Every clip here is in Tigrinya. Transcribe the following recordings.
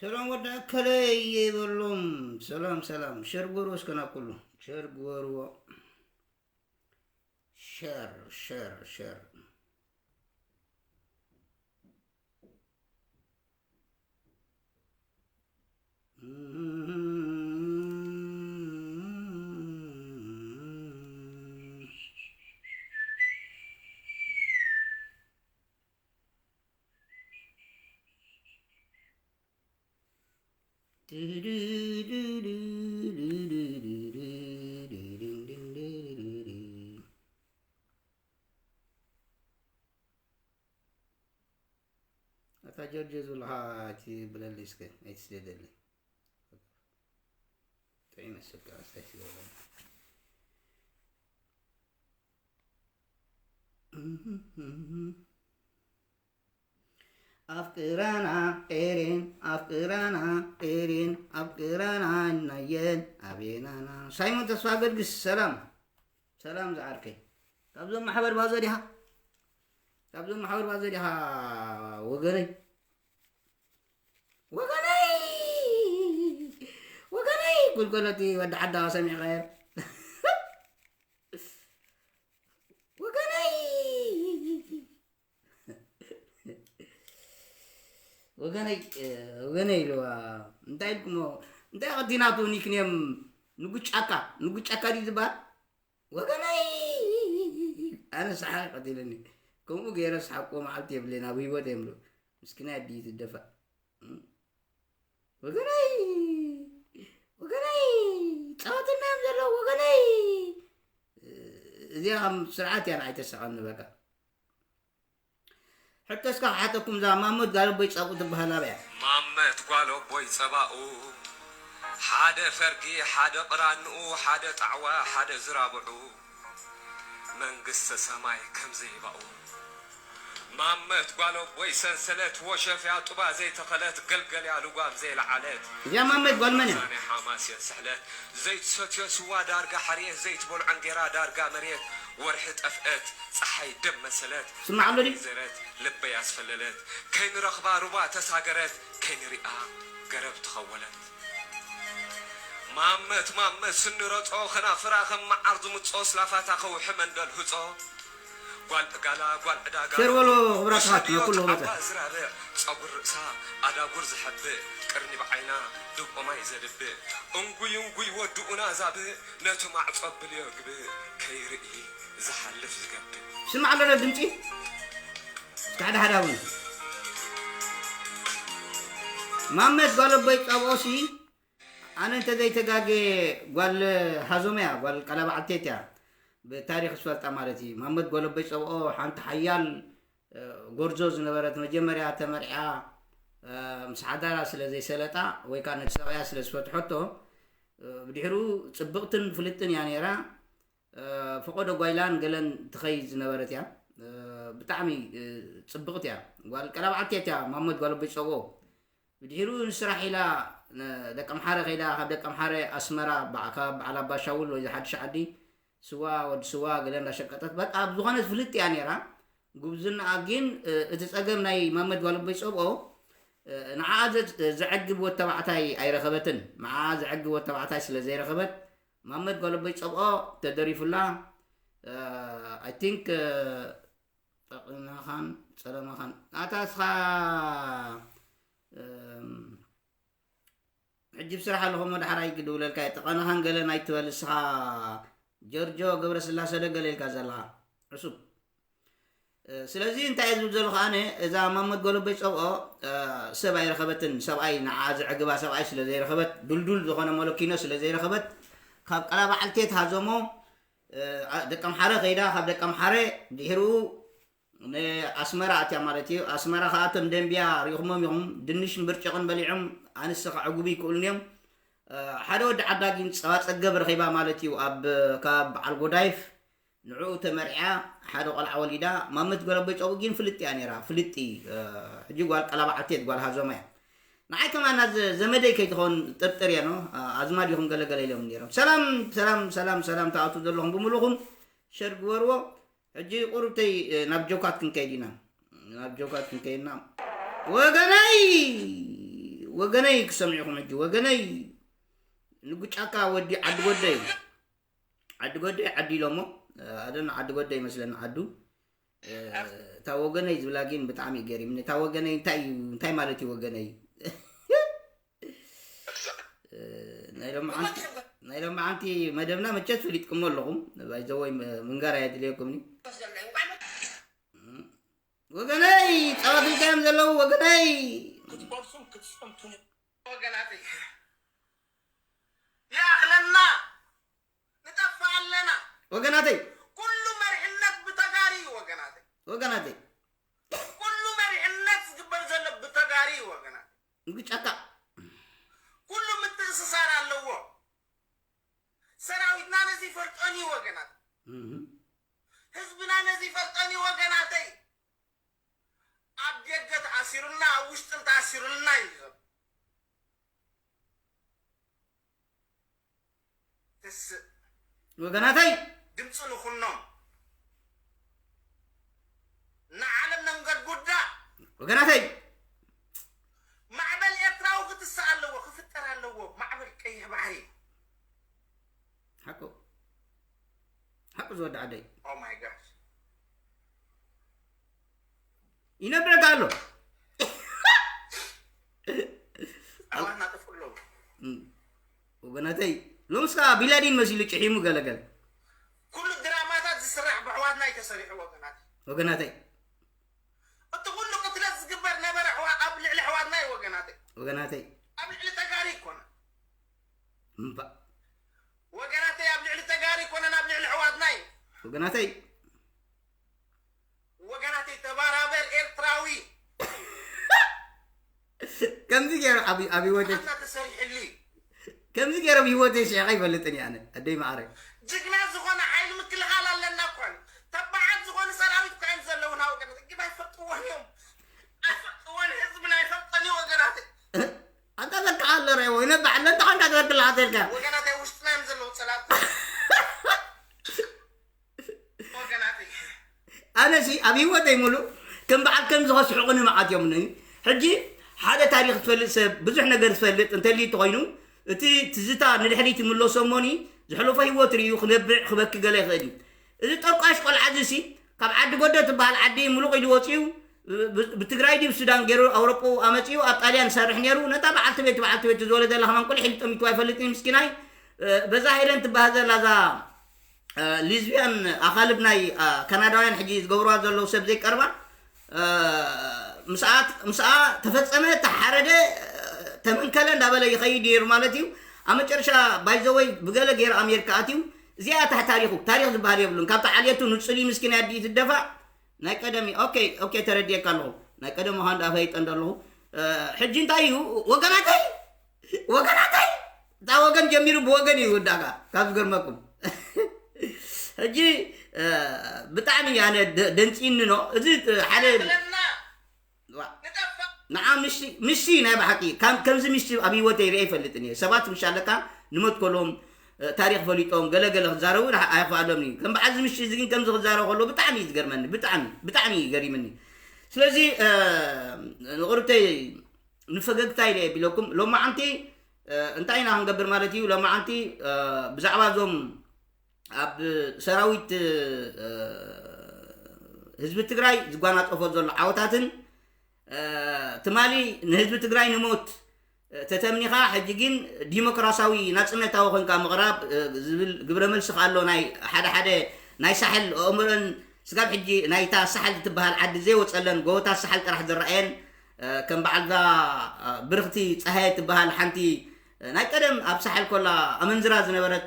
ሰላም ወዲ ኣከለይ ይበሎም። ሰላም ሰላም። ሸር ግበርዎ እስከ ናብ ኩሉ። ሸር ግበርዎ። ሸር ሸር ሸር። ኣታ ጆርጆ ዝብልኻ ኣይትብለለይ እስከ፣ ኣይትስደደለይ። ጥዑይ መስልካ ኣስታይ ስደደለይ። ኣፍቅራና ኤሬን፣ ኣፍቅራና ኤሬን፣ ኣፍቅራና እናየን ኣቤናና። ሳይሞን ተስፋ ገርግስ፣ ሰላም፣ ሰላም ዝዓርከይ። ካብዞም ማሕበር ባዞ ዲኻ? ካብዞም ማሕበር ባዞ ዲኻ ወገነይ? ወገነይ! ወገነይ! ጉልጎለቲ ወዲ ዓዳ ሰሚዕኻዮ? ወገነይ! ወገነይ፣ እ፣ ወገነይ ኢልዋ። እንታይ ኢልኩሞ? እንታይ ቀቲናቱ ኒክኔም ንጉጫካ? ንጉጫካ ድዩ ዝበሃል? ወገነይ! ኣነ ሰሓቕ ቀቲለኒ። ከምኡ ገይረ ሰሓቅዎ መዓልቲ የብለይን ኣብ ህይወት የምሉ። ምስኪናይ ኣዲኡ ትደፋእ። እም? ወገነይ! ወገነይ! ጸወትና እዮም ዘለዉ ወገነይ! እዚኣ ከም ስርዓት እያ ንዓይ ተሳቐኒ በቃ። ሕቶ እስከ ክሓተኩም፣ እዛ ማሞት ጋለቦይ ጸብኡ ትበሃል ኣበይ እያ? ማመት ጓል ኣቦይ ጸባኡ፣ ሓደ ፈርጊ፣ ሓደ ቕራንኡ፣ ሓደ ጣዕዋ፣ ሓደ ዝራብዑ፣ መንግስተ ሰማይ ከም ዘይባኡ። ማመት ጓል ኣቦይ ሰንሰለት፣ ወሸፍያ ጡባ ዘይተኸለት፣ ገልገልያ ልጓም ዘይለዓለት። እዚኣ ማመት ጓል መን እያ? ናይ ሓማሴን ስሕለት፣ ዘይትሰትዮ ስዋ ዳርጋ ሓርየት፣ ዘይትበልዖ እንጌራ ዳርጋ መሬት፣ ወርሒ ጠፍአት፣ ፀሓይ ደም መሰለት፣ ስማዕ ኣሎ ድዩ? ዘረት፣ ልበይ ኣስፈለለት፣ ከይንረኽባ ሩባ ተሳገረት፣ ከይንሪኣ ገረብ ተኸወለት። ማመት፣ ማመት፣ ስኒ ረጾ፣ ኸናፍራ ኸም መዓር ዝምጾ፣ ስላፋታ ኸውሒ መንደል ህጾ። ጓል ዕጋላ፣ ጓል ዕዳጋ፣ ሸር በሎ፣ ክቡራት ኣሕዋት፣ ወሰድዮ ንኩሉ ክበጽሕ። ተዓባ ዝራብዕ፣ ጸጉር ርእሳ ኣዳጉር ዝሐብእ፣ ቅርኒ ብዓይና፣ ድብቆ ማይ ዘድብእ፣ እንጉይ እንጉይ ወድኡና ዛብእ፣ ነቲ ማዕጾ ብልዮ ግብእ፣ ከይርኢ ዝሓልፍ ዝገብእ። ስማዕ ኣሎ ዶ ድምጺ? እስከ ሓደ ሓደ እውን። ማመት ጓል ኣቦይ ጸብኦሲ፣ ኣነ እንተ ዘይተጋጌ ጓል ሃዞም እያ፣ ጓል ቀላባዕቴት እያ። ብታሪኽ ዝፈልጣ ማለት እዩ። ማመት ጓል ኣቦይ ጸብኦ ሓንቲ ሓያል፣ እ፣ ጎርዞ ዝነበረት፣ መጀመርያ ተመርዕያ፣ እ፣ ምስ ሓዳራ ስለ ዘይሰለጣ ወይ ከኣ ነቲ ሰብኣያ ስለ ዝፈትሐቶ፣ እ፣ ብድሕሩ ጽብቕትን ፍልጥን እያ ነይራ። እ፣ ፈቐዶ ጓይላን ገለን ትኸይድ ዝነበረት እያ። እ፣ ብጣዕሚ፣ እ፣ ጽብቕቲ እያ። ጓል ቀላባዕቴት እያ፣ ማመት ጓል ኣቦይ ጸብኦ። ብድሕሩ ንስራሕ ኢላ ን-፣ ደቀምሓረ ከይዳ፣ ካብ ደቀምሓረ ኣስመራ፣ በዓ-፣ ካብ በዓል ኣባ ሻውል ወይ ሓድሽ ዓዲ ስዋ፣ ወዲ ስዋ ገለ እንዳሸቀጠት፣ በቃ ብዝኾነ ፍልጥ እያ ነይራ። ጉብዝናኣ ግን፣ እ፣ እቲ ጸገም ናይ ማመት ጓል ኣቦይ ጸብኦ፣ እ፣ ንዓኣ ዘ-፣ ዘዕግብ ወድ ተባዕታይ ኣይረኸበትን። ንዓኣ ዘዕግብ ወድ ተባዕታይ ስለ ዘይረኸበት፣ ማመት ጓል ኣቦይ ጸብኦ ተደሪፉላ። እ፣ I think፣ እ፣ ጠቕናኻን ጸለማኻን። ኣታ እስኻ፣ እም፣ ሕጂ ብስራሕ ኣለኹ እሞ ዳሕራይ ክድውለልካ እየ። ጠቐናኻን ገለን ኣይትበል እስኻ ጆርጆ ገብረስላሰ ዶ ገለ ኢልካ ዘለኻ? ዕሱብ። እ፣ ስለዚ እንታይ እየ ዝብል ዘለኹ ኣነ፣ እዛ ማመት ጎለቦይ ጸብኦ፣ እ፣ ሰብ ኣይረኸበትን። ሰብኣይ ንዓ ዘዕግባ ሰብኣይ ስለ ዘይረኸበት፣ ዱልዱል ዝኾነ መለኪኖ ስለ ዘይረኸበት፣ ካብ ቀላባዕልቴት ሃዞሞ፣ እ፣ ኣ-፣ ደቀምሓረ ከይዳ፣ ካብ ደቀምሓረ ድሕሪኡ ንኣስመራ ኣትያ ማለት እዩ። ኣስመራ ከኣ እቶም ደንብያ ሪእኹሞም ኢኹም፣ ድንሽን ብርጭቕን በሊዖም ኣንስቲ ከዕጉቡ ይክእሉን እዮም። እ፣ ሓደ ወዲ ዓዳ ግን ጸባ ጸገብ ረኺባ ማለት እዩ። ኣብ፣ ካብ በዓል ጎዳይፍ ንዕኡ ተመርዕያ ሓደ ቆልዓ ወሊዳ። ማመት ጎለቦይ ጸብኡ ግን ፍልጥ እያ ነይራ፣ ፍልጥ። እ፣ ሕጂ ጓል ቀላባዕልቴት፣ ጓል ሃዞማ እያ። ንዓይ ከማን ናዝ ዘመደይ ከይትኸውን ጥርጥር እየ፣ ኖ? እ፣ ኣዝማድ ኢኹም ገለ ገለ ኢሎም ነይሮም። ሰላም፣ ሰላም፣ ሰላም፣ ሰላም ትኣትዉ ዘለኹም ብምሉኹም ሸር ግበርዎ። ሕጂ ቁሩብተይ፣ እ፣ ናብ ጆካት ክንከይድ ኢና። ናብ ጆካት ክንከይድ ኢና። ወገነይ! ወገነይ ክሰምዑኹም ሕጂ ወገነይ ንጉጫካ ወዲ ዓዲ ጎደይ ዓዲ ጎደይ ዓዲ ኢሎሞ ኣደን ዓዲ ጎደይ ይመስለኒ ዓዱ እታ ወገነይ ዝብላ ግን ብጣዕሚ ገሪምኒ እታ ወገነይ እንታይ እዩ እንታይ ማለት እዩ ወገነይ ናይ ሎማዓንቲ መደብና መቸት ፈሊጥኩሞ ኣለኹም ባይዘወይ ምንጋር ኣየድልየኩምኒ ወገነይ ጸዋት ኢልካዮም ዘለዉ ወገነይ ክትቆርሱን ክትጸምቱን ወገናተይ ይኣኽለና ንጠፍእ ኣለና ወገናተይ ኩሉ መሪሕነት ብተጋሪ እዩ ወገናተይ ወገናተይ ኩሉ መሪሕነት ዝግበር ዘሎ ብተጋሪ እዩ ወገናተይ እንግጫካ ኩሉ ምትእስሳር ኣለዎ ሰራዊትና ነዚ ይፈልጦን እዩ ወገናት ህዝብና ነዚ ይፈልጦን እዩ ወገናተይ ኣብ ደገ ተኣሲሩልና ኣብ ውሽጥን ተኣሲሩልና እዩ ዘሎ ተስእ ወገናተይ ድምፂ ንኹኖም ንዓለም ነንገድጉዳ ወገናተይ ማዕበል ኤርትራዊ ክትስእ ኣለዎ ክፍጠር ኣለዎ ማዕበል ቀይሕ ባሕሪ ሓቁ ሓቁ ዝወዲ ዓደይ oh my gosh ይነብረካ ኣሎ ኣዋና ጥፍሎ ወገናተይ ሎምስ ከዓ ቢላዲን መሲሉ ጭሒሙ ገለገለ ኩሉ ድራማታት ዝስራሕ ብሕዋትና እዩ ተሰሪሑ ወገናት ወገናተይ እቲ ኩሉ ቅትለት ዝግበር ነበረ ሕዋ- ኣብ ልዕሊ ሕዋትና እዩ ወገናተይ ወገናተይ ኣብ ልዕሊ ተጋሪ ይኮነ እምባ ወገናተይ ኣብ ልዕሊ ተጋሪ ይኮነን ኣብ ልዕሊ ሕዋትና እዩ ወገናተይ ወገናተይ ተባራበር ኤርትራዊ ከምዚ ገይሩ ኣብ ኣብ ህይወተይ ኣታ ተሰሪሕሉ እዩ ከምዚ ገይሮም ህይወተይ ሽዕኸ ይፈልጥን እየ ኣነ ኣደይ ማዕረ ጅግና ዝኾነ ሓይሊ ምክልኻል ኣለና እኳ እዩ ተባዓት ዝኾኑ ሰራዊት እኳ እዮም ዘለውና ወገናት ግን ኣይፈልጥዎን እዮም ኣይፈልጥዎን ህዝብና ኣይፈልጠን እዩ ወገናተይ ኣንታ ዘካ ኣሎ ረእዎ ይነባዕ ኣሎ እንታ ኮንካ ትበድል ሓተልካ ወገናተይ ውሽጥና እዮም ዘለዉ ጸላእቲ ወገናተይ ኣነሲ ኣብ ህይወተይ ሙሉእ ከም በዓል ከምዚ ከስሕቑኒ መዓት እዮም ሕጂ ሓደ ታሪክ ዝፈልጥ ሰብ ብዙሕ ነገር ዝፈልጥ እንተልዩ ተኮይኑ እቲ ትዝታ ንድሕሪት ይምለሶ እሞኒ ዘሕለፎ ህይወት ርእዩ ክነብዕ ክበኪ ገለ ይኽእል እዩ እዚ ጠቋሽ ቆልዓ እዚ ሲ ካብ ዓዲ ጎዶ ትበሃል ዓዲ ምሉቕ ኢሉ ወፂኡ ብትግራይ ድዩ ብሱዳን ገይሩ ኣውሮጳ ኣመፂኡ ኣብ ጣልያን ዝሰርሕ ነይሩ ነታ በዓልቲ ቤት በዓልቲ ቤት ዝወለደላ ከማን ቁልሕ ኢሉ ጠሚትዋ ይፈልጥኒ ምስኪናይ በዛ ሄለን ትበሃል ዘላ እዛ ሊዝቢያን ኣኻልብ ናይ ካናዳውያን ሕጂ ዝገብርዋ ዘለዉ ሰብ ዘይቀርባ ምስኣ ተፈፀመ ተሓረደ ተመንከለ እንዳበለ ይኸይድ ነይሩ ማለት እዩ ኣብ መጨረሻ ባይዘወይ ብገለ ገይሩ ኣሜሪካ ኣትዩ እዚኣ ታሕ ታሪኹ ታሪኽ ዝበሃል የብሉን ካብቲ ዓልየቱ ንፁሊ ምስኪን ኣዲኡ ትደፋእ ናይ ቀደም እዩ ኦኬ ኦኬ ተረዲኤካ ኣለኹ ናይ ቀደም ምዃን ዳ ፈይጠ እንደለኹ ሕጂ እንታይ እዩ ወገናተይ ወገናተይ እታ ወገን ጀሚሩ ብወገን እዩ ወዳእካ ካብ ዝገርመኩም ሕጂ ብጣዕሚ ኣነ ደንፂኒ ኖ እዚ ሓደ ንዓ ምሺ ናይ ብሓቂ ከምዚ ምሺ ኣብ ህይወተይ ርአ ይፈልጥን እየ ሰባት ምሽ ኣለካ ንመትከሎም ታሪክ ፈሊጦም ገለገለ ክዛረቡ ኣይክፍኣሎም እዩ ከም በዓል ዝምሽ እዚ ግን ከምዚ ክዛረቡ ከሎ ብጣዕሚ እዩ ዝገርመኒ ብጣዕሚ ብጣዕሚ እዩ ገሪምኒ ስለዚ ንቅርብተይ ንፈገግታ ኢለ የቢለኩም ሎማዓንቲ እንታይ ኢና ክንገብር ማለት እዩ ሎማዓንቲ ብዛዕባ እዞም ኣብ ሰራዊት ህዝቢ ትግራይ ዝጓናፀፎ ዘሎ ዓወታትን ትማሊ ንህዝቢ ትግራይ ንሞት ተተምኒኻ ሕጂ ግን ዲሞክራሲያዊ ናፅነታዊ ኮንካ ምቕራብ ዝብል ግብረ መልሲ ኣሎ ናይ ሓደ ሓደ ናይ ሳሕል ኣእምሮን ስጋብ ሕጂ ናይታ ሳሕል ትበሃል ዓዲ ዘይወፀለን ጎቦታት ሳሕል ጥራሕ ዝረኣየን ከም በዓልዛ ብርኽቲ ፀሃየ ትበሃል ሓንቲ ናይ ቀደም ኣብ ሳሕል ኮላ ኣመንዝራ ዝነበረት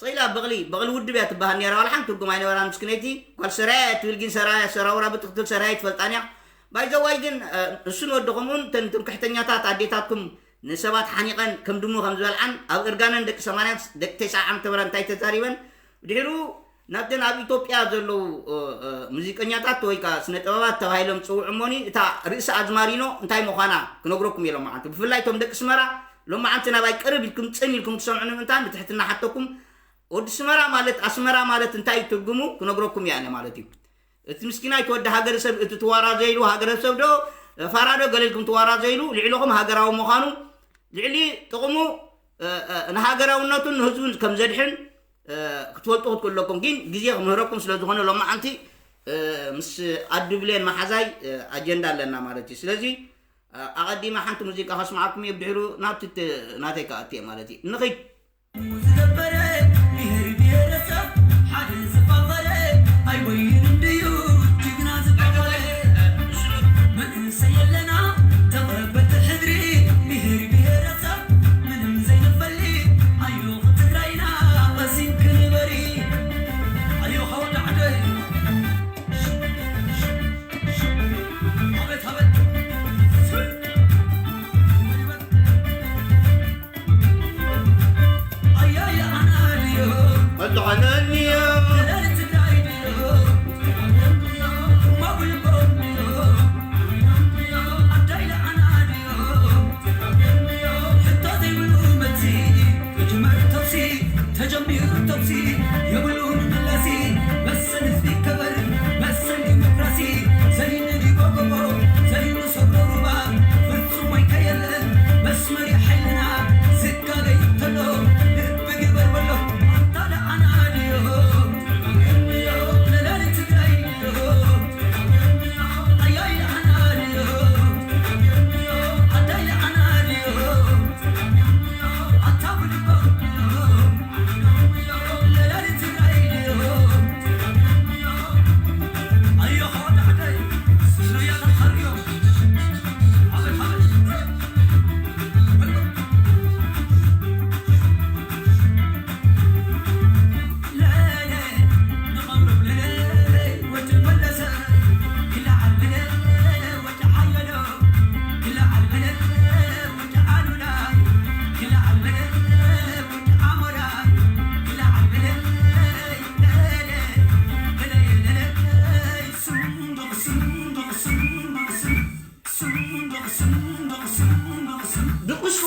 ስቕ ኢላ በቕሊ በቕሊ ውድብ እያ ትበሃል ነይራ ዋላ ሓንቲ ትርጉም ኣይነበራን ምስክነይቲ ጓል ሰራያ እያ ትብል ግን ሰራያ ሰራውራ ብትኽትል ሰራያ ትፈልጣን እያ ባይዘዋይ ግን እሱን ወዲ ከምኡን ተን ትምክሕተኛታት ኣዴታትኩም ንሰባት ሓኒቐን ከም ድሙ ከም ዝበልዓን ኣብ እርጋነን ደቂ ሰማንያን ደቂ ተስዓ ዓመተ ምህረት እንታይ ተዛሪበን ድሕሩ ናብተን ኣብ ኢትዮጵያ ዘለዉ ሙዚቀኛታት ወይ ከዓ ስነ ጥበባት ተባሂሎም ዝፅውዑ እሞኒ እታ ርእሲ ኣዝማሪኖ እንታይ ምዃና ክነግረኩም እየ ሎማዓንቲ ብፍላይ እቶም ደቂ ስመራ ሎማዓንቲ ናባይ ቅርብ ኢልኩም ፅን ኢልኩም ትሰምዑኒ ምእንታን ብትሕትና ሓተኩም ወዲ ስመራ ማለት ኣስመራ ማለት እንታይ እዩ ትርጉሙ ክነግረኩም እየ ኣነ ማለት እዩ እቲ ምስኪናይ ተወዲ ሃገረሰብ እቲ ትዋራዘይሉ ሃገረሰብ ዶ ፋራዶ ገለ ኢልኩም ትዋራዘይሉ፣ ልዕልኹም ሃገራዊ ምዃኑ፣ ልዕሊ ጥቕሙ፣ እ፣ እ፣ ንሃገራውነቱን ንህዝቡን ከም ዘድሕን፣ እ፣ ክትፈልጡ ክትክእሉ ኣለኩም። ግን ግዜ ክምህረኩም ስለ ዝኾነ ሎማዓንቲ፣ እ፣ ምስ ኣዱ ብሌን መሓዛይ፣ እ፣ ኣጀንዳ ኣለና ማለት እዩ። ስለዚ፣ እ፣ ኣቐዲመ ሓንቲ ሙዚቃ ከስምዓኩም እየ፣ ብድሕሩ ናብቲ ት-፣ ናተይ ክኣቱ እየ ማለት እዩ። ንኺድ። ዝገበረ ብሄር ብሄረሰብ ሓደ ዝፋቐረ ኣይወይን እንድዩ ጅግና ዝፋቐረ መንእሰይ የለና ተቐበልቲ ሕድሪ ብሄር ብሄረሰብ ምንም ዘይንፈሊ ኣዮ ትግራይና ቀሲን ክንበሪ ኣዮ ሓወዳዕደይ ኣበት ኣበት ተጀሚሩ ተኩሲ የብሉን ምላሲ መሰል ህዝቢ ይከበር መሰል ዲሞክራሲ ዘይንዲጎጎቦ ዘይንሰብሮ ሩባ ፍጹም ወይ ከየለን መስመር ሓይልና ዝጋገይ እንተሎ ልቢ ግበር በሎ ኣታ ደኣና ድዮ ነዳዲ ትግራይ ድዮ ኣያይ ደኣና ድዮ ኣዳይ ደኣና ድዮ ኣታ ብልቦ ድቁስ ድቁስ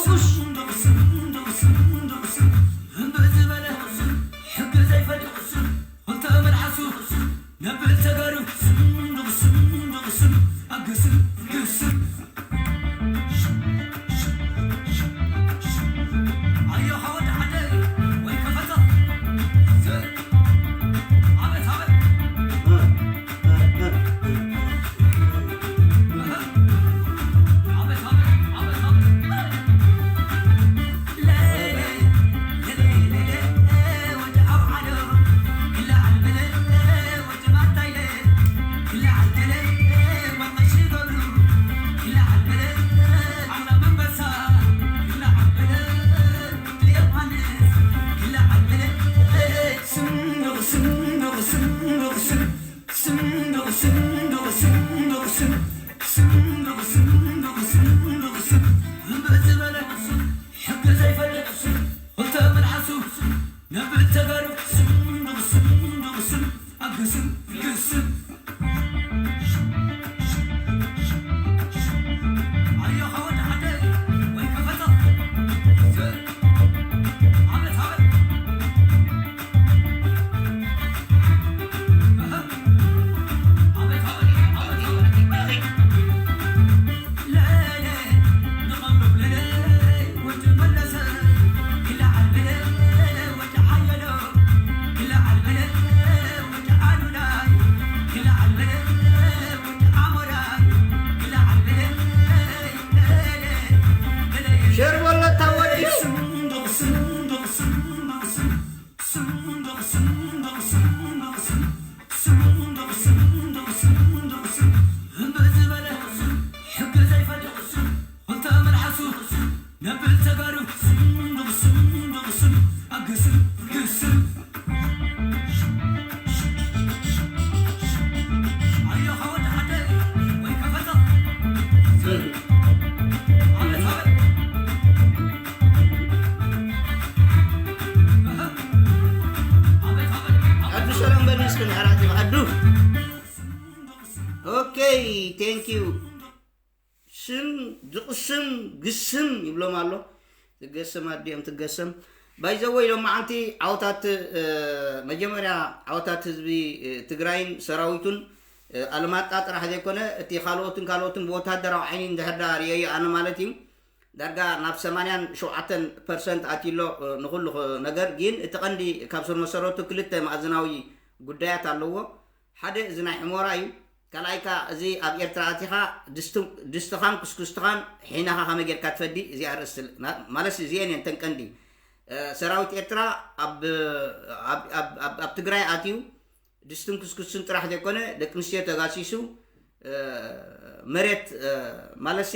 ሕጊ ዘይፈልጥ ክልተ መልሓሱ ነብል ተጋሩ ኣግስም ግስም ኦኬ፣ ቴንክ ዩ። ስም ዝቕስም ግስም ይብሎም ኣሎ። ትገሰም ኣዲኦም ትገሰም። ባይዘወይ ሎማዓንቲ ዓወታት፣ መጀመርያ ዓወታት ህዝቢ ትግራይን ሰራዊቱን ኣለማጣ ጥራሕ ዘይኮነ እቲ ካልኦትን ካልኦትን ብወታደራዊ ዓይኒ እንድሕር ዳ ርእየዮ ኣነ ማለት እዩ ዳርጋ ናብ ሰማንያን ሸውዓተን ፐርሰንት ኣትዩ ኣሎ። ንኩሉ ነገር ግን እቲ ቀንዲ ካብ ስር መሰረቱ ክልተ ማእዝናዊ ጉዳያት ኣለዎ። ሓደ እዚ ናይ ሕሞራ እዩ። ካልኣይካ እዚ ኣብ ኤርትራ ኣቲኻ ድስትኻን ኩስኩስትኻን ሒናኻ ከመይ ጌርካ ትፈዲ እዚኣ ርእስ ማለት እዚአን እየን ተን ቀንዲ ሰራዊት ኤርትራ ኣብ ትግራይ ኣትዩ ድስትን ኩስኩስን ጥራሕ ዘይኮነ ደቂ ኣንስትዮ ተጋሲሱ መሬት ማለት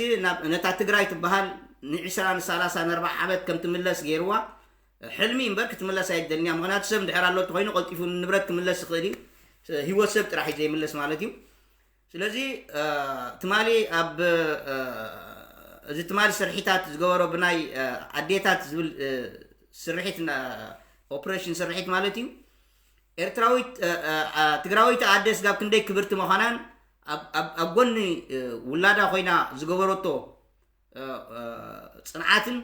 ነታ ትግራይ ትበሃል ንዒስራ ንሳላሳ ንኣርባዓ ዓመት ከም ትምለስ ገይርዋ። ሕልሚ እምበር ክትምለስ ኣይደልንያ ምክንያቱ ሰብ እንድሕር ኣሎ ተኮይኑ ቀልጢፉ ንብረት ክምለስ ይኽእል እዩ። ህይወት ሰብ ጥራሕ እዩ ዘይምለስ ማለት እዩ። ስለዚ ትማሊ ኣብ እዚ ትማሊ ስርሒታት ዝገበሮ ብናይ ኣዴታት ዝብል ስርሒት ኦፕሬሽን ስርሒት ማለት እዩ። ኤርትራዊት ትግራዊት ኣደ ስጋብ ክንደይ ክብርቲ ምዃናን ኣብ ጎኒ ውላዳ ኮይና ዝገበረቶ ፅንዓትን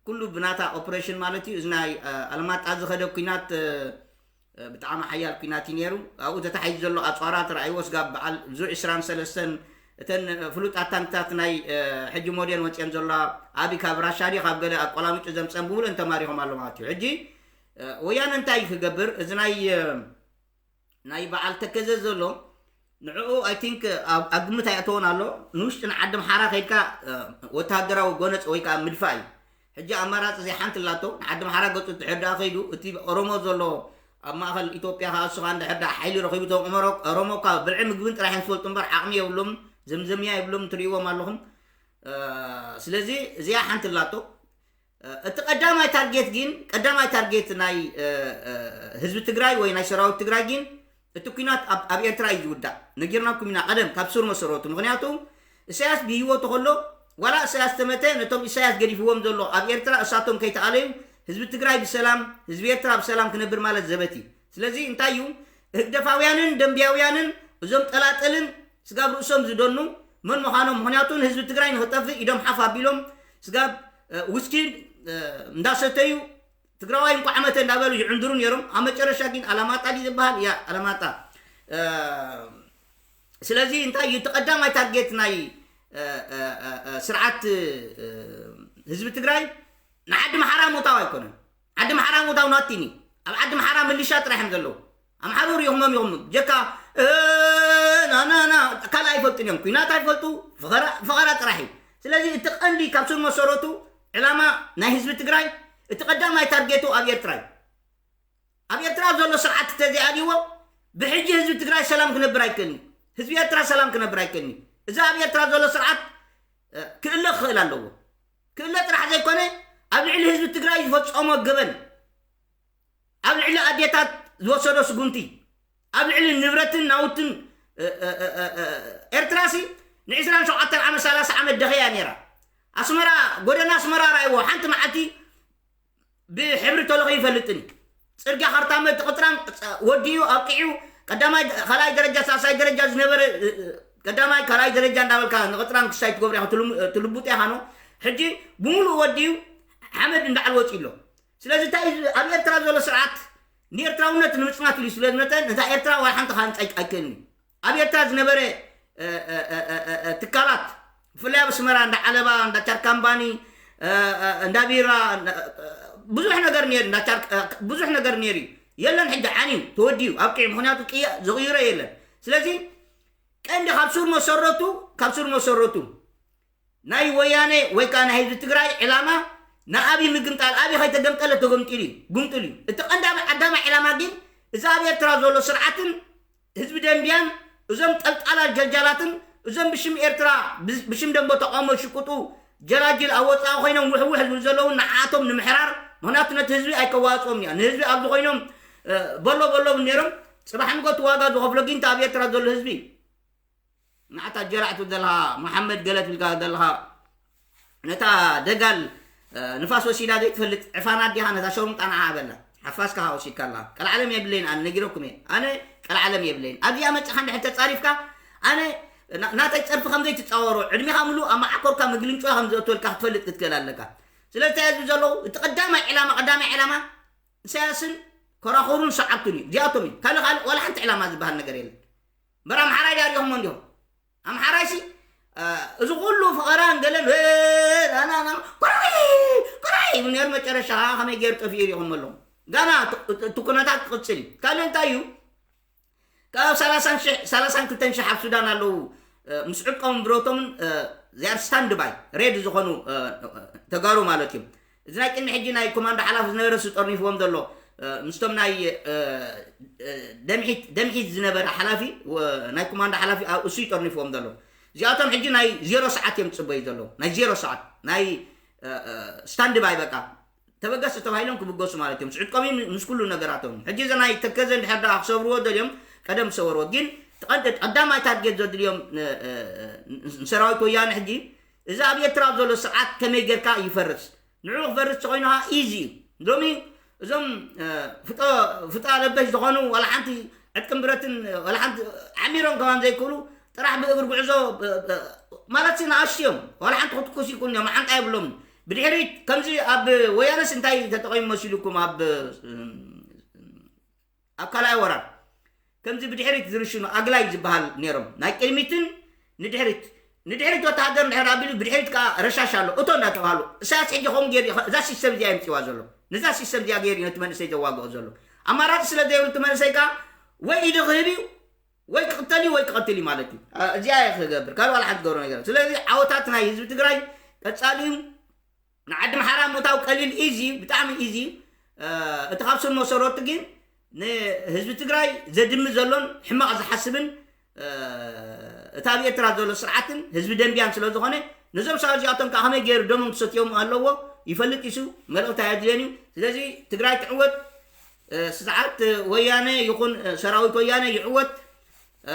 ኩሉ ብናታ ኦፕሬሽን ማለት እዩ። እዚ ናይ ኣለማጣ ዝኸደ ኩናት ብጣዕሚ ሓያል ኩናት እዩ ነይሩ። ኣብኡ ተታሒዙ ዘሎ ኣፅዋራ ተራእይዎ ስጋብ በዓል ዙ ዕስራን ሰለስተን እተን ፍሉጣት ታንክታት ናይ ሕጂ ሞዴል መፅኦም ዘሎ ኣቢ ካብ ራሻ ድዩ ካብ ገለ ኣቆላሚጡ ዘምፀን ብምሉእን ተማሪኾም ኣሎ ማለት እዩ። ሕጂ ወያነ እንታይ ክገብር እዚ ናይ ናይ በዓል ተከዘ ዘሎ ንዕኡ ኣይ ቲንክ ኣብ ግምት ኣይእተወን ኣሎ። ንውሽጢ ንዓዲ ምሓራ ከይድካ ወታደራዊ ጎነፅ ወይ ከዓ ምድፋእ እዩ። ሕጂ ኣማራፂ እዚኣ ሓንቲ ኣላቶ። ንዓዲ ምሓራ ገፁ ድሕር ደኣ ከይዱ እቲ ኦሮሞ ዘሎ ኣብ ማእኸል ኢትዮጵያ ከዓ እሱ ከዓ እንድሕር ደኣ ሓይሊ ረኺቡ እቶም ኦሮሞ እኳ ብልዒ ምግብን ጥራሕን ዝፈልጡ እምበር ዓቕሚ የብሎም። ዘምዘምያ የብሎም ትርእይዎም ኣለኹም። ስለዚ እዚኣ ሓንቲ ኣላቶ። እቲ ቀዳማይ ታርጌት ግን ቀዳማይ ታርጌት ናይ ህዝቢ ትግራይ ወይ ናይ ሰራዊት ትግራይ ግን እቲ ኩናት ኣብ ኤርትራ እዩ ዝውዳእ። ነጊርናኩም ኢና ቀደም ካብ ሱር መሰረቱ። ምክንያቱ እሳያስ ብህይወቱ ከሎ ዋላ እሳያስ ተመተ ነቶም እሳያስ ገዲፍዎም ዘሎ ኣብ ኤርትራ እሳቶም ከይተኣለዩ ህዝቢ ትግራይ ብሰላም ህዝቢ ኤርትራ ብሰላም ክነብር ማለት ዘበት እዩ። ስለዚ እንታይ እዩ ህግደፋውያንን ደንቢያውያንን እዞም ጠላጠልን ስጋብ ርእሶም ዝደኑ መን ምዃኖም ምክንያቱ ንህዝቢ ትግራይ ንክጠፍእ ኢዶም ሓፍ ኣቢሎም ስጋብ ውስኪ እንዳሰተዩ ትግራዋይ እንኳዕ ዓመተ እንዳበሉ ይዕንድሩ ነይሮም። ኣብ መጨረሻ ግን ኣላማጣ ድዩ ዝበሃል? ያ ኣላማጣ። ስለዚ እንታይ እዩ እቲ ቀዳማይ ታርጌት ናይ ስርዓት ህዝቢ ትግራይ ንዓዲ ምሓራ ምእታው ኣይኮነን። ዓዲ ምሓራ ምእታው ናቲኒ ኣብ ዓዲ ምሓራ ምልሻ ጥራሕ እዮም ዘለዉ። ኣምሓሩ ሪኹሞም ኢኹም ጀካ ናናና ካልእ ኣይፈልጡን እዮም። ኩናት ኣይፈልጡ ፈኸራ ጥራሕ እዩ። ስለዚ እቲ ቀንዲ ካብ ስር መሰረቱ ዕላማ ናይ ህዝቢ ትግራይ እቲ ቀዳማይ ታርጌቱ ኣብ ኤርትራ እዩ። ኣብ ኤርትራ ዘሎ ስርዓት ተዘይኣልይዎ ብሕጂ ህዝቢ ትግራይ ሰላም ክነብር ኣይክእልን። ህዝቢ ኤርትራ ሰላም ክነብር ኣይክእልን። እዚ ኣብ ኤርትራ ዘሎ ስርዓት ክእለ ክኽእል ኣለዎ። ክእለ ጥራሕ ዘይኮነ ኣብ ልዕሊ ህዝቢ ትግራይ ዝፈፀሞ ገበን ኣብ ልዕሊ ኣዴታት ዝወሰዶ ስጉምቲ ኣብ ልዕሊ ንብረትን ናውትን ኤርትራሲ ንዕስራን ሸውዓተን ዓመት ሰላሳ ዓመት ደኸያ ነይራ። ኣስመራ ጎደና ኣስመራ ራእይዎ ሓንቲ መዓልቲ ብሕብሪ ተለኺ ይፈልጥን እዩ። ፅርጊያ ካርታመ እቲ ቅጥራን ወዲኡ ኣብቂዑ ቀዳማይ ካልኣይ ደረጃ ሳልሳይ ደረጃ ዝነበረ ቀዳማይ ካልኣይ ደረጃ እንዳበልካ ንቅጥራን ክሳይ ትገብሩ ኢኻ ትልቡጥ ኢኻ ኖ። ሕጂ ብምሉእ ወዲኡ ሓመድ እንዳዓል ወፂ ኣሎ። ስለዚ እንታይ ኣብ ኤርትራ ዘሎ ስርዓት ንኤርትራውነት ንምፅናት ኢሉ ስለ ዝመፀ ነታ ኤርትራ ዋላ ሓንቲ ካንፃ ኣይክእልን እዩ። ኣብ ኤርትራ ዝነበረ ትካላት ብፍላይ ኣብ ኣስመራ እንዳ ዓለባ እንዳ ቻርካምባኒ እንዳ ቢራ ብዙሕ ነገር ነይሩ ብዙሕ ነገር ነይሩ እዩ። የለን ሕጂ ዓንዩ ተወዲኡ ኣብቂዑ ምክንያቱ ዝቕይሮ የለን። ስለዚ ቀንዲ ካብ ሱር መሰረቱ ካብ ሱር መሰረቱ ናይ ወያነ ወይ ከዓ ናይ ህዝቢ ትግራይ ዕላማ ንኣብይ ምግምጣል ኣብይ ከይተገምጠለ ተገምጢሉ እዩ ጉምጥሉ እዩ። እቲ ቀንዳሚ ቀዳማይ ዕላማ ግን እዚ ኣብ ኤርትራ ዘሎ ስርዓትን ህዝቢ ደንቢያን እዞም ጠልጣላት ጀልጃላትን እዞም ብሽም ኤርትራ ብሽም ደንቦ ተቃውሞ ሽቁጡ ጀላጅል ኣብ ወፃኢ ኮይኖም ውሕውሕ ዝብሉ ዘለዉ ንዓቶም ንምሕራር ምክንያቱ ነቲ ህዝቢ ኣይከዋፅኦም እያ ንህዝቢ ኣብዚ ኮይኖም በሎ በሎ ነይሮም ፅባሕ ንጎቲ ዋጋ ዝኸፍሎ ግን ኣብ ኤርትራ ዘሎ ህዝቢ ንዓታ ጀላዕቱ ዘለኻ መሓመድ ገለ ትብልካ ዘለኻ ነታ ደጋል ንፋስ ወሲዳ ዘይትፈልጥ ዕፋና ኣዲኻ ነታ ሸሩምጣ ንዓ በላ ሓፋስካ ወሲድካ ኣላ ቀልዓለም የብለይን ኣነ ነጊረኩም እየ ኣነ ቀልዓለም የብለይን ኣብዚኣ መፅኻ እንድሕር ተፃሪፍካ ኣነ ናተይ ፀርፊ ከም ዘይትፃወሮ ዕድሜኻ ምሉእ ኣብ መዓኮርካ ምግልንጮ ከም ዘእትወልካ ክትፈልጥ ክትክእል ኣለካ ስለዚ ተያዙ ዘለዉ እቲ ቀዳማይ ዕላማ ቀዳማይ ዕላማ ኢሳያስን ኮራኹሩን ሰዓብቱን እዩ እዚኣቶም እዩ ካልእ ካልእ ዋላ ሓንቲ ዕላማ ዝበሃል ነገር የለን እምበር ኣምሓራይ ድኣ ሪኹሞ እንዲኹም? ኣምሓራይሲ፣ እ፣ እዚ ኩሉ ፈቐራን ገለን፣ እ፣ ና፣ ና፣ ና፣ ኮራይ፣ ኮራይ ይብል ነይሩ። መጨረሻ ከመይ ገይሩ ጠፊኡ ሪኹሞ ኣለኹም። ጋና እቲ፣ እቲ፣ እቲ ኩነታት ክቕጽል እዩ። ካልእ እንታይ እዩ? ካብ ሰላሳን ሽሕ፣ ሰላሳን ክልተን ሽሕ ኣብ ሱዳን ኣለዉ፣ እ፣ ምስ ዕጥቆምን ብረቶምን፣ እ፣ they are stand by፣ ሬዲ ዝኾኑ፣ እ፣ ተጋሩ ማለት እዮም። እዚ ናይ ቅድሚ ሕጂ ናይ ኮማንዶ ሓላፊ ዝነበረ እሱ ጠርኒፍዎም ዘሎ፣ እ፣ ምስቶም ናይ፣ እ፣ እ፣ ደምሒት፣ ደምሒት ዝነበረ ሓላፊ፣ ወ-፣ ናይ ኮማንዶ ሓላፊ፣ እ፣ እሱ እዩ ጠርኒፍዎም ዘሎ። እዚኣቶም ሕጂ ናይ ዜሮ ሰዓት እዮም ዝጽበዩ ዘለዉ። ናይ ዜሮ ሰዓት፣ ናይ፣ እ፣ እ፣ ስታንድ ባይ በቃ። ተበገሱ ተባሂሎም ክብገሱ ማለት እዮም። ምስ ዕጥቆም፣ ምስ ኩሉ ነገራቶም። ሕጂ እዚ ናይ ተከዘ እንድሕር ደኣ ክሰብርዎ ደልዮም፣ ቀደም ሰበርዎ። ግን ቀድ-፣ ቀዳማይ ታርጌት ዘድልዮም ን-፣ እ፣ እ፣ ንሰራዊት ወያነ ሕጂ፣ እዚ ኣብ ኤርትራ ዘሎ ስርዓት ከመይ ጌርካ ይፈርስ? ንዕኡ ክፈርስ ተኾይኑ ኢዚ እዩ። ሎሚ እዞም፣ እ፣ ፍጠ-፣ ፍጣ ለበሽ ዝኾኑ ዋላ ሓንቲ ዕጥቅን ብረትን፣ ዋላ ሓንቲ ዓሚሮም ከማን ዘይክእሉ ጥራሕ ብእግሪ ጉዕዞ፣ እ፣ እ፣ ማለት ሲ ንኣሽቱ እዮም። ዋላ ሓንቲ ክትኩስ ይኩን እዮም፣ ሓንጣ የብሎም። ብድሕሪት ከምዚ ኣብ ወያነስ እንታይ ተጠቒሙ መሲሉኩም ኣብ፣ እ፣ ኣብ ካልኣይ ወራር? ከምዚ ብድሕሪት ዝርሽኑ ኣግላይ ዝበሃል ነይሮም። ናይ ቅድሚትን ንድሕሪት፣ ንድሕሪት ወተሃደር እንድሕር ኣቢሉ ብድሕሪት ከዓ ረሻሽ ኣሎ። እቶ እንዳተባሃሉ። እሳያስ ሕጂ ከምኡ ገይሩ እዩ፣ እዛ ሲስተም እዚኣ የምፅዋ ዘሎ። ነዛ ሲስተም እዚኣ ገይሩ እዩ ነቲ መንእሰይ ዘዋግኦ ዘሎ። ኣማራፂ ስለ ዘይብሉ እቲ መንእሰይ ከዓ ወይ ኢዱ ክህብ እዩ፣ ወይ ክቕተል እዩ፣ ወይ ክቐትል እዩ ማለት እዩ። እ፣ እዚኣ እየ ክገብር። ካልእ ዋላ ሓንቲ ገብሮ ነገር። ስለዚ ዓወታት ናይ ህዝቢ ትግራይ ቀጻሊ እዩ። ንዓዲ ምሓራ ምእታው ቀሊል፣ ኢዚ፣ ብጣዕሚ ኢዚ። እ፣ እቲ ካብ ስር መሰረቱ ግን ንህዝቢ ትግራይ ዘድሚ ዘሎን ሕማቕ ዝሓስብን፣ እ፣ እቲ ኣብ ኤርትራ ዘሎ ስርዓትን ህዝቢ ደንቢያን ስለ ዝኾነ፣ ነዞም ሰባት እዚኣቶም ከዓ ከመይ ገይሩ ደሞም ክሰትዮም ኣለዎ ይፈልጥ እዩ። መልእኽቲ ኣየድልዮን እዩ። ስለዚ ትግራይ ትዕወት፣ እ፣ ስርዓት ወያነ ይኹን፣ እ፣ ሰራዊት ወያነ ይዕወት፣ እ፣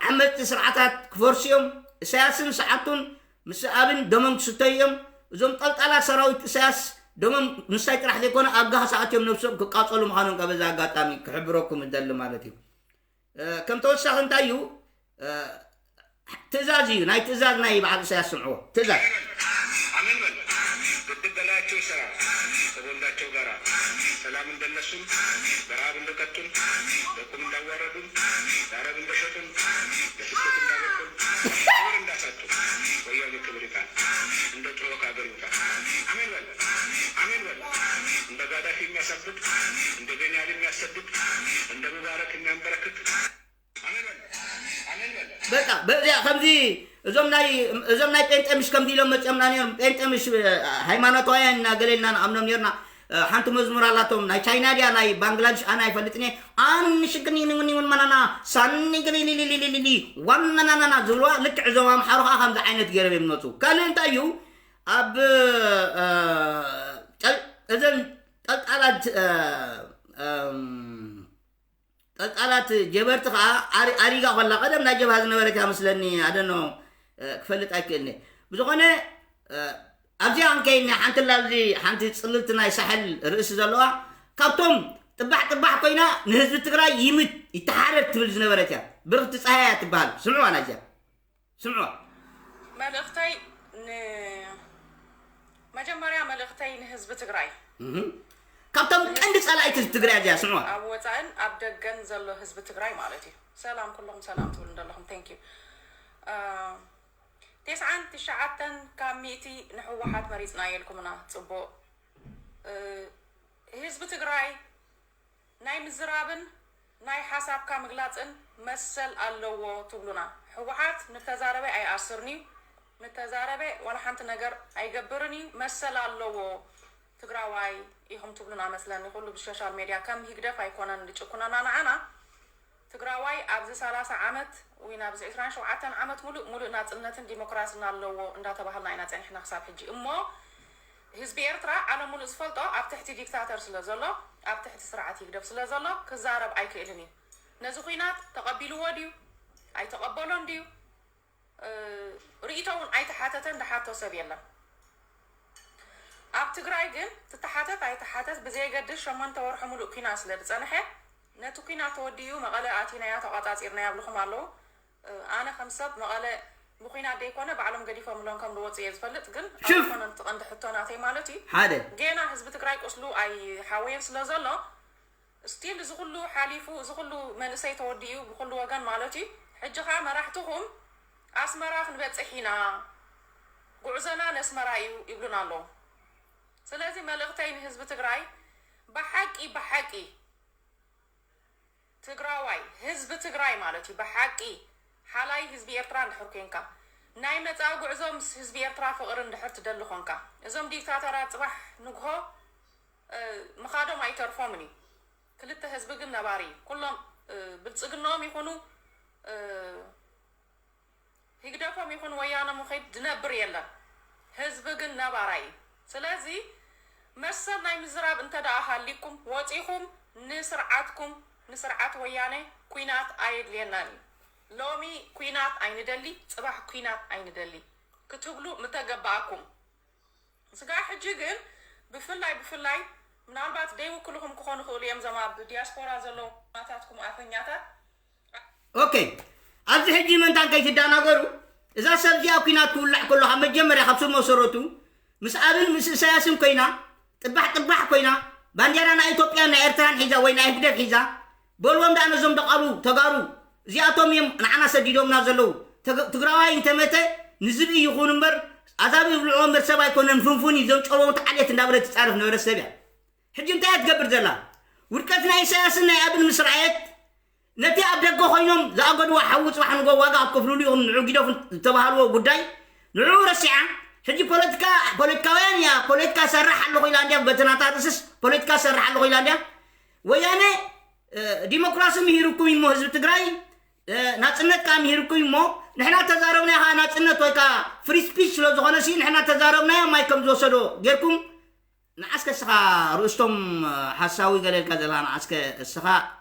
ዓመፅቲ ስርዓታት ክፈርሱ እዮም። ኢሳያስን ሰዓብቱን ምስ ኣብን ደሞም ክስተዩ እዮም። እዞም ጠልጣላት ሰራዊት ኢሳያስ ደሞም ምስታይ ጥራሕ ዘይኮነ ኣብ ጋህሲ ኣትዮም ነብሶም ክቃጸሉ ምዃኖም ካብ እዚ ኣጋጣሚ ክሕብረኩም እደሊ ማለት እዩ። እ፣ ከም ተወሳኺ እንታይ እዩ? እ፣ ትእዛዝ እዩ፣ ናይ ትእዛዝ ናይ በዓል ኢሳያስ ስምዕዎ። ትእዛዝ። ኣሜን በል። ግድብ በላያቸው ይሰራ። ከቦንዳቸው ጋራ ሰላም እንደነሱም፣ በረሃብ እንደቀጡም፣ ደቁም እንዳዋረዱም፣ ለአረብ እንደሸጡም፣ ለስደት እንዳበቁም፣ ክብር እንዳሳጡም፣ ወያኔ ክብር ይጣል። እንደ ጭወክ አገር ይውጣ። አሜን በል። አሜን በል። እንደ ጋዳፊ የሚያሳብድ፣ እንደ ቤን ያሊ የሚያሰድድ፣ እንደ ሙባረክ የሚያንበረክክ፣ በቃ በዚኣ ከምዚ እዞም ናይ፣ እዞም ናይ ጴንጤ ምሽ ከምዚ ኢሎም መፅኦምና ነይሮም። ጴንጤ ምሽ፣ እ፣ ሃይማኖታውያን እና ገለ ኢልና ንኣምኖም ነይርና። እ፣ ሓንቲ መዝሙር ኣላቶም፣ ናይ ቻይና ድያ ናይ ባንግላድሽ ኣነ ኣይፈልጥን እየ። ኣን ሽግኒ ንውን ይውን መናና ሳኒ ግሊሊሊሊሊሊ ዋናናናና ዝብልዋ ልክዕ እዞም ኣምሓሩ ከዓ ከምዚ ዓይነት ገይሮም እዮም ዝመፁ። ካልእ እንታይ እዩ? ኣብ፣ እ፣ ጠል-፣ እዘን ጠልጣላት፣ እ፣ እም፣ ጠልጣላት ጀበርቲ ከዓ ኣሪ-፣ ኣሪጋ ከላ ቀደም ናይ ጀብሃ ዝነበረት እያ መስለኒ። ኣደኖ፣ እ፣ ክፈልጥ ኣይክእልኒ። ብዝኾነ፣ እ፣ ኣብዚኣ እንከይኒ ሓንቲ ላብዚ ሓንቲ ጽልልቲ ናይ ሳሕል ርእሲ ዘለዋ ካብቶም ጥባሕ ጥባሕ ኮይና ንህዝቢ ትግራይ ይምት ይተሓረድ ትብል ዝነበረት እያ። ብርኽቲ ጸሃያ ትበሃል። ስምዕዋ ናይዚኣ። ስምዕዋ። መልእኽተይ ን-፣ መጀመርያ መልእኽተይ ንህዝቢ ትግራይ። እህ። ካብቶም ቀንዲ ጸላኢት ህዝቢ ትግራይ እዚኣ፣ ስምዕዋ። ኣብ ወጻእን ኣብ ደገን ዘሎ ህዝቢ ትግራይ ማለት እዩ። ሰላም ኩለኹም ሰላም ትብሉ እንደለኹም፣ thank you። እ፣ ተስዓን ትሽዓተን ካብ ሚእቲ ንህወሓት መሪጽና ኢልኩምና፣ ጽቡቕ። እ፣ ህዝቢ ትግራይ ናይ ምዝራብን ናይ ሓሳብካ ምግላጽን መሰል ኣለዎ ትብሉና። ህወሓት ንተዛረበ ኣይኣስርን እዩ፣ ንተዛረበ ዋላ ሓንቲ ነገር ኣይገብርን እዩ፣ መሰል ኣለዎ። ትግራዋይ ኢኹም ትብሉና መስለኒ፣ ኩሉ ብሶሻል ሜድያ ከም ህግደፍ ኣይኮነን ዝጭኩነና ንዓና። ትግራዋይ ኣብዚ ሰላሳ ዓመት ወይ ናብዚ ዕስራን ሸውዓተን ዓመት ሙሉእ፣ ሙሉእ ናጽነትን ዲሞክራስን ኣለዎ እንዳተባሃልና ኢና ጸኒሕና ክሳብ ሕጂ። እሞ ህዝቢ ኤርትራ ዓለም ሙሉእ ዝፈልጦ ኣብ ትሕቲ ዲክታተር ስለ ዘሎ፣ ኣብ ትሕቲ ስርዓት ህግደፍ ስለ ዘሎ ክዛረብ ኣይክእልን እዩ። ነዚ ኲናት ተቐቢልዎ ድዩ? ኣይተቐበሎን ድዩ? እ፣ ርእይቶ እውን ኣይተሓተተን፣ ዝሓቶ ሰብ የለን። ኣብ ትግራይ ግን ትተሓተት ኣይተሓተት ብዘየገድስ ሸሞንተ ወርሒ ሙሉእ ኲናት ስለ ዝጸንሐ፣ ነቲ ኲናት ተወዲኡ መቐለ ኣቲናያ ተቋጻጺርናያ ይብልኹም ኣለዉ። እ፣ ኣነ ከም ሰብ መቐለ ብኲናት ደይኮነ ባዕሎም ገዲፎምሎም ከም ዝወፁ እየ ዝፈልጥ፣ ግን ሽፍ! ኣይኮነን እቲ ቀንዲ ሕቶ ናተይ ማለት እዩ። ሓደ። ጌና ህዝቢ ትግራይ ቁስሉ ኣይሓወየን ስለ ዘሎ፣ ስቲል እዚ ኩሉ ሓሊፉ፣ እዚ ኩሉ መንእሰይ ተወዲኡ ብኩሉ ወገን ማለት እዩ። ሕጂ ኸዓ መራሕትኹም ኣስመራ ክንበጽሕ ኢና፣ ጉዕዞና ነስመራ እዩ ይብሉና ኣለዉ። ስለዚ መልእኽተይ ንህዝቢ ትግራይ፣ ብሓቂ ብሓቂ ትግራዋይ፣ ህዝቢ ትግራይ ማለት እዩ፣ ብሓቂ ሓላይ ህዝቢ ኤርትራ እንድሕር ኮንካ፣ ናይ መጻኢ ጉዕዞ ምስ ህዝቢ ኤርትራ ፍቕሪ እንድሕር ትደሊ ኮንካ፣ እዞም ዲክታተራት ጽባሕ ንግሆ ምኻዶም ኣይተርፎምን እዩ። ክልተ ህዝቢ ግን ነባሪ እዩ። ኩሎም ብልጽግናኦም ይኹኑ ህግደፎም ይኹን ወያነ ምኺድ ዝነብር የለን። ህዝቢ ግን ነባራይ እዩ። ስለዚ መሰል ናይ ምዝራብ እንተ ደኣ ሃሊኩም ወጺኹም ንስርዓትኩም ንስርዓት ወያነ ኩናት ኣየድልየናን እዩ። ሎሚ ኩናት ኣይንደሊ፣ ጽባሕ ኩናት ኣይንደሊ ክትብሉ ምተገባኣኩም። ስጋዕ ሕጂ ግን ብፍላይ ብፍላይ ምናልባት ደይውክልኹም ክኾኑ ይኽእሉ እዮም፣ እዞም ኣብ ዲያስፖራ ዘለዉ ናታትኩም ኣፈኛታት። ኦኬ፣ ኣብዚ ሕጂ ምእንታን ከይትደናገሩ፣ እዛ ሰብ እዚኣ ኩናት ክውላዕ ከሎ ካብ መጀመርያ ካብ ስር መሰረቱ ምስ ኣብን ምስ እሳያስን ኮይና ጥባሕ ጥባሕ ኮይና ባንዴራ ናይ ኢትዮጵያን ናይ ኤርትራን ሒዛ ወይ ናይ ህግደፍ ሒዛ በልዎም ደኣ ነዞም ደቓሉ ተጋሩ እዚኣቶም እዮም ንዓና ሰዲዶምና ዘለዉ። ትግራዋይ እንተመተ ንዝብኢ ይኹን እምበር ኣዛቢ ይብልዑ እምበር ሰብ ኣይኮነን፣ ፍንፉን እዩ፣ ዘንጨቦ ተዓልየት እንዳበለት ትጻረፍ ነበረት ሰብ እያ። ሕጂ እንታይ እያ ትገብር ዘላ? ውድቀት ናይ ኢሳያስን ናይ ኣብን ምስ ረኣየት ነቲ ኣብ ደገ ኮይኖም ዝኣገድዎ ሓዊ ጽባሕ ንጎ ዋጋ ኣብ ከፍልሉ ኢኹም ንዑ ጊደፉ ዝተባሃልዎ ጉዳይ ንዑ ረሲዓ ሕጂ ፖለቲካ ፖለቲካውያን እያ ፖለቲካ ሰርሕ ኣለኹ ኢላ እንድያ በተናታ ርእስስ ፖለቲካ ሰርሕ ኣለኹ ኢላ እንድያ ወያነ ዲሞክራሲ ምሂርኩም እሞ ህዝቢ ትግራይ ናፅነት ከዓ ምሂርኩም እሞ ንሕና ተዛረብና ከዓ ናፅነት ወይ ከዓ ፍሪ ስፒች ስለ ዝኾነ ሲ ንሕና ተዛረብናዮ ማይ ከም ዝወሰዶ ጌርኩም ንዓስከ እስኻ ርእስቶም ሓሳዊ ገለ ኢልካ ዘለኻ ንዓስከ እስኻ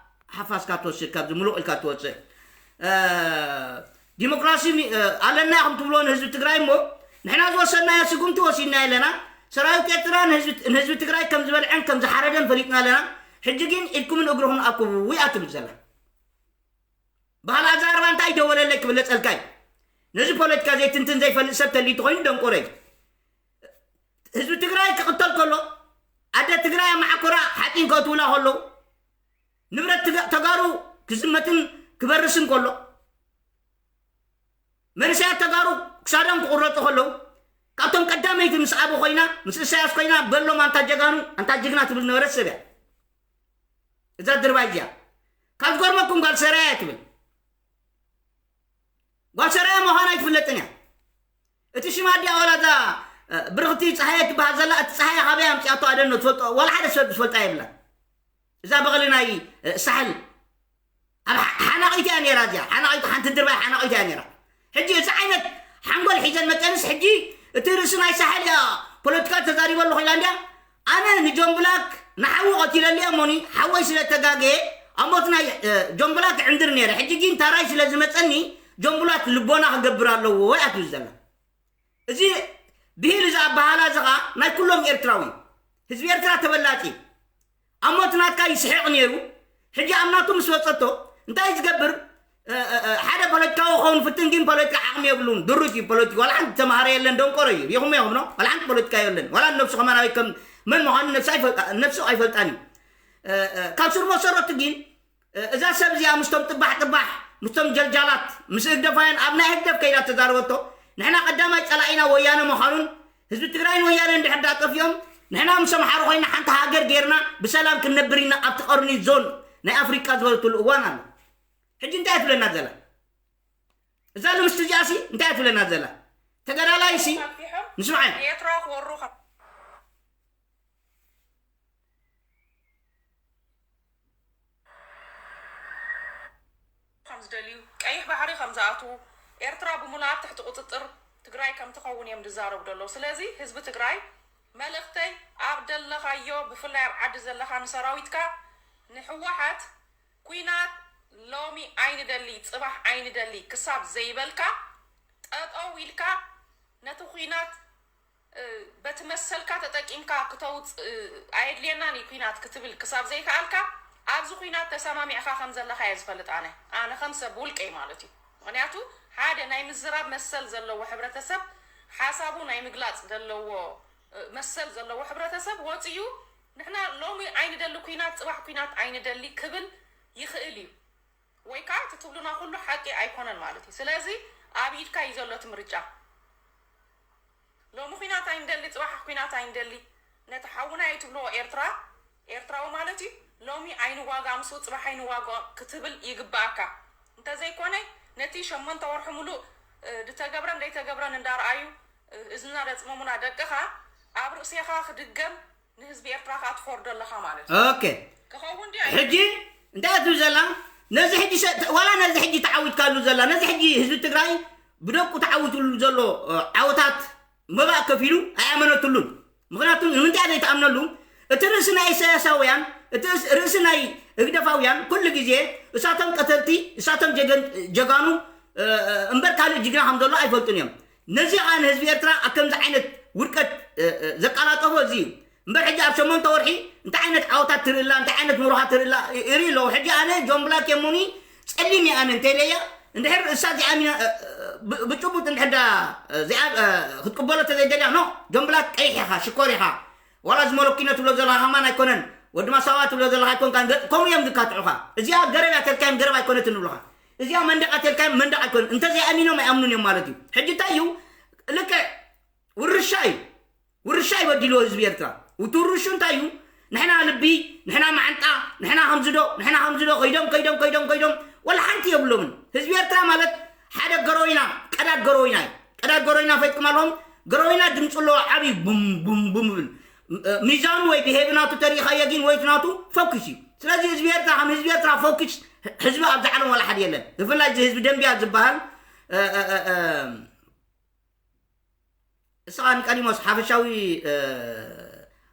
ሓፋስካ ትወስድ ካብዚ ምሉቕ ኢልካ ትወፅእ ዲሞክራሲ ኣለና ኢኹም ትብልዎ ንህዝቢ ትግራይ እሞ ንሕና ዝወሰድናዮ ስጉምቲ ወሲድና ኣለና ሰራዊት ኤርትራ ንህዝቢ ትግራይ ከም ዝበልዐን ከም ዝሓረደን ፈሊጥና ኣለና ሕጂ ግን ኢድኩምን እግርኹም ኣኩቡ እያ ትብል ዘላ ባህል ኣዛርባ እንታይ ደወለለይ ክብለፀልካ እዩ ነዚ ፖለቲካ ዘይትንትን ዘይፈልጥ ሰብ ተሊቱ ኮይኑ ደንቆረ እዩ ህዝቢ ትግራይ ክቕተል ከሎ ኣደ ትግራይ ኣብ መዓኮራ ሓፂን ከእትውላ ከለዉ ንብረት ተጋሩ ክዝመትን ክበርስን ከሎ መንእሰያት ተጋሩ ክሳዶም ክቑረፁ ከለዉ ካብቶም ቀዳመይቲ ምስ ኣቦ ኮይና ምስ እሳያስ ኮይና በሎም ኣንታ ጀጋኑ ኣንታ ጅግና ትብል ነበረት ሰብ እያ እዛ ድርባይ እዚኣ ካብ ዝገርመኩም ጓል ሰራያ ትብል ጓል ሰራያ ምዃና ኣይትፍለጥን እያ እቲ ሽማ ኣዲኣ ዋላ እዛ ብርኽቲ ፀሃየ ትበሃል ዘላ እቲ ፀሃየ ካበይ ኣምፅኣቶ ኣደኖ ትፈልጦ ዋላ ሓደ ሰብ ዝፈልጣ የብላን እዛ በቕሊ ናይ ሳሕል ኣብ ሓናቒት እያ ነራ እዚኣ ሓናቒት ሓንቲ ድርባይ ሓናቒት እያ ነራ ሕጂ እዚ ዓይነት ሓንጎል ሒዘን መጠንስ ሕጂ እቲ ርእሲ ናይ ሳሕል እያ ፖለቲካ ተዛሪበ ኣለኹ ኢላ እንዲያ ኣነ ንጆን ብላክ ንሓዉ ቀቲለልያ እሞኒ ሓወይ ስለ ተጋገየ ኣብ ሞት ናይ ጆን ብላክ ዕንድር ነይረ ሕጂ ግን ታራይ ስለ ዝመፀኒ ጆን ብላክ ልቦና ክገብር ኣለዎ እያ ትብል ዘላ እዚ ብሂል እዚ ኣበሃላ እዚ ከዓ ናይ ኩሎም ኤርትራዊ ህዝቢ ኤርትራ ተበላፂ ኣብ ሞት ናትካ ይስሕቕ ነይሩ ሕጂ ኣብ ናቱ ምስ ወፀቶ እንታይ ዝገብር ሓደ ፖለቲካዊ ክኸውን ፍትን ግን ፖለቲካ ዓቕሚ የብሉን ድሩት እዩ ፖለቲካ ዋላ ሓንቲ ተማሃረ የለን ደንቆሮ እዩ ሪኹም ኢኹም ኖ ዋላ ሓንቲ ፖለቲካ የለን ዋላ ነብሱ ከማን ኣበይ ከም መን ምዃኑ ነብሱ ኣይፈልጣን እዩ ካብ ስር መሰረቱ ግን እዛ ሰብ እዚኣ ምስቶም ጥባሕ ጥባሕ ምስቶም ጀልጃላት ምስ ህግደፋውያን ኣብ ናይ ህግደፍ ከይዳ ተዛረበቶ ንሕና ቀዳማይ ፀላኢና ወያነ ምዃኑን ህዝቢ ትግራይን ወያነ እንድሕር ዳጠፊኦም ንሕና ምስ ኣምሓሩ ኮይና ሓንቲ ሃገር ገይርና ብሰላም ክንነብር ኢና ኣብቲ ቀርኒ ዞን ናይ ኣፍሪቃ ዝበለትሉ እዋን ኣሎ ሕጂ እንታይ ትብለና ዘላ እዛ ልምስቲ እዚኣሲ እንታይ ትብለና ዘላ ተገዳላይሲ ንስምዓ ኤርትራ ክወሩ ከም ዝደልዩ ቀይሕ ባሕሪ ከም ዝኣትዉ ኤርትራ ብምሉኣት ትሕቲ ቁፅጥር ትግራይ ከም ትኸውን እዮም ዝዛረቡ ዘለዉ ስለዚ ህዝቢ ትግራይ መልእኽተይ ኣብ ደለኻዮ ብፍላይ ኣብ ዓዲ ዘለኻ ንሰራዊትካ ንሕወሓት ኩናት ሎሚ ኣይንደሊ ፅባሕ ኣይንደሊ ክሳብ ዘይበልካ ጠጠው ኢልካ ነቲ ኩናት በቲ መሰልካ ተጠቂምካ ክተውፅእ ኣየድልየናን እዩ ኩናት ክትብል ክሳብ ዘይከኣልካ ኣብዚ ኩናት ተሰማሚዕካ ከም ዘለካ እየ ዝፈልጥ ኣነ ኣነ ከም ሰብ ውልቀይ ማለት እዩ ምክንያቱ ሓደ ናይ ምዝራብ መሰል ዘለዎ ሕብረተሰብ ሓሳቡ ናይ ምግላፅ ዘለዎ መሰል ዘለዎ ሕብረተሰብ ወፂኡ ንሕና ሎሚ ኣይንደሊ ኩናት ፅባሕ ኩናት ኣይንደሊ ክብል ይኽእል እዩ ወይ ከዓ እቲ ትብሉና ኩሉ ሓቂ ኣይኮነን ማለት እዩ። ስለዚ ኣብ ኢድካ እዩ ዘሎ እቲ ምርጫ። ሎሚ ኩናት ኣይንደሊ፣ ፅባሕ ኩናት ኣይንደሊ። ነቲ ሓውና እዩ ትብልዎ ኤርትራ፣ ኤርትራዊ ማለት እዩ። ሎሚ ኣይንዋጋ ምስኡ፣ ፅባሕ ኣይንዋጋ ክትብል ይግባኣካ። እንተዘይኮነ ነቲ ሸሞንተ ወርሒ ሙሉእ፣ እ፣ ዝተገብረን ዘይተገብረን እንዳረኣዩ፣ እ፣ እዝና ደፅመሙና ደቅኻ ኣብ ርእሴኻ ክድገም ንህዝቢ ኤርትራ ከዓ ትፈርዶ ኣለኻ ማለት እዩ። ኦኬ። ክኸውን ድዩ? ሕጂ እንታይ እያ ትብል ዘላ? ነዚ ሕጂ ሰ-፣ ዋላ ነዚ ሕጂ ተዓዊትካሉ ዘላ፣ ነዚ ሕጂ ህዝቢ ትግራይ ብደቁ ተዓዊትሉ ዘሎ፣ እ፣ ዓወታት መባእ ከፊሉ ኣይኣመነትሉን። ምኽንያቱ ንምንታይ ዘይተኣምነሉ? እቲ ርእሲ ናይ ኢሳያሳውያን፣ እቲ ርእሲ ናይ ህግደፋውያን ኩሉ ግዜ እሳቶም ቀተልቲ፣ እሳቶም ጀገን-፣ ጀጋኑ፣ እ፣ እ፣ እምበር ካልእ ጅግና ከም ዘሎ ኣይፈልጡን እዮም። ነዚ ኸኣ ንህዝቢ ኤርትራ ኣብ ከምዚ ዓይነት ውድቀት፣ እ፣ እ፣ ዘቀላጠፎ እዚ እዩ። እምበር ሕጂ ኣብ ሸሞንተ ወርሒ እንታይ ዓይነት ዓወታት ትርእላ፣ እንታይ ዓይነት ምሩኻት ትርእላ ይ-፣ ይርኢ ኣለኹ። ሕጂ ኣነ ጆን ብላክ የሙኒ ጸሊም እየ ኣነ እንተኢለያ፣ እንድሕር እሳ እዚኣ ሚና፣ እ፣ እ፣ ብ-፣ ብጭቡጥ እንድሕር ዳ፣ እ፣ እዚኣ፣ እ፣ ክትቅበሎ ተዘይደልያ፣ ኖ፣ ጆን ብላክ ቀይሕ ኢኻ፣ ሽኮር ኢኻ። ዋላ እዚ ሞለኪኖ ትብሎ ዘለኻ ከማን ኣይኮነን፣ ወዲ ማሳዋ ትብሎ ዘለኻ ኣይኮንካን፣ ገ-፣ ከምኡ እዮም ዝካትዑኻ። እዚኣ ገረብ እያ ተልካዮም ገረብ ኣይኮነትን ንብሉኻ። እዚኣ መንደቕ እያ ተልካዮም መንደቕ ኣይኮነን። እንተዘይኣሚኖም ኣይኣምኑን እዮም ማለት እዩ። ሕጂ እንታይ እዩ? ልክዕ ውርሻ እዩ። ውርሻ ይበዲልዎ ህዝቢ ኤርትራ። እቲ ውርሹ እንታይ እዩ? ንሕና ልቢ፣ ንሕና ማዓንጣ፣ ንሕና ከምዝዶ፣ ንሕና ከምዝዶ ከይዶም፣ ከይዶም፣ ከይዶም፣ ከይዶም፣ ወላ ሓንቲ የብሎምን። ህዝቢ ኤርትራ ማለት ሓደ ገሮይና፣ ቀዳድ ገሮይና እዩ። ቀዳድ ገሮይና ፈይጥኩም ኣለኹም? ገሮይና ድምፂ ኣለዎ ዓብዪ ቡም፣ ቡም፣ ቡም ይብል። እ፣ ሚዛኑ ወይ ብሄቢ ናቱ ተሪኢኻዮ ግን ወይ ናቱ ፎክስ እዩ። ስለዚ ህዝቢ ኤርትራ ከም ህዝቢ ኤርትራ ፎክስ ህዝቢ ኣብዚ ዓለም ዋላ ሓደ የለን። ብፍላይ እዚ ህዝቢ ደንቢያ ዝበሃል፣ እ፣ እ፣ እ፣ እ፣ እስኻ ኒቃዲሞስ ሓፈሻዊ፣ እ፣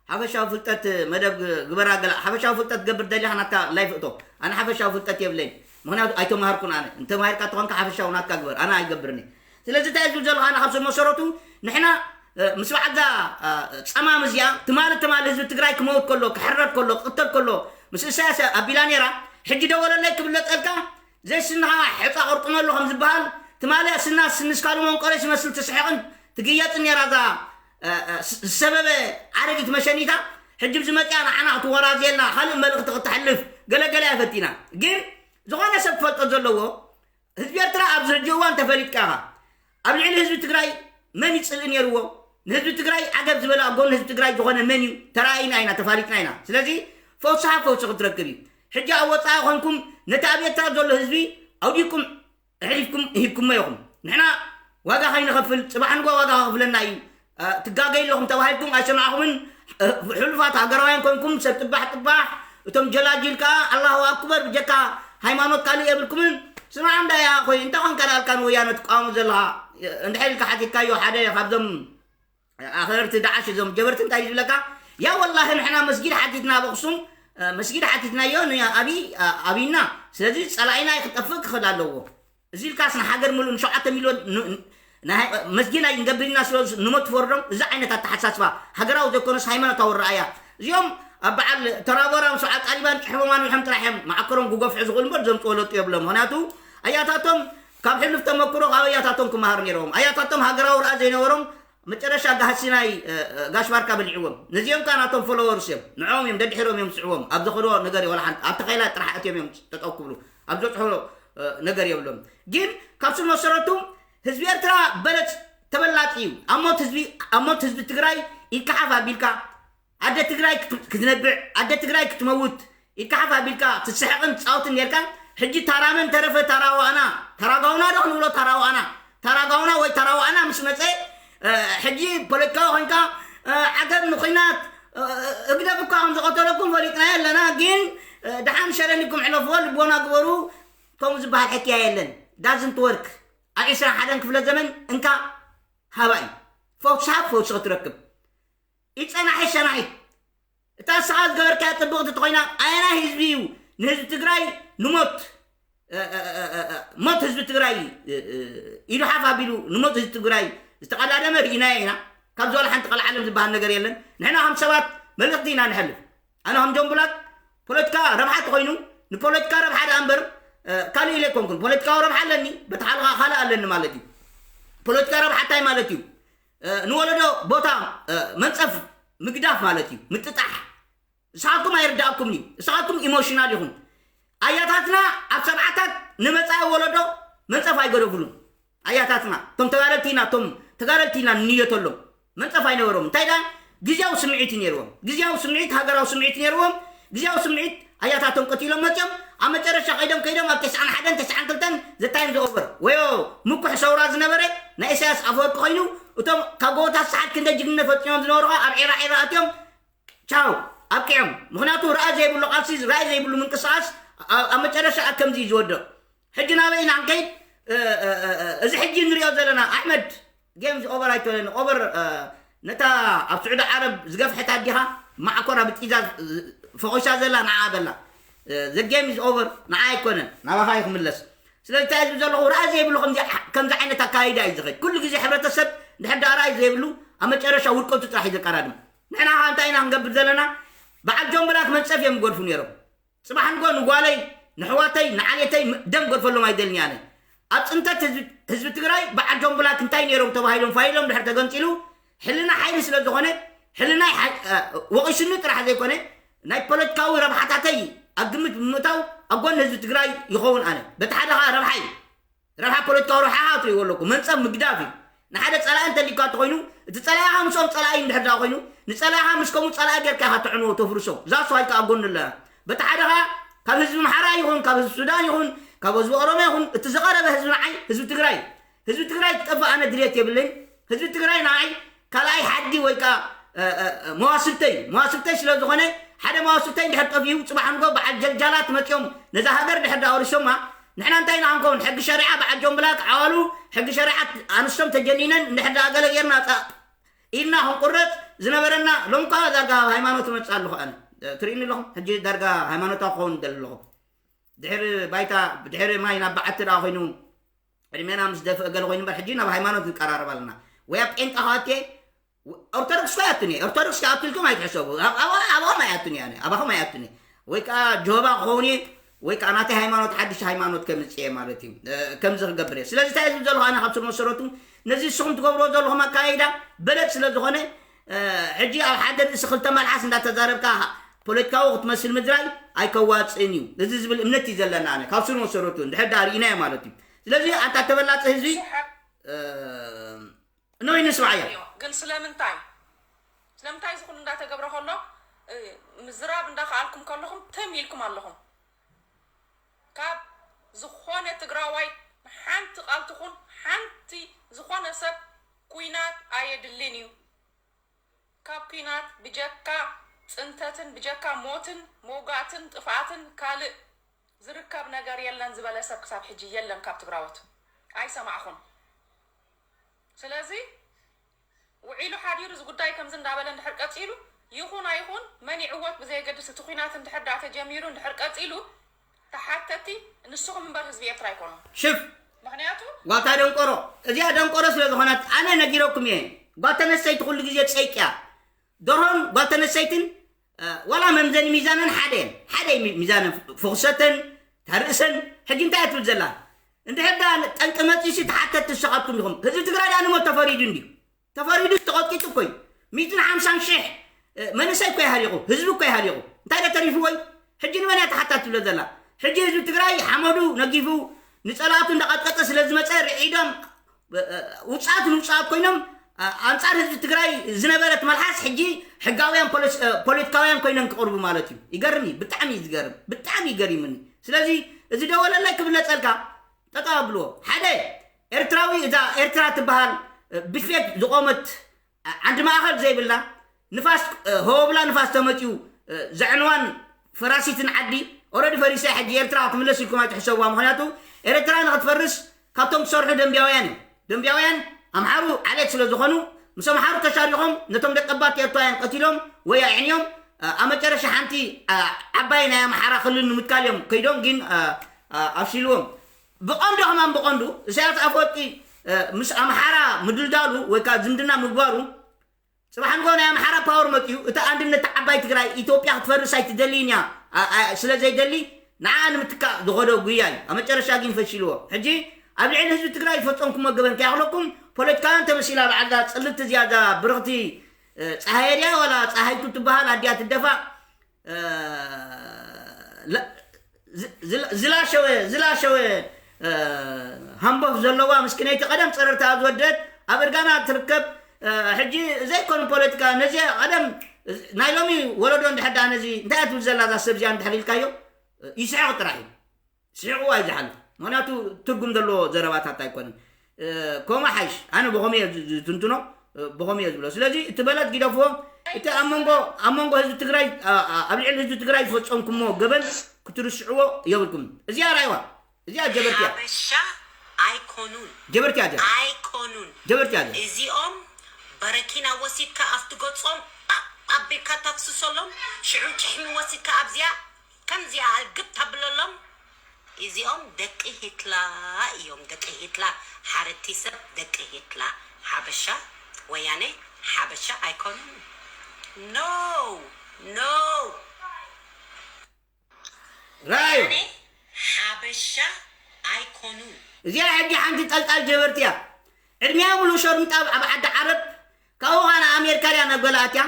ሓፈሻዊ ፍልጠት መደብ ግ-፣ ግበራ ገላ። ሓፈሻዊ ፍልጠት ገብር ደሊኻ ናትካ ላይፍ እቶ። ኣነ ሓፈሻዊ ፍልጠት የብለይን። ምኽንያቱ ኣይተማሃርኩን ኣነ። እንተማሂርካ ተኾንካ ሓፈሻዊ ናትካ ግበር። ኣነ ኣይገብርን እየ። ስለዚ እንታይ እዩ ዝብል ዘለኹ ኣነ ካብ ስር መሰረቱ ንሕና፣ እ፣ ምስ በዓልዛ፣ እ፣ ጸማም እዚኣ ትማሊ ትማሊ ህዝቢ ትግራይ ክመውት ከሎ፣ ክሕረድ ከሎ፣ ክቕተል ከሎ ምስ ኢሳያስ ኣቢላ ነይራ። ሕጂ ደወለለይ ክብለጸልካ ዘይስንኻ ሕጻ ቅርጥመሉ ከም ዝበሃል ትማሊ ስና ስንስካሉ መንቆሬ ዝመስል ትስሕቕን ትግየጽን ነይራ እዛ፣ እ፣ እ፣ ስ-፣ ዝሰበበ ኣረጊት መሸኒታ። ሕጂ ብዝመጽኣ ንዓና ክትወራዝየልና ካልእ መልእኽቲ ክተሕልፍ ገለገለ እያ ፈቲና። ግን ዝኾነ ሰብ ክፈልጦ ዘለዎ ህዝቢ ኤርትራ ኣብዚ ሕጂ እዋን ተፈሊጥካ ኢኻ። ኣብ ልዕሊ ህዝቢ ትግራይ መን እዩ ጽልኢ ነይርዎ? ንህዝቢ ትግራይ ዓገብ ዝበለ ኣብ ጎኒ ህዝቢ ትግራይ ዝኾነ መን እዩ? ተራኢና ኢና፣ ተፋሊጥና ኢና። ስለዚ ፈውስኻ ፈውሲ ክትረክብ እዩ። ሕጂ ኣብ ወጻኢ ኮንኩም ነቲ ኣብ ኤርትራ ዘሎ ህዝቢ ኣውዲኩም ኣሕሊፍኩም ሂብኩሞ ኢኹም። ንሕና ዋጋ ከይንኸፍል፣ ጽባሕ ንግሆ ዋጋ ከኽፍለና እዩ። እ፣ ትጋገዩ ኣለኹም ተባሂልኩም ኣይሰማዕኹምን። እ፣ ሕሉፋት ሃገራውያን ኮንኩም ሰብ ጥባሕ ጥባሕ፣ እቶም ጀላጅል ከኣ ኣላሁ ኣክበር፣ ብጀካ ሃይማኖት ካልእ የብልኩምን። ስማዕ እንዳ ያ ኾይ፣ እንታይ ኾንካ ደኣ ኣልካ ንወያነ ትቃወሙ ዘለኻ? እ፣ እንድሕር ኢልካ ሓቲትካዮ ሓደ ካብዞም ኣኽረርቲ ዳዕሽ እዞም ጀበርቲ እንታይ እዩ ዝብለካ? ያ ወላሂ ንሕና መስጊድ ሓቲትና ኣብ ኣኽሱም፣ እ፣ መስጊድ ሓቲትናዮ ንኣብይ፣ እ፣ ኣብይና። ስለዚ ጸላኢና ክጠፍእ ክኽእል ኣለዎ። እዚ ኢልካስ ንሃገር ምሉእ ንሸውዓተ ሚልዮን ን-፣ ን-፣ ናይ መስጊድ ኣይንገብር ኢና ስለ ንሞት ትፈርዶም። እዚ ዓይነት ኣተሓሳስባ ሃገራዊ ዘይኮነስ ሃይማኖታዊ ረኣያ። እዚኦም ኣብ በዓል ተራቦራ ምስ በዓል ጣሊባን ጭሕሞም ኣንዊሖም ጥራሕ እዮም መዓኮሮም ክገፍሑ ዝኽእሉ እምበር ዘምፅዎ ለውጢ የብሎም። ምኽንያቱ ኣያታቶም ካብ ሕሉፍ ተመክሮ ካብ ኣያታቶም ክመሃሩ ነይሮም። ኣያታቶም ሃገራዊ ረኣ ዘይነበሮም መጨረሻ ጋህሲ ናይ፣ እ፣ እ፣ ጋሽ ባርካ በሊዕዎም። ነዚኦም ከዓ ናቶም ፎሎወርስ እዮም። ንዕኦም እዮም ደድሕሮም እዮም ዝስዕዎም። ኣብ ዘኸዶ ነገር ወላ ሓንቲ ኣብ ተኸይላ ጥራሕ ኣትዮም እዮም ጠጠው ክብሉ። ኣብ ዘጥሕሮ፣ እ፣ ነገር የብሎም። ግን ካብ ስር መሰረቱ ህዝቢ ኤርትራ በለጽ ተበላጺ እዩ። ኣብ ሞት ህዝቢ፣ ኣብ ሞት ህዝቢ ትግራይ ኢድካ ሓፍ ኣቢልካ ኣደ ትግራይ ክት-፣ ክትነብዕ፣ ኣደ ትግራይ ክትመውት ኢድካ ሓፍ ኣቢልካ ትስሕቕን ትጻወትን ኔርካ። ሕጂ ታራ መን ተረፈ ታራ ዋእና፣ ታራ ጋውና ዶ ክንብሎ ታራ ዋእና፣ ታራ ጋውና ወይ ታራ ዋእና ምስ መጸ፣ እ፣ ሕጂ ፖለቲካዊ ኮይንካ፣ እ፣ ዓገብ ንኹናት፣ እ፣ ህግደፍ እኳ ከም ዝቐተለኩም ፈሊጥናዮ ኣለና፣ ግን፣ እ፣ ደሓን ሸረኒኩም ሕለፍዎ፣ ልቦና ግበሩ። ከምኡ ዝበሃል ሕክያ የለን። ዳዝንት ወርክ። ኣብ ዒስራን ሓደን ክፍለ ዘመን እንካ ሃባ እዩ። ፈውሲ ሃብ፣ ፈውሲ ክትረክብ። ኢድ ጸናሒ ሸናሒት። እታ ንስኻ ዝገበርካያ ጽብቕቲ ተኾይና፣ ኣየናይ ህዝቢ እዩ ንህዝቢ ትግራይ ንሞት፣ እ፣ እ፣ እ፣ እ፣ እ፣ ሞት ህዝቢ ትግራይ፣ እ፣ እ፣ ኢዱ ሓፍ ኣቢሉ ንሞት ህዝቢ ትግራይ ዝተቐዳደመ ርኢናዮ ኢና። ካብ ዝወላ ሓንቲ ቀልዓለም ዝበሃል ነገር የለን። ንሕና ከም ሰባት መልእኽቲ ኢና ንሕልፍ። ኣነ ከም ጆን ብላክ ፖለቲካ ረብሓ ተኾይኑ ንፖለቲካ ረብሓ ደኣ እምበር፣ እ፣ ካልእ ኢለ ኣይኮንኩን። ፖለቲካዊ ረብሓ ኣለኒ፣ በቲ ሓልኻ ካልእ ኣለኒ ማለት እዩ። ፖለቲካ ረብሓ እንታይ ማለት እዩ? እ፣ ንወለዶ ቦታ፣ እ፣ መንጸፍ ምግዳፍ ማለት እዩ፣ ምጥጣሕ። ንስኻትኩም ኣይርድኣኩምን እዩ። ንስኻትኩም ኢሞሽናል ኢኹም። ኣያታትና ኣብ ሰብዓታት ንመጻኢ ወለዶ መንጸፍ ኣይገደፉሉን። ኣያታትና እቶም ተጋደልቲ ኢና፣ እቶም ተጋደልቲ ኢና ንንየተሎም መንጸፍ ኣይነበሮም። እንታይ ደኣ ግዜያዊ ስምዒት እዩ ነይርዎም። ግዜያዊ ስምዒት፣ ሃገራዊ ስምዒት ነይርዎም። ግዜያዊ ስምዒት ኣያታቶም ቀቲሎም መጽዮም። ኣብ መጨረሻ ከይዶም ከይዶም ኣብ ተስዓን ሓደን ተስዓን ክልተን ዘታይም ዝኦቨር ወዮ ምኩሕ ሰውራ ዝነበረ ናይ ኢሳያስ ኣፈወርቂ ኮይኑ እቶም ካብ ጎቦታት ሰዓት ክንደ ጅግንነት ፈጺሞም ዝነበሩ ኣብ ዒራ ዒራ ኣትዮም ቻው ኣብቂዖም። ምክንያቱ ራእይ ዘይብሉ ቃልሲ፣ ራእይ ዘይብሉ ምንቅስቃስ ኣብ መጨረሻ ከምዚ እዩ ዝወድቕ። ሕጂ ናበይ ኢና ክንከይድ? እዚ ሕጂ ንሪኦ ዘለና ኣሕመድ ጌም ኦቨር ኣይኮነን ኦቨር ነታ ኣብ ስዑዲ ዓረብ ዝገፍሐት ኣዲኻ ማዕኮራ ብጢዛ ፈቑሻ ዘላ ንዓ በላ። The game is over ንዓ ኣይኮነን ናባኻ እዩ ክምለስ። ስለዚ እንታይ ዝብል ዘለኹ ራእይ ዘይብሉ ከምዚ ዓይነት ኣካይዳ እዩ ዝኸድ። ኩሉ ግዜ ሕብረተሰብ እንድሕር ዳ ራእይ ዘይብሉ ኣብ መጨረሻ ውድቀቱ ጥራሕ እዩ ዘቀዳድም። ንሕና ኸዓ እንታይ ኢና ክንገብር ዘለና? በዓል ጆን ብላክ መንጸፍ እዮም ዝገድፉ ነይሮም። ጽባሕ ንጎ ንጓለይ ንሕዋተይ ንዓሌተይ ደም ገድፈሎም ኣይደልን ኣነ። ኣብ ጽንተት ህዝቢ ትግራይ በዓል ጆን ብላክ እንታይ ነይሮም ተባሂሎም ፋይሎም ድሕር ተገንጺሉ ሕልና ሓይሊ ስለ ዝኾነ ሕልና ወቒሱኒ ጥራሕ ዘይኮነ ናይ ፖለቲካዊ ረብሓታተይ ኣብ ግምት ብምእታው ኣብ ጎኒ ህዝቢ ትግራይ ይኸውን ኣነ። በቲ ሓደ ኸዓ ረብሓ እዩ። ረብሓ ፖለቲካዊ ረብሓ ትርእይዎ ኣለኩም መንፀብ ምግዳፍ እዩ። ንሓደ ፀላኢ እንተሊካ እንተኮይኑ እቲ ፀላኢኻ ምስኦም ፀላኢ እንድሕር ዳ ኮይኑ ንፀላኢኻ ምስ ከምኡ ፀላኢ ጌርካ ኢኻ ትዕንዎ ተፍርሶ እዛ ስዋይ ከዓ ጎኒ ኣለና። በቲ ሓደ ከዓ ካብ ህዝቢ ምሓራ ይኹን ካብ ህዝቢ ሱዳን ይኹን ካብ ህዝቢ ኦሮሚያ ይኹን እቲ ዝቐረበ ህዝቢ ንዓይ ህዝቢ ትግራይ ህዝቢ ትግራይ ክጠፍእ ኣነ ድልየት የብለይ። ህዝቢ ትግራይ ንዓይ ካልኣይ ሓዲ ወይ ከዓ መዋስብተይ መዋስብተይ ስለ ዝኾነ ሓደ መዋስብተይ እንድሕር ጠፊኡ ፅባሕ ንጎ በዓል ጀልጃላት መፂኦም ነዛ ሃገር ድሕር ዳወሪሶማ ንሕና እንታይ ኢና ክንከውን ሕጊ ሸሪዓ በዓል ጆን ብላክ ዓዋሉ ሕጊ ሸሪዓ ኣንስቶም ተጀኒነን እንድሕር ዳገለ ጌርና ፃ ኢልና ክንቁረፅ ዝነበረና ሎም ከዓ ዳርጋ ሃይማኖት መፅእ ኣለኹ ኣነ ትርእኒ ኣለኹም ሕጂ ዳርጋ ሃይማኖታዊ ክኸውን ደሊ ኣለኹ ድሕሪ ባይታ ድሕሪ ማይ ናብ በዓቲ ደኣ ኮይኑ ዕድሜና ምስ ደፍእ ገለ ኮይኑ እምበር ሕጂ ናብ ሃይማኖት ንቀራረብ ኣለና ወይ ኣብ ጴንጣ ከኣትየ ኦርቶዶክስ ከኣቱን እየ ኦርቶዶክስ ከኣቱልኩም ኣይትሕሰቡ ኣብኦም ኣይኣቱን እየ ኣባኹም ኣይኣቱን እየ ወይ ከዓ ጆባ ክኸውን እየ ወይ ከዓ ናተይ ሃይማኖት ሓድሽ ሃይማኖት ከምፅእ እየ ማለት እዩ ከምዚ ክገብር እየ ስለዚ እንታይ ዝብል ዘለኹ ኣነ ካብ ስር መሰረቱ ነዚ ንስኹም ትገብርዎ ዘለኹም ኣካይዳ በለጥ ስለ ዝኾነ ሕጂ ኣብ ሓደ ርእሲ ክልተ መልሓስ እንዳተዛረብካ ፖለቲካዊ ክትመስል ምድራይ ኣይከዋፅእን እዩ እዚ ዝብል እምነት እዩ ዘለና ኣነ ካብ ስር መሰረቱ እንድሕር ዳ ርኢናዮ ማለት እዩ ስለዚ ኣንታ ተበላፂ ህዝቢ እነሆ ይንስማዓዮ። ግን ስለምንታይ ስለምንታይ ዝኹን እንዳተገብረ ከሎ ምዝራብ እንዳኸኣልኩም ከለኹም ትም ኢልኩም ኣለኹም። ካብ ዝኾነ ትግራዋይ ሓንቲ ቃል ትኹን ሓንቲ ዝኾነ ሰብ ኩናት ኣየድልን እዩ። ካብ ኩናት ብጀካ ፅንተትን ብጀካ ሞትን መውጋእትን ጥፍኣትን ካልእ ዝርከብ ነገር የለን ዝበለ ሰብ ክሳብ ሕጂ የለን ካብ ትግራዎት ኣይሰማዕኹን። ስለዚ ውዒሉ ሓዲሩ እዚ ጉዳይ ከምዚ እንዳበለ እንድሕር ቀፂሉ ይኹን ኣይኹን መን ይዕወት ብዘየገድስ እቲ ኩናት እንድሕር ዳ ተጀሚሩ እንድሕር ቀፂሉ ተሓተቲ ንስኹም እምበር ህዝቢ ኤርትራ ኣይኮኑን። ሽፍ ምክንያቱ ዋታ ደንቆሮ እዚኣ ደንቆሮ ስለ ዝኾነት ኣነ ነጊረኩም እየ። ጓል ተነስተይቲ ኩሉ ግዜ ፀይቅያ ደርሆን ጓል ተነስተይትን ዋላ መምዘኒ ሚዛነን ሓደ እየን ሓደ እዩ ሚዛነን ፍኹሰተን ተርእሰን ሕጂ እንታይ እያ ትብል ዘላ እንድሕር ዳ ጠንቂ መፂሲ ተሓተቲ ንስኻትኩም ኢኹም ህዝቢ ትግራይ ዳ ንሞ ተፈሪዱ እንድዩ ተፈሪዱ ተቐጥቂጡ እኮ እዩ ሚእትን ሓምሳን ሽሕ መንእሰይ እኮ ይሃሊቑ ህዝቢ እኮ ይሃሊቑ እንታይ ዶ ተሪፍዎ እዩ ሕጂ ንመን እያ ተሓታት ትብሎ ዘላ ሕጂ ህዝቢ ትግራይ ሓመዱ ነጊፉ ንፀላእቱ እንዳቐጥቀጠ ስለ ዝመፀ ርዒዶም ውፅኣት ንውፅኣት ኮይኖም ኣንፃር ህዝቢ ትግራይ ዝነበረት መልሓስ ሕጂ ሕጋውያን ፖለቲካውያን ኮይኖም ክቕርቡ ማለት እዩ ይገርም እዩ ብጣዕሚ እዩ ዝገርም ብጣዕሚ እዩ ገሪሙኒ ስለዚ እዚ ደወለላይ ክብለፀልካ ጠጠው ኣብልዎ ሓደ ኤርትራዊ እዛ ኤርትራ ትበሃል ብፌክ ዝቆመት ዓንዲ ማእኸል ዘይብላ ንፋስ ሆብላ ንፋስ ተመፅዩ ዘዕንዋን ፈራሲትን ዓዲ ኦረዲ ፈሪሳ ሕጂ ኤርትራ ክትምለስ ኢልኩም ኣይትሕሰብዋ ምክንያቱ ኤርትራ ንክትፈርስ ካብቶም ዝሰርሑ ደንቢያውያን እዮም ደንቢያውያን ኣምሓሩ ዓሌት ስለ ዝኾኑ ምስ ኣምሓሩ ተሻሪኾም ነቶም ደቀባት ኤርትራውያን ቀቲሎም ወይ ኣዕንዮም ኣብ መጨረሻ ሓንቲ ዓባይ ናይ ኣምሓራ ክልል ንምትካል እዮም ከይዶም ግን ኣፍሽልዎም ብቐንዱ ከማን ብቐንዱ ኢሳያስ ኣፈወርቂ ምስ ኣምሓራ ምድልዳሉ ወይ ከዓ ዝምድና ምግባሩ ፅባሕ ንጎ ናይ ኣምሓራ ፓወር መፅኡ እቲ ኣንድነት ዓባይ ትግራይ ኢትዮጵያ ክትፈርስ ኣይትደልይን እያ ስለ ዘይደሊ ንዓ ንምትካእ ዝኸዶ ጉያ እዩ ኣብ መጨረሻ ግን ፈሽልዎ ሕጂ ኣብ ልዕሊ ህዝቢ ትግራይ ዝፈፀምኩሞ ገበን ከይኣኽለኩም ፖለቲካውያን ተመሲላ በዓልዛ ፅልቲ እዚያ እዛ ብርኽቲ ፀሃየ ድያ ዋላ ፀሃይቱ ትበሃል ኣዲያ ትደፋእ ዝላሸወ ዝላሸወ ሃምቦፍ ዘለዋ ምስኪነይቲ ቀደም ፀረርታ ዝወደት ኣብ እርጋና ትርከብ። ሕጂ ዘይኮኑ ፖለቲካ ነዚ ቀደም ናይ ሎሚ ወለዶ እንድሕዳ ነዚ እንታይ ትብል ዘላ እዛ ሰብ እዚኣ እንድሕር ኢልካዮ ይስሕቕ ጥራሕ እዩ። ስሒቕዋ እዩ ዝሓልፍ። ምክንያቱ ትርጉም ዘለዎ ዘረባታት ኣይኮነን። ኮማ ሓይሽ ኣነ ብኸመይ እየ ዝትንትኖ፣ ብኸመይ እየ ዝብሎ። ስለዚ እቲ በለድ ግደፍዎ። እቲ ኣብ መንጎ ኣብ መንጎ ህዝቢ ትግራይ ኣብ ልዕሊ ህዝቢ ትግራይ ዝፈፀምኩሞ ገበን ክትርስዕዎ የብልኩም። እዚኣ ራይዋ እዚኣ ጀበርቲ እያ። ሓበሻ ኣይኮኑን። ጀበርቲ እያ። ኣይኮኑን። ጀበርቲ እያ። እዚኦም በረኪና ወሲድካ ኣብቲ ገጾም ጳቕ ኣቢልካ ተፍስሰሎም፣ ሽዑ ጭሕሚ ወሲድካ ኣብዚኣ ከምዚኣ ኣልግብ ተብለሎም። እዚኦም ደቂ ሂትላ እዮም፣ ደቂ ሂትላ። ሓረቲ ሰብ ደቂ ሂትላ። ሓበሻ ወያነ ሓበሻ ኣይኮኑን። No! No! ራእዩ ሓበሻ ኣይኮኑን። እዚኣ ሕጂ ሓንቲ ጠልጣል ጀበርቲ እያ። ዕድሚያ ሙሉ ሸርምጣ ኣብ ዓዲ ዓረብ ካብኡ ኸዓ ንኣሜሪካ ድያ ናብ ገለ ኣትያ።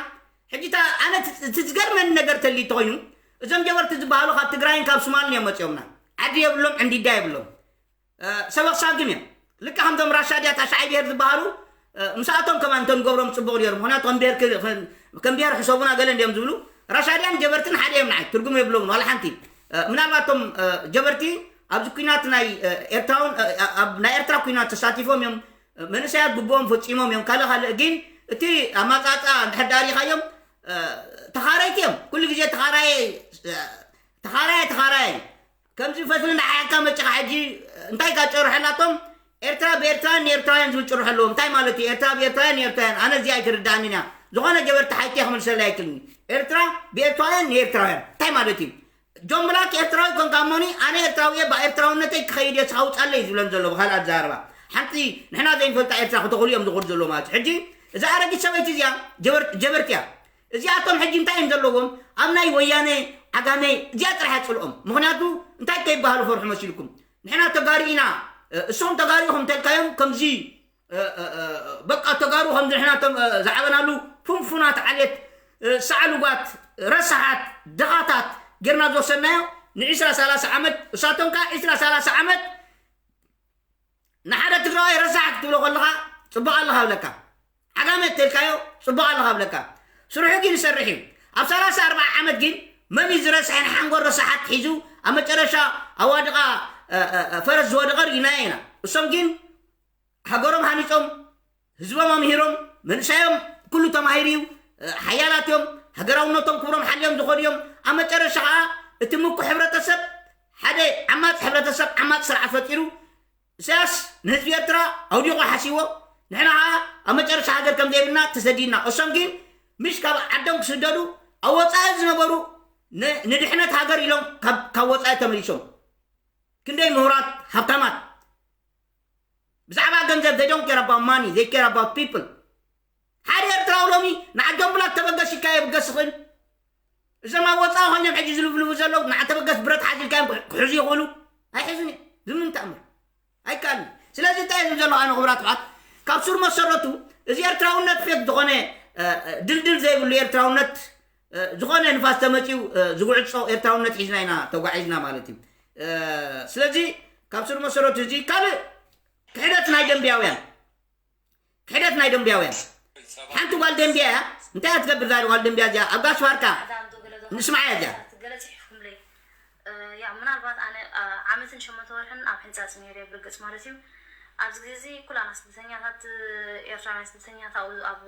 ሕጂ እታ ኣነ እቲ ዝገርመኒ ነገር ተልዩ እንተኾይኑ እዞም ጀበርቲ ዝበሃሉ ካብ ትግራይን ካብ ሱማልን እዮም መፂኦምና። ዓዲ የብሎም ዕንዲዳ የብሎም። ሰበኽ ሳግም እዮም። ልክዕ ከምቶም ራሻድያ ታሽዓይ ብሄር ዝበሃሉ ምስኣቶም ከማን እንተንገብሮም ፅቡቕ ነይሩ። ምክንያቱ ከም ብሄር ከም ብሄር ሕሰቡና ገለ እንዲዮም ዝብሉ። ራሻድያን ጀበርትን ሓደ እዮም ንዓይ ትርጉም የብሎምን ዋላ ሓንቲ። ምናልባት እቶም ጀበርቲ ኣብዚ ኩናት ናይ ኤርትራውን ኣብ ናይ ኤርትራ ኩናት ተሳቲፎም እዮም። መንእሰያት ግቡኦም ፈፂሞም እዮም። ካልእ ካልእ ግን እቲ ኣማፃፃ እንድሕር ዳሪኻዮም ተኻረይቲ እዮም። ኩሉ ግዜ ተኻራየ ተኻራየ ተኻራየ እዩ። ከምዚ ፈትሊ እንዳሓያካ መጭኻ ሕጂ እንታይ ካ ጨርሐላቶም ኤርትራ ብኤርትራውያን ንኤርትራውያን ዝብል ጭርሖ ኣለዎም። እንታይ ማለት እዩ ኤርትራ ብኤርትራውያን ንኤርትራውያን? ኣነ እዚኣ ኣይትርድኣንን እያ። ዝኾነ ጀበርቲ ሓይትየ ክምልሰላ ኣይክልኒ። ኤርትራ ብኤርትራውያን ንኤርትራውያን እንታይ ማለት እዩ? ጆን ብላክ ኤርትራዊ ኮንካ እሞኒ ኣነ ኤርትራዊ እየ ብኤርትራውነተይ ክኸይድ እየ ስኻ ውፃለይ እዩ ዝብለን ዘሎ ብኻልእ ኣዘራርባ። ሓንቲ ንሕና ዘይንፈልጣ ኤርትራ ክተኽሉ እዮም ዝኸዱ ዘለዉ ማለት እዩ። ሕጂ እዛ ኣረጊት ሰበይቲ እዚኣ ጀበርቲ እያ። እዚኣቶም ሕጂ እንታይ እዮም ዘለዎም ኣብ ናይ ወያነ ዓጋመ እዚኣ ጥራሕ እያ ፅልኦም ምኽንያቱ እንታይ ከይበሃሉ ፈርሑ መሲልኩም ንሕና ተጋሩ ኢና እሶም ተጋሩ ኢኹም እንተልካዮም ከምዚ በቃ ተጋሩ ከምዚ ንሕና ቶም ዝዓበናሉ ፉንፉናት ዓሌት ሳዕሉጋት ረሳሓት ድኻታት ጌርና ዝወሰድናዮ ንዒስራ ሰላሳ ዓመት እሳቶም ከዓ ዒስራ ሰላሳ ዓመት ንሓደ ትግራዋይ ረሳሕ ክትብሎ ከለኻ ፅቡቕ ኣለኻ ብለካ። ዓጋመ እተልካዮ ፅቡቕ ኣለኻ ብለካ። ስርሑ ግን ይሰርሕ እዩ። ኣብ ሰላሳ ኣርባዓ ዓመት ግን መን እዩ ዝረስሐ ንሓንጎል ረሳሓት ሒዙ ኣብ መጨረሻ ኣዋድቓ ፈረስ ዝወደቐ ርኢናዮ ኢና። እሶም ግን ሃገሮም ሃኒፆም ህዝቦም ኣምሂሮም መንእሰዮም ኩሉ ተማሂሩ እዩ ሓያላት እዮም ሃገራውነቶም ክብሮም ሓልዮም ዝኸዱ እዮም ኣብ መጨረሻ ከዓ እቲ ምኩ ሕብረተሰብ ሓደ ዓማፅ ሕብረተሰብ ዓማፅ ስርዓት ፈጢሩ ኢሳያስ ንህዝቢ ኤርትራ ኣውዲቑ ሓሲዎ ንሕና ከዓ ኣብ መጨረሻ ሃገር ከም ዘይብልና ተሰዲድና እሶም ግን ምሽ ካብ ዓዶም ክስደዱ ኣብ ወፃኢ ዝነበሩ ንድሕነት ሃገር ኢሎም ካብ ወፃኢ ተመሊሶም ክንደይ ምሁራት ሃብታማት ብዛዕባ ገንዘብ they don't care about money they care about people ሓደ ኤርትራዊ ሎሚ ንዓዶም ብላ ተበገስ ኢልካ የብገስ ይኽእል እዞም ኣብ ወፃኢ ኮይኖም ሕጂ ዝልብልቡ ዘለዉ ንዓ ተበገስ ብረት ሓዚልካ እዮም ክሕዙ ይኽእሉ ኣይሕዙን እዮም ዝምን ተኣምር ኣይከኣልን ስለዚ እንታይ ዝብል ዘለኹ ኣነ ክቡራት ኣሕዋት ካብ ሱር መሰረቱ እዚ ኤርትራውነት ፌክ ዝኾነ ድልድል ዘይብሉ ኤርትራውነት ዝኾነ ንፋስ ተመፅዩ ዝጉዕፆ ኤርትራውነት ሒዝና ኢና ተጓዒዝና ማለት እዩ ስለዚ ካብ ስር መሰረቱ እዚ ካልእ ክሕደት ናይ ደንብያውያን ክሕደት ናይ ደንብያውያን ሓንቲ ጓል ደንብያ እያ እንታይ እያ ትገብር ዛሬ ጓል ደንብያ እዚኣ ኣብ ጋሽ ባርካ ንስማዓያ እዚኣ ያ ምናልባት ኣነ ዓመትን ሸሞንተ ወርሕን ኣብ ሕንፃፅ ነይረ ብርግፅ ማለት እዩ ኣብዚ ግዜ እዚ ኩላና ስደተኛታት ኤርትራውያን ስደተኛታት ኣብ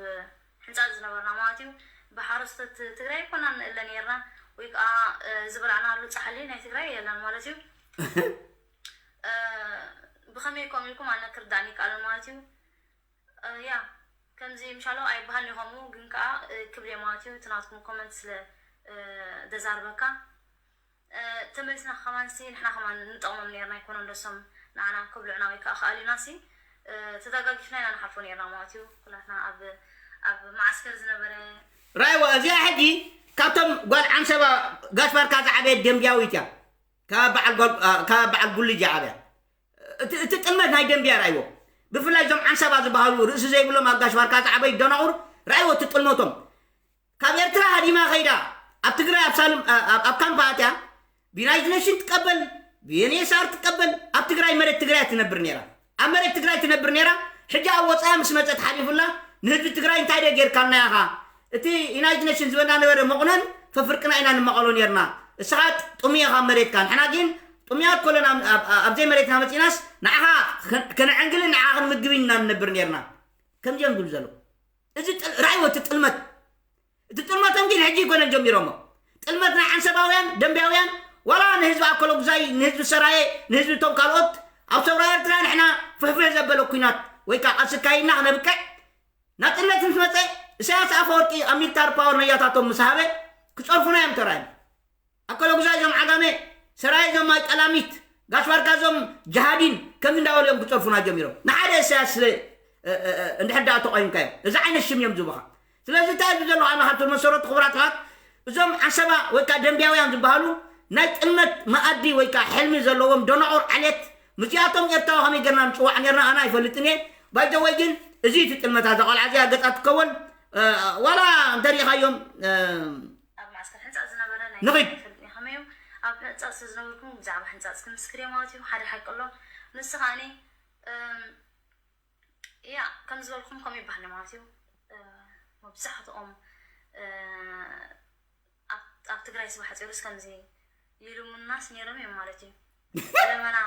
ሕንፃፅ ዝነበርና ማለት እዩ ብሓረስቶት ትግራይ ኮና ንእለ ነርና ወይ ከዓ ዝበላዕናሉ ፃሕሊ ናይ ትግራይ የለን ማለት እዩ ብኸመይ ከምኡ ኢልኩም ኣነ ክርዳእኒ ይከኣለን ማለት እዩ ያ ከምዚ ምሻሎ ኣይበሃልን ይኸምኡ ግን ከዓ ክብል እየ ማለት እዩ እቲ ናትኩም ኮመንት ስለ ደዛርበካ ተመሊስና ከማን ሲ ንሕና ከማን ንጠቕሞም ነርና ኣይኮነን ዶ እሶም ንዓና ክብልዑና ወይ ከዓ ክኣልዩና ሲ ተዘጋጊፍና ኢና ንሓልፎ ነርና ማለት እዩ ኩላትና ኣብ ኣብ መዓስከር ዝነበረ ራይዋ እዚኣ ሕጂ ካብቶም ጓል ዓንሰባ ጋሽ ባርካ ዝዓበየት ደንብያዊት እያ ካብ በዓል ጉልጅ እያ ዓብያ እቲ ጥልመት ናይ ደንብያ ራይዎ ብፍላይ እዞም ዓንሰባ ዝበሃሉ ርእሲ ዘይብሎም ኣብ ጋሽ ባርካ ዝዓበዩ ደናቑር ራይዎ እቲ ጥልመቶም ካብ ኤርትራ ሃዲማ ከይዳ ኣብ ትግራይ ኣብ ሳልም ኣብ ካምፕ ኣትያ ብዩናይትድ ኔሽን ትቀበል፣ ብዩኤንኤስኣር ትቀበል፣ ኣብ ትግራይ መሬት ትግራይ ትነብር ነይራ። ኣብ መሬት ትግራይ ትነብር ነይራ። ሕጂ ኣብ ወፃኢ ምስ መፀት ሓሊፉላ ንህዝቢ ትግራይ እንታይ ደ ጌርካልና ኢኻ? እቲ ዩናይትድ ኔሽን ዝበና ነበረ መቑነን ፈፍርቅና ኢና ንመቐሎ ነርና። እስኻ ጥሙይ ኢኻ መሬትካ። ንሕና ግን ጥሙያት ኮለና ኣብ ዘይመሬትና መፂናስ ንዓኻ ከነዕንግልን ንዓኻ ክንምግብን ኢና ንነብር ነርና። ከምዚኦም ዝብሉ ዘለዉ እዚ ራእይዎ እቲ ጥልመት እቲ ጥልመቶም ግን ሕጂ ይኮነን ጀሚሮሞ ጥልመት ናይ ዓንሰባውያን ደንቢያውያን ዋላ ንህዝቢ ኣኮሎጉዛይ ንህዝቢ ሰራየ ንህዝቢ እቶም ካልኦት ኣብ ሰውራ ኤርትራ ንሕና ፍሕፍሕ ዘበለ ኩናት ወይ ከዓ ቃልሲ ካይና ክነብቅዕ ናፅነት ምስ መፀ ኢሳያስ ኣፈወርቂ ኣብ ሚልታር ፓወር ነያታቶም ምስ ሃበ ክፀርፉና እዮም ተራዮም ኣኮሎጉዛይ እዞም ዓጋመ ሰራየ እዞም ማይ ጠላሚት ጋሽ ባርካ እዞም ጃሃዲን ከምዚ እንዳበሉ እዮም ክፀርፉና ጀሚሮም ንሓደ ኢሳያስ ስለ እንድሕር ዳኣ ተቆይምካዮም እዚ ዓይነት ሽም እዮም ዝቡኻ ስለዚ እንታይ ኣብዚ ዘለኹ ኣነ ካብቶም መሰረቱ ክቡራት ኣሕዋት እዞም ዓሰባ ወይ ከዓ ደንቢያውያን ዝበሃሉ ናይ ጥልመት መኣዲ ወይ ከዓ ሕልሚ ዘለዎም ደናቑር ዓሌት ምስዚኣቶም ኤርትራዊ ከመይ ጌርና ንፅዋዕ ኔርና ኣነ ኣይፈልጥን እየ ባይዘወይ ግን እዚ እቲ ጥልመት ኣዛ ቆልዓ እዚኣ ገፃ ትከወል ዋላ እንተሪኢኻዮም ኣብ ማዕስከር ሕንፃፅ ዝነበረ ናይ ንኺድ። ፈልጥ ከመይ እዩ ኣብ ሕንፃፅ ዝነበርኩም ብዛዕባ ሕንፃፅ ክምስክር እየ ማለት እዩ ሓደ ሓቂ ኣሎ ንስ ከዓኒ እም፣ ያ ከም ዝበልኩም ከምኡ ይበሃል ማለት እዩ እ፣ መብዛሕትኦም እ፣ ኣብ ኣብ ትግራይ ስባሕ ፂሩስ ከምዚ ይልሙናስ ነይሮም እዮም ማለት እዩ ለመና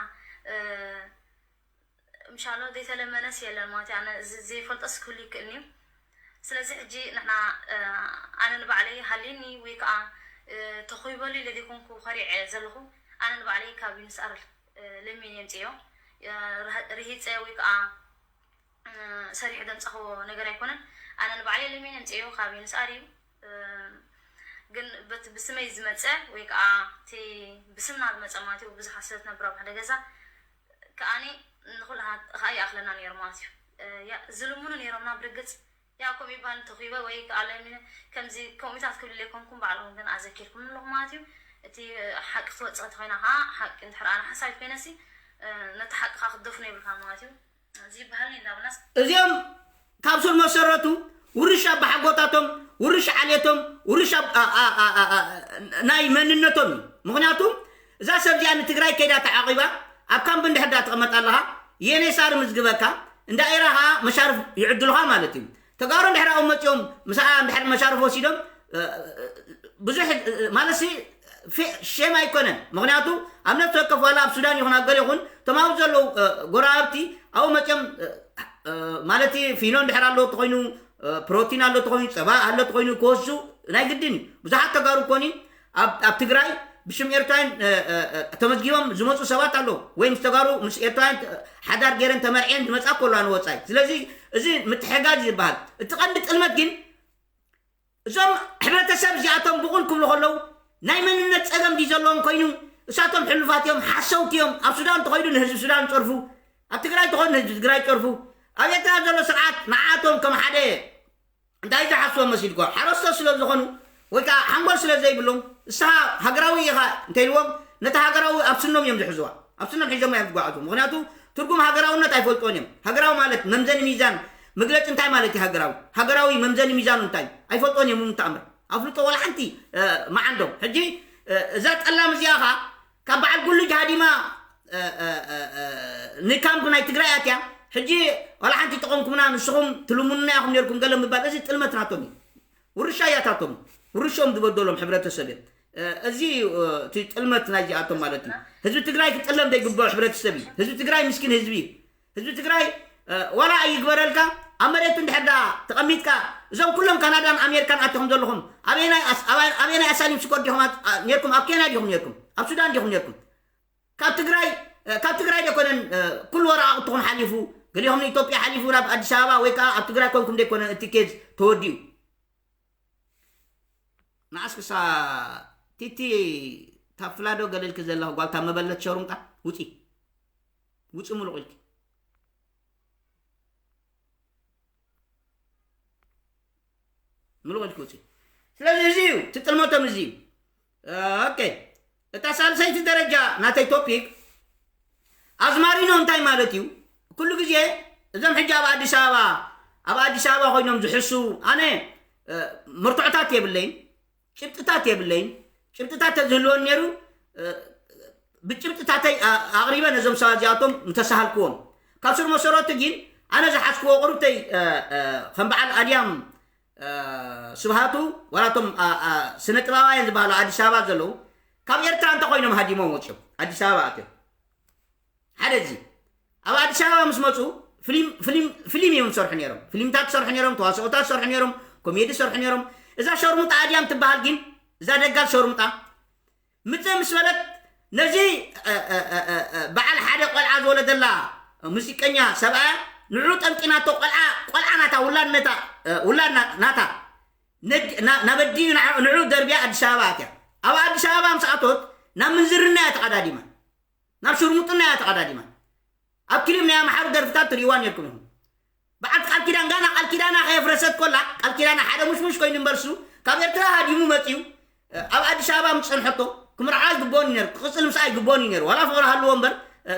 እ፣ ምሻሎ ዘይተለመነስ የለን ማለት እዩ ኣነ እዚ ዘይፈልጦስ ክህሉ ይክእል እዩ ስለዚ ሕጂ ንሕና እ፣ ኣነ ንባዕለይ ሃልዩኒ ወይ ከዓ እ፣ ተኹይበሉ ኢለ ዘይኮንኩ ከሪዐ ዘለኹ ኣነ ንባዕለይ ካብ ዩንስኣር ለሚን የምፅዮ ርሂፀ ወይ ከዓ እ፣ ሰሪሑ ዘምፀኽዎ ነገር ኣይኮነን ኣነ ንባዕለይ ለሚን የምፅዮ ካብ ዩንስኣር እዩ እ፣ ግን በቲ ብስመይ ዝመፀ ወይ ከዓ እቲ ብስምና ዝመፀ ማለት እዩ ብዙሓት ስለ ትነብር ኣብ ሓደ ገዛ ከዓኒ ንኩሉ ከኣ ይኣኽለና ነይሩ ማለት እዩ ያ ዝልምኑ ነይሮምና ብርግፅ ያ ከምኡ ይበሃል እንተኺበ ወይ ከዓ ለሚነ ከምዚ ከምኡታት ክብልለ ኣይኮንኩም ባዕልኹም ግን ኣዘኪርኩም ኣለኹ ማለት እዩ እቲ ሓቂ ክትወፅእ እንተኮይና ከዓ ሓቂ እንድሕር ኣነ ሓሳዊት ኮይነሲ ነቲ ሓቂ ከዓ ክትደፍኖ የብልካ ማለት እዩ እዚ ይበሃልኒ እንዳበልናስ እዚኦም ካብ ስር መሰረቱ ውርሻ ኣባሓጎታቶም ውርሻ ዓሌቶም ውርሻ ናይ መንነቶም እዩ ምክንያቱ እዛ ሰብ እዚኣ ንትግራይ ከይዳ ተዓቂባ ኣብ ካምፕ እንድሕር ዳ ትቐመጥ ኣለኻ የኔሳር ምዝግበካ እንዳ ኤራ ከዓ መሻርፍ ይዕድሉኻ ማለት እዩ ተጋሩ እንድሕር ኣብኡ መፂኦም ምሳኣ እንድሕር መሻርፍ ወሲዶም ብዙሕ ማለት ሲ ሼም ኣይኮነን ምክንያቱ ኣብ ነፍሲ ወከፍ ዋላ ኣብ ሱዳን ይኹን ኣብ ገለ ይኹን እቶም ኣብኡ ዘለዉ ጎረባብቲ ኣብኡ መፂኦም ማለት ፊኖ እንድሕር ኣለዎ ተኮይኑ ፕሮቲን ኣሎ ተኮይኑ ፀባ ኣሎ ተኮይኑ ክወስዱ ናይ ግድን እዩ ብዙሓት ተጋሩ ኮኒ ኣብ ትግራይ ብሽም ኤርትራውያን ተመዝጊቦም ዝመፁ ሰባት ኣለዉ ወይ ምስ ተጋሩ ምስ ኤርትራውያን ሓዳር ገይረን ተመርዕየን ዝመፃ ከሉ ኣነ ወፃኢ ስለዚ እዚ ምትሕጋዝ ዝበሃል እቲ ቀንዲ ጥልመት ግን እዞም ሕብረተሰብ እዚኣቶም ብቑል ክብሉ ከለዉ ናይ መንነት ፀገም ድዩ ዘለዎም ኮይኑ እሳቶም ሕሉፋት እዮም ሓሰውቲ እዮም ኣብ ሱዳን ተኸይዱ ንህዝቢ ሱዳን ይፀርፉ ኣብ ትግራይ ተኸይዱ ንህዝቢ ትግራይ ይፀርፉ ኣብ ኤርትራ ዘሎ ስርዓት ንዓቶም ከም ሓደ እንታይ ዝሓስቦም መሲልኮ ሓረስቶት ስለ ዝኾኑ ወይ ከዓ ሓንጎል ስለ ዘይብሎም ንስኻ ሃገራዊ ኢኻ እንተኢልዎም ነቲ ሃገራዊ ኣብ ስኖም እዮም ዝሕዝዋ ኣብ ስኖም ሒዞም እዮም ዝጓዓዙ ምክንያቱ ትርጉም ሃገራውነት ኣይፈልጥዎን እዮም ሃገራዊ ማለት መምዘኒ ሚዛን መግለፂ እንታይ ማለት እዩ ሃገራዊ ሃገራዊ መምዘኒ ሚዛኑ እንታይ ኣይፈልጥዎን እዮም ምተኣምር ኣፍልጦ ዋላ ሓንቲ መዓንዶም ሕጂ እዛ ጠላም እዚኣ ኻ ካብ በዓል ጉልጅ ሃዲማ ንካምፕ ናይ ትግራይ ኣትያ ሕጂ ዋላ ሓንቲ ጠቐምኩምና ንስኹም ትልሙኑና ኢኹም ነርኩም ገለ ምባል እዚ ጥልመት ናቶም እዩ ውርሻ እያታቶም ውርሾም ዝበደሎም ሕብረተሰብ እዮም እዚ እቲ ጥልመት ናይዚኣቶም ማለት እዩ ህዝቢ ትግራይ ክጥለም ዘይግብኦ ሕብረተሰብ እዩ ህዝቢ ትግራይ ምስኪን ህዝቢ እዩ ህዝቢ ትግራይ ዋላ ኣይግበረልካ ኣብ መሬት እንድሕር ዳ ተቐሚጥካ እዞም ኩሎም ካናዳን ኣሜሪካን ኣትኹም ዘለኹም ኣበየናይ ኣሳሊም ሽኮር ዲኹም ነርኩም ኣብ ኬንያ ዲኹም ነርኩም ኣብ ሱዳን ዲኹም ነርኩም ካብ ትግራይ ካብ ትግራይ ደኮነን ኩሉ ወረቃቅትኹም ሓሊፉ ገሊኹም ንኢትዮጵያ ሓሊፉ ናብ ኣዲስ ኣበባ ወይ ከዓ ኣብ ትግራይ ኮንኩም ደይኮነን እቲ ኬዝ ተወዲኡ ንዓስክሳ ቲቲ ታፍላዶ ገለልኪ ዘለኹ ጓልታ መበለት ሸሩምጣ ውፂ ውፂ ሙሉቕ ኢልኪ ምሉቕ ኢልኪ ውፂ ስለዚ እዚ እዩ ትጥልመቶም እዚ እዩ ኦኬ እታ ሳልሰይቲ ደረጃ ናተይ ቶፒክ ኣዝማሪኖ እንታይ ማለት እዩ ኩሉ ግዜ እዞም ሕጂ ኣብ ኣዲስ ኣበባ ኣብ ኣዲስ ኣበባ ኮይኖም ዝሕሱ ኣነ መርትዖታት የብለይን ጭብጥታት የብለይን ጭብጥታት ተዝህልወን ነይሩ ብጭብጥታተይ ኣቕሪበ ነዞም ሰባት እዚኣቶም ምተሳሃልክዎም። ካብ ስር መሰረቱ ግን ኣነ ዝሓዝክዎ ቁርብተይ ከም በዓል ኣድያም ስብሃቱ ዋላቶም ስነ ጥበባውያን ዝበሃሉ ኣዲስ ኣበባ ዘለዉ ካብ ኤርትራ እንተኮይኖም ሃዲሞም ወፅዮም ኣዲስ ኣበባ ኣትዮም ሓደ እዚ ኣብ ኣዲስ ኣበባ ምስ መፁ ፍሊም እዮም ዝሰርሑ ነይሮም። ፍሊምታት ዝሰርሑ ነይሮም፣ ተዋስኦታት ዝሰርሑ ነይሮም፣ ኮሜዲ ዝሰርሑ ነይሮም። እዛ ሸርሙጣ ኣድያም ትበሃል ግን እዛ ደጋል ሸርሙጣ ምፅእ ምስ በለት ነዚ በዓል ሓደ ቆልዓ ዝወለደላ ሙዚቀኛ ሰብኣያ ንዑ ጠምጢናቶ ቆልዓ ቆልዓ ናታ ውላድ ነታ ውላድ ናታ ናብ ኣዲኡ ንዑ ደርቢያ ኣዲስ ኣበባ ኣትያ። ኣብ ኣዲስ ኣበባ ምስ ኣቶት ናብ ምንዝርና እያ ተቐዳዲማ፣ ናብ ሽርሙጥና እያ ተቐዳዲማ። ኣብ ክሊብ ናይ ኣምሓሩ ደርፍታት ትርእይዋ ነርኩም ኢኹም። በዓልቲ ቃል ኪዳን ጋና ቃል ኪዳና ከየፍረሰት ኮላ ቃል ኪዳና ሓደ ሙሽሙሽ ኮይኑ እምበርሱ ካብ ኤርትራ ሃዲሙ መፅዩ ኣብ ኣዲስ ኣበባ ምስ ፀንሐቶ ክምርዓ ይግብኦን እዩ ነሩ ክቕፅል ምስኣ ይግብኦን እዩ ነሩ ዋላ ፍቕሪ ሃልዎ እምበር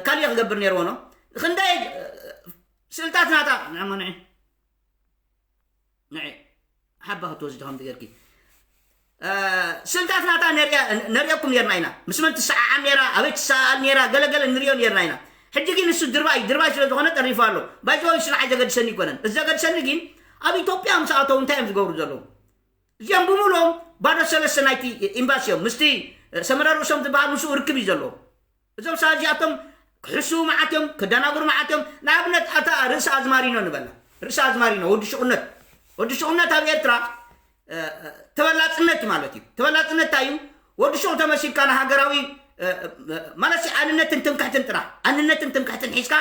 ካሊእ ክገብር ነርዎ ነው። ክንደይ ስእልታት ናታ ንዕሞ ንዒ ንዒ ሓባ ክትወስዲ ከም ትገርኪ ስልታት ናታ ነሪኦኩም ነርና ኢና ምስ መን ትሰዓዓም ነራ ኣበይ ትሰኣል ነራ ገለገለ ንሪኦ ነርና ኢና። ሕጂ ግን ንሱ ድርባይ ድርባይ ስለ ዝኾነ ጠሪፉ ኣሎ። ባይዘወይ ንሱ ንዓይ ዘገድሰኒ ይኮነን እዚ ዘገድሰኒ ግን ኣብ ኢትዮጵያ ምስ ኣተው እንታይ እዮም ዝገብሩ ዘለዉ? እዚኦም ብምሉኦም ባዶ ሰለስተ ናይቲ ኤምባሲ እዮም ምስቲ ሰመረ ርእሶም ዝበሃል ምስኡ ርክብ እዩ ዘለዎ። እዞም ሰባት እዚኣቶም ክሕስዉ መዓት እዮም፣ ክደናግሩ መዓት እዮም። ንኣብነት ኣታ ርእሲ ኣዝማሪኖ ንበላ። ርእሲ ኣዝማሪኖ ወዲ ሽቁነት። ወዲ ሽቁነት ኣብ ኤርትራ ተበላጽነት ማለት እዩ። ተበላጽነት እንታይ እዩ? ወዲ ሹቕ ተመሲልካ ንሃገራዊ ማለት ኣንነትን ትምክሕትን ጥራሕ ኣንነትን ትምክሕትን ሒዝካ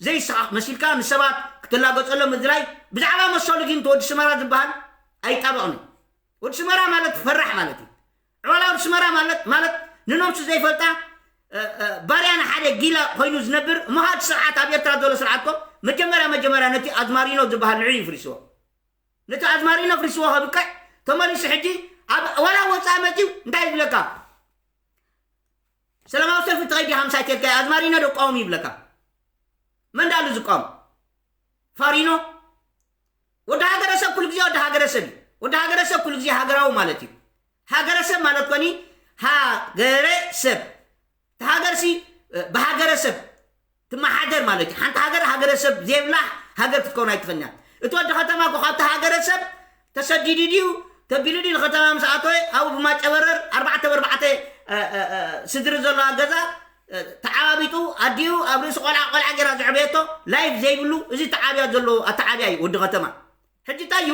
ዘይሰኻቕ መሲልካ ንሰባት ክትላገጸሎም ምድላይ ብዛዕባ መሰሉ ግን ወዲ ስመራ ዝበሃል ኣይጣበቕን። ወዲ ስመራ ማለት ፈራሕ ማለት እዩ። ዕዋላ ወዲ ስመራ ማለት ማለት ንነብሱ ዘይፈልጣ ባርያ ንሓደ ጊላ ኮይኑ ዝነብር እሞ እቲ ስርዓት ኣብ ኤርትራ ዘሎ ስርዓት ኮ መጀመርያ መጀመርያ ነቲ ኣዝማሪኖ ዝበሃል ንዑ ይፍሪስዎ። ነቲ ኣዝማሪኖ ፍሪስዎ ከብቅዕ ተመሊሱ ሕጂ ኣብ ዋላ ወፃኢ መፅዩ እንታይ ይብለካ? ሰላማዊ ሰልፊ ትኸይድ ሃምሳ ቴልካ ኣዝማሪኖ ደቋዎም ይብለካ። መን ዳሉ ዝቋም ፋሪኖ ወዲ ሃገረሰብ ኩሉ ግዜ ወዲ ሃገረሰብ እዩ። ወዲ ሃገረሰብ ኩሉ ግዜ ሃገራዊ ማለት እዩ። ሃገረሰብ ማለት ኮኒ ሃገረሰብ ተሃገርሲ ብሃገረሰብ ትመሓደር ማለት እዩ። ሓንቲ ሃገር ሃገረሰብ ዘይብላ ሃገር ክትከውን ኣይትኽእልን እያ። እቲ ወዲ ከተማ እኮ ካብቲ ሃገረሰብ ተሰዲዱ ድዩ ተቢሉ ድዩ ንከተማ ምስ ኣተወ ኣብኡ ብማጨበረር ኣርባዕተ ብኣርባዕተ ስድሪ ዘለዋ ገዛ ተዓባቢጡ ኣዲኡ ኣብ ርእሲ ቆልዓ ቆልዓ ገይራ ዘዕበየቶ ላይፍ ዘይብሉ እዚ ተዓብያ ዘሎ ኣተዓብያ እዩ ወዲ ከተማ። ሕጂ እንታይ እዩ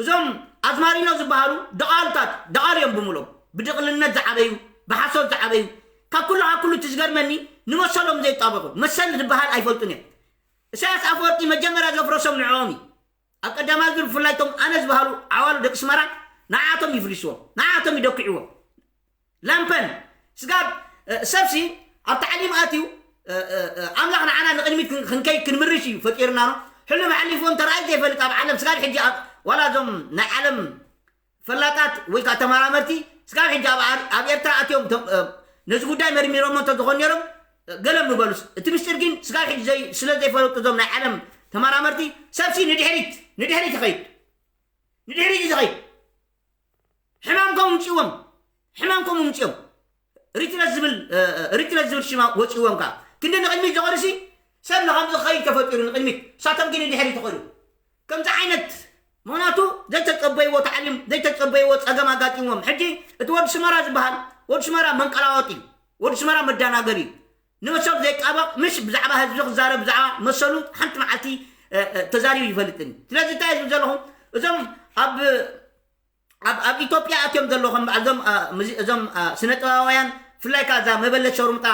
እዞም ኣዝማሪኖ ዝበሃሉ ደቓሉታት ደቓሉ እዮም ብምሎም ብድቕልነት ዝዓበዩ ብሓሶት ዝዓበዩ ካብ ኩሉ ካብ ኩሉ እቲ ዝገርመኒ ንመሰሎም ዘይጣበቑ መሰል ዝበሃል ኣይፈልጡን እዮም። ኢሳያስ ኣፈወርቂ መጀመርያ ዘፍረሶም ንዕኦም እዩ። ኣብ ቀዳማይ ዙር ብፍላይ እቶም ኣነ ዝበሃሉ ዓዋሉ ደቂ ስመራ ንዓቶም ይፍሪስዎም ንዓቶም ይደክዕዎም። ላምፐን ስጋብ ሰብሲ ኣብ ታዕሊም ኣትዩ ኣምላኽ ንዓና ንቕድሚት ክንከይ ክንምርሽ እዩ ፈጢርና ነው። ሕሉም ሓሊፍዎም ተራእይ ዘይፈልጥ ኣብ ዓለም ስጋብ ሕጂ ዋላ እዞም ናይ ዓለም ፈላጣት ወይ ከዓ ተመራመርቲ ስጋብ ሕጂ ኣብ ኤርትራ ኣትዮም ነዚ ጉዳይ መርሚሮሞ እንተዝኾን ነይሮም ገለ ምበሉስ እቲ ምስጢር ግን ስጋብ ሕጂ ስለ ዘይፈለጡ እዞም ናይ ዓለም ተመራመርቲ ሰብሲ ንድሕሪት ንድሕሪት ይኸይድ ንድሕሪት እዩ ዝኸይድ። ሕማም ከም ምፅዎም ሕማም ከም ምፅኦም ሪትለት ዝብል ሪትለት ዝብል ሽማ ወፅዎም ከዓ ክንዲ ንቅድሚት ዝኸዱሲ ሰብ ንከምዚ ክኸይድ ተፈጢሩ ንቅድሚት እሳቶም ግን ንድሕሪት ይኸዱ። ከምዚ ዓይነት ምክንያቱ ዘይተፀበይዎ ታዕሊም ዘይተፀበይዎ ፀገም ኣጋጢምዎም። ሕጂ እቲ ወዲ ስመራ ዝበሃል ወዲ ስመራ መንቀላወጥ እዩ። ወዲ ስመራ መዳናገር እዩ። ንመሰሉ ዘይጣበቕ ምሽ ብዛዕባ ህዝቢ ክዛረብ ብዛዕባ መሰሉ ሓንቲ መዓልቲ ተዛሪቡ ይፈልጥን። ስለዚ እንታይ ዝብል ዘለኹ እዞም ኣብ ኣብ ኣብ ኢትዮጵያ ኣትዮም ዘለኹም በዓል እዞም እዞም ስነ ጥበባውያን ብፍላይ ከዓ እዛ መበለት ሸርሙጣ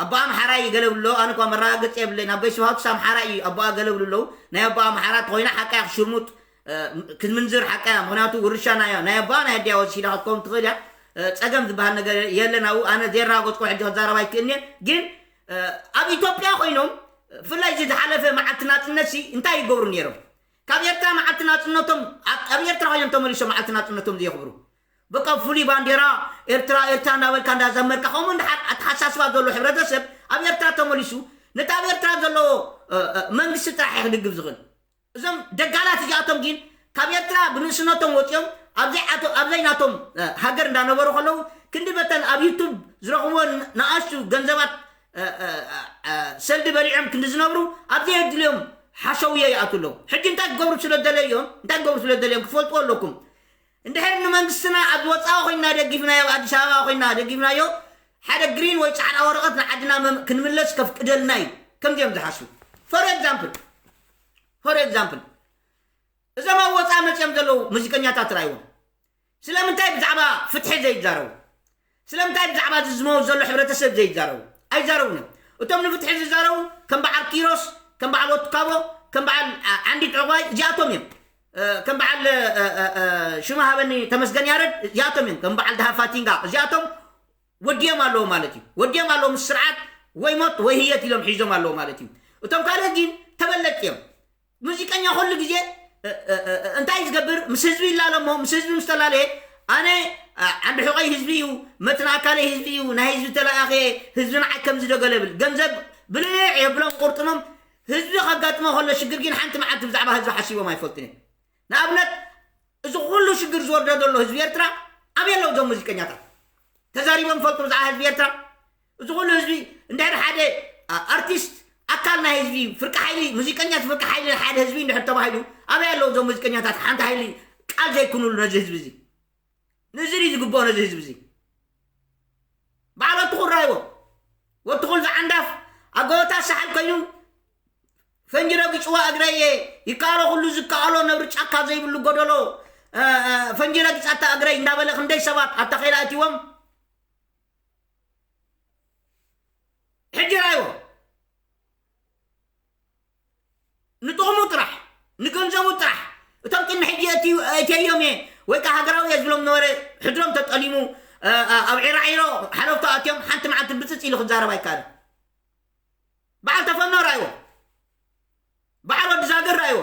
ኣቦ ኣምሓራይ ገለ ብሎ ኣነ እኳ መረጋገፂ የብለይ ናብ ገይስብ ሃውትስ ኣምሓራ እዩ ኣቦኣ ገለ ብሉ ኣለዉ ናይ ኣቦ ኣምሓራ ተኮይና ሓቃ ክሽርሙጥ ክትምንዝር ሓቃ እያ። ምክንያቱ ውርሻ ናይ ኣቦኣ ናይ ኣዲያ ወሲዳ ክትከውን ትኽእል እያ። ፀገም ዝበሃል ነገር የለን ኣብኡ ኣነ ዘይራጎፅኮ ሕጂ ክዛረብ ኣይክእልን እየ። ግን ኣብ ኢትዮጵያ ኮይኖም ብፍላይ እዚ ዝሓለፈ መዓልቲ ናፅነት ሲ እንታይ ይገብሩ ነይሮም? ካብ ኤርትራ መዓልቲ ናፅነቶም ኣብ ኤርትራ ኮይኖም ተመሊሶም መዓልቲ ናፅነቶም ዘየኽብሩ በቃ ፍሉይ ባንዴራ ኤርትራ ኤርትራ እንዳበልካ እንዳዘመርካ ከምኡ እንድሓር ኣተሓሳስባ ዘሎ ሕብረተሰብ ኣብ ኤርትራ ተመሊሱ ነቲ ኣብ ኤርትራ ዘለዎ መንግስቲ ጥራሕ ክድግፍ ዝኽእል እዞም ደጋላት እዚኣቶም ግን ካብ ኤርትራ ብንእስነቶም ወፂኦም ኣብዘይ ናቶም ሃገር እንዳነበሩ ከለዉ ክንዲ በተን ኣብ ዩቱብ ዝረኽብዎ ንኣሽቱ ገንዘባት ሰልዲ በሊዖም ክንዲ ዝነብሩ ኣብዘይ የድልዮም ሓሸውዮ ይኣቱ ኣለዉ። ሕጂ እንታይ ክገብሩ ስለደለዮም እንታይ ክገብሩ ስለደለዮም ክትፈልጥዎ ኣለኩም። እንድሕር ንመንግስትና ኣብ ወፃኢ ኮይና ደጊፍናዮ፣ ኣብ ኣዲስ ኣበባ ኮይና ደጊፍናዮ፣ ሓደ ግሪን ወይ ፃዕዳ ወረቐት ንዓድና ክንምለስ ከፍቅደልና እዩ። ከምዚኦም ዝሓስቡ for example for example እዞም ኣብ ወፃኢ መፅኦም ዘለዉ ሙዚቀኛታት ርኣይዎም። ስለምንታይ ብዛዕባ ፍትሒ ዘይዛረቡ? ስለምንታይ ብዛዕባ እዚ ዝመውት ዘሎ ሕብረተሰብ ዘይዛረቡ? ኣይዛረቡን እዮም። እቶም ንፍትሒ ዝዛረቡ ከም በዓል ኪሮስ፣ ከም በዓል ወትካቦ፣ ከም በዓል ዓንዲት ዕቋይ እዚኣቶም እዮም። ከም በዓል ሽማ ሃበኒ ተመስገን ያረድ እዚኣቶም እዮም። ከም በዓል ደሃፋቲንጋ እዚኣቶም ወዲኦም ኣለዉ ማለት እዩ። ወዲኦም ኣለዉ ምስ ስርዓት ወይ ሞት ወይ ህየት ኢሎም ሒዞም ኣለዉ ማለት እዩ። እቶም ካልኦት ግን ተበለጥቲ እዮም። ሙዚቀኛ ኩሉ ግዜ እንታይ ዝገብር ምስ ህዝቢ ይላለሞ ምስ ህዝቢ ምስ ተላለየ ኣነ ዓንዲ ሕቆይ ህዝቢ እዩ መትንኣካለይ ህዝቢ እዩ ናይ ህዝቢ ተለኣኸ ህዝቢ ንዓይ ከምዚ ዶ ገለ ብል ገንዘብ ብልዕ የብሎም ቁርጥኖም ህዝቢ ከጋጥሞ ከሎ ሽግር ግን ሓንቲ መዓልቲ ብዛዕባ ህዝቢ ሓሲቦም ኣይፈልጡን እዮም። ንኣብነት እዚ ኩሉ ሽግር ዝወርዶ ዘሎ ህዝቢ ኤርትራ ኣበይ ኣለዉ እዞም ሙዚቀኛታት? ተዛሪቦም ፈልጡ ብዛዕባ ህዝቢ ኤርትራ? እዚ ኩሉ ህዝቢ እንድሕር ሓደ ኣርቲስት ኣካል ናይ ህዝቢ ፍርቂ ሓይሊ ሙዚቀኛ ፍርቂ ሓይሊ ሓደ ህዝቢ እንድሕር ተባሂሉ ኣበይ ኣለዉ እዞም ሙዚቀኛታት ሓንቲ ሓይሊ ቃል ዘይኩኑሉ ነዚ ህዝቢ እዚ ንዝሪ ዝግብኦ ነዚ ህዝቢ እዚ በዓል ወትኹል ራይዎ ወትኹል ዝዓንዳፍ ኣብ ጎቦታት ሳሕል ኮይኑ ፈንጂ ረጊፅዋ እግረየ ይከኣሎ ኩሉ ዝከኣሎ ነብሪ ጫካ ዘይብሉ ጎደሎ ፈንጂ ረጊፃታ እግረይ እንዳበለ ክንደይ ሰባት ኣብ ታኼላ እትዎም ሕጂ ራይዎ ንጥቕሙ ጥራሕ ንገንዘቡ ጥራሕ እቶም ቅድሚ ሕጂ እትዮም እየ ወይ ከዓ ሃገራዊ እየ ዝብሎም ነበረ ሕድሮም ተጠሊሙ ኣብ ዒራዒሮ ሓለፍቶ ኣትዮም ሓንቲ መዓልቲ ብፅፅ ኢሉ ክዛረብ ኣይከኣልን። በዓል ተፈኖ ራይዎ በዓል ወዲ ዛገር ራይዎ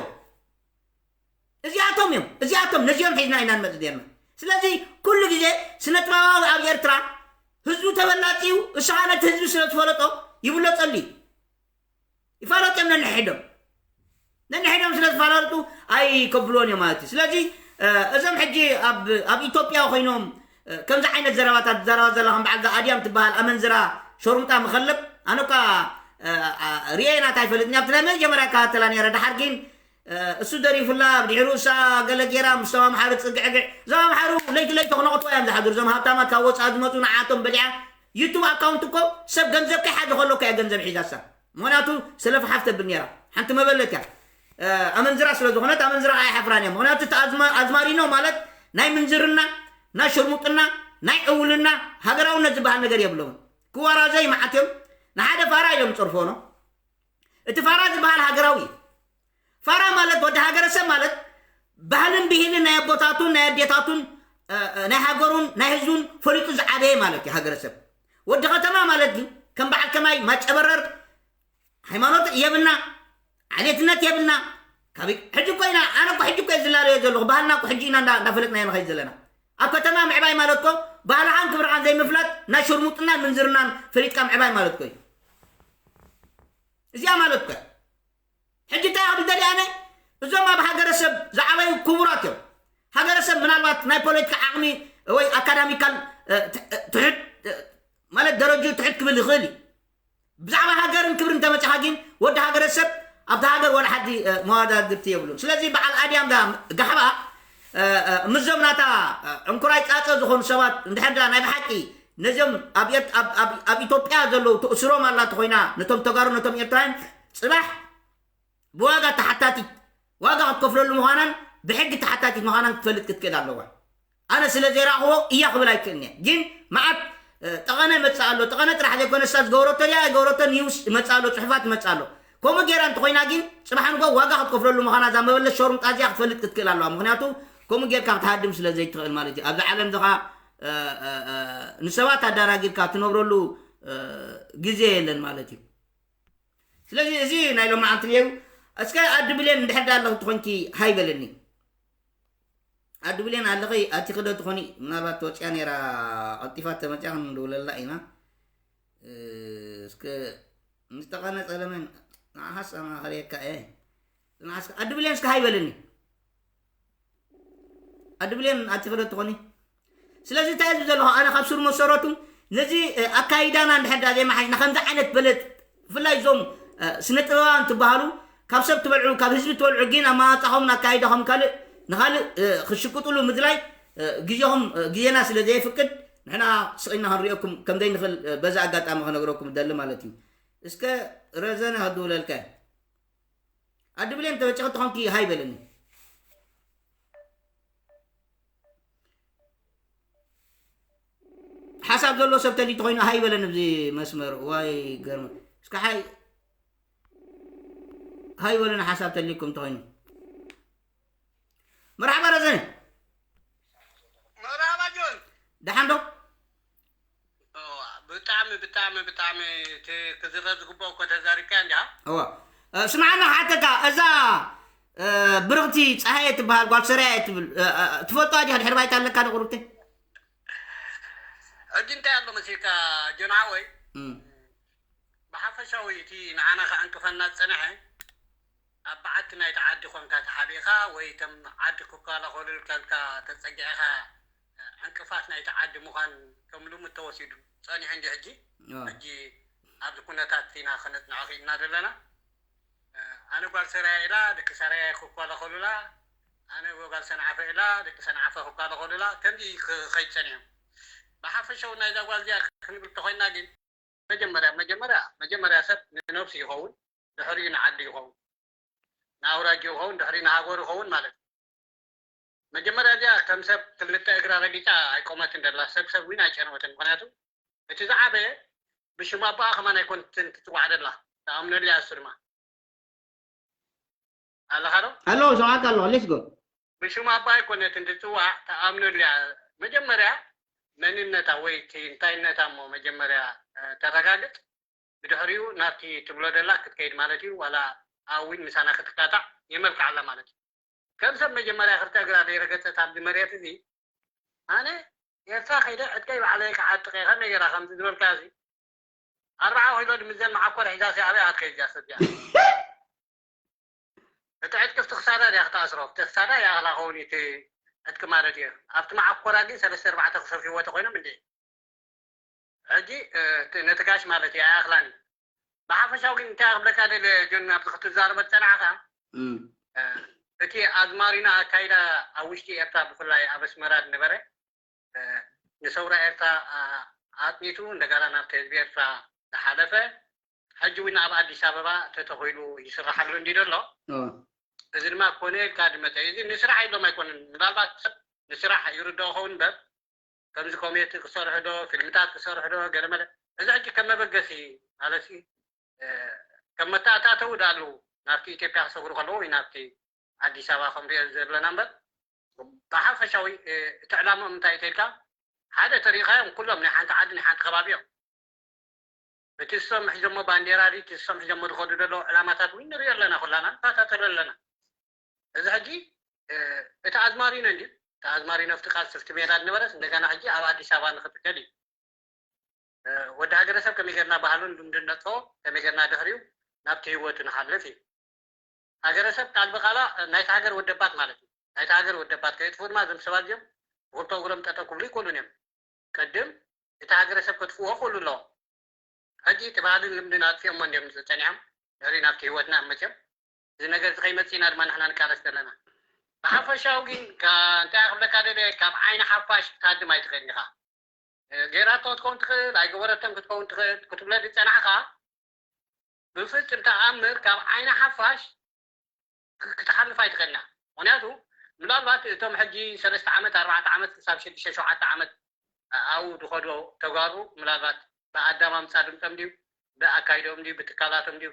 እዚኣቶም እዮም እዚኣቶም ነዚኦም ሒዝና ኢና ንመፅእ ኔርና። ስለዚ ኩሉ ግዜ ስነ ጥበባዊ ኣብ ኤርትራ ህዝቡ ተበላፂ እዩ። እሱ ነቲ ህዝቢ ስለ ዝፈለጦ ይብለፀሉ እዩ። ይፋለጡ እዮም ነንሕዶም ነንሕዶም ስለ ዝፋለጡ ኣይከብልዎን እዮም ማለት እዩ። ስለዚ እዞም ሕጂ ኣብ ኢትዮጵያ ኮይኖም ከምዚ ዓይነት ዘረባታት ትዛረባ ዘላ ከም በዓል ኣድያም ትበሃል ኣመንዝራ ሸርሙጣ መኸለብ ኣነ እኳ ርኤ ናታ ኣይፈልጥን ኣብቲ ናይ መጀመርያ ከታተላ ነይረ ድሓር ግን እሱ ደሪፉላ ድሕሩ እሳ ገለ ጌራ ምስቶም ኣምሓሩ ፅግዕግዕ እዞም ኣምሓሩ ለይቲ ለይቲ ክነቕትዋ እዮም ዝሓድሩ እዞም ሃብታማት ካብ ወፃኢ ዝመፁ ንዓቶም በሊዓ ዩቱብ ኣካውንት እኮ ሰብ ገንዘብ ከይሓዘ ከሎ እኮ እያ ገንዘብ ሒዛሳ ምክንያቱ ስለፍሓፍ ተብል ነይራ ሓንቲ መበለት እያ ኣመንዝራ ስለ ዝኾነት ኣመንዝራ ኣይሓፍራን እዮም ምክንያቱ እቲ ኣዝማሪኖ ማለት ናይ ምንዝርና ናይ ሽርሙጥና ናይ ዕውልና ሃገራውነት ዝበሃል ነገር የብለውን ክዋራዘይ መዓት እዮም ንሓደ ፋራ እዮም ፀርፎኖ እቲ ፋራ ዝበሃል ሃገራዊ እዩ ፋራ ማለት ወዲ ሃገረሰብ ማለት ባህልን ብሂልን ናይ ኣቦታቱን ናይ ኣዴታቱን ናይ ሃገሩን ናይ ህዝቡን ፈሊጡ ዝዓበየ ማለት እዩ ሃገረሰብ ወዲ ከተማ ማለት ግን ከም በዓል ከማይ ማጨበረር ሃይማኖት የብልና ዓሌትነት የብልና ካብ ሕጂ ኮይና ኣነ እኮ ሕጂ እኮ ዝላለዮ ዘለኹ ባህልና እኮ ሕጂ ኢና እንዳፈለጥናዮ ንኸይድ ዘለና ኣብ ከተማ ምዕባይ ማለት እኮ ባህልኻን ክብርኻን ዘይምፍላጥ ናይ ሽርሙጥናን ምንዝርናን ፈሊጥካ ምዕባይ ማለት እኮ እዩ እዚኣ ማለት እኮ ሕጂ እንታይ ኣብ ደሊ ኣነ እዞም ኣብ ሃገረሰብ ዝዓበዩ ክቡራት እዮም ሃገረሰብ ምናልባት ናይ ፖለቲካ ዓቕሚ ወይ ኣካዳሚካል ትሕት ማለት ደረጅኡ ትሕት ክብል ይኽእል እዩ ብዛዕባ ሃገርን ክብርን ተመፅኻ ግን ወዲ ሃገረሰብ ኣብቲ ሃገር ወላ ሓዲ መዋዳድርቲ የብሉን ስለዚ በዓል ኣድያም ጋሕባ ምዞም ናታ ዕንኩራይ ፃፀ ዝኾኑ ሰባት እንድሕር ናይ ብሓቂ ነዞም ኣብ ኢትዮጵያ ዘለዉ ተእስሮም ኣላ ተኮይና ነቶም ተጋሩ ነቶም ኤርትራውያን ፅባሕ ብዋጋ ተሓታቲት ዋጋ ክትከፍለሉ ምዃናን ብሕጊ ተሓታቲት ምዃናን ክትፈልጥ ክትክእል ኣለዋ ኣነ ስለ ዘይረእኽዎ እያ ክብል ኣይክእልኒ ግን መዓት ጠቐነ መፅእ ኣሎ ጠቐነ ጥራሕ ዘይኮነ ሳ ዝገበረቶ ድያ ኣይገበረቶ ኒውስ ይመፅእ ኣሎ ፅሑፋት ይመፅእ ኣሎ ከምኡ ገይራ እንተኮይና ግን ፅባሕ ንጎ ዋጋ ክትከፍለሉ ምዃና እዛ መበለት ሸሩምጣ እዚኣ ክትፈልጥ ክትክእል ኣለዋ ምክንያቱ ከምኡ ጌርካ ክትሃድም ስለ ዘይትኽእል ማለት እዩ ኣብዚ ዓለም ዝኻ ንሰባት ኣዳናጊርካ ትነብረሉ ግዜ የለን ማለት እዩ ስለዚ እዚ ናይ ሎማዓንቲ ነይሩ እስከ ኣዲ ብሌን እንድሕር ዳ ኣለኺ ትኾንኪ ሃይ በለኒ ኣዲ ብሌን ኣለኺ ኣቲኺ ዶ ትኾኒ ምናልባት ተወፅያ ነይራ ቀልጢፋ ተመፅያ ክንድውለላ ኢና እስከ ምስ ተቐነፀ ለመን ንዓኻስ ኣማኸርየካ እየ ንዓስ ኣዲ ብሌን እስከ ሃይ በለኒ ኣድብሌን ኣቲ ፈለጥ ትኾኒ። ስለዚ እንታይ ዝብል ዘለኹ ኣነ ካብ ስሩ መሰረቱ ነዚ ኣካይዳና እንድሕር ዳ ዘይመሓሽና ከምዚ ዓይነት በለጥ ብፍላይ እዞም ስነ ጥበባን ትበሃሉ ካብ ሰብ ትበልዑ ካብ ህዝቢ ትበልዑ ግን ኣማፃኹም ኣካይዳኹም ካልእ ንኻልእ ክሽቅጥሉ ምድላይ ግዜኹም ግዜና ስለ ዘይፍቅድ ንሕና ስቂና ክንሪኦኩም ከም ዘይንኽእል በዚ ኣጋጣሚ ክነግረኩም ደሊ ማለት እዩ። እስከ ረዘነ ክድውለልካ ኣድብሌን ተበጭኸ ተኾንኪ ሃይ በለኒ። ሓሳብ ዘሎ ሰብ ተሊ ተኾይኑ ሃይ በለኒ ብዚ መስመር ዋይ ገርመ እስከ ሓይ ሃይ በለኒ ሓሳብ ተሊኩም ተኾይኑ። መርሓባ ረዘነ። መርሓባ ጆን። ደሓን ዶ? ብጣዕሚ ብጣዕሚ ብጣዕሚ ክዝረብ ዝግብኦ እኮ ተዛሪብካ እንዲያ። እዋ ስማዕና ሓተካ እዛ ብርኽቲ ፀሃየ ትበሃል ጓል ሰራየ ትብል ትፈልጦ ዲኻ ድሕሪ ባይታ ኣለካ ዶ ቁርብተይ? ሕጂ እንታይ ኣሎ መሲልካ ጆን ሓወይ? ብሓፈሻዊ እቲ ንዓና ከዕንቅፈና ዝፀንሐ ኣብ በዓቲ ናይቲ ዓዲ ኮንካ ተሓቢእኻ ወይ እቶም ዓዲ ክከላኸሉልካ ኢልካ ተፀጊዕኻ ዕንቅፋት ናይቲ ዓዲ ምዃን ከም ልሙድ ተወሲዱ ፀኒሑ እንዲ ሕጂ ሕጂ ኣብዚ ኩነታት ኢና ከነፅንዖ ክኢልና ዘለና። ኣነ ጓል ሰራየ ኢላ ደቂ ሰራየ ክከላኸሉላ፣ ኣነ ጓል ሰንዓፈ ኢላ ደቂ ሰንዓፈ ክከላኸሉላ ከምዚ ክኸይድ ፀኒሑ። ብሓፈሻዊ ናይዛ ጓል እዚኣ ክንብል ተኾይንና ግን መጀመርያ መጀመርያ መጀመርያ ሰብ ንነብሱ ይኸውን፣ ድሕሪኡ ንዓዱ ይኸውን፣ ንኣውራጅኡ ይኸውን፣ ድሕሪኡ ንሃገሩ ይኸውን ማለት እዩ። መጀመርያ እዚኣ ከም ሰብ ክልተ እግራ ረጊፃ ኣይቆመትን ደላ ሰብ ሰብ እውን ኣይጨነወትን። ምክንያቱ እቲ ዝዓበየ ብሽም ኣቦኣ ከማን ኣይኮነትን ትፅዋዕ ደላ፣ ተኣምነሉ እያ። እሱ ድማ ኣለኻ ዶ? ኣሎ ሰማዕካ ኣለኹ። ሌትስ ጎ። ብሽም ኣቦኣ ኣይኮነትን ትፅዋዕ፣ ተኣምነሉ እያ። መጀመርያ መንነታ ወይ እቲ እንታይነታ እሞ መጀመርያ ተረጋግፅ፣ ብድሕሪኡ ናብቲ ትብሎ ደላ ክትከይድ ማለት እዩ። ዋላ ኣዊን ምሳና ክትካታዕ የመልክዓላ ማለት እዩ። ከም ሰብ መጀመርያ ክልተ እግራ ዘይረገፀት ኣብዚ መሬት እዚ ኣነ ኤርትራ ከይደ ዕጥቀይ ባዕለይ ክዓጥቀ ከመይ ገይራ ከምዚ ዝበልካ እዚ ኣርባዓ ኪሎ ድምዘን መዓኮር ሒዛ ሲ ኣበይ ኣትከይድ እያ ሰብ እዚኣ? እቲ ዕጥቂ ኣብቲ ክሳዳ ድያ ክትኣስሮ? ኣብቲ ክሳዳ ይኣኽላ ኸውን እቲ ዕጥቂ ማለት እዩ። ኣብቲ መዓኮራ ግን ሰለስተ ኣርባዕተ ክሰፍይዎ ተኾይኖም እንዴ? ሕጂ ነቲ ጋሽ ማለት እዩ ኣይኣኽላን እዩ። ብሓፈሻዊ ግን እንታይ ክብለካ ደልየ ጆን ኣብዚ ክትዛረቦ ዝፀናሕካ እቲ ኣዝማሪኖ ኣካይዳ ኣብ ውሽጢ ኤርትራ ብፍላይ ኣብ ኣስመራ ዝነበረ ንሰውራ ኤርትራ ኣጥኒቱ እንደገና ናብቲ ህዝቢ ኤርትራ ዝሓለፈ ሕጂ እውን ኣብ ኣዲስ ኣበባ ተተኺሉ ይስራሓሉ እንዲ ዘሎ እዚ ድማ ኮነ ኢልካ ዝመፀ እዚ ንስራሕ ኢሎም ኣይኮነን ምናልባት ሰብ ንስራሕ ይርድኦ ኸውን እምበር ከምዚ ኮሜቲ ክሰርሑ ዶ ፊልምታት ክሰርሑ ዶ ገለመለ እዚ ሕጂ ከም መበገሲ ማለት ከም መተኣታተዊ ዳሉ ናብቲ ኢትዮጵያ ክሰግሩ ከለዉ ወይ ናብቲ ኣዲስ ኣበባ ከምሪኦ ዘለና እምበር ብሓፈሻዊ እቲ ዕላምኦም እንታይ ተልካ ሓደ ተሪኻዮም ኩሎም ናይ ሓንቲ ዓዲ ናይ ሓንቲ ከባቢ እዮም እቲ እሶም ሕዞሞ ባንዴራ እቲ እሶም ሕዞሞ ዝኸዱ ዘለዉ ዕላማታት እውን ንሪኦ ኣለና ኩላና ንከታተሎ ኣለና እዚ ሕጂ እቲ ኣዝማሪኖ እንድዩ እቲ ኣዝማሪኖ ኣብቲ ቃልሲ ኣብቲ ሜዳ ዝነበረስ እንደገና ሕጂ ኣብ ኣዲስ ኣበባ ንክትከል እዩ ወዲ ሃገረሰብ ከመይ ጌርና ባህሉን ልምዱን ነጥፍኦ ከመይ ጌርና ድሕሪኡ ናብቲ ህይወቱ ንሓልፍ እዩ ሃገረሰብ ቃል ብቃላ ናይቲ ሃገር ወደባት ማለት እዩ ናይቲ ሃገር ወደባት ከየጥፍኡ ድማ እዞም ሰባት እዚኦም ብክልተ እግሮም ጠጠው ክብሉ ይክእሉን እዮም ቅድም እቲ ሃገረሰብ ከጥፍዎ ክእሉ ኣለዎም ሕጂ እቲ ባህልን ልምድን ኣጥፊኦሞ እንዲዮም ጸኒሖም ድሕሪ ናብቲ ህይወትና መቸም እዚ ነገር እዚ ከይመጽእና ድማ ንሕና ንቃለስ ዘለና ብሓፈሻዊ ግን እንታይ ክብለካ ደለ ካብ ዓይኒ ሓፋሽ ክትሃድም ኣይትኽእል ኢኻ ጌራቶ ክትከውን ትኽእል ኣይገበረቶን ክትከውን ትኽእል ክትብለ ዝጸናሕካ ብፍጹም ተኣምር ካብ ዓይኒ ሓፋሽ ክትሓልፍ ኣይትኽእልና ምክንያቱ ምናልባት እቶም ሕጂ ሰለስተ ዓመት ኣርባዕተ ዓመት ክሳብ ሽዱሽተ ሸውዓተ ዓመት ኣብኡ ዝኸዶ ተጋሩ ምናልባት ብኣዳማምፃ ድምፆም ድዩ ብኣካይዶም ድዩ ብትካላቶም ድዩ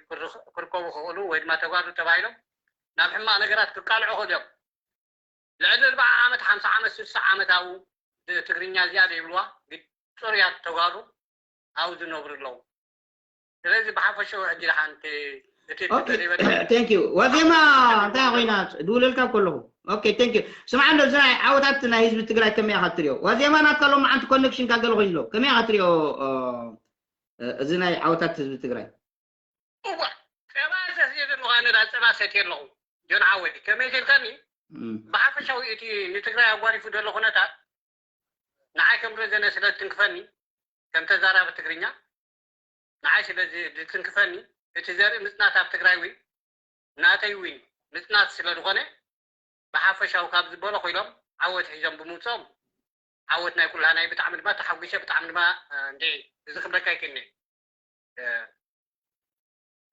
ክርከቡ ክኽእሉ ወይ ድማ ተጋሩ ተባሂሎም ናብ ሕማቕ ነገራት ክቃልዑ ክእል እዮም ልዕሊ ኣርባዓ ዓመት ሓምሳ ዓመት ስሳ ዓመት ኣብኡ ትግርኛ እዚኣ ዘይብልዋ ፅሩያት ተጋሩ ኣብኡ ዝነብሩ ኣለዉ ስለዚ ብሓፈሽኡ ሕጂ ደሓን እቲ እቲ ተሪበ thank you ዋዜማ እንታይ ኮይና ድውለልካ ከለኹ okay thank you ስምዓ እንዶ እዚ ናይ ዓወታት ናይ ህዝቢ ትግራይ ከመይ ኢኻ ትሪኦ ዋዜማ ናትካ ሎም መዓንቲ ኮኔክሽን ካ ገለ ኮይኑ ኣሎ ከመይ ኢኻ ትሪኦ እዚ ናይ ዓወታት ህዝቢ ትግራይ እዋ ፀባ ሰትየ ዘለኹ ኣነ ዳ ፀባ ሰትየ ኣለኹ ጆን ሓወይ ከመይ ተልካኒ ብሓፈሻዊ እቲ ንትግራይ ኣጓዲፉ ዘሎ ኩነታት ንዓይ ከም ረዘነ ስለ ዝትንክፈኒ፣ ከም ተዛራቢ ትግርኛ ንዓይ ስለ ዝትንክፈኒ፣ እቲ ዘርኢ ምፅናት ኣብ ትግራይ እውን ናተይ እውን ምፅናት ስለ ዝኾነ፣ ብሓፈሻዊ ካብ ዝበሎ ኮይኖም ዓወት ሒዞም ብምውፅኦም ዓወት ናይ ኩላና እዩ። ብጣዕሚ ድማ ተሓጒሰ፣ ብጣዕሚ ድማ እንደ እዚ ክብለካ ይክእልኒ።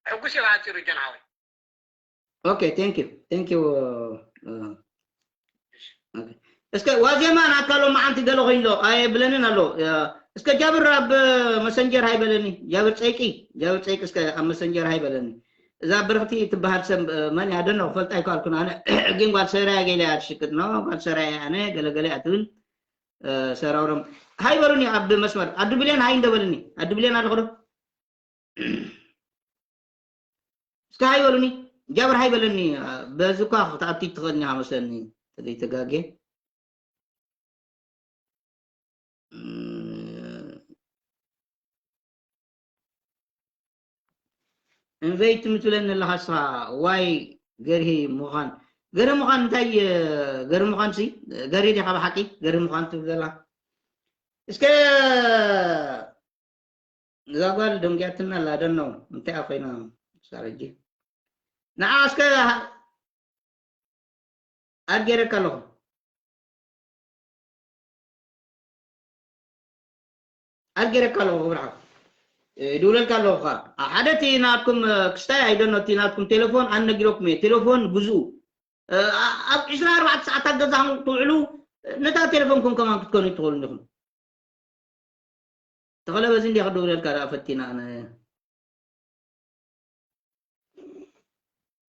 ሕጉስ እየ ብሓፂሩ ጀን ሓወይ። Okay, thank you, thank you. እስከ ዋዜማ ናትካ ሎማዓንቲ ገለ ኮይንሎ ኣየብለንን ኣሎ። እስከ ጃብር ኣብ መሰንጀር ሃይበለኒ። ጃብር ፀይቂ፣ ጃብር ፀይቂ እስከ ኣብ መሰንጀር ሃይበለኒ። እዛ ብርክቲ ትበሃል ሰብ መን ያደነ ክፈልጣ ይከኣልኩን ኣነ። ግን ጓል ሰራያ ገለ እያ ትሽቅጥ ነው። ጓል ሰራያ ኣነ ገለገለ እያ ትብል። ሰራውሮም ሃይበሉኒ ኣብ መስመር ኣዱ ብሌን ሃይ እንደበልኒ። ኣዱ ብሌን ኣለኹ ዶ? እስከ ሃይ በሉኒ። ጃብር ሃይ በለኒ። በዚ እኳ ክትኣቲ ትኽእል ኢኻ መስለኒ። ተዘይተጋጌ። እንቨይት ምትብለኒ ኣለኻ እስኻ ዋይ ገርሂ ምዃን ገርሂ ምዃን እንታይ ገርሂ ምዃን ሲ ገርሂ ዲኻ ብሓቂ ገርሂ ምዃን ትብል ዘላ እስከ እዛ ጓል ደንጊያትና ኣላ ደነው እንታይ ኮይና ሳረጂ ንዓ እስከ ኣድ ገይረካ ኣለኹ ኣድ ገይረካ ኣለኹ ክብርሓ ይድውለልካ ኣለኹ ካ ሓደ እቲ ናትኩም ክስታይ ኣይደኖ እቲ ናትኩም ቴሌፎን ኣነጊረኩም እየ ቴሌፎን ግዝኡ ኣብ ዕስራ ኣርባዕተ ሰዓታት ገዛኹም ትውዕሉ ነታ ቴሌፎንኩም ከማን ክትኮኑ ትኽእሉ እንዲኹም ተኸለ በዚ እንዲያ ክድውለልካ ደኣ ፈቲና ኣነ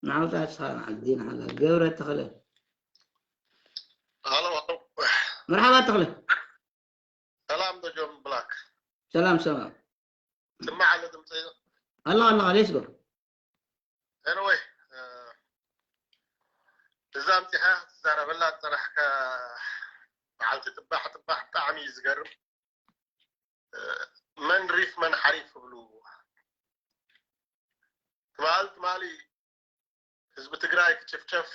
ንዓውታ እስኻ ንዓዲ ንዓላ ገብረ ተኸለ ሃሎ መርሓባ ተኸለ ሰላም ዶ ጆን ብላክ ሰላም ሰላም ስማዕ ኣሎ ድምፂ ኣለኻ ኣለኻ ሌትስ ጎ ኤኒወይ እዛ ኣምፂኻ ትዛረበላ ዝፀናሕካ በዓልቲ ጥባሕ ጥባሕ ብጣዕሚ እዩ ዝገርም መን ሪፍ መን ሓሪፍ ክብሉ ትማል ትማሊ ህዝቢ ትግራይ ክጭፍጨፍ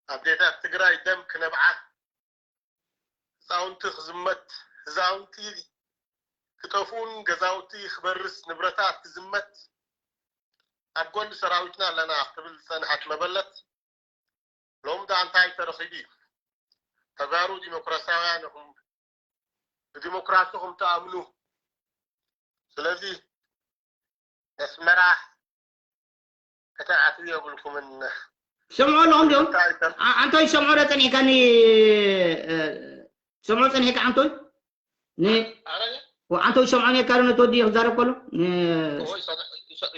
ኣዴታት ትግራይ ደም ክነብዓ ህፃውንቲ ክዝመት ህፃውንቲ ክጠፍኡን ገዛውቲ ክበርስ ንብረታት ክዝመት ኣብ ጎኒ ሰራዊትና ኣለና ክትብል ዝፀንሐት መበለት ሎም ዳ እንታይ ተረኺቡ እዩ ተጋሩ ዲሞክራሲያውያን ኢኹም ብዲሞክራሲ ኹም ትኣምኑ ስለዚ ኣስመራ ከተኣትዉ የብልኩምን ሰምዖ ኣለኹም ዲዮም ኣንቶይ ሰምዖ ዶ ፀኒሕካኒ ሰምዖ ፀኒሕካ ኣንቶይ ን ኣንቶይ ሰምዖ ነካ ዶ ነቲ ወዲ ክዛረብ ከሎ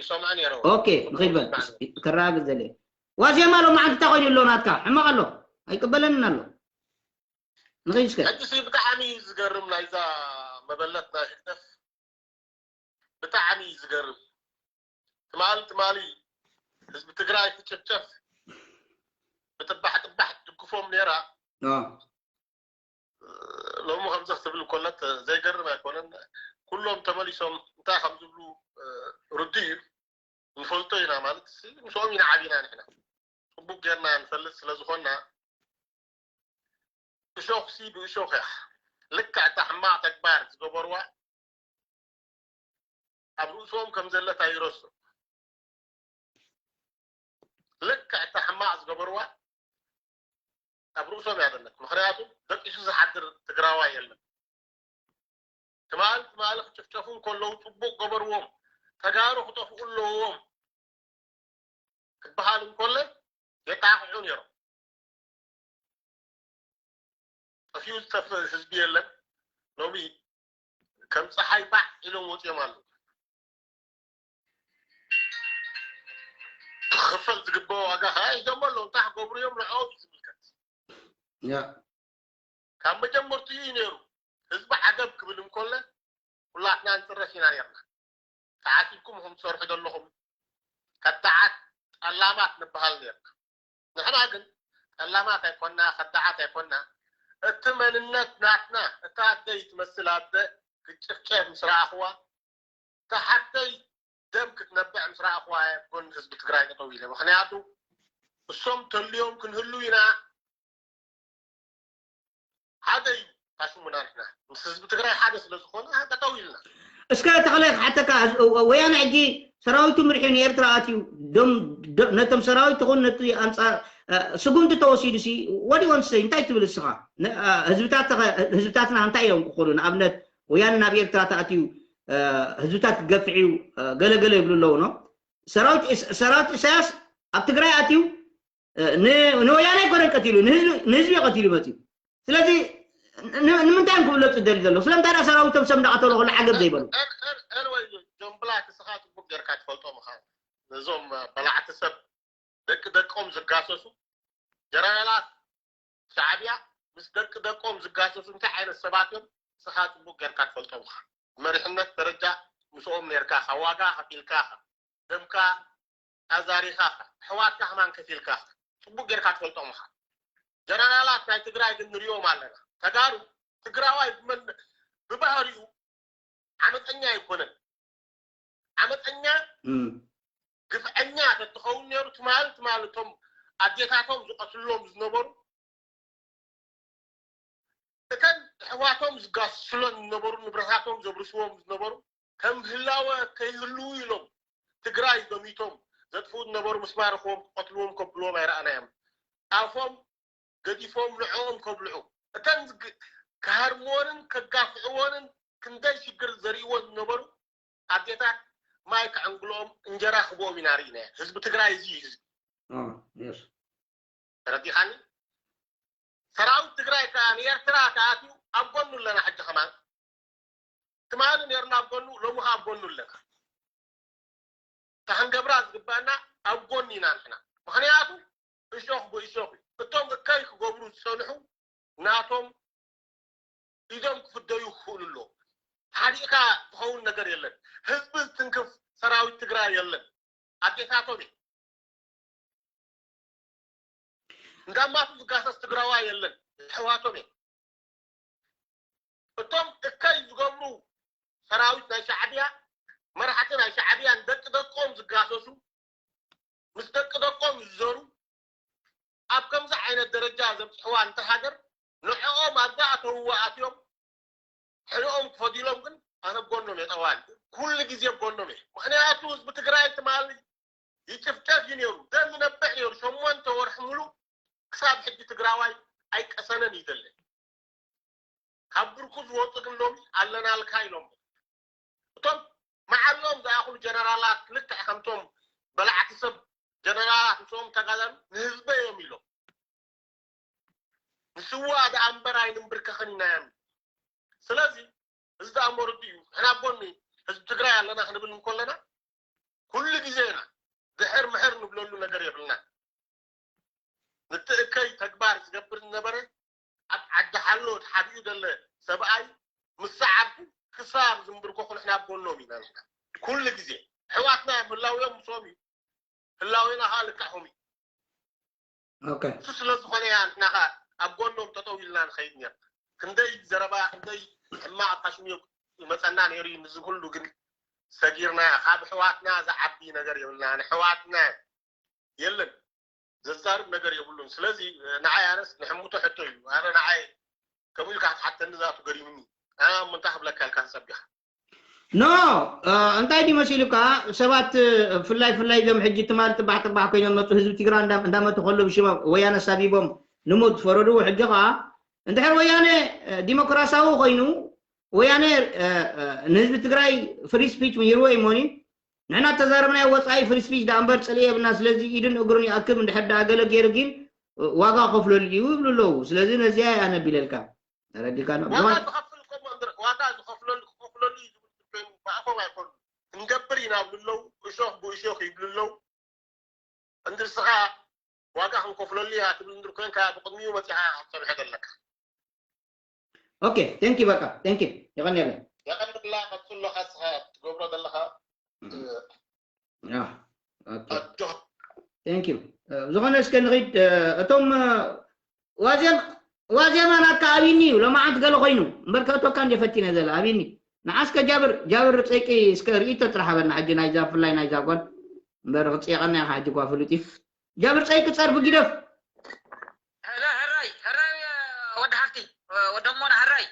ይሰምዖ ነይረ ኦኬ ንኸይድ በል ከረጋግፅ ዘለ ዋዜማ ሎማዓንቲ እንታይ ኮይኑ ኣሎ ናትካ ሕማቕ ኣሎ ኣይቅበለንን ኣሎ ንኸይድ እስከ ሕጂ ብጣዕሚ ዝገርም ናይዛ መበለት ናይ ህግደፍ ብጣዕሚ እዩ ዝገርም ትማሊ ትማሊ ህዝቢ ትግራይ ክጭፍጨፍ ብጥባሕ ጥባሕ ትድግፎም ነይራ ሎሚ ከምዚ ክትብል ኮለት ዘይገርም ኣይኮነን ኩሎም ተመሊሶም እንታይ ከም ዝብሉ ርዱ እዩ ንፈልጦ ኢና ማለት ምስኦም ኢና ዓቢና ንሕና ፅቡቅ ጌርና ንፈልጥ ስለዝኮና እሾኽሲ ብእሾኽ እያ ልክዕ እታ ሕማቕ ተግባር ዝገበርዋ ኣብ ርእሶም ከም ዘለታ ይረስዑ ልክዕ እታ ሕማቕ ዝገበርዋ ኣብ ርእሶም እያ ዘለት ምክንያቱ ደቂሱ ዝሓድር ትግራዋይ የለን ትማል ትማል ክጭፍጨፉ እንከለዉ ፅቡቅ ገበርዎም ተጋሩ ክጠፍኡ ኣለዎም ክበሃል እንከሎ የጣቅዑ ነይሮም ጠፊኡ ዝጠፍእ ህዝቢ የለን ሎሚ ከም ፀሓይ ባዕ ኢሎም ወፂኦም ኣለዉ ክኽፈል ዝግበኦ ዋጋ ከዓ ሒዞሞ ኣለዉ እንታይ ክገብሩ እዮም ንዕኦም እዩ ዝምልከት ካብ መጀመርትኡ እዩ ነይሩ ህዝቢ ዓገብ ክብል እንኮለ ኩላትና ንፅረፍ ኢና ነርና ተዓሲብኩም ኹም ትሰርሑ ዘለኹም ከዳዓት ጠላማት ንበሃል ነርና ንሕና ግን ጠላማት ኣይኮና ከዳዓት ኣይኮና እቲ መንነት ናትና እታ ኣደይ ትመስል ኣደ ክትጭፍጨፍ ምስ ረኣኽዋ እታ ሓፍተይ ደም ክትነብዕ ምስ ረኣኽዋ እየ ጎኒ ህዝቢ ትግራይ ጠጠው ኢለ ምክንያቱ እሶም ተልዮም ክንህሉ ኢና። ሓደ እዩ ታሽሙና ንሕና ምስ ህዝቢ ትግራይ ሓደ ስለ ዝኾነ ጠጠው ኢልና። እስከ ተኽለ ክሓተካ፣ ወያነ ሕጂ ሰራዊቱ ምርሒ ንኤርትራ ኣትዩ፣ ነቶም ሰራዊት ትኹን ነቲ ኣንፃር ስጉምቲ ተወሲዱ ሲ ወዲ ወንሰይ እንታይ ትብል እስኻ? ህዝብታትና እንታይ እዮም ክኾኑ? ንኣብነት ወያነ ናብ ኤርትራ ተኣትዩ ህዝብታት ክገፍዕ እዩ ገለገለ ይብሉ ኣለዉ ነው። ሰራዊት ኢሳያስ ኣብ ትግራይ ኣትዩ ንወያነ ኣይኮነን ቀቲሉ፣ ንህዝቢ እዩ ቀቲሉ መፅዩ። ስለዚ ንምንታይ እዮም ክብለፁ ደሊ ዘለዉ? ስለምንታይ ደኣ ሰራዊቶም ሰብ እንዳቐተሉ ከሎ ዓገብ ዘይበሉ? ጆምብላ ንስኻ ፅቡቅ ጌርካ ትፈልጦም ኢኻ። ነዞም በላዕቲ ሰብ ደቂ ደቆም ዝጋሰሱ ጀነራላት ሻዕብያ ምስ ደቂ ደቆም ዝጋሰሱ እንታይ ዓይነት ሰባት እዮም ንስኻ ፅቡቅ ጌርካ ትፈልጦም ኢኻ። ብመሪሕነት ደረጃ ምስኦም ኔርካ ኢኻ፣ ዋጋ ከፊልካ ኢኻ፣ ደምካ ኣዛሪኻ ኢኻ፣ ኣሕዋትካ ከማን ከፊልካ ኢኻ። ፅቡቅ ጌርካ ትፈልጦም ኢኻ። ጀነራላት ናይ ትግራይ ግን ንሪኦም ኣለና። ተጋሩ ትግራዋይ ብመን ብባህሪኡ ዓመፀኛ ኣይኮነን። ዓመፀኛ ግፍዐኛ ተትኸውን ነይሩ ትማል ትማል እቶም ኣዴታቶም ዝቐትሎም ዝነበሩ እተን ኣሕዋቶም ዝጋስሎም ዝነበሩ ንብረታቶም ዘብርስዎም ዝነበሩ ከም ህላወ ከይህልዉ ኢሎም ትግራይ ዘሚቶም ዘጥፍኡ ዝነበሩ ምስ ማረኽዎም ክቐትልዎም ከብልዎም ኣይረኣናዮም። ኣፎም ገዲፎም ንዕኦም ከብልዑ እተን ክሃርምዎንን ከጋፍዕዎንን ክንደይ ሽግር ዘርእዎን ዝነበሩ ኣዴታት ማይ ከዕንግልኦም እንጀራ ክብኦም ኢና ርኢናዮ። ህዝቢ ትግራይ እዚ እዩ ህዝቢ። ተረዲኻኒ? ሰራዊት ትግራይ ከዓ ንኤርትራ ተኣትዩ ኣብ ጎኑ ኣለና። ሕጂ ከማን ትማሊ ነርና ኣብ ጎኑ፣ ሎሚ ከዓ ኣብ ጎኑ ኣለና። እታ ክንገብራ ዝግባአና ኣብ ጎኒ ኢና ንሕና። ምክንያቱ እሾኽ ብእሾኽ እዩ። እቶም እከይ ክገብሩ ዝፀንሑ ናቶም ኢዶም ክፍደዩ ክኽእሉ ኣለዎም። ሓዲእካ ዝኸውን ነገር የለን። ህዝቢ ዝትንክፍ ሰራዊት ትግራይ የለን። ኣዴታቶም እየ እንዳማቱ ዝጋሰስ ትግራዋይ የለን። ኣሕዋቶም እየ። እቶም እከይ ዝገብሩ ሰራዊት ናይ ሻዕብያ መራሕቲ ናይ ሻዕብያ ንደቂ ደቆም ዝጋሰሱ ምስ ደቂ ደቆም ዝዘሩ ኣብ ከምዚ ዓይነት ደረጃ ዘብፅሕዋ እንተ ሃገር ንዕኦም ኣብዛ ኣተውዋ ኣትዮም ሕልኦም ክፈዲሎም ግን ኣነ ጎኖም እየ ጠዋል ኩሉ ግዜ ጎኖም እየ። ምክንያቱ ህዝቢ ትግራይ ትማሊ ይጭፍጨፍ እዩ ነይሩ። ደም ይነብዕ ነይሩ። ሸሞንተ ወርሒ ሙሉ ክሳብ ሕጂ ትግራዋይ ኣይቀሰነን እዩ ዘሎ። ካብ ብርኩ ዝወፁ ግን ሎሚ ኣለናልካ ኢሎም እቶም መዓሎም ዝኣኽሉ ጀነራላት ልክዕ ከምቶም በላዕቲ ሰብ ጀነራላት ምስኦም ተጋዳሉ ንህዝበ እዮም ኢሎም ንስዋ ደኣ እምበር ኣይንንብርከኽን ኢና እዮም። ስለዚ እዚ ደኣ መረዱ እዩ። ንሕና ኣብ ጎኒ ህዝቢ ትግራይ ኣለና ክንብል እንከለና ኩሉ ግዜ ኢና ድሕር ምሕር ንብለሉ ነገር የብልና። ንትእከይ ተግባር ዝገብር ዝነበረ ኣብ ዓዲ ሓሎ ተሓቢኡ ደለ ሰብኣይ ምስ ሰዓብቱ ክሳብ ዝንብርከኹ ንሕና ኣብ ጎኖም ኢና ንሕና ኩሉ ግዜ ኣሕዋትና እዮም ህላውዮም ምስኦም እዩ ህላዌና ከዓ ልክዕኹም እዩ። ኦኬ እሱ ስለ ዝኾነ እያ ንሕና ከዓ ኣብ ጎኖም ጠጠው ኢልና ንኸይድ ነርና። ክንደይ ዘረባ ክንደይ ሕማቕ ኣፋሽም ይመፀና ነይሩ እዩ። ንዚ ኩሉ ግን ሰጊርና ካብ ኣሕዋትና ዝዓቢ ነገር የብልና። ንኣሕዋትና የለን ዘዛርብ ነገር የብሉን። ስለዚ ንዓይ ኣነስ ንሕምቶ ሕቶ እዩ። ኣነ ንዓይ ከምኡ ኢልካ ክትሓተኒ ዛቱ ገሪሙኒ። ኣነ እሞ እንታይ ክብለካ ኢልካ ተፀቢኻ? ኖ እንታይ ድዩ መሲሉካ? ሰባት ፍላይ ፍላይ እዞም ሕጂ ትማል ጥባሕ ጥባሕ ኮይኖም መፁ ህዝቢ ትግራይ እንዳመቱ ከሎ ብሽም ወያነ ሳቢቦም ንሞት ዝፈረድዎ ሕጂ ከዓ እንድሕር ወያነ ዲሞክራሲያዊ ኮይኑ ወያነ ንህዝቢ ትግራይ ፍሪ ስፒች ምሂርዎ እዩ ሞኒ ንሕና ተዛረብናዮ ወፃኢ ፍሪ ስፒች ደኣ እምበር ፅልኢ የብልና ስለዚ ኢድን እግሩን ይኣክብ እንድሕር ደኣ ገለ ገይሩ ግን ዋጋ ከፍለሉ እዩ ይብሉ ኣለዉ ስለዚ ነዚኣ እያ ኣነቢለልካ ተረዲካ ነው። ዋጋ ዝኸፍል እኮ እሞ እንድር- ዋጋ ዝኸፍለሉ ክኸፍለሉ እዩ ዝብል ኮይኑ ብኣፎም ኣይኮኑ። ክንገብር ኢና ይብሉ ኣለዉ። እሾኽ ብእሾኽ ይብሉ ኣለዉ። እንድርስኻ ዋጋ ክንከፍለሉ ኢና ትብል እንድር ኮንካ ብቕድሚኡ መፂኻ ክትፀንሖ ዘለካ። ኦኬ ቴንክ ዩ በቃ ቴንክ ዩ የቐንየለይ። የቐንየላ ቀፅሎ ንስኻ ትገብሮ ዘለኻ ቴንክ ዩ ዝኾነ እስከ ንኺድ እቶም ዋዜማ ናትካ ኣብኒ እዩ ሎማዓንቲ ገለ ኮይኑ እምበር ከእቶካ እንደ ፈቲነ ዘለ ኣብኒ ንዓስከ ጃብር ጃብር ፀይቂ እስከ ርእይቶ ጥራሕ ሃበና ሕጂ ናይዛ ብፍላይ ናይዛ ጓል እምበር ክፅየቐና ኢኻ ሕጂ ጓ ፍሉጥ እዩ ጀብር ጸይቂ ጸርፊ ግደፍ። ሄሎ፣ ሕራይ፣ ሕራይ፣ ወዲ ሓፍቲ፣ ወዲ እሞና፣ ሕራይ።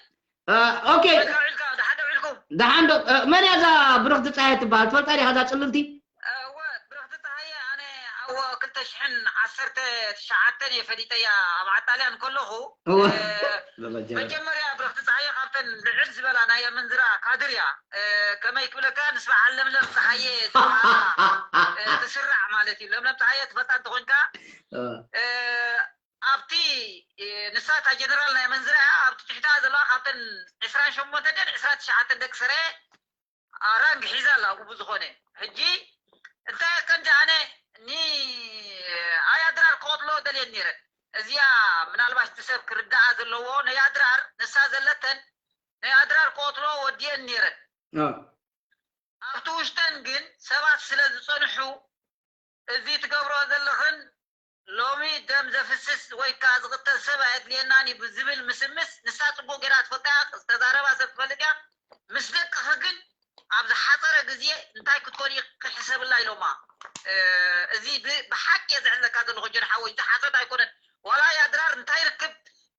ኦኬ። ደሓን ዶ ውዒልካ? ደሓን ዶ ውዒልኩም? ደሓን ዶ? መን እያ እዛ ብርኽቲ ጸሃየ ትበሃል? ትፈልጣ ዲኻ እዛ ጽልልቲ? እወ፣ ብርኽቲ ጸሃየ ኣነ ኣብ ክልተ ሽሕን ዓሰርተ ትሽዓተን እየ ፈሊጠያ ኣብ ዓጣልያን ከለኹ። እወ። እ፣ መጀመርያ ብርኽቲ ጸሃየ ካብተን ልዕል ዝበላ ናይ ኣመንዝራ ካድር እያ። እ፣ ከመይ ክብለካ፣ ምስ በዓል ለምለም ጸሃየ ዝበሃላ፣ እ፣ ትስራዕ ማለት እዩ። ለምለም ጸሃየ ትፈልጣ እንተኾንካ፣ እ፣ እ፣ ኣብቲ፣ እ፣ ንሳ እታ ጀነራል ናይ ኣመንዝራ እያ። ኣብቲ ትሕታ ዘለዋ ካብተን ዕስራን ሸሞንተን ድየን ዕስራን ትሽዓተን ደቂ ሰራየ ራንግ ሒዛ ኣላ። ብኡ ዝኾነ ሕጂ እንታይ ቀንዲ ኣነ ኒ ኣያድራር ክቐትሎ ደልየን ነይረን። እዚኣ ምናልባት እቲ ሰብ ክርዳኣ ዘለዎ፣ ናይ ኣድራር ንሳ ዘለተን ናይ ኣድራር ክቐትሎ ወድየን ነይረን። እ፣ ኣብቲ ውሽጠን ግን ሰባት ስለ ዝጸንሑ፣ እዚ ትገብሮ ዘለኽን ሎሚ ደም ዘፍስስ ወይ ከኣ ዝቕተል ሰብ ኣየድልየናን እዩ ብዝብል ምስምስ፣ ንሳ ጽቡቕ ጌራ ትፈልጣ እያ፣ ዝተዛረባ ሰብ ትፈልጥ እያ። ምስ ደቅኺ ግን ኣብ ዝሓጸረ ግዜ እንታይ ክትኮኒ ክሕሰብላ ኢሎማ። እ፣ እዚ ብ-፣ ብሓቂ እየ ዝሕለካ ዘለኹ ጆን ሓወይ፣ እዚ ሓሶት ኣይኮነን። ዋላ እያ ድራር እንታይ ርክብ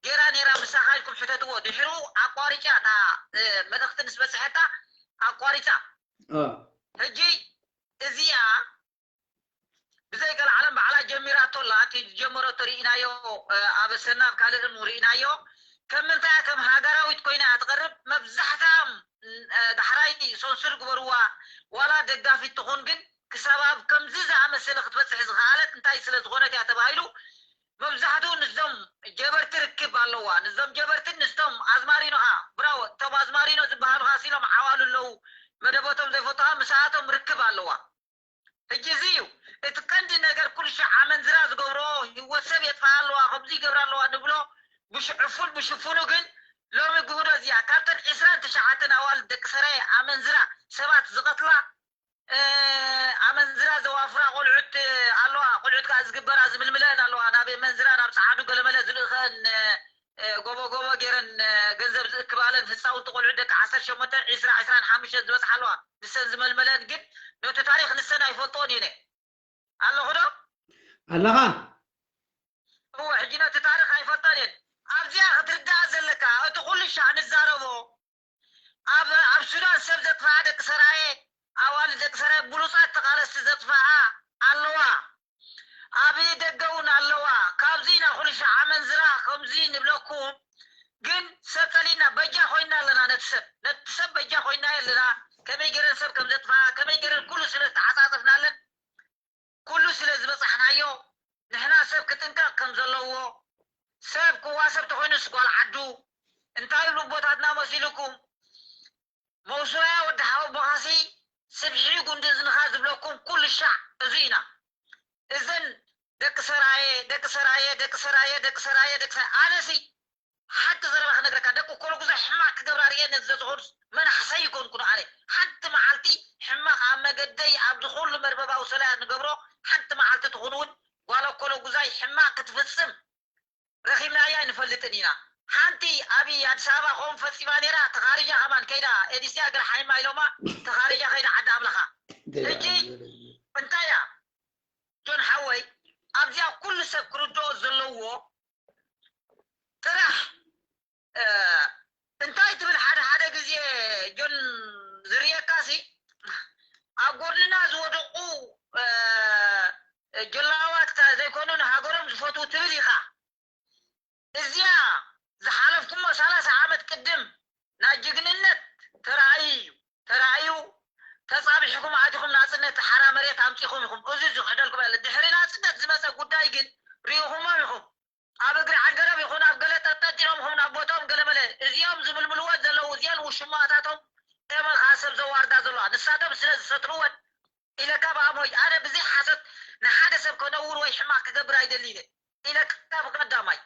ጌራ ኔራ ምሳኻ ኢልኩም ሕተትዎ። ድሕሩ ኣቋሪጫ እታ፣ እ፣ መልእኽቲ ምስ በጽሐታ ኣቋሪጻ። እ፣ ሕጂ እዚኣ ብዘይ ቀልዓለም ባዕላ ጀሚራቶ ኣላ። እቲ ዝጀመረቶ ርኢናዮ፣ እ፣ ኣብ ሰናብ ካልእን ርኢናዮ። ከም ምንታይ ከም ሃገራዊት ኮይና እያ ትቐርብ። መብዛሕትኣም፣ እ፣ ዳሕራይ ሶንሱር ግበርዋ፣ ዋላ ደጋፊት ትኹን፣ ግን ክሳብ ኣብ ከምዚ ዝኣመሰለ ክትበጽሕ ዝኸኣለት እንታይ ስለ ዝኾነት እያ ተባሂሉ። መብዛሕትኡ ንዞም ጀበርቲ ርክብ ኣለዋ። ንዞም ጀበርትን ንስቶም ኣዝማሪኖ ኸዓ፣ ብራዎ፣ እቶም ኣዝማሪኖ ዝበሃሉ ኸዓ ሲሎም ዓዋሉ ኣለዉ። መደቦቶም ዘይፈትዋ ምስኣቶም ርክብ ኣለዋ። ሕጂ እዚ እዩ እቲ ቀንዲ ነገር። ኩሉ ሻዕ ኣመንዝራ ዝገብሮ፣ ህይወት ሰብ የጥፍኣ ኣለዋ፣ ከምዚ ይገብራ ኣለዋ ንብሎ ብሽዕፉን ብሽፉኑ። ግን ሎሚ ግህዶ እዚኣ ካብተን ዕስራን ትሽዓተን ኣዋልድ ደቂ ሰራየ ኣመንዝራ ሰባት ዝቐትላ፣ እ፣ ኣመንዝራ ዘዋፍራ ቆልዑት ኣለዋ። ቆልዑት ከዓ ዝግበራ ዝምልምለን ኣለዋ። ናብ መንዝራ ናብ ጸዓዱ ገለመለ ዝልእኸን፣ እ፣ ጎቦ ጎቦ ገይረን፣ እ፣ ገንዘብ ዝእክባለን ህፃውንቲ ቆልዑት ደቂ ዓሰርተ ሸሞንተ፣ ዕስራ፣ ዕስራን ሓሙሽተን ዝበፅሓ ኣለዋ። ንሰን ዝመልመለን ግን ነቲ ታሪክ ንሰን ኣይፈልጥኦን እየን። ኣለኹ ዶ? ኣለኻ? እወ፣ ሕጂ ነቲ ታሪክ ኣይፈልጦን እየን። ኣብዚኣ ክትርዳእ ዘለካ፣ እቲ ኩሉ ሻዕ ንዛረቦ፣ ኣብ፣ ኣብ ሱዳን ሰብ ዘጥፍኣ ደቂ ሰራየ፣ ኣዋልድ ደቂ ሰራየ፣ ብሉጻት ተቓለስቲ ዘጥፍኣ ኣለዋ። ኣብ ደገ እውን ኣለዋ። ካብዚ ኢና ኩሉ ሻዕ ኣመንዝራ ከምዚ ንብለኩም፣ ግን ሰብ ጠሊና በጃ ኮይና ኣለና ነቲ ሰብ። ነቲ ሰብ በጃ ኮይና ኣለና። ከመይ ገይረን ሰብ ከም ዘጥፍኣ፣ ከመይ ገይረን ኩሉ ስለ ዝተዓጻጸፍናለን፣ ኩሉ ስለ ዝበጻሕናዮ፣ ንሕና ሰብ ክጥንቀቕ ከም ዘለዎ፣ ሰብ ክዋሰብ ተኾይኑስ ጓል ዓዱ፣ እንታይ ይብሉ ኣቦታትና መሲልኩም፣ መውሱያ ወዲ ሓወቦኻሲ ስብሒ ጉንዲ እዝንኻ ዝብለኩም ኩሉ ሻዕ እዚ ኢና። እዘን ደቂ ሰራየ፣ ደቂ ሰራየ፣ ደቂ ሰራየ፣ ደቂ ሰራየ፣ ደቂ ሰራየ፣ ኣነሲ ሓቂ ዘረባ ክነግረካ፣ ደቂ ኮለጉዛይ ሕማቕ ክገብራ ርእየ ነዚ ዝኾኑስ መናሕሰይ ይኮንኩን ኣነ። ሓንቲ መዓልቲ ሕማቕ ኣብ መገደይ ኣብዚ ኩሉ መርበባዊ ሰላያ ንገብሮ፣ ሓንቲ መዓልቲ ትኹን እውን ጓል ኮለጉዛይ ሕማቕ ክትፍጽም ረኺብናያ ኣይንፈልጥን ኢና። ሓንቲ ኣብ ኣዲስ ኣበባ ከምኡ ፈጺማ ነይራ፣ ተኻሪጃ ከማን ከይዳ ኤዲስያ ግርሓይማ ኢሎማ፣ ተኻሪጃ ከይዳ ዓዲ ኣምላኻ። ሕጂ እንታይ እያ ጆን ሓወይ፣ ኣብዚኣ ኩሉ ሰብ ክርድኦ ዘለዎ ጥራሕ፣ እ፣ እንታይ ትብል ሓደ ሓደ ግዜ ጆን ዝርየካሲ ኣብ ጎድንና ዝወደቁ፣ እ፣ ጀላዋት ዘይኮኑ ንሃገሮም ዝፈትዉ ትብል ኢኻ። እዚኣ ዝሓለፍኩሞ ሰላሳ ዓመት ቅድም ናይ ጅግንነት ተራእዩ እዩ። ተራእዩ ተጻቢሕኩም ኣቲኹም ናጽነት ሓራ መሬት ኣምጺኹም ኢኹም። እዚ ዝኽሕደልኩም የለ። ድሕሪ ናጽነት ዝመጸ ጉዳይ ግን ርኢኹሞም ኢኹም። ኣብ እግሪ ዓንገረብ ይኹን ኣብ ገለ ጠጠጢሮም ኢኹም ናብ ቦቶም ገለመለ። እዚኦም ዝምልምልወን ዘለዉ እዚአን ውሽማታቶም እየን ኸዓ ሰብ ዘዋርዳ ዘለዋ። ንሳቶም ስለ ዝሰትርወን ኢለካ ብኣሞይ። ኣነ ብዘይ ሓሶት ንሓደ ሰብ ከነውር ወይ ሕማቕ ክገብር ኣይደልን እየ ኢለካ ብቐዳማይ።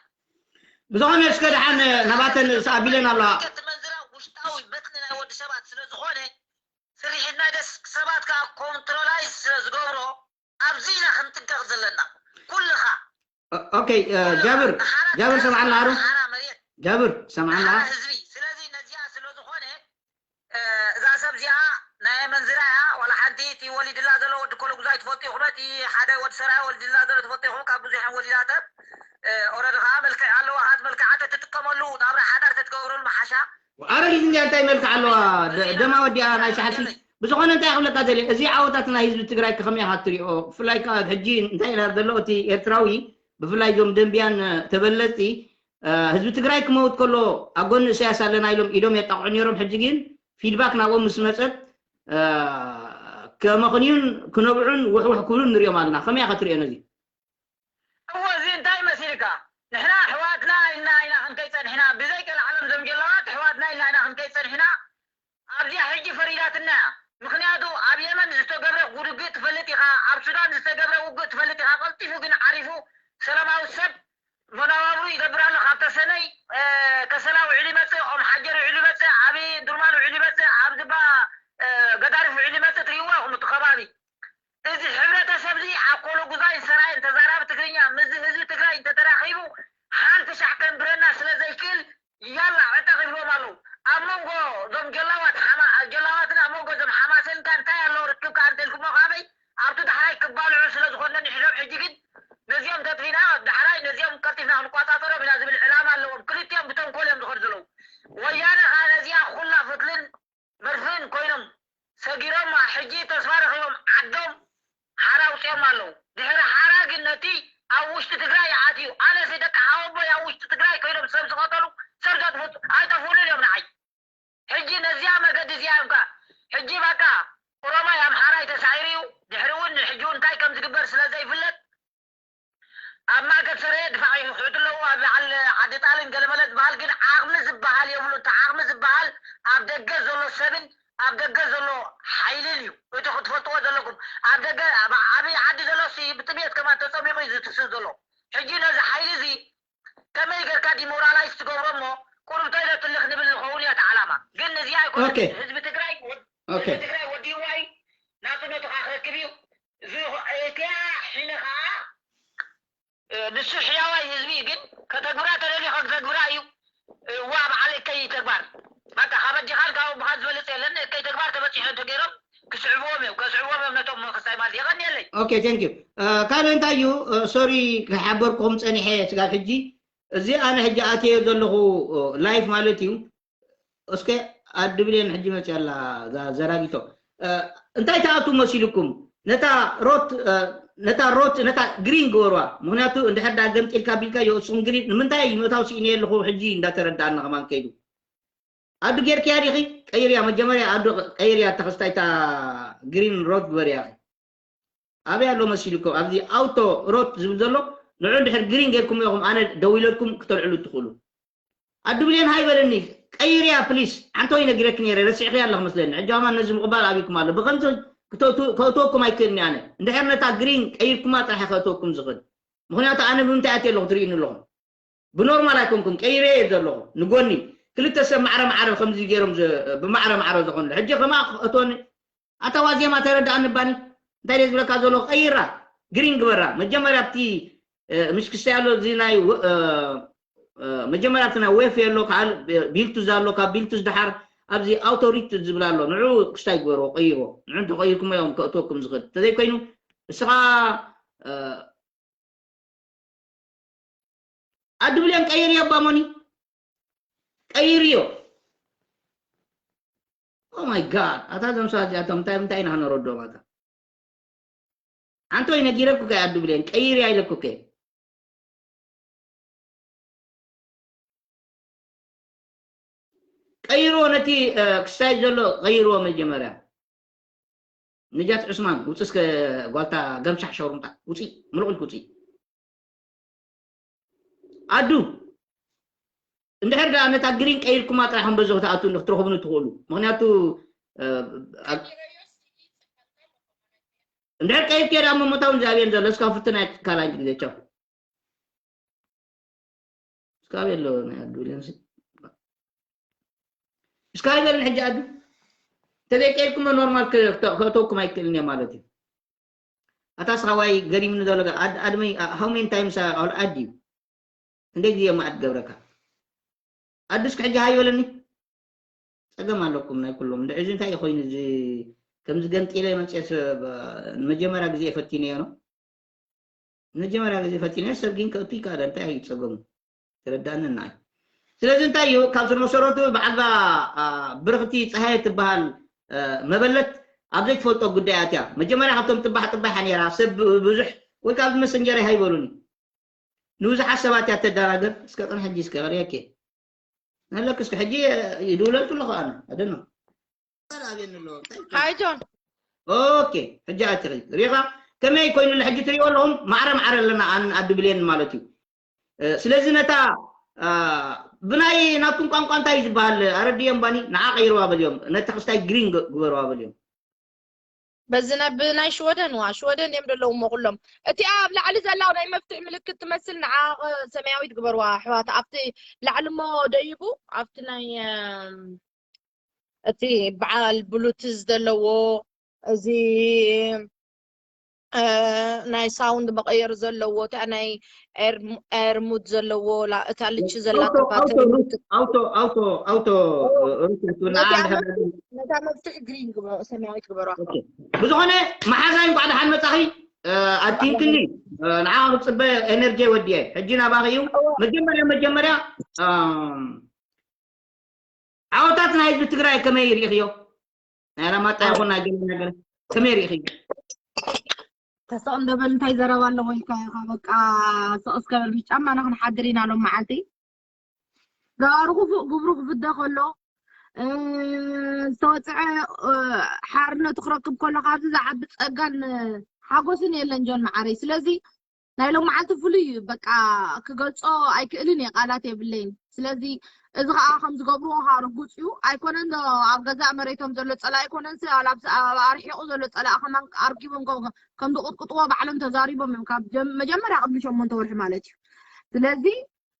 ብዝኾነ እስከ ደሓን ናባተን ርእሲ ኣቢለን ኣለዋ። እቲ መንዝራ ውሽጣዊ በጥኒ ናይ ወዲ ሰባት ስለ ዝኾነ ስርሒትና ደስ ሰባት ከዓ ኮንትሮላይዝ ስለ ዝገብሮ ኣብዚ ኢና ክንጥንቀቕ ዘለና ኩልኻ። ኦ-፣ ኦኬ፣ እ፣ ጃብር፣ ጃብር ሰምዓና ኣሩ? ሓራ መሬት ጃብር ሰምዓና? ሓራ ህዝቢ። ስለዚ ነዚኣ ስለ ዝኾነ፣ እ፣ እዛ ሰብ እዚኣ ናይ መንዝራ እያ፣ ዋላ ሓንቲ እቲ ወሊድላ ዘሎ ወዲ ኮለጉዛይ ትፈልጡ ኢኹም፣ እቲ ሓደ ወዲ ሰራይ ወሊድላ ዘሎ ትፈልጡ ኢኹም፣ ካብ ብዙሕን ወሊዳተ። ኦረዲ ከዓ መልክዕ ኣለዋ፣ ካት መልክዓ ተትጥቀመሉ፣ ናብራ ሓዳር ተትገብረሉ መሓሻ። ኣረጊት እንዲያ እንታይ መልክዕ ኣለዋ? ደ- ደማ ወዲኣ ናይ ሰሓሲ። ብዝኾነ እንታይ ክብለካ ደልየ፣ እዚ ዓወታት ናይ ህዝቢ ትግራይ ከመይ ኢኻ ትሪኦ? ብፍላይ ከዓ ሕጂ እንታይ ኢና ዘሎ፣ እቲ ኤርትራዊ ብፍላይ እዞም ደንብያን ተበለፅቲ፣ ህዝቢ ትግራይ ክመውት ከሎ ኣብ ጎኒ እሰያስ ኣለና ኢሎም ኢዶም የጣቕዑ ነይሮም። ሕጂ ግን ፊድባክ ናብኦም ምስ መፀት፣ ከመኽንዩን ክነብዑን ውሕውሕ ክብሉን ንሪኦም ኣለና። ከመይ ኢኻ ትሪኦ ነዚ? እዎ፣ እዚ እንታይ መሲልካ? ንሕና ኣሕዋትና ኢልና ኢና ክንከይድ ጸኒሕና። ብዘይ ቀልዓለም እዞም ጀላባት ኣሕዋትና ኢልና ኢና ክንከይድ ጸኒሕና። ኣብዚኣ ሕጂ ፈሪዳትና እያ። ምኽንያቱ ኣብ የመን ዝተገብረ ውግእ ትፈልጥ ኢኻ፣ ኣብ ሱዳን ዝተገብረ ውግእ ትፈልጥ ኢኻ። ቀልጢፉ ግን ዓሪፉ ሰላማዊ ሰብ መነባብሩ ይገብር ኣሎ። ካብ ተሰነይ ከሰላ ውዕል ይመጽእ፣ ኦም ሓጀር ውዕል ይመጽእ፣ ኣብ ዱርማን ውዕል ይመጽእ፣ ኣብ ዝባ ገዳሪፍ ውዕል ይመጽእ። ትሪእዎ ኢኹም እቲ ከባቢ። እዚ ሕብረተሰብ እዚ ኣብ ኮሎ ጉዛይ ሰራይን ተዛራቢ ትግርኛ ምስዚ ህዝቢ ትግራይ እንተተራኺቡ ሓንቲ ሻዕ ከንብረና ስለ ዘይክእል ያላ ዕጠቕ ይብልዎም ኣለዉ። ኣብ መንጎ እዞም ጀላዋት ሓማ- ጀላዋትን ኣብ መንጎ እዞም ሓማሴን ከ እንታይ ኣለዎ ርክብ ከ እንተልኩሞ ካበይ ኣብቲ ዳሕራይ ክባልዑ ስለ ዝኾነ ንሕዞም ሕጂ ግን ነዚኦም ተጥፊና ዳሕራይ ነዚኦም ቀልጢፍና ክንቆጻጸሮም ኢና ዝብል ዕላማ ኣለዎም። ክልቲኦም ብተንኮል እዮም ዝኸዱ ዘለዉ። ወያነ ከኣ ነዚኣ ኩላ ፍትልን መርፍእን ኮይኖም ሰጊሮማ ሕጂ ተስፋ ረኺቦም ዓዶም ሓራ ኣውፂኦም ኣለዉ። ድሕሪ ሓራ ግን ነቲ ኣብ ውሽጢ ትግራይ ኣትዩ ኣነሲ ደቂ ሓወቦይ ኣብ ውሽጢ ትግራይ ኮይኖም ሰብ ዝቐተሉ ሰብ ዘጥፍኡ ኣይጠፍኡሉን እዮም ንዓይ። ሕጂ ነዚኣ መገዲ እዚኣ እዮም ከ ሕጂ በቃ ኦሮማይ ኣምሓራይ ተሳዒሩ እዩ። ድሕሪ እውን ሕጂ እውን እንታይ ከም ዝግበር ስለ ዘይፍለጥ ኣብ ማእከል ሰረየ ድፋዕ ይሕቱ ኣለዉ። ኣብ በዓል ዓዲ ጣልን ገለመለ ዝበሃል ግን ዓቕሚ ዝበሃል የብሉ። እቲ ዓቕሚ ዝበሃል ኣብ ደገ ዘሎ ሰብን ኣብ ደገ ዘሎ ሓይልን እዩ። እቲ ክትፈልጥዎ ዘለኩም ኣብ ደገ ኣብ ዓብዪ ዓዲ ዘሎ ሲ ብጥሜት ከማን ተፀሚቑ እዩ ዝትስእ ዘሎ። ሕጂ ነዚ ሓይሊ እዚ ከመይ ጌርካ ዲሞራላይዝ ትገብሮ እሞ ቁሩብ ተይለጥልኽ ንብል ንኸውን እያ እቲ ዓላማ። ግን እዚኣ ኣይኮነትን። ኦኬ። ህዝቢ ትግራይ ወድ- ኦኬ። ህዝቢ ትግራይ ወዲእዋ እዩ ናፅነቱ ከዓ ክረክብ እዩ። እዚ እቲኣ ሒነ ከዓ ንሱ ሕያዋይ ህዝቢ ግን ከተግብራ ተደልዩ ከግተግብራ እዩ። እዋ በዓል እከይ ተግባር በቃ ካብ ኣዲኻን ካብ ኣቦኻን ዝበለፀ የለን። እከይ ተግባር ተበፂሑ እንተገይሮም ክስዕብዎም እዮም። ከስዕብዎም እዮም ነቶም መንግስታይ ማለት የቐንየለይ። ኦኬ፣ ቴንክ ዩ። ካልእ እንታይ እዩ? ሶሪ፣ ክሓበርኩም ፀኒሐ ስጋብ ሕጂ። እዚ ኣነ ሕጂ ኣትየ ዘለኹ ላይፍ ማለት እዩ። እስከ ኣዲ ብሌን ሕጂ መፅያ ኣላ፣ እዛ ዘራጊቶ። እንታይ ትኣቱ መሲልኩም? ነታ ሮት ነታ ሮት ነታ ግሪን ግበርዋ። ምክንያቱ እንድሕር ዳ ገምጢልካ ቢልካዮ እስኹም ግሪን ንምንታይ ምእታው ስኢነ ኣለኹ ሕጂ እንዳተረዳእና ከማን ከይዱ። ኣዱ ጌርክያ ዲኺ? ቀይርያ መጀመርያ ኣዱ ቀይርያ ተኸስታይታ ግሪን ሮት ግበርያ። ኣበይ ኣሎ መሲልኩም ኣብዚ ኣውቶ ሮት ዝብል ዘሎ? ንዑ እንድሕር ግሪን ጌርኩም ኢኹም ኣነ ደዊለልኩም ክተልዕሉ ትኽእሉ። ኣዱ ብሌን ሃይ በለኒ። ቀይርያ ፕሊስ። ሓንቲ ወይ ነጊረክ ነይረ ረሲዕኽያ ኣለኹ መስለኒ። ሕጂ ኣማን ነዚ ምቕባል ኣብይኩም ኣሎ። ብኸምዚ ክተእቱ- ከእትወኩም ኣይክእልኒ ኣነ። እንድሕር ነታ ግሪን ቀይርኩማ ጥራሕ ከእትወኩም ዝኽእል። ምኽንያቱ ኣነ ብምንታይ ኣትየ ኣለኹ ትርእዩኒ ኣለኹም። ብኖርማል ኣይኮንኩም ቀይረ እየ ዘለኹ። ንጎኒ ክልተ ሰብ ማዕረ ማዕረ ከምዚ ገይሮም ዝ- ብማዕረ ማዕረ ዝኾኑሉ። ሕጂ ከማ ክእትወኒ ኣታ ዋዜማ ተረዳእኒ ባኒ። እንታይ ደይ ዝብለካ ዘሎ ቀይራ ግሪን ግበራ። መጀመርያ ኣብቲ ምሽክስታ ያሎ እዚ ናይ መጀመርያ ኣብቲ ናይ ዌፍ የሎ ካል ቢልቱዝ ኣሎ ካብ ቢልቱዝ ድሓር ኣብዚ ኣውቶሪት ዝብል ኣሎ ንዑ ክስታይ ግበርዎ ቀይርዎ ንዑ እንተቀይርኩም እዮም ከእትወኩም ዝኽእል እንተዘይኮይኑ እስኻ ኣዱ ብሌን ቀይርዮ ባሞኒ ቀይርዮ። Oh my God ኣታ ዘም ሰባት እዚኣቶም እንታይ እንታይ ኢና ክነረዶም ኣታ ሓንቲ ወይ ነጊረኩ ከ ኣዱ ብሌን ቀይርያ ኢለኩ ከ ቀይርዎ ነቲ ክስታይ ዘሎ ቀይርዎ መጀመርያ ንጃት ዑስማን ውፅእ እስከ ጓልታ ገምሻሕ ሸሩምጣ ውፅእ ምልቕ ኢልክ ውፅእ ኣዱ እንድሕር ደኣ ነታ ግሪን ቀይርኩማ ጥራሕኹም በዚ ክትኣቱ ክትረኽቡኒ ትኽእሉ ምክንያቱ እንድሕር ቀይርክዮ ደኣ መሞታውን እግዚኣብሔር ዘሎ እስካ ፍትና ካልኣይ ግዜ ቻው እስካብ የለ ናይ ኣዱ ኢለን እስካብ ይበልን ሕጂ ኣዱ ተዘይቀይርኩሞ ኖርማል ከእተውኩም ኣይክእልን እየ ማለት እዩ ኣታ ስኻዋይ ገሪምኒ ዘሎ ኣድመይ how many times I'll add you እንደ ግዜ ማዕድ ገብረካ ኣዱ እስኪ ሕጂ ሃይ በለኒ ጸገም ኣለኩም ናይ ኩሎም እንደ እዚ እንታይ ኮይኑ እዚ ከምዚ ገንጢለ መፅኤ ንመጀመርያ ግዜ ፈቲነዮ ነው። ንመጀመርያ ግዜ ፈቲነዮ፣ ሰብ ግን ከእቱ ይከኣለ፣ እንታይ እዩ ፀገሙ? ተረዳእንና እዩ። ስለዚ እንታይ እዩ፣ ካብ ስር መሰረቱ በዓልዛ ብርኽቲ ፀሃየ ትበሃል መበለት ኣብ ዘይትፈልጦ ጉዳያት እያ። መጀመርያ ካብቶም ጥባሕ ጥባሕ ነይራ፣ ሰብ ብዙሕ ወይ ካብ መሰንጀር ሃይበሉኒ፣ ንብዙሓት ሰባት እያ ተደራገር። እስከ ቅን ሕጂ እስከ ሪያኬ ነለክ እስከ ሕጂ ይድውለልኩ ኣለኹ ኣነ ኣደኖ። ሃይ ጆን። ኦኬ፣ ሕጂ ኣትኺ ሪኻ ከመይ ኮይኑ ሕጂ ትሪኦ ኣለኹም? ማዕረ ማዕረ ኣለና ኣን ኣድብሌን ማለት እዩ። ስለዚ ነታ ብናይ ናቱን ቋንቋ እንታይ ዝበሃል ኣረድዮም ባኒ ንዓ ቀይርዋ በልዮም፣ ነታ ክስታይ ግሪን ግበርዋ በልዮም። በዚ ናይ ብናይ ሽወደን ዋ ሽወደን እዮም ዘለውሞ ኩሎም። እቲኣ ኣብ ላዕሊ ዘላ ናይ መፍትሒ ምልክት ትመስል ንዓ ሰማያዊት ግበርዋ ኣሕዋት። ኣብቲ ላዕሊ ሞ ደይቡ ኣብቲ ናይ እቲ በዓል ብሉቱዝ ዘለዎ እዚ ናይ ሳውንድ መቀየሪ ዘለዎ እታ ናይ ኤርሙድ ዘለዎ እታ ልቺ ዘላ ኣውቶ ነታ መፍትሒ ግሪን ግበሮ ሰማያዊት ግበሮ። ብዝኾነ መሓዛይ እንኳዕ ደሓን መጻኺ። ኣቲንክኒ ንዓ ክጽበ ኤነርጂ ወዲየ ሕጂ ናባኺ እዩ። መጀመርያ መጀመርያ ዓወታት ናይ ህዝቢ ትግራይ ከመይ ርኢኽዮ? ናይ ኣላማጣ ይኹን ናይ ገለ ነገር ከመይ ርኢኽዮ? ተስቕ እንደበል እንታይ ዘረባ ኣለዎ ኢልካ ኢኻ። በቃ ስቕ እስከ በል ብጫማና ክንሓድር ኢና ሎም መዓልቲ። ገባሩ ክፉእ ግብሩ ክፍደ ከሎ ዝተወፅዐ ሓርነቱ ክረክብ ከሎ ካብዚ ዝዓቢ ፀጋን ሓጎስን የለን ጆን መዓረይ። ስለዚ ናይ ሎም መዓልቲ ፍሉይ እዩ። በቃ ክገልፆ ኣይክእልን እየ፣ ቃላት የብለይን። ስለዚ እዚ ከዓ ከም ዝገብርዎ ከዓ ርጉፅ እዩ። ኣይኮነን ዶ ኣብ ገዛእ መሬቶም ዘሎ ፀላኢ ኣይኮነን ሲ ኣብ ኣርሒቑ ዘሎ ፀላኢ ከማን ኣርጊቦም ከም ዝቕጥቅጥዎ ባዕሎም ተዛሪቦም እዮም ካብ መጀመርያ ቅድሚ ሸሞንተ ወርሒ ማለት እዩ። ስለዚ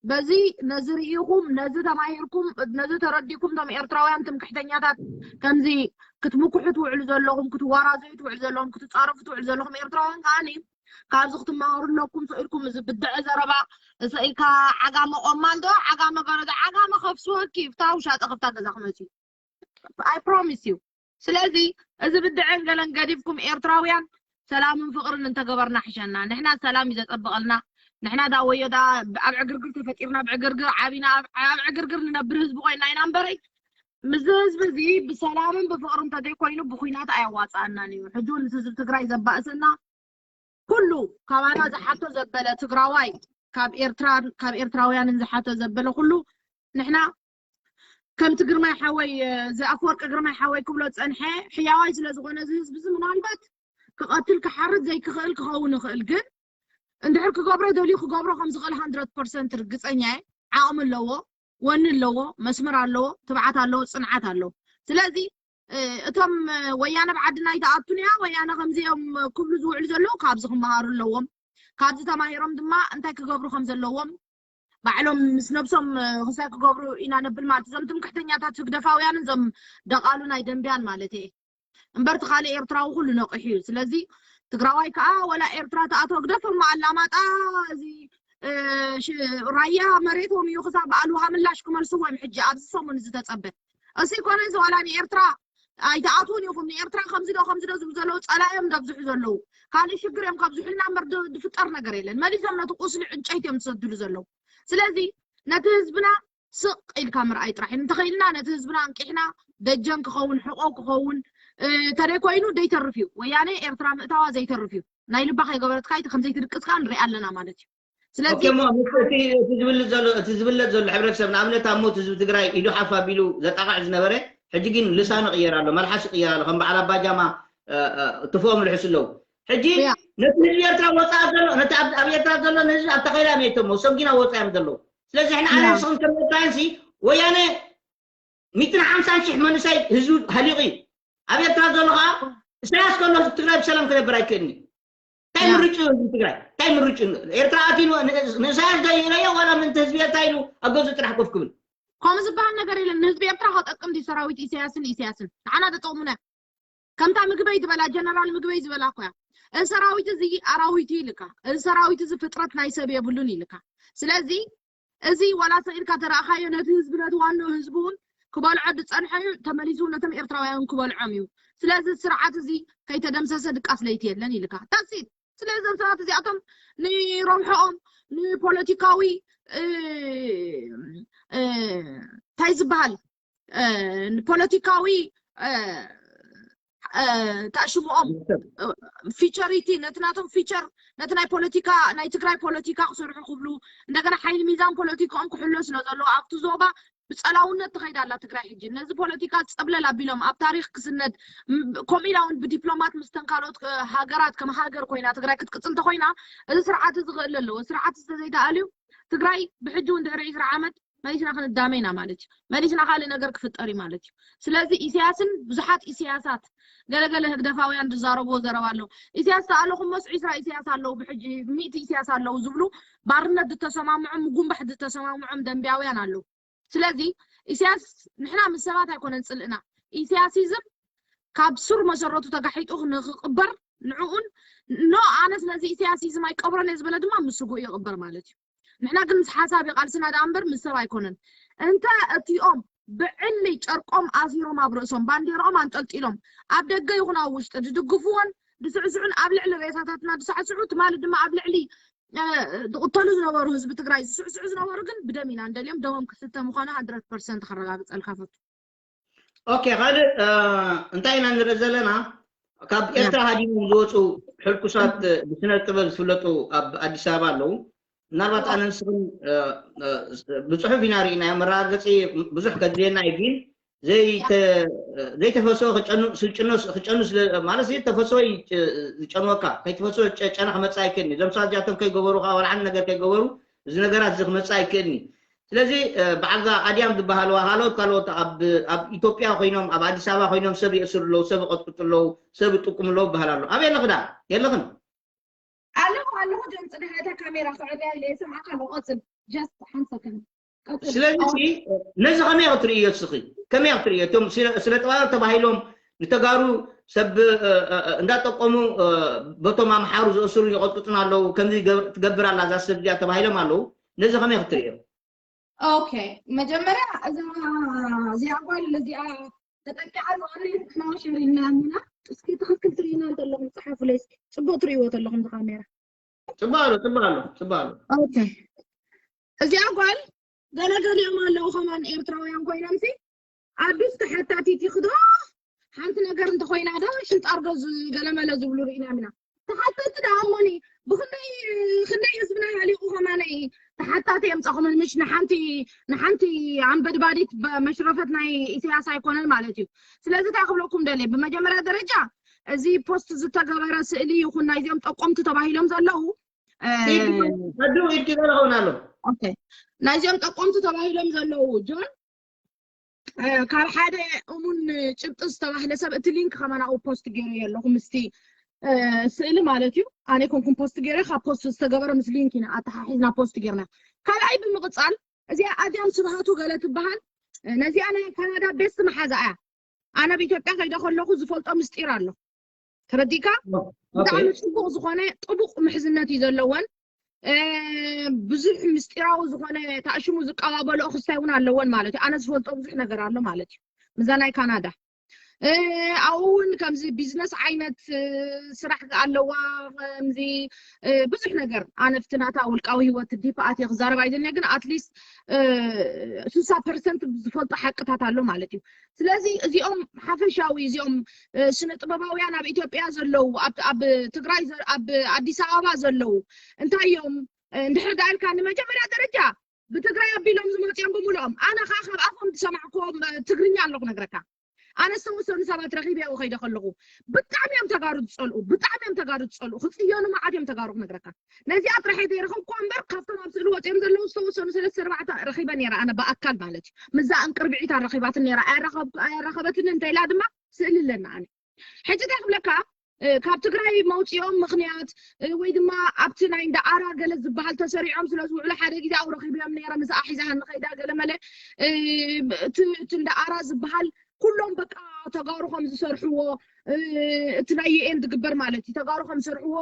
በዚ ነዚ ርኢኹም ነዚ ተማሂርኩም ነዚ ተረዲኩም ቶም ኤርትራውያን ትምክሕተኛታት ከምዚ ክትምኩሑ ትውዕሉ ዘለኹም ክትዋራዘዩ ትውዕሉ ዘለኹም ክትፃረፉ ትውዕሉ ዘለኹም ኤርትራውያን ከዓኒ ካብዚ ክትመሃሩ ኣለኩም። ስኢልኩም እዚ ብድዐ ዘረባ ስኢልካ ዓጋመ ቆማል ዶ ዓጋመ ገረዶ ዓጋመ ከፍስወኪ ፍታ ውሻጠ ከፍታ ገዛ ክመፅዩ። I promise you። ስለዚ እዚ ብድዐን ገለን ገዲፍኩም ኤርትራውያን ሰላምን ፍቅርን እንተገበርና ሕሸና። ንሕና ሰላም እዩ ዘፀብቐልና። ንሕና ዳ ወዮ ዳ ኣብ ዕግርግር ተፈጢርና ብዕግርግር ዓቢና ኣብ ዕግርግር ንነብር ህዝቢ ኮይና ኢና እምበረይ ምስዚ ህዝቢ እዚ ብሰላምን ብፍቅርን እንተዘይኮይኑ ብኩናት ኣያዋፅኣናን እዩ። ሕጂ እውን ህዝቢ ትግራይ ዘባእሰና ኩሉ ካባና ዝሓቶ ዘበለ ትግራዋይ ካብ ኤርትራን ካብ ኤርትራውያንን ዝሓቶ ዘበለ ኩሉ ንሕና ከምቲ ግርማይ ሓወይ እዚ ኣፈወርቂ ግርማይ ሓወይ ክብሎ ዝፀንሐ ሕያዋይ ስለ ዝኾነ እዚ ህዝቢ እዚ ምናልባት ክቐትል ክሓርድ ዘይክኽእል ክኸውን ይኽእል ግን እንድሕር ክገብሮ ደልዩ ክገብሮ ከም ዝኽእል ሃንድረድ ፐርሰንት ርግፀኛ እየ። ዓቕሚ ኣለዎ፣ ወኒ ኣለዎ፣ መስመር ኣለዎ፣ ትብዓት ኣለዎ፣ ፅንዓት ኣለዎ። ስለዚ እቶም ወያነ ኣብ ዓድና ኣይትኣቱን እያ ወያነ ከምዚኦም ክብሉ ዝውዕሉ ዘለዉ ካብዚ ክመሃሩ ኣለዎም። ካብዚ ተማሂሮም ድማ እንታይ ክገብሩ ከም ዘለዎም ባዕሎም ምስ ነብሶም ክሳይ ክገብሩ ኢና ነብል ማለት እዞም ትምክሕተኛታት ህግደፋውያንን እዞም ደቓሉ ናይ ደንብያን ማለት እየ። እምበር እቲ ካልእ ኤርትራዊ ኩሉ ነቂሑ እዩ። ስለዚ ትግራዋይ ከዓ ወላ ኤርትራ ተኣቶ ግደፎም ኣላማጣ እዚ ራያ መሬቶም እዩ ክሳብ ኣልውሃ ምላሽ ክመልስዎ እዮም። ሕጂ ኣብዚ ሰሙን እዚ ተፀበ እሱ ይኮነ እዚ ዋላ ንኤርትራ ኣይትኣትውን ኢኹም ንኤርትራ ከምዚ ዶ ከምዚ ዶ ዝብሉ ዘለዉ ፀላዮም ደብዝሑ ዘለዉ ካልእ ሽግር እዮም ከብዝሑልና እምበር ዝፍጠር ነገር የለን። መሊሶም ነቲ ቁስሊ ዕንጨይቲ እዮም ዝሰድሉ ዘለዉ። ስለዚ ነቲ ህዝብና ስቕ ኢልካ ምርኣይ ጥራሕ እዩ። እንተኽኢልና ነቲ ህዝብና ኣንቂሕና ደጀን ክኸውን ሕቆ ክኸውን ተደይኮይኑ ደይተርፍ እዩ። ወያነ ኤርትራ ምእታዋ ዘይተርፍ እዩ። ናይ ልባ ከይገበረትካ እቲ ከምዘይትድቅስ ከዓ ንሪኣ ኣለና ማለት እዩ። ስለዚ ኦኬ፣ እሞ እቲ እቲ ዝብለጥ ዘሎ እቲ ዝብለጥ ዘሎ ሕብረተሰብ ንኣብነት ኣብ ሞት ህዝቢ ትግራይ ኢዱ ሓፍ ኣቢሉ ዘጣቕዕ ዝነበረ ሕጂ ግን ልሳኑ ይቕየር ኣሎ፣ መልሓሱ ይቕየር ኣሎ። ከም በዓል ኣባጃማ ትፍኦም ልሕሱ ኣለዉ። ሕጂ ነቲ ህዝቢ ኤርትራ ወፃኢ ዘሎ ነቲ ኣብ ኤርትራ ዘሎ ንህዝቢ ኣብ ተኸላ ሜቶሞ ሰጊና ወፃዮም ዘለዉ። ስለዚ ሕና ኣነ ንስኽን ከም ኤርትራውያን ሲ ወያነ ሚእትን ሓምሳን ሽሕ መንእሰይ ህዝቢ ሃሊቑ እዩ። ኣብ ኤርትራ ዘሎ ከዓ ኢሳያስ ከሎ ህዝቢ ትግራይ ብሰላም ክነብር ኣይክእልን እዩ። እንታይ ምርጭ እዩ ህዝቢ ትግራይ? እንታይ ምርጭ እዩ? ኤርትራ ኣትዩ ንኢሳያስ ዶ ይኢለዮ ዋላ ምእንቲ ህዝቢ ኤርትራ ኢሉ ኣብ ገዝኡ ጥራሕ ኮፍ ክብል? ከምኡ ዝበሃል ነገር የለን። ንህዝቢ ኤርትራ ከጠቅም ድዩ ሰራዊት ኢሳያስን ኢሳያስን? ንዓና ተጠቕሙና። ከምታ ምግበይ ዝበላ ጀነራል ምግበይ ዝበላ እኮ እያ። እዚ ሰራዊት እዚ ኣራዊት እዩ ኢልካ። እዚ ሰራዊት እዚ ፍጥረት ናይ ሰብ የብሉን ኢልካ። ስለዚ እዚ ዋላ ስኢልካ ተረእኻዮ ነቲ ህዝቢ ነቲ ዋንኡ ህዝቢ እውን ክበልዖ ዝፀንሐ እዩ፣ ተመሊሱ ነቶም ኤርትራውያን ክበልዖም እዩ። ስለዚ ስርዓት እዚ ከይተደምሰሰ ድቃስ ለይቲ የለን ኢልካ። ታሲት ስለዚ እዞም ሰባት እዚኣቶም ንረብሕኦም ንፖለቲካዊ እንታይ ዝበሃል ፖለቲካዊ ታሽምኦም ፊቸሪቲ ነቲ ናቶም ፊቸር ነቲ ናይ ፖለቲካ ናይ ትግራይ ፖለቲካ ክሰርሑ ክብሉ እንደገና ሓይሊ ሚዛን ፖለቲካኦም ክሕሎ ስለ ዘለዎ ኣብቲ ዞባ ብፀላውነት ትኸይድ ኣላ ትግራይ ሕጂ ነዚ ፖለቲካ ፀብለል ኣቢሎም ኣብ ታሪክ ክስነድ ከምኡ ኢላ እውን ብዲፕሎማት ምስተን ካልኦት ሃገራት ከም ሃገር ኮይና ትግራይ ክትቅፅል እንተኮይና እዚ ስርዓት እዚ ክእል ኣለዎ ስርዓት ዝተዘይተኣልዩ ትግራይ ብሕጂ እውን ድሕሪ ዕስራ ዓመት መሊስና ክንዳመ ኢና ማለት እዩ መሊስና ካልእ ነገር ክፍጠር እዩ ማለት እዩ ስለዚ ኢሳያስን ብዙሓት ኢሳያሳት ገለገለ ህግደፋውያን ዝዛረብዎ ዘረባ ኣለዉ ኢሳያስ ተኣለኹሞስ ዕስራ ኢሳያስ ኣለዉ ብሕጂ ሚእቲ ኢሳያስ ኣለዉ ዝብሉ ባርነት ዝተሰማምዖም ምጉንባሕ ዝተሰማምዖም ደንቢያውያን ኣለዉ ስለዚ ኢሳያስ ንሕና ምስ ሰባት ኣይኮነን ፅልእና ኢሳያሲዝም ካብ ሱር መሰረቱ ተጋሒጡ ንክቅበር ንዕኡን ኖ ኣነስ ነዚ ኢሳያሲዝም ኣይቀብሮን እየ ዝበለ ድማ ምስ ስጉኡ ይቅበር ማለት እዩ ንሕና ግን ምስ ሓሳብ ይቃልስና ደኣ እምበር ምስ ሰብ ኣይኮነን እንተ እቲኦም ብዕሊ ጨርቆም ኣሲሮም ኣብ ርእሶም ባንዴርኦም ኣንጠልጢሎም ኣብ ደገ ይኹን ኣብ ውሽጢ ዝድግፍዎን ዝስዕስዑን ኣብ ልዕሊ ሬሳታትና ዝሳዕስዑ ትማሊ ድማ ኣብ ልዕሊ ዝቕተሉ ዝነበሩ ህዝቢ ትግራይ ዝስዕስዑ ዝነበሩ ግን ብደም ኢና እንደልዮም ደሞም ክስተ ምዃኑ hundred percent ከረጋግፀልካ ፈቱ ኦኬ ካልእ እንታይ ኢና ንርኢ ዘለና ካብ ኤርትራ ሃዲሞም ዝወፁ ሕልኩሳት ብስነ ጥበብ ዝፍለጡ ኣብ ኣዲስ ኣበባ ኣለዉ ምናልባት ኣነ ንስኽን ብፅሑፍ ኢና ርኢናዮ መረጋገፂ ብዙሕ ከድልየና እዩ ግን ዘይተፈስወ ክጨኑ ማለት ተፈስወ ዝጨንወካ ከይተፈስወ ጨና ክመፅእ ኣይክእልን እዞም ሰባት እዚኣቶም ከይገበሩ ከዓ ዋላ ሓንቲ ነገር ከይገበሩ እዚ ነገራት እዚ ክመፅእ ኣይክእልን እዩ ስለዚ በዓልዛ ኣድያም ዝበሃልዋ ካልኦት ካልኦት ኣብ ኢትዮጵያ ኮይኖም ኣብ ኣዲስ ኣበባ ኮይኖም ሰብ የእስሩ ኣለዉ ሰብ ይቀጥቅጡ ኣለዉ ሰብ ይጥቁሙ ኣለዉ ይበሃል ኣሎ ኣበይ ኣለኽዳ የለኽን ኣለኹ ኣለኹ ድምፂ ድሃታ ካሜራ ክዕርያ ኢለ የሰምዓካ ኣለኹ ቀፅል just ሓንሰከን ስለዚ ነዚ ከመይ ክትርእዮ እስኺ ከመይ ክትርእዮ እቶም ስነ ጥበባዊ ተባሂሎም ንተጋሩ ሰብ እንዳጠቀሙ በቶም ኣምሓሩ ዝእስሩ ይቐጥቅጡን ኣለዉ ከምዚ ትገብር ኣላ እዛ ሰብ እዚኣ ተባሂሎም ኣለዉ ነዚ ከመይ ክትርእዮ ኦኬ መጀመርያ እዛ እዚኣ ጓል እዚኣ ተጠቂዓ ዝቐነየት ንሕና ሸር ኢልና ኣለና እስኪ ትኽክል ትርእዩና እንተለኹም ፀሓፉለይ እስኪ ፅቡቅ ትርእይዎ ተለኹም ብካሜራ ፅቡቅ ኣሎ ፅቡቅ ኣሎ ፅቡቅ ኣሎ ኦኬ እዚኣ ጓል ገለገሊኦም ኣለዉ ከማን ኤርትራውያን ኮይኖምሲ ኣዱስ ተሓታቲት ይኽዶ ሓንቲ ነገር እንተኮይና ዶ ሽንጣር ዶ ገለመለ ዝብሉ ርኢና ኢና ተሓተቲ ደኣ እሞኒ ብክንደይ ክንደይ ህዝብና ሃሊቁ ከማነይ ተሓታቲ የምፃኹምን ምሽ ንሓንቲ ንሓንቲ ኣንበድባዲት መሽረፈት ናይ ኢሳያስ ኣይኮነን ማለት እዩ ስለዚ እንታይ ክብለኩም ደልየ ብመጀመርያ ደረጃ እዚ ፖስት ዝተገበረ ስእሊ ይኹን ናይዚኦም ጠቆምቲ ተባሂሎም ዘለዉ ኣዱ ኢድኪ ገለ ኸውን ኣሎ ናይዚኦም ጠቆምቲ ተባሂሎም ዘለዉ ጆን ካብ ሓደ እሙን ጭብጢ ዝተባህለ ሰብ እቲ ሊንክ ከማን ኣብኡ ፖስት ገይረ ኣለኹ ምስቲ ስእሊ ማለት እዩ ኣነ ኮንኩም ፖስት ገይረ ካብ ፖስት ዝተገበረ ምስ ሊንክ ኢና ኣተሓሒዝና ፖስት ገይርና ካልኣይ ብምቕፃል እዚኣ ኣድያም ስብሃቱ ገለ ትበሃል ነዚኣ ናይ ካናዳ ቤስት መሓዛ እያ ኣነ ኣብ ኢትዮጵያ ከይደ ከለኹ ዝፈልጦ ምስጢር ኣሎ ተረዲእካ ብጣዕሚ ፅቡቅ ዝኾነ ጥቡቅ ምሕዝነት እዩ ዘለወን ብዙሕ ምስጢራዊ ዝኾነ ታእሽሙ ዝቀባበልኦ ክስታይ እውን ኣለወን ማለት እዩ ኣነ ዝፈልጦ ብዙሕ ነገር ኣሎ ማለት እዩ ምዛ ናይ ካናዳ ኣብኡ እውን ከምዚ ቢዝነስ ዓይነት ስራሕ ኣለዋ ከምዚ ብዙሕ ነገር ኣነፍቲ ናታ ውልቃዊ ህይወት ዲፕ ኣትየ ክዛረብ ኣይደልየ ግን ኣትሊስት ስሳ ፐርሰንት ዝፈልጦ ሓቅታት ኣሎ ማለት እዩ ስለዚ እዚኦም ሓፈሻዊ እዚኦም ስነ ጥበባውያን ኣብ ኢትዮጵያ ዘለዉ ኣብ ትግራይ ኣብ ኣዲስ ኣበባ ዘለዉ እንታይ እዮም እንድሕር ዳኣልካ ንመጀመርያ ደረጃ ብትግራይ ኣቢሎም ዝመፅኦም ብምልኦም ኣነ ከዓ ካብ ኣፎም ዝሰማዕክዎም ትግርኛ ኣለኩ ነግረካ ኣነ ዝተወሰኑ ሰባት ረኪበ ያው ከይደ ከለኹ ብጣዕሚ እዮም ተጋሩ ዝፀልኡ ብጣዕሚ እዮም ተጋሩ ዝፀልኡ ክፅየኑ መዓት እዮም ተጋሩ ክነግረካ ነዚኣ ጥራሕ ዘይረኸብኩ እምበር ካብቶም ኣብ ስእሊ ወፂኦም ዘለዉ ዝተወሰኑ ሰለስተ ኣርባዕተ ረኺበ ነይረ ኣነ ብኣካል ማለት እዩ ምዛ እንቅርብዒት ኣረኺባትን ነይራ ኣያራኸበትን እንተ ኢላ ድማ ስእሊ ኣለና ኣነ ሕጂ እንታይ ክብለካ ካብ ትግራይ መውፅኦም ምክንያት ወይ ድማ ኣብቲ ናይ እንዳ ኣራ ገለ ዝበሃል ተሰሪዖም ስለ ዝውዕሉ ሓደ ግዜ ኣብ ረኪብዮም ነይረ ምስኣ ሒዛሃ ንኸይዳ ገለ መለ እቲ እንዳ ኣራ ዝበሃል ኩሎም በቃ ተጋሩ ከም ዝሰርሕዎ እቲ ናይ ዩኤን ዝግበር ማለት እዩ። ተጋሩ ከም ሰርሕዎ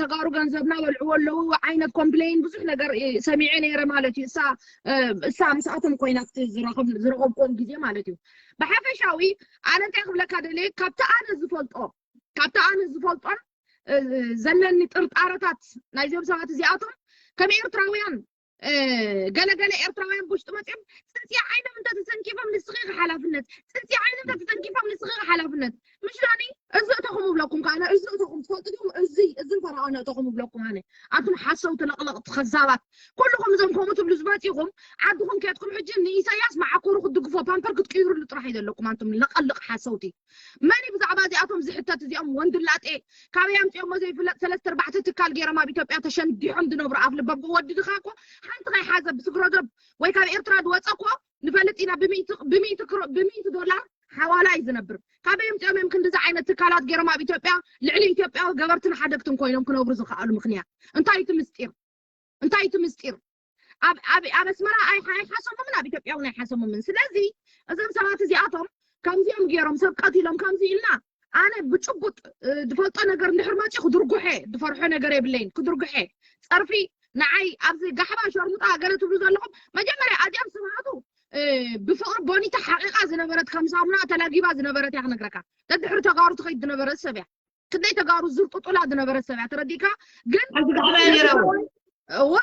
ተጋሩ ገንዘብና በልዕዎ ኣለዉ ዓይነት ኮምፕሌን ብዙሕ ነገር ሰሚዐ ነይረ ማለት እዩ። እሳ እሳ ምስኣቶም ኮይና ዝረኸብኮን ግዜ ማለት እዩ። ብሓፈሻዊ ኣነ እንታይ ክብለካ ደልየ ካብቲ ኣነ ዝፈልጦ ካብቲ ኣነ ዝፈልጦን ዘለኒ ጥርጣረታት ናይዞም ሰባት እዚኣቶም ከም ኤርትራውያን ገለገለ ኤርትራውያን ብውሽጢ መፅኦም ፅንፅያ ዓይኖም እንተተተንኪፎም ንስኺ ሓላፍነት፣ ፅንፅያ ዓይኖም እንተተተንኪፎም ንስኺ ሓላፍነት። ምሽ ዳኒ እዚ እተኹም እብለኩም ከኣነ እዚ እተኹም ትፈልጡ ዲኹም? እዚ እዚ እንተረኣነ እተኹም እብለኩም ኣነ ኣቱም ሓሰውቲ ለቕለቕቲ ከዛባት ኩልኹም እዞም ከምኡ ትብሉ ዝመፂኹም ዓድኹም ከድኩም ሕጂ ንኢሳያስ መዓኮሩ ክትድግፎ ፓምፐር ክትቅይሩሉ ጥራሕ እዩ ዘለኩም ኣንቱም ለቐልቕ ሓሰውቲ። መን እዩ ብዛዕባ እዚኣቶም ዝሕተት እዚኦም ወንድላጤ ካበይ ኣምፅኦሞ ዘይፍለጥ ሰለስተ ኣርባዕተ ትካል ገይሮም ኣብ ኢትዮጵያ ተሸንዲሖም ዝነብሩ ኣፍ ልበም ወዲ ድኻ እኮ ሓንቲ ከይሓዘ ብስግረዶብ ወይ ካብ ኤርትራ ዝወፀ እኮ ንፈልጥ ኢና ብሚእቲ ዶላር ሓዋላ እዩ ዝነብር። ካበይ ኣምፅኦም እዮም ክንድዚ ዓይነት ትካላት ገይሮም ኣብ ኢትዮጵያ ልዕሊ ኢትዮጵያ ገበርትን ሓደግትን ኮይኖም ክነብሩ ዝኸኣሉ ምክንያት እንታይ እቲ ምስጢር እንታይ እቲ ምስጢር ኣብ ኣብ ኣብ ኣስመራ ኣይሓሰቦምን ኣብ ኢትዮጵያ እውን ኣይሓሰቦምን ስለዚ እዞም ሰባት እዚኣቶም ከምዚኦም ገይሮም ሰብ ቀቲሎም ከምዚ ኢልና ኣነ ብጭቡጥ ዝፈልጦ ነገር እንድሕር መፂ ክድርጉሐ ዝፈርሖ ነገር የብለይን ክድርጉሐ ፀርፊ ንዓይ ኣብዚ ጋሕባ ሸርሙጣ ገለ ትብሉ ዘለኹም መጀመርያ ኣዚኣም ስብሃቱ ብፍቕሪ ቦኒታ ሓቂቓ ዝነበረት ከም ሳሙና ተላጊባ ዝነበረት እያ ክነግረካ ደድሕሪ ተጋሩ ትኸይድ ዝነበረት ሰብ እያ ክንደይ ተጋሩ ዝርጥጡላ ዝነበረት ሰብ እያ ተረዲእካ ግን ሓንቲ ጋሕባ እያ ነይራ እውን እዋ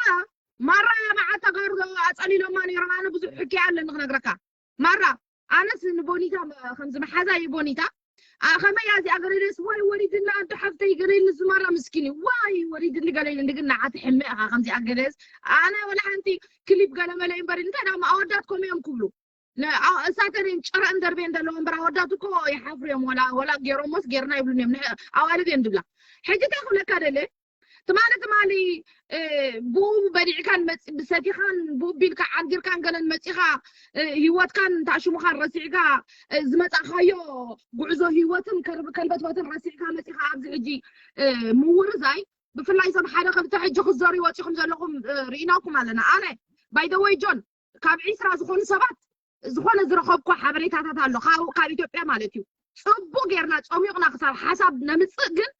ማራ መዓት ተጋሩ ኣፀሊሎማ ነይሮም ኣነ ብዙሕ ሕክያ ኣለኒ ክነግረካ ማራ ኣነስ ንቦኒታ ከምዚ መሓዛ እዩ ቦኒታ ከመይ እዚኣ ገለለስ ዋይ ወሪድና ኣዶ ሓፍተይ ገለል ንዝማራ ምስኪን እዩ ዋይ ወሪድኒ ገለል እንድግን ንዓት ሕመ ኢኻ ከምዚኣ ገለስ ኣነ ወላ ሓንቲ ክሊፕ ገለመለ እምበር እንታይ ዳ ኣወዳት ከምኡ እዮም ክብሉ እሳተን ጨረእን ደርቤን ዘለዉ እምበር ኣወዳት እኮ ይሓፍሩ እዮም ወላ ወላ ገይሮሞስ ገይርና ይብሉን እዮም ኣዋልድ እዮም ዝብላ ሕጂ እንታይ ክብለካ ደለ ትማሊ ትማሊ ብኡ በሊዕካን ብሰቲኻን ብኡ ቢልካ ዓንዲርካን ገለን መፂኻ ህይወትካን ታሽሙኻን ረሲዕካ ዝመፃእካዮ ጉዕዞ ህይወትን ከልበትበትን ረሲዕካ መፂኻ ኣብዚ ሕጂ ምውርዛይ ብፍላይ እዞም ሓደ ክልተ ሕጂ ክዘሩ ይወፂኹም ዘለኹም ርኢናኩም ኣለና ኣነ ባይደወይ ጆን ካብ ዒስራ ዝኾኑ ሰባት ዝኾነ ዝረኸብኮ ሓበሬታታት ኣሎ ካብ ኢትዮጵያ ማለት እዩ ፅቡቅ ጌርና ፀሚቕና ክሳብ ሓሳብ ነምፅእ ግን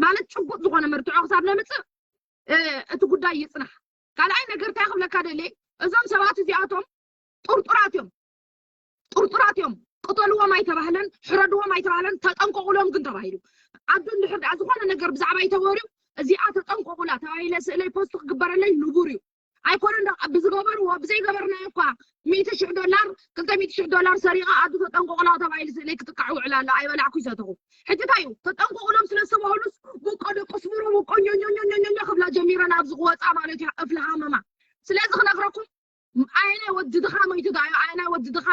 ማለት ጭቡጥ ዝኾነ መርትዖ ክሳብ ነምፅእ እቲ ጉዳይ ይፅናሕ ካልኣይ ነገር እንታይ ክብለካ ደልየ እዞም ሰባት እዚኣቶም ጥርጡራት እዮም ጥርጡራት እዮም ቅተልዎም ኣይተባህለን ሕረድዎም ኣይተባህለን ተጠንቀቁሎም ግን ተባሂሉ ዓዱ እንድሕር ደኣ ዝኾነ ነገር ብዛዕባ ይተወርዩ እዚኣ ተጠንቀቁላ ተባሂለ ስእለይ ፖስት ክግበረለይ ንቡር እዩ ኣይኮነን ዶ ብዝገበርዎ ብዘይገበርናዮ እኳ ሚእቲ ሽሕ ዶላር ክልተ ሚእቲ ሽሕ ዶላር ሰሪቐ ኣዱ ተጠንቀቑላ ተባሂሉ ስእለይ ክጥቃዕ ውዕላ ኣሎ ኣይበላዕኩ ይሰተኹ ሕጂ እንታይ እዩ ተጠንቀቑሎም ስለ ዝተባህሉስ ውቆ ደቂ ስምሮ ውቆ ኞኞኞኞኞ ክብላ ጀሚረን ኣብዚ ክወፃ ማለት እዩ እፍሊ ሃመማ ስለዚ ክነግረኩም ኣይናይ ወዲ ድኻ መይቱ ዳዮ ኣይናይ ወዲ ድኻ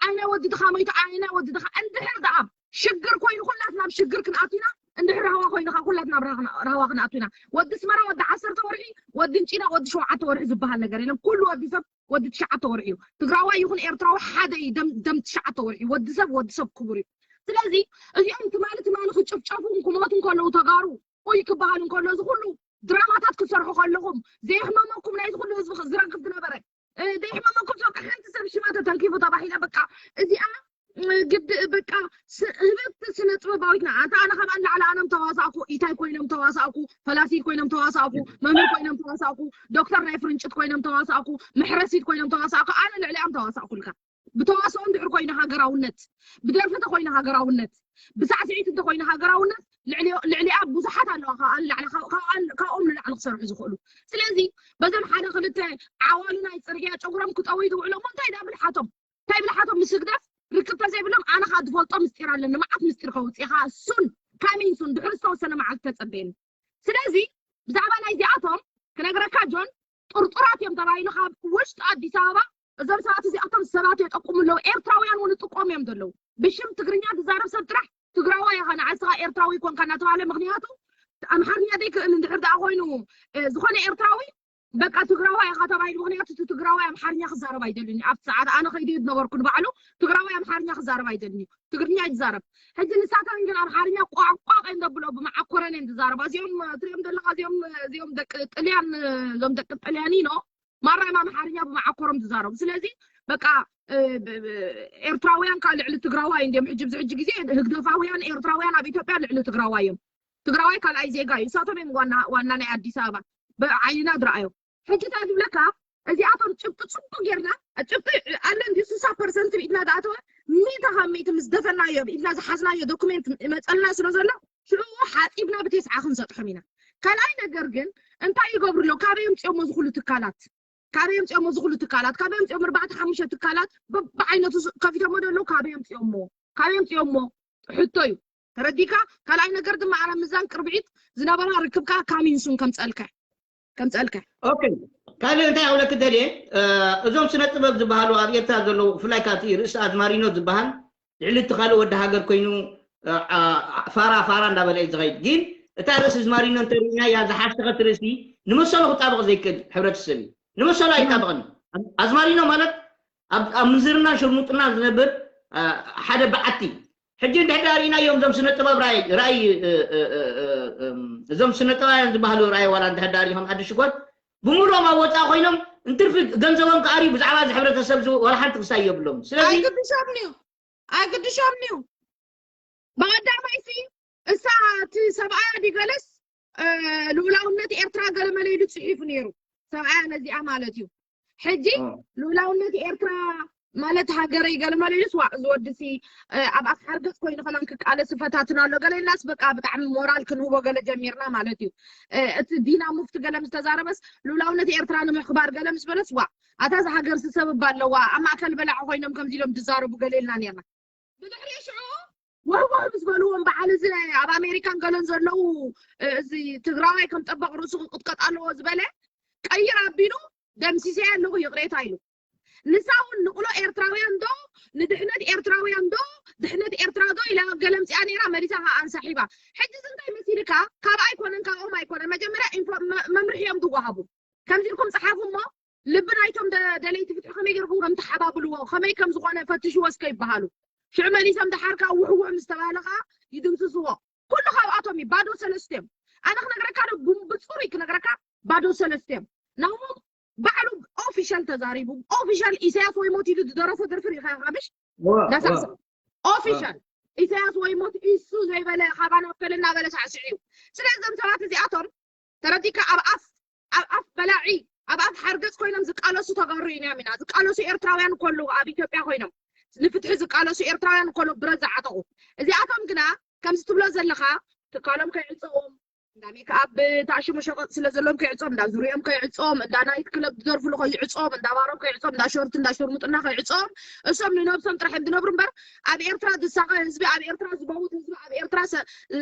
ኣይናይ ወዲ ድኻ መይቱ ኣይናይ ወዲ ድኻ እንድሕር ደኣ ሽግር ኮይኑ ኩላትና ኣብ ሽግር ክንኣቱና እንድሕር ራህዋ ኮይንኻ ኩላትና ኣብ ራህዋ ክንኣቱና ወዲ ስመራ ወዲ ዓሰርተ ወርሒ ወዲ እንጭና ወዲ ሸውዓተ ወርሒ ዝበሃል ነገር የለን ኩሉ ወዲ ሰብ ወዲ ትሽዓተ ወርሒ እዩ ትግራዋይ ይኹን ኤርትራዊ ሓደ እዩ ደም ትሽዓተ ወርሒ ወዲ ሰብ ወዲ ሰብ ክቡር እዩ ስለዚ እዚኦም ትማሊ ትማሊ ክጭፍጨፉ ክሞቱ ከለዉ ተጋሩ ኡይ ክበሃል እንከሎ እዚ ኩሉ ድራማታት ክሰርሑ ከለኹም ዘይሕመመኩም ናይዚ ኩሉ ህዝቢ ዝረግፍ ዝነበረ ዘይሕመመኩም ሰው ሓንቲ ሰብ ሽማ ተተንኪፉ ተባሂለ በቃ እዚኣ ግድ በቃ ህብብቲ ስነ ጥበባዊትና ኣንተ ኣነ ካብ ኣላዕላ ኣነም ተዋሳእኩ ኢታይ ኮይኖም ተዋሳእኩ ፈላሲ ኮይኖም ተዋሳእኩ መምህር ኮይኖም ተዋሳእኩ ዶክተር ናይ ፍርንጭት ኮይኖም ተዋሳእኩ መሕረሲት ኮይኖም ተዋሳእኩ ኣነ ልዕሊኣም ተዋሳእኩልካ ብተዋስኦ እንድሕር ኮይኑ ሃገራውነት ብደርፊ ተኮይኑ ሃገራውነት ብሳዕስዒት እንተኮይኑ ሃገራውነት ልዕሊኣ ብዙሓት ኣለዋ ካብኦም ንላዕሊ ክሰርሑ ዝኽእሉ ስለዚ በዞም ሓደ ክልተ ዓዋሉ ናይ ፅርግያ ጨጉሮም ክጠውዩ ዝውዕሎሞ እንታይ ዳ ብልሓቶም እንታይ ብልሓቶም ምስ ህግደፍ ርክብ ተዘይብሎም ኣነ ከዓ ዝፈልጦ ምስጢር ኣለኒ መዓት ምስጢር ከውፅእ ከዓ ሱን ካሚን ሱን ድሕሪ ዝተወሰነ መዓልቲ ተፀበየኒ ስለዚ ብዛዕባ ናይዚኣቶም ክነግረካ ጆን ጥርጡራት እዮም ተባሂሉ ካብ ውሽጢ ኣዲስ ኣበባ እዞም ሰባት እዚኣቶም ሰባት የጠቁሙ ኣለዉ ኤርትራውያን እውን ይጥቀሙ እዮም ዘለዉ ብሽም ትግርኛ ዝዛረብ ሰብ ጥራሕ ትግራዋይ ኢኻ ንዓስኻ ኤርትራዊ ኮንካ እናተባሃለ ምክንያቱ ኣምሓርኛ ዘይክእል እንድሕር ደኣ ኮይኑ ዝኾነ ኤርትራዊ በቃ ትግራዋይ ኢኻ ተባሂሉ ምክንያቱ እቲ ትግራዋይ ኣምሓርኛ ክዛረብ ኣይደልን እዩ ኣብቲ ሰዓት ኣነ ከይደ ዝነበርኩ ንባዕሉ ትግራዋይ ኣምሓርኛ ክዛረብ ኣይደልን እዩ ትግርኛ ይዛረብ ሕጂ ንሳተን ግን ኣምሓርኛ ቋቋቕ እዮም ዘብሎ ብመዓኮረን እዮም ዝዛረባ እዚኦም ትሪኦም ዘለካ እዚኦም እዚኦም ደቂ ጥልያን እዞም ደቂ ጥልያኒኖ ማራም ኣምሓርኛ ብመዓኮሮም ዝዛረቡ ስለዚ በቃ ኤርትራውያን ካ ልዕሊ ትግራዋይ እንዲም ሕጂ ብዚ ሕጂ ግዜ ህግደፋውያን ኤርትራውያን ኣብ ኢትዮጵያ ልዕሊ ትግራዋይ እዮም። ትግራዋይ ካልኣይ ዜጋ እዩ። እሳቶም እዮም ዋና ዋና ናይ ኣዲስ ኣበባ ብዓይንና ዝረኣዮም። ሕጂ እንታይ ዝብለካ እዚኣቶም ጭብጢ ጽቡቅ ጌርና ጭብጢ ኣለ እንዲ ስሳ ፐርሰንት ብኢድና ዝኣተወ ሚእቲ ካብ ሚእቲ ምስ ደፈናዮ ብኢድና ዝሓዝናዮ ዶክሜንት ይመፀልና ስለ ዘሎ ሽዑ ሓፂብና ብቴስዓ ክንሰጥሖም ኢና። ካልኣይ ነገር ግን እንታይ ይገብሩ ኣለዉ? ካበይ ኣምፅኦሞ ዝኩሉ ትካላት ካበይ ኣምፅኦሞ ዝኩሉ ትካላት ካበይ ኣምፅኦም ኣርባዕተ ሓሙሽተ ትካላት በብዓይነቱ ከፊቶሞ ዘለዉ ካበይ ኣምፅኦሞ ካበይ ኣምፅኦሞ ሕቶ እዩ። ተረዲካ ካልኣይ ነገር ድማ ኣረ ምዛን ቅርብዒት ዝነበራ ርክብካ ካሚንሱን ከምፀልካ ከምፀልካ ኦኬ ካልእ እንታይ ክብለክ ደልየ እዞም ስነ ጥበብ ዝበሃሉ ኣብ ኤርትራ ዘለዉ ብፍላይ ካብቲ ርእሲ ኣዝማሪኖ ዝበሃል ልዕሊ እቲ ካልእ ወዲ ሃገር ኮይኑ ፋራ ፋራ እንዳበለ እዩ ዝኸይድ ግን እታ ርእሲ ኣዝማሪኖ እንተሪእናያ ዝሓሰኸት ርእሲ ንመሰሉ ክጣበቕ ዘይክእል ሕብረተሰብ እዩ ንመሰሉ ኣይጣበቕን ኣዝማሪኖ ማለት ኣብ ምንዝርናን ሽርሙጥናን ዝነብር ሓደ በዓቲ ሕጂ እንድሕር ዳ ርኢናዮም እዞም ስነ ጥበብ ራይ ራይ እዞም ስነ ጥበባውያን ዝበሃሉ ራይ ዋላ እንድሕር ዳ ርኢኹም ኣዲ ሽኮር ብምሉኦም ኣብ ወፃኢ ኮይኖም እንትርፊ ገንዘቦም ክኣርዩ ብዛዕባ እዚ ሕብረተሰብ እዚ ዋላ ሓንቲ ክሳይ የብሎም ስለዚ ኣይግድሾምን እዩ ኣይግድሾምን እዩ ብቐዳማይ ሲ እሳ እቲ ሰብኣያ ዲገለስ ልኡላውነት ኤርትራ ገለመለ ኢሉ ፅሒፉ ነይሩ ሰብኣያ ነዚኣ ማለት እዩ ሕጂ ልኡላውነት ኤርትራ ማለት ሃገረይ ገለመለ ኢሉስ ዋ እዚ ወድሲ ኣብ ኣፍ ሓርገፅ ኮይኑ ከማን ክቃለስ ፈታትን ኣሎ ገለ ኢልናስ በቃ ብጣዕሚ ሞራል ክንህቦ ገለ ጀሚርና ማለት እዩ እቲ ዲና ሙፍቲ ገለ ምስ ተዛረበስ ልኡላውነት ኤርትራ ንምሕክባር ገለ ምስ በለስ ዋ ኣታ እዚ ሃገር ዝሰብብ ኣለዋ ኣብ ማእከል በላዒ ኮይኖም ከምዚ ኢሎም ዝዛረቡ ገለ ኢልና ነርና ብድሕሪ ሽዑ ወህወህ ምስ በልዎም በዓል እዚ ኣብ ኣሜሪካን ገለን ዘለዉ እዚ ትግራዋይ ከም ጠበቕ ርእሱ ክቅጥቀጥ ኣለዎ ዝበለ ቀይር ኣቢሉ ደምሲሰያ ኣለኹ ይቕሬታ ኢሉ ንሳ እውን ንቕሎ ኤርትራውያን ዶ ንድሕነት ኤርትራውያን ዶ ድሕነት ኤርትራ ዶ ኢላ ገለምፅያ ነይራ መሊሳ ከዓ ኣንሳሒባ ሕጂ እዚ እንታይ መሲልካ ካብ ኣይኮነን ካብኦም ኣይኮነን መጀመርያ መምርሒ እዮም ዝወሃቡ ከምዚ ኢልኩም ፀሓፉ እሞ ልቢ ናይቶም ደለይቲ ፍትሒ ከመይ ገርኩም ከም ተሓባብልዎ ከመይ ከም ዝኾነ ፈትሽዎ እስከ ይበሃሉ ሽዑ መሊሶም ደሓር ከዓ ውሕውሕ ምስ ተባሃለ ከዓ ይድምስስዎ ኩሉ ካብኣቶም እዩ ባዶ ሰለስተ እዮም ኣነ ክነግረካ ዶ ብፅሩይ ክነግረካ ባዶ ሰለስተ እዮም ናሆም ባዕሉ ኦፊሻል ተዛሪቡ ኦፊሻል ኢሳያስ ወይ ሞት ኢሉ ዝደረፎ ደርፊ ሪኢኻ ኢኻ ምሽ ዳሳዕሳ ኦፊሻል ኢሳያስ ወይ ሞት ኢሱ ዘይበለ ካባና ከል እናበለ ሳዕስዕ እዩ ስለዚ እዞም ሰባት እዚኣቶም ተረዲካ ኣብ ኣፍ ኣብ ኣፍ በላዒ ኣብ ኣፍ ሓርገፅ ኮይኖም ዝቃለሱ ተጋሩ ኢና ኢና ዝቃለሱ ኤርትራውያን እኮ ኣለዉ ኣብ ኢትዮጵያ ኮይኖም ንፍትሒ ዝቃለሱ ኤርትራውያን እኮ ኣለዉ ብረት ዝዓጠቑ እዚኣቶም ግና ከምዚ ትብሎ ዘለኻ ትካሎም ከይዕፀዎም እንዳ ሜክኣፕ ተኣሽሙ ሸቐጥ ስለ ዘሎም ከይዕፆም እንዳ ዙርኦም ከይዕፆም እንዳ ናይት ክለብ ዝደርፍሉ ከይዕፆም እንዳ ባሮም ከይዕፆም እንዳ ሸርት እንዳ ሸርሙጥና ከይዕፆም እሶም ንነብሶም ጥራሕ እዮም ዝነብሩ እምበር ኣብ ኤርትራ ዝሳቐ ህዝቢ ኣብ ኤርትራ ዝመውት ህዝቢ ኣብ ኤርትራ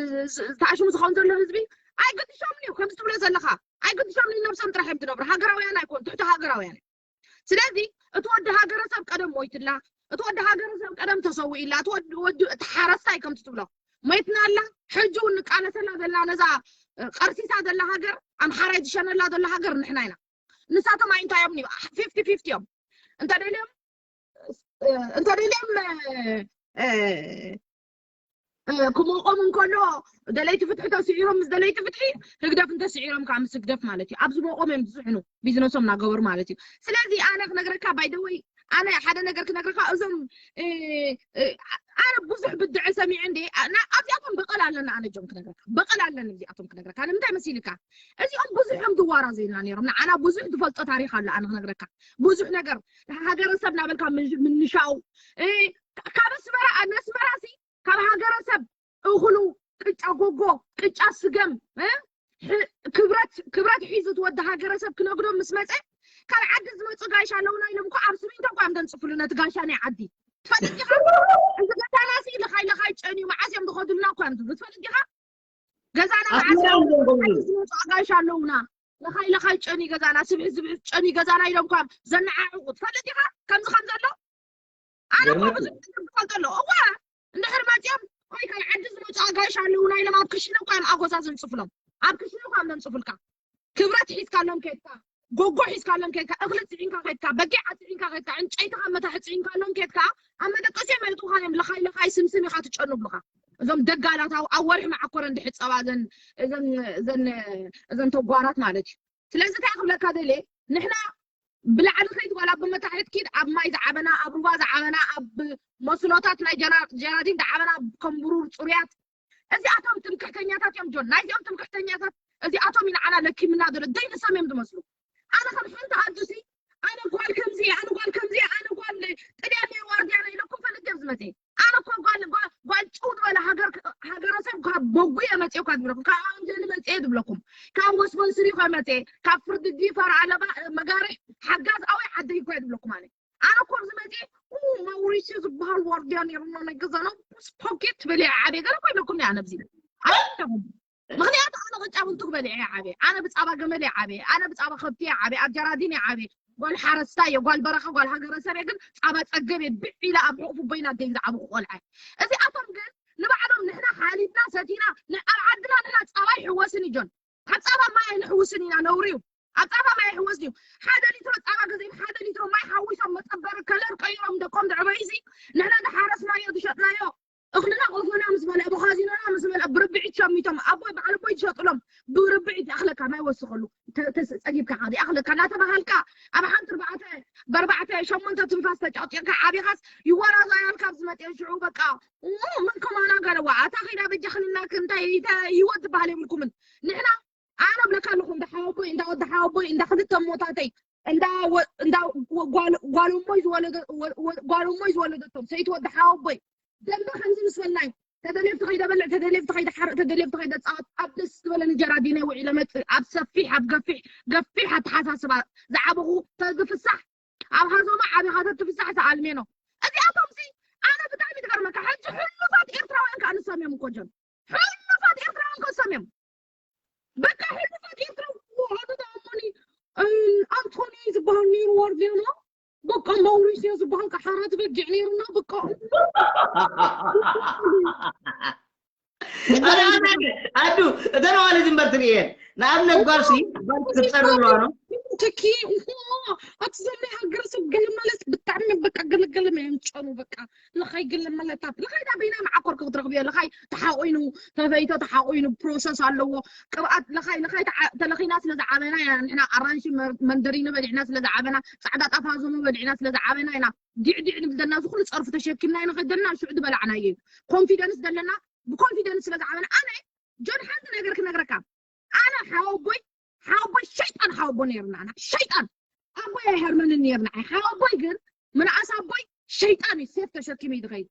ተኣሽሙ ዝኸውን ዘሎ ህዝቢ ኣይግድሾምን እዩ ከምዚ ትብሎ ዘለኻ ኣይግድሾምን እዩ ነብሶም ጥራሕ እዮም ዝነብሩ ሃገራውያን ኣይኮኑ ትሕቲ ሃገራውያን እዮም ስለዚ እቲ ወዲ ሃገረሰብ ቀደም ሞይትላ እቲ ወዲ ሃገረሰብ ቀደም ተሰዊእላ እቲ ወዲ ወዲ እቲ ሓረስታይ ከምቲ ትብሎ ሞይትና ኣላ ሕጂ እውን ንቃለሰላ ዘላ ነዛ ቀርሲሳ ዘላ ሃገር ኣምሓራይ ዝሸነላ ዘላ ሃገር ንሕና ኢና ንሳቶም ኣይንታዮም ኒ ፊፍቲ ፊፍቲ እዮም እንተደልዮም እንተደልዮም ክመቆም እንከሎ ደለይቲ ፍትሒ ተስዒሮም ምስ ደለይቲ ፍትሒ ህግደፍ እንተስዒሮም ከዓ ምስ ህግደፍ ማለት እዩ ኣብዚ መቆም እዮም ዝስሕኑ ቢዝነሶም እናገበሩ ማለት እዩ ስለዚ ኣነ ክነግረካ ባይደወይ ኣነ ሓደ ነገር ክነግረካ እዞም ኣነ ብዙሕ ብድዐ ሰሚዐ እንደ ኣብዚኣቶም በቐል ኣለና ኣነ ጆም ክነግረካ በቐል ኣለኒ እዚኣቶም ክነግረካ ንምንታይ መሲልካ እዚኦም ብዙሕ እዮም ዝዋራዘዩና ነይሮም ንዓና ብዙሕ ዝፈልጦ ታሪክ ኣሎ ኣነ ክነግረካ ብዙሕ ነገር ሃገረሰብ ናበልካ ምንሻው ካብ ኣስመራ ኣስመራ ሲ ካብ ሃገረሰብ እኽሉ ቅጫ ጎጎ ቅጫ ስገም ክብረት ክብረት ሒዙ ትወዲ ሃገረሰብ ክነግዶም ምስ መፀ ካብ ዓዲ ዝመፁ ጋይሽ ኣለውና ኢሎም እኮ ኣብ ስሚንቶ እኳ እዮም ዘንፅፍሉ ነቲ ጋሻ ናይ ዓዲ ትፈልጥ ኢኻ እዚ ገዛና ሲ ለኻይ ለኻይ ጨንዩ መዓስ እዮም ዝኸዱልና እኳ እዮም ዝብሉ ትፈልጥ ኢኻ ገዛና መዓስ እዮም ዝመፁ ጋይሽ ኣለውና ለኻይ ለኻይ ጨኒ ገዛና ስብሒ ዝብሒ ጨኒ ገዛና ኢሎም እኳ ዘነዓዕቑ ትፈልጥ ኢኻ ከምዚ ከም ዘሎ ኣነ እኮ ብዙሕ ነገር ዝፈልጦ ኣለዎ እዋ እንድሕር መፅኦም ወይ ካብ ዓዲ ዝመፁ ኣጋይሽ ኣለውና ኢሎም ኣብ ክሽነ እኳ እዮም ኣጎዛ ዘንፅፍሎም ኣብ ክሽነ እኳ እዮም ዘንፅፉልካ ክብረት ሒዝካሎም ከድካ ጎጎ ሒዝካሎም ከድካ እኽሊ ፅዒንካ ከድካ በጊዕ ኣፅዒንካ ከድካ ዕንጨይትኻ መታሒ ፅዒንካሎም ከድካ ኣብ መደቀሲ የመልጡኻ እዮም ለኻይ ለኻይ ስምስም ኢኻ ትጨኑ ብሉኻ እዞም ደጋላት ኣብ ወርሒ መዓኮረ እንድሕፀባ እዘን ተጓራት ማለት እዩ ስለዚ እንታይ ክብለካ ደልየ ንሕና ብላዕሊ ከይት ጓል ኣብ መታሕት ኪድ ኣብ ማይ ዝዓበና ኣብ ሩባ ዝዓበና ኣብ መስኖታት ናይ ጀራዲን ዝዓበና ከም ብሩር ፅሩያት እዚኣቶም ትምክሕተኛታት እዮም ጆን። ናይዚኦም ትምክሕተኛታት እዚኣቶም ይንዓና ለኪምና ዘሎ ደይ ንሶም እዮም ዝመስሉ። ኣነ ከም ሓንቲ ኣዱሲ ኣነ ጓል ከምዚ ኣነ ጓል ከምዚ ኣነ ጓል ጥልያን ዋርድያ ኢለኩም ፈልጥ እዮም ዝመፅእ። ኣነ እኮ ጓል ጓል ጓል ጭው ዝበለ ሃገር ሃገረሰብ ካብ በጉ እየ መፅእ እኳ ዝብለኩም ካብ ኣንጀሊ መፅእ ዝብለኩም ካብ ወስበን ስሪ እኳ መፅእ ካብ ፍርዲ ዲፈር ኣለባ መጋርሕ ሓጋዝ ኣወይ ዓደይ እኳ ዝብለኩም ኣነ ኣነ እኮ ኣብዚ መፅእ ማውሪሲዮ ዝበሃል ዋርድያ ነይሩና ናይ ገዛና ፖኬት ትበልያ ዓደ ገለ ኮይነኩም እያ ነብዚ ኣይደኹም ምኽንያቱ ኣነ ቅጫ ብንቱግ በሊዐ እየ ዓብየ ኣነ ብፃባ ገመል እየ ዓብየ ኣነ ብፃባ ከብቲ እየ ዓብየ ኣብ ጀራዲን እየ ዓብየ ጓል ሓረስታይ እየ ጓል በረኻ ጓል ሃገረሰብ እየ ግን ፃባ ፀገብ እየ ብዕ ኢለ ኣብ ሕቑፉ ቦይና ኣደይ ዝዓበኹ ቆልዓ እየ እዚኣቶም ግን ንባዕሎም ንሕና ሓሊብና ሰቲና ኣብ ዓድና ንሕና ፃባ ይሕወስን እዩ ጆን ኣብ ፃባ ማይ ኣይንሕውስን ኢና ነውሪ እዩ ኣብ ፃባ ማይ ይሕወስ ድዩ ሓደ ሊትሮ ፃባ ገዚኦም ሓደ ሊትሮ ማይ ሓዊሶም መፀበሪ ከለር ቀይሮም ደቆም ዘዕበዩሲ ንሕና ዝሓረስናዮ ዝሸጥናዮ እኽልና ቆፎና ምስ በልዐ ብኻዚኖና ምስ በልዐ ብርብዒት ሸሚቶም ኣቦይ በዓል ኣቦይ ዝሸጥሎም ብርብዒት ይኣኽለካ ማይ ወስኸሉ ተ- ተስ- ፀጊብካ ካዚ ይኣኽለካ እናተባሃልካ ኣብ ሓንቲ ኣርባዕተ ብኣርባዕተ ሸሞንተ ትንፋስ ተጨቕጭቕካ ዓቢኻስ ይወራዛያልካ ኣብ ዝመፅኦ ሽዑ በቃ ኡ፣ መን ከማና ገለዋ ኣታ ኸይዳ በጃኽንና ክንታይ ተ- ህይወት ዝበሃል የብልኩምን ንሕና ኣነ እብለካ ኣለኹ እንዳ ሓወቦይ እንዳ ወዲ ሓወቦይ እንዳ ክልተ ሞታተይ እንዳ ወ- እንዳ ወ- ጓል- ጓል እሞይ ዝወለደ- ወ- ወ- ጓል እሞይ ዝወለደቶም ሰይቲ ወዲ ሓወቦይ ደንበ ከምዚ ምስ በልናይ ተደልየ ብቲ ከይደ በልዕ ተደልየ ብቲ ከይደ ሓርእ ተደልየ ብቲ ከይደ ፃወት ኣብ ደስ ዝበለኒ ጀራዲነ ውዒለ መፅእ ኣብ ሰፊሕ ኣብ ገፊሕ ገፊሕ ኣተሓሳስባ ዝዓበኹ ተዝፍሳሕ ኣብ ሃዞማ ዓቢኻ ተትፍሳሕ ተኣልሜኖ እዚኣቶም ሲ ኣነ ብጣዕሚ ትገርመካ ሕጂ ሕሉፋት ኤርትራውያን ከዓ ንሶም እዮም እኮ ጆን ሕሉፋት ኤርትራውያን እኮ ንሶም እዮም በቃ ሕሉፋት ኤርትራውያን ኣቶ ተኣሞኒ ኣንቶኒ ዝበሃል ነይሩ ዋርድያና በቃ ማውሪስዮ ዝበሃል ከዓ ሓራት በጊዕ ነይሩና በቃ ኣዱ እተን ኣዋልድ እምበር ትርእየን ንኣብነት ጓልሲ ጓል ክትፀሪ ኣለዋ ነው ትኪ ኣቲ ዘመይ ሃገረሰብ ገለ ማለት ብጣዕሚ በቃ ገለገለ መየምጨኑ በቃ ለኻይ ገለ ማለት ለኻይ ዳ በይና መዓኮር ክትረኽብዮ ለኻይ ተሓቆይኑ ተፈይቶ ተሓቆይኑ ፕሮሰስ ኣለዎ ቅብኣት ለኻይ ለኻይ ተለኺና ስለ ዝዓበና ኢና ንሕና ኣራንሺ መንደሪኖ በሊዕና ስለ ዝዓበና ፃዕዳ ጣፋዞሞ በሊዕና ስለ ዝዓበና ኢና ዲዕዲዕ ንብል ዘለና እዚ ኩሉ ፀርፊ ተሸኪምና ኢና ከደና ሽዑ ዝበላዕናዮ እዩ ኮንፊደንስ ዘለና ብኮንፊደንስ ስለ ዝዓበና ኣነ ጆን ሓንቲ ነገር ክነግረካ ኣነ ሓወቦይ ሓወቦይ ሸይጣን ሓወቦ ነይርና ኣና ሸይጣን ኣቦይ ኣይሃርመንን ነይርና ሓወቦይ ግን ምንኣስ ኣቦይ ሸይጣን እዩ ሴፍ ተሸኪሙ እዩ ዝኸይድ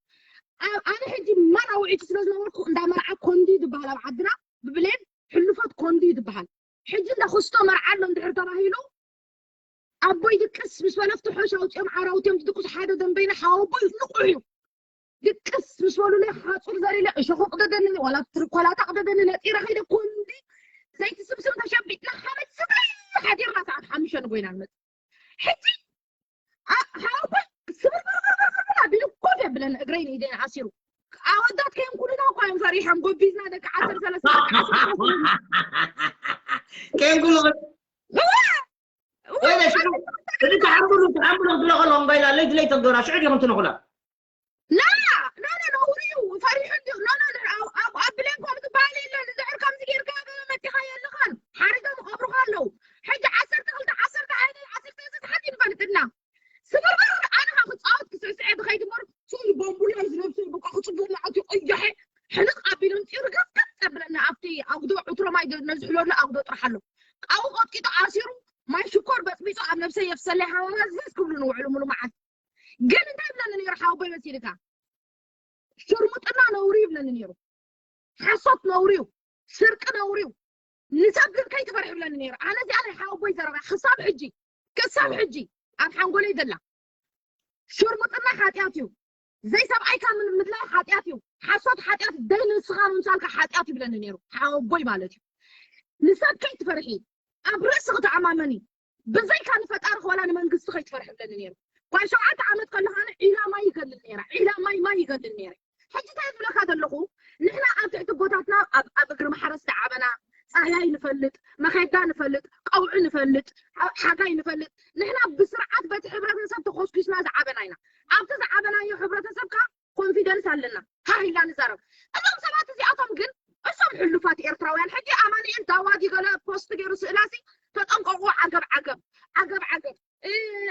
ኣነ ሕጂ ማን ኣውዒቱ ስለ ዝነበርኩ እንዳ መርዓ ኮንዲ ዝበሃል ኣብ ዓድና ብብሌን ሕሉፈት ኮንዲ ዝበሃል ሕጂ እንዳ ክስቶ መርዓ ኣሎ እንድሕር ተባሂሉ ኣቦይ ድቅስ ምስ በለፍቲ ሖሽ ኣውፅኦም ዓራውቶም ዝድቅሱ ሓደ ደንበይና ሓወቦይ ንቑሕ እዩ ድቅስ ምስ በሉለይ ሓፁር ዘሪለ እሾኹ ቅደደኒ ዋላ ትርኮላታ ቅደደኒ ነፂረ ከይደ ኮንዲ ዘይቲ ስብስብ ተሸቢጥና ሓመድ ስታይ ሓዲርና ሰዓት ሓሙሽተ ንጎይና ንመፅእ ሕጂ ሓወቦይ ስብርብርብርብር ኣቢሉ ኮፍ የብለኒ እግረይ ንኢደን ኣሲሩ ኣወዳት ከየንኩሉና እኳ እዮም ፈሪሖም ጎቢዝና ደቂ ዓሰርተ ሰለስተ ደቂ ዓሰርተ ከየንኩሉ እዚ ተሓምሉ ተሓምሉ ክትብሎ ከለኹም ባይላ ለይቲ ለይቲ ትገብራ ሽዑ ዲኹም ትንኹላ ላ ኖ ኖ ነውሪ እዩ ፈሪሑ እንዲ ኖ ኖ ኣብ ብሌን ከም ዝበሃል የለን ዝሕር ከምዚ ጌርካ መቲኻ የለኻን ሓሪዶም ይቐብሩኻ ኣለዉ ሕጂ ዓሰርተ ክልተ ዓሰርተ ሓደ ዓሰርተ ተሓት ንፈልጥና ስብርብር ኣነ ካ ክፃወት ክስዕስዐ ዝኸይድ እምበር ሱ ቦምቡላ ዝነብሰ በቃ ክፅቡቕ መዓት ይቆያሐ ሕልቕ ኣቢሎም ፂሩ ገፍገፍ ዘብለና ኣብቲ ኣጉዶ ዕትሮ ማይ ነዝሕለሉ ኣጉዶ ጥራሕ ኣሎ ኣብኡ ቀጥቂጡ ኣሲሩ ማይ ሽኮር በፅቢፁ ኣብ ነብሰይ የፍሰለይ ሃዋማዝዝ ክብሉ ንውዕሉ ሙሉ መዓልቲ ግን እንታይ ይብለኒ ነይሩ ሓወቦይ መሲልካ ሽርሙጥና ነውሪ ይብለኒ ነይሩ ሓሶት ነውሪዩ ስርቂ ነውሪዩ ንሰብ ግን ከይትፈርሕ ይብለኒ ነይሩ ኣነ እዚኣ ናይ ሓወቦይ ዘረባ ክሳብ ሕጂ ክሳብ ሕጂ ኣብ ሓንጎለይ ዘላ ሽርሙጥና ሓጢኣት እዩ ዘይሰብኣይካ ምድላይ ሓጢኣት እዩ ሓሶት ሓጢኣት ደይ ንስኻ ምምሳልካ ሓጢኣት ይብለኒ ነይሩ ሓወቦይ ማለት እዩ ንሰብ ከይትፈርሒ ኣብ ርእሲ ክትኣማመኒ ብዘይካ ንፈጣሪ ክወላ ንመንግስቲ ከይትፈርሒ ይብለኒ ነይሩ ኳል ሸውዓተ ዓመት ከለኻ ዒላ ማይ ይገልል ነይራ ዒላ ማይ ማይ ይገልል ነይረ ሕጂ እንታይ ዝብለካ ዘለኹ ንሕና ኣብ ትሕቲ ኣቦታትና ኣብ እግሪ ማሕረስ ዝዓበና ፃህያይ ንፈልጥ መኼዳ ንፈልጥ ቀውዒ ንፈልጥ ሓጋይ ንፈልጥ ንሕና ብስርዓት በቲ ሕብረተሰብ ተኾስኪስና ዝዓበና ኢና ኣብቲ ዝዓበናዮ ሕብረተሰብ ከዓ ኮንፊደንስ ኣለና ሃህ ኢልና ንዛረብ እዞም ሰባት እዚኣቶም ግን እሶም ሕሉፋት ኤርትራውያን ሕጂ ኣማኒኤል ዳዋዲ ገለ ፖስት ገይሩ ስእላሲ ተጠንቀቁ ዓገብ ዓገብ ዓገብ ዓገብ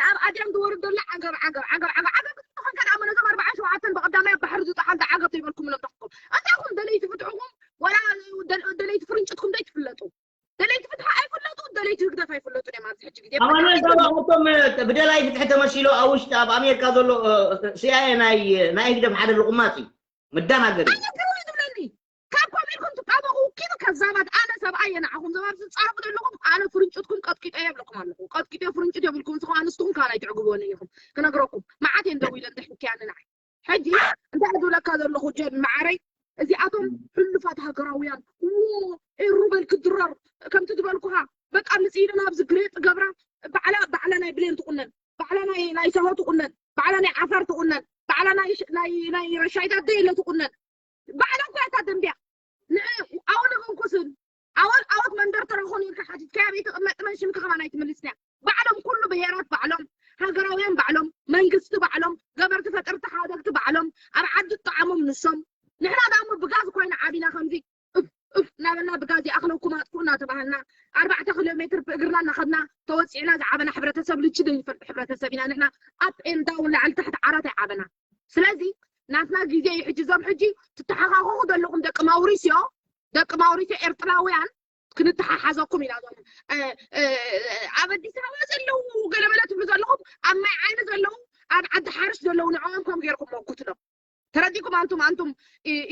ኣብ ኣድያም ዝወርድ ዘሎ ዓገብ ዓገብ ዓገብ ዓገብ ዓገብ ክትኾን ከዳ መነዞም ኣርባዓ ሸውዓተን ብቐዳማይ ኣብ ባሕሪ ዝጠሓል ዓገብ ዘይበልኩም ኢሎም ተኽኩም። እንታይ ኹም ደለይቲ ፍትሕኹም ወላ ደለይቲ ፍርንጭትኩም ዘይትፍለጡ። ደለይቲ ፍትሒ ኣይፍለጡ፣ ደለይቲ ህግደፍ ኣይፍለጡ እዮም ኣብዚ ሕጂ ግዜ። ኣማኑኤል ሳባ ካብቶም ብደላይ ፍትሒ ተመሲሉ ኣብ ውሽጢ ኣብ ኣሜሪካ ዘሎ ሲኣይኤ ናይ ናይ ህግደፍ ሓደ ልቑማጽ እዩ። መዳናገሪ። ኣነ ግርም ዝብለኒ ካብ ኮሚልኩም ትጣበቑ ኪኑ ከዛባት ኣነ ሰብኣይ የንዓኹም ዘባብ ዝጻረፉ ዘለኹም ኣነ ፍርንጭትኩም ቀጥቂጦ የብለኩም ኣለኹ። ቀጥቂጦ ፍርንጭት የብልኩም ዝኾነ ኣንስትኹም ካባይ ትዕግብወኒ ኢኹም። ክነግረኩም መዓት እየን ደው ኢለን ድሕርክያ ንንዓይ። ሕጂ እንታይ ዝብለካ ዘለኹ ጀን መዓረይ፣ እዚኣቶም ሕሉፋት ሃገራውያን፣ ዎ፣ ኤሩ በል ክድረር፣ ከምቲ ዝበልኩኻ፣ በቃ ምጽኢሉ ናብዚ ግሬጥ ገብራ፣ ባዕላ ባዕላ ናይ ብሌን ትቑነን፣ ባዕላ ናይ ናይ ሰሆ ትቑነን፣ ባዕላ ናይ ዓፋር ትቑነን፣ ባዕላ ናይ ሽ- ናይ ናይ ረሻይታት ደየለ ትቑነን። ባዕላ እኮ እታ ደንብያ ንዕ ኣውል ክንኩስን ኣወል ኣወት መንደር ተረኾን ኢልካ ሓቲትካያ ቤት ተቐመጥ መን ሽምካ ከማን ኣይትምልስንያ። ባዕሎም ኩሉ ብሄራት ባዕሎም፣ ሃገራውያን ባዕሎም፣ መንግስቲ ባዕሎም፣ ገበርቲ ፈጠርቲ ሓደግቲ ባዕሎም፣ ኣብ ዓዲ ጠዓሞም ንሶም። ንሕና ዳሞ ብጋዝ ኮይና ዓቢና ከምዚ እፍ እፍ እናበልና ብጋዝ ይኣኽለኩም ኣጥፉ እናተባሃልና ኣርባዕተ ኪሎ ሜትር ብእግርና እናኸድና ተወፂዕና ዝዓበና ሕብረተሰብ ልቺ ዘይፈልጥ ሕብረተሰብ ኢና ንሕና። ኣፕ ኤን ዳውን ላዕሊ ታሕቲ ዓራት ኣይዓበና። ስለዚ ናትና ግዜ እዩ ሕጂ። እዞም ሕጂ ትተሓኻኸኹ ዘለኹም ደቂ ማውሪስዮ ደቂ ማውሪስዮ ኤርትራውያን ክንተሓሓዘኩም ኢና። እዞም ኣብ ኣዲስ ኣበባ ዘለዉ ገለመለ ትብሉ ዘለኹም ኣብ ማይ ዓይኒ ዘለዉ ኣብ ዓዲ ሓርሽ ዘለዉ ንዕኦም ከም ገይርኩም መጉትሎም። ተረዲኩም ኣንቱም ኣንቱም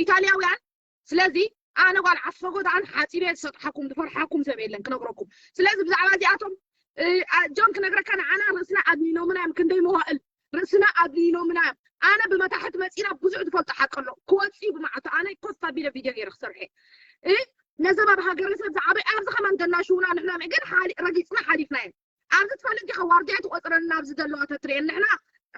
ኢታልያውያን። ስለዚ ኣነ ጓል ዓፈጎ ደኣን ሓፂበ ዝሰጥሓኩም ዝፈርሓኩም ሰብ የለን ክነግረኩም። ስለዚ ብዛዕባ እዚኣቶም ጆን ክነግረካ ንዓና ርእስና ኣድኒኖምና እዮም ክንደይ መዋእል ርእስና ኣድኒኖምና እዮም። ኣነ ብመታሕት መፂና ብዙሕ ዝፈልጦ ሓቂ ኣሎ ክወፅእ ብመዓልቱ ኣነ ኮፍ ኣቢለ ቪድዮ ገይረ ክሰርሐ ነዞም ኣብ ሃገረሰብ ዝዓበይ ኣብዚ ከማን ተናሽውና ንሕና ግን ረጊፅና ሓሊፍና እዮም። ኣብዚ ትፈልጥ ዲኻ ዋርድያ ትቆፅረና ኣብዚ ዘለዋ ተትሪኤን ንሕና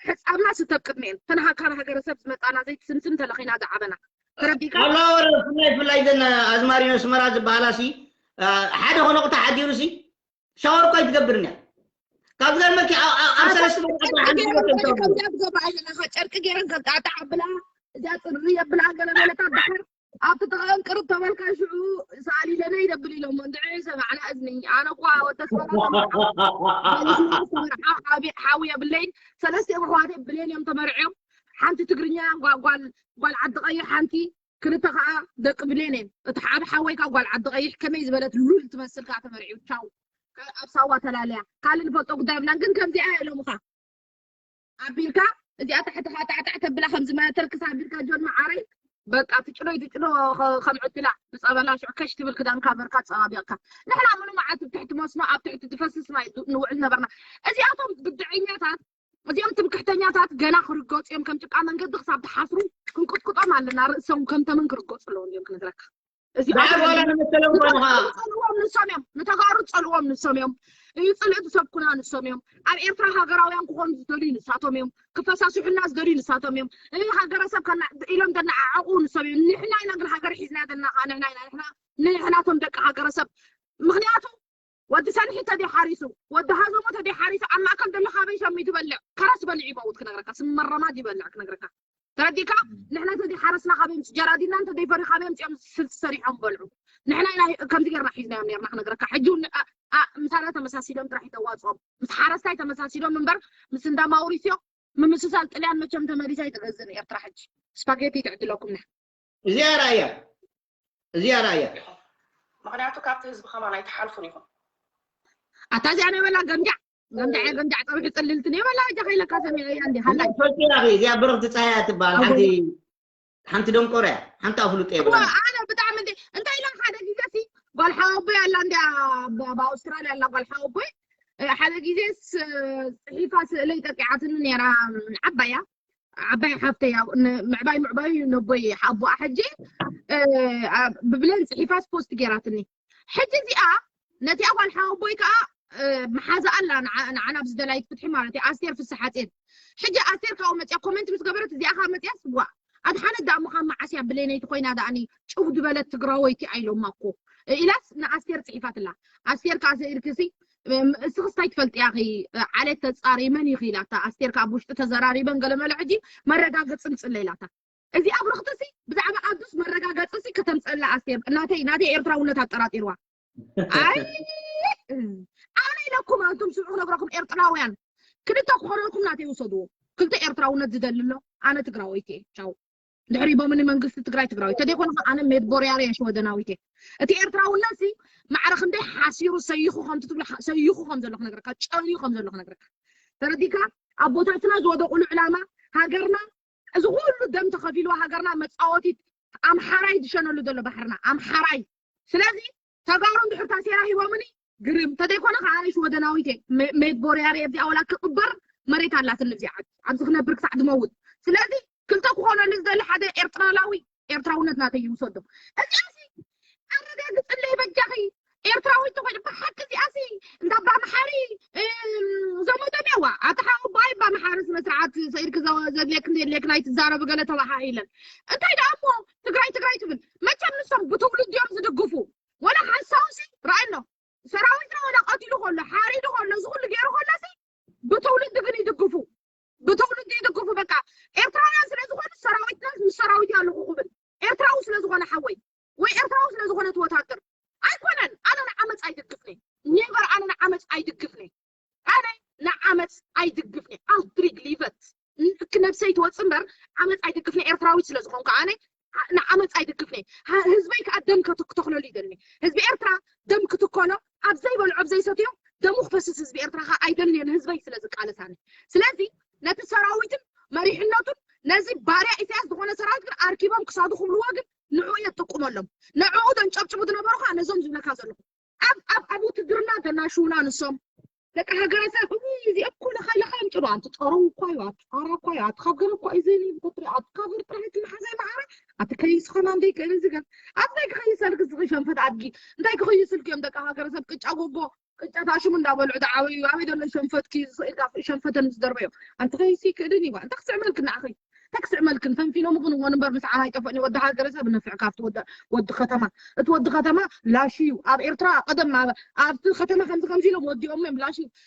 ሕፃብና ስተብ ቅድሚኤን ተናሃካብ ሃገረሰብ ዝመፃና ዘይትስምስም ተለኺና ዝዓበና ተረዲካ። ኣላ ወረ ብፍላይ ብፍላይ ዘን ኣዝማሪኖ ስመራ ዝበሃላ ሲ ሓደ ኾነቑ ተሓዲሩ ሲ ሻወር እኳ ኣይትገብርን እያ። ካብ ዝገርመኪ ኣብ ሰለስተ መዓልቲ ሓንቲ ጨርቂ ገይረን ከምጣጣ ኣብላ እዛ ፅሪ የብላ ገለ መለታ ባሕር ኣብቲ ተቐንቅር ተበልካ ሽዑ ሰኣሊለነ ይደብል ኢሎሞ እንድዒ ሰማዕና እዝኒ ኣነ እኳ ወተስፋ ሓዊ የብለይን ሰለስተ እዮም ኣሕዋተይ ብሌን እዮም ተመርዕዮም ሓንቲ ትግርኛ ጓል ዓዲ ቀይሕ ሓንቲ ክልተ ከዓ ደቂ ብሌን እዮም እቲ ሓደ ሓወይ ከዓ ጓል ዓዲ ቀይሕ ከመይ ዝበለት ሉል ትመስል ከዓ ተመርዕዩ ቻው ኣብ ሳዋ ተላለያ ካልእ ንፈልጦ ጉዳይ ብላን ግን ከምዚኣ ኢሎምካ ኣቢልካ እዚኣ ታሕትኻ ታዕታዕ ተብላ ከምዚ መተርክስ ኣቢልካ ጆን መዓረይ በቃ ትጭኖ ትጭኖ ከም ዕድላ ብፀበላ ሽዑ ከሽ ትብል ክዳንካ በርካ ፀባቢቕካ ንሕና ሙሉ መዓልቲ ብትሕቲ መስኖ ኣብ ትሕቲ ዝፈስስ ማይ ንውዕል ነበርና እዚኣቶም ብድዐኛታት እዚኦም ትምክሕተኛታት ገና ክርገፁ እዮም ከም ጭቃ መንገዲ ክሳብ ትሓፍሩ ክንቅጥቅጦም ኣለና ርእሶም ከም ተመን ክርገፁ ኣለዎም እዮም ክነግረካ እዚኦም ብዓል ዋላ ንመሰሎም ጓንኻ ንተጋሩ ዝፀልዎም ንሶም እዮም ንተጋሩ ዝፀልዎም ንሶም እዮም እዩ ፅልኢ ዝሰብኩና ንሶም እዮም ኣብ ኤርትራ ሃገራውያን ክኾኑ ዝደልዩ ንሳቶም እዮም ክፈሳስሑና ዝደልዩ ንሳቶም እዮም እ ሃገረሰብ ከና ኢሎም ዘነዓዕቑ ንሶም እዮም ንሕና ኢና ግን ሃገር ሒዝና ዘለና ከዓ ንሕና ኢና ንሕና ንሕናቶም ደቂ ሃገረሰብ ምክንያቱ ወዲ ሰንሒ ተደይ ሓሪሱ ወዲ ሃዘሞ ተደይ ሓሪሱ ኣብ ማእከል ዘሎ ካበይ ሸሚቱ በልዕ ከረስ በልዕ ይመውት ክነግረካ ስመረማድ ይበልዕ ክነግረካ ተረዲካ ንሕና ተደይ ሓረስና ካበይ ምስ ጀራዲና እንተደይ ፈሪ ካበይ ኣምፅኦም ስልቲ ሰሪሖም በልዑ ንሕና ኢና ከምዚ ጌርና ሒዝናዮም ኔርና ክነግረካ ሕጂ እውን ኣ- ኣ- ምሳና ተመሳሲሎም ጥራሕ ይተዋፅኦም ምስ ሓረስታይ ተመሳሲሎም እምበር ምስ እንዳ ማውሪስዮ ምምስሳል ጥልያን መቸም ተመሊሳ ይትገዝን ኤርትራ ሕጂ ስፓጌቲ ትዕድለኩም ና እዚኣ ራእያ እዚኣ ራእያ ምክንያቱ ካብቲ ህዝቢ ከማን ኣይትሓልፉን ኢኹም ኣታ እዚኣ ናይ በላ ገምጃዕ ገምጃዕ ገምጃዕ ፀብሒ ፅልልቲ ናይ በላ እጃ ከይለካ ሰሚዐያ እንዲ ሃላይ ፈጢራ እዚኣ ብርኽቲ ፀሃያ ትበሃል ሓንቲ ሓንቲ ደንቆሮ እያ ሓንቲ ኣፍልጦ የብላ ኣነ ብጣዕሚ እንዲ እንታይ ኢሎም ሓደ ግዜ ሲ ጓል ሓወቦይ ኣላ እንዲያ ኣብ ኣውስትራልያ ኣላ ጓል ሓወቦይ ሓደ ግዜ ጽሒፋ ስእለይ ጠቂዓትኒ ነራ ዓባያ ዓባይ ሓፍተይ ምዕባይ ምዕባይ ነቦይ ሓቦኣ ሕጂ ብብለን ፅሒፋስ ፖስት ገይራትኒ ሕጂ እዚኣ ነቲኣ ጓል ሓወቦይ ከዓ መሓዛ ኣላ ንዓና ብዚ ደላይት ፍትሒ ማለት እዩ ኣስቴር ፍስሓፅን ሕጂ ኣስቴር ካብኡ መፅያ ኮመንት ምስ ገበረት እዚኣ ካብ መፅያ ስዋ ኣድሓነት ዳኣ ምዃን መዓስ እያ ብሌነይቲ ኮይና ዳኣኒ ጭው ዝበለት ትግራወይቲ ኣይሎማ እኮ ኢላስ ንኣስቴር ፅሒፋትላ ኣስቴር ከዓ ስኢልክሲ እስኽስታይ ትፈልጥያ ኺ ዓሌት ተፃሪ መን እዩ ኺ ኢላታ ኣስቴር ከዓ ብውሽጢ ተዘራሪበን ገለመለ ሕጂ መረጋገፂ ምፅለ ኢላታ እዚኣ ብርኽትሲ ብዛዕባ ኣዱስ መረጋገፂ ሲ ከተምፀላ ኣስቴር ናተይ ናተይ ኤርትራውነት ኣጠራጢርዋ ኣይ ኣነ ኢለኩም ኣንቱም ስምዑ ክነግረኩም ኤርትራውያን ክልተ ክኾነልኩም ናተይ ውሰድዎ። ክልተ ኤርትራውነት ዝደሊ ኣሎ፣ ኣነ ትግራወይቲ እየ። ቻው። ድሕሪ ቦምኒ መንግስቲ ትግራይ ትግራወይቲ ተደይኮነ፣ ኣነ ሜድቦርያር እየ፣ ሽወደናዊት እየ። እቲ ኤርትራውነት ሲ ማዕረ ክንደይ ሓሲሩ ሰይኹ ከም ትብሎ፣ ሓ- ሰይኹ ከም ዘሎ ክነግረካ፣ ጨልዩ ከም ዘሎ ክነግረካ። ተረዲካ? ኣቦታትና ዝወደቁሉ ዕላማ፣ ሃገርና፣ እዚ ኩሉ ደም ተኸፊልዋ ሃገርና መጻወቲት ኣምሓራይ ዝሸነሉ ዘሎ ባሕርና ኣምሓራይ። ስለዚ ተጋሩ እንድሕር ታሴራ ሂቦምኒ ግርም፣ ተደይኮነ ከዓ ኣነ ሽወደናዊት እየ። ሜ- ሜድቦርያር እየ፣ ኣብዚኣ ወላ ክቕበር መሬት ኣላትኒ እዚኣ ዓዲ፣ ኣብዚ ክነብር ክሳዕ ዝመውት። ስለዚ ክልተ ክኾነሉ ዝደሊ ሓደ ኤርትራላዊ ኤርትራውነት ናተይ ይውሰዶ። እዚኣሲ ኣረጋግፅለይ በጃኺ። ኤርትራዊት ተኮይኑ ብሓቂ እዚኣሲ እንዳ ኣባ መሓሪ፣ እም፣ ዘመዶም እዋ። ኣታ ሓወቦይ ኣባ መሓሪ ስነ ስርዓት ሰኢድኪ ዘ- ዘድልየክ እንተየድልየክ ናይ ትዛረቢ ገለ ተባሃሂለን። እንታይ ደኣ እሞ ትግራይ ትግራይ ትብል። መቸም ንሶም ብትውልዲ እዮም ዝድግፉ። ወላ ሓሳውሲ ረኣይ ኣሎ። ሰራዊትና ወላ ቀቲሉ ከሎ፣ ሓሪዱ ከሎ፣ እዚ ኩሉ ገይሩ ከሎሲ ብትውልዲ ግን ይድግፉ። ብትውልዲ ይድግፉ። በቃ ኤርትራውያን ስለ ዝኾኑ ሰራዊትና ምስ ሰራዊት ኣለኹ ክብል ኤርትራዊ ስለ ዝኾነ ሓወይ ወይ ኤርትራዊ ስለ ዝኾነ ወታደር ኣይኮነን። ኣነ ንዓመፅ ኣይድግፍኒ። ኔቨር ኣነ ንዓመፅ ኣይድግፍኒ። ኣነ ንዓመፅ ኣይድግፍኒ። ኣልድሪግ ሊቨት እክ ነብሰይ ትወፅ እምበር ዓመፅ ኣይድግፍኒ። ኤርትራዊት ስለ ዝኾንኩ ኣነ ንዓመፅ ኣይድግፍኒ። ህ- ህዝበይ ከዓ ደም ከት- ክተኽለሉ ይደልኒ። ህዝቢ ኤርትራ ደም ክትከሎ ኣብ ዘይበልዖ ኣብ ዘይሰትዮ ደሙ ክፈስስ ህዝቢ ኤርትራ ከዓ ኣይደልንዮ። ንህዝበይ ስለ ዝቃለስ ኣነ ስለዚ ነቲ ሰራዊትን መሪሕነቱን ነዚ ባርያ ኢሳያስ ዝኾነ ሰራዊት ግን ኣርኪቦም ክሳዱ ክብልዎ ግን ንዕኡ የጥቁመሎም። ንዕኡ ደንጨብጭቡ ዝነበሩ ከዓ ነዞም ዝብለካ ዘለኹ ኣብ ኣብ ኣብ ውትድርና ተናሽውና ንሶም ደቂ ሃገረሰብ እውይ እዚ እኮ ለኻ ለኻ ይምጥሉ ኣንቲ ጦሮም እኳ እዩ ኣንቲ ፋራ እኳ እዩ ኣንቲ ካብ ገለ እኳ እዩ ዘይኒ ብትሪ ኣንቲ ካብ ኤርትራ ይትመሓዘ መዓረ ኣቲ ከይስኸና እንደይ ከእነ ዝገብ ኣቲ ናይ ክኸይሰልክ ዝኺ ሸንፈት ኣድጊ እንታይ ክኸይስልክ እዮም ደቂ ሃገረሰብ ቅጫ ጎጎ ቅጫ ታሽሙ እንዳበልዑ ዝዓበዩ ኣበይ ዘሎ ሸንፈትኪ ዝኽእልካ ሸንፈተን ምስ ደርበዮ ኣንቲ ከይሲ ክእድን ይባ እንታይ ክስዕመልክ ንዓኺ እንታይ ክስዕመልክን ፈንፊኖም ግን እወን እምበር ምስ ዓና ኣይጠፍእን ወዲ ሃገረሰብ ነፍዕ ካብቲ ወዲ ወዲ ከተማ እቲ ወዲ ከተማ ላሽ እዩ ኣብ ኤርትራ ቀደም ኣብ ኣብቲ ከተማ ከምዚ ከምዚ ኢሎም ወዲኦም እዮም ላሽ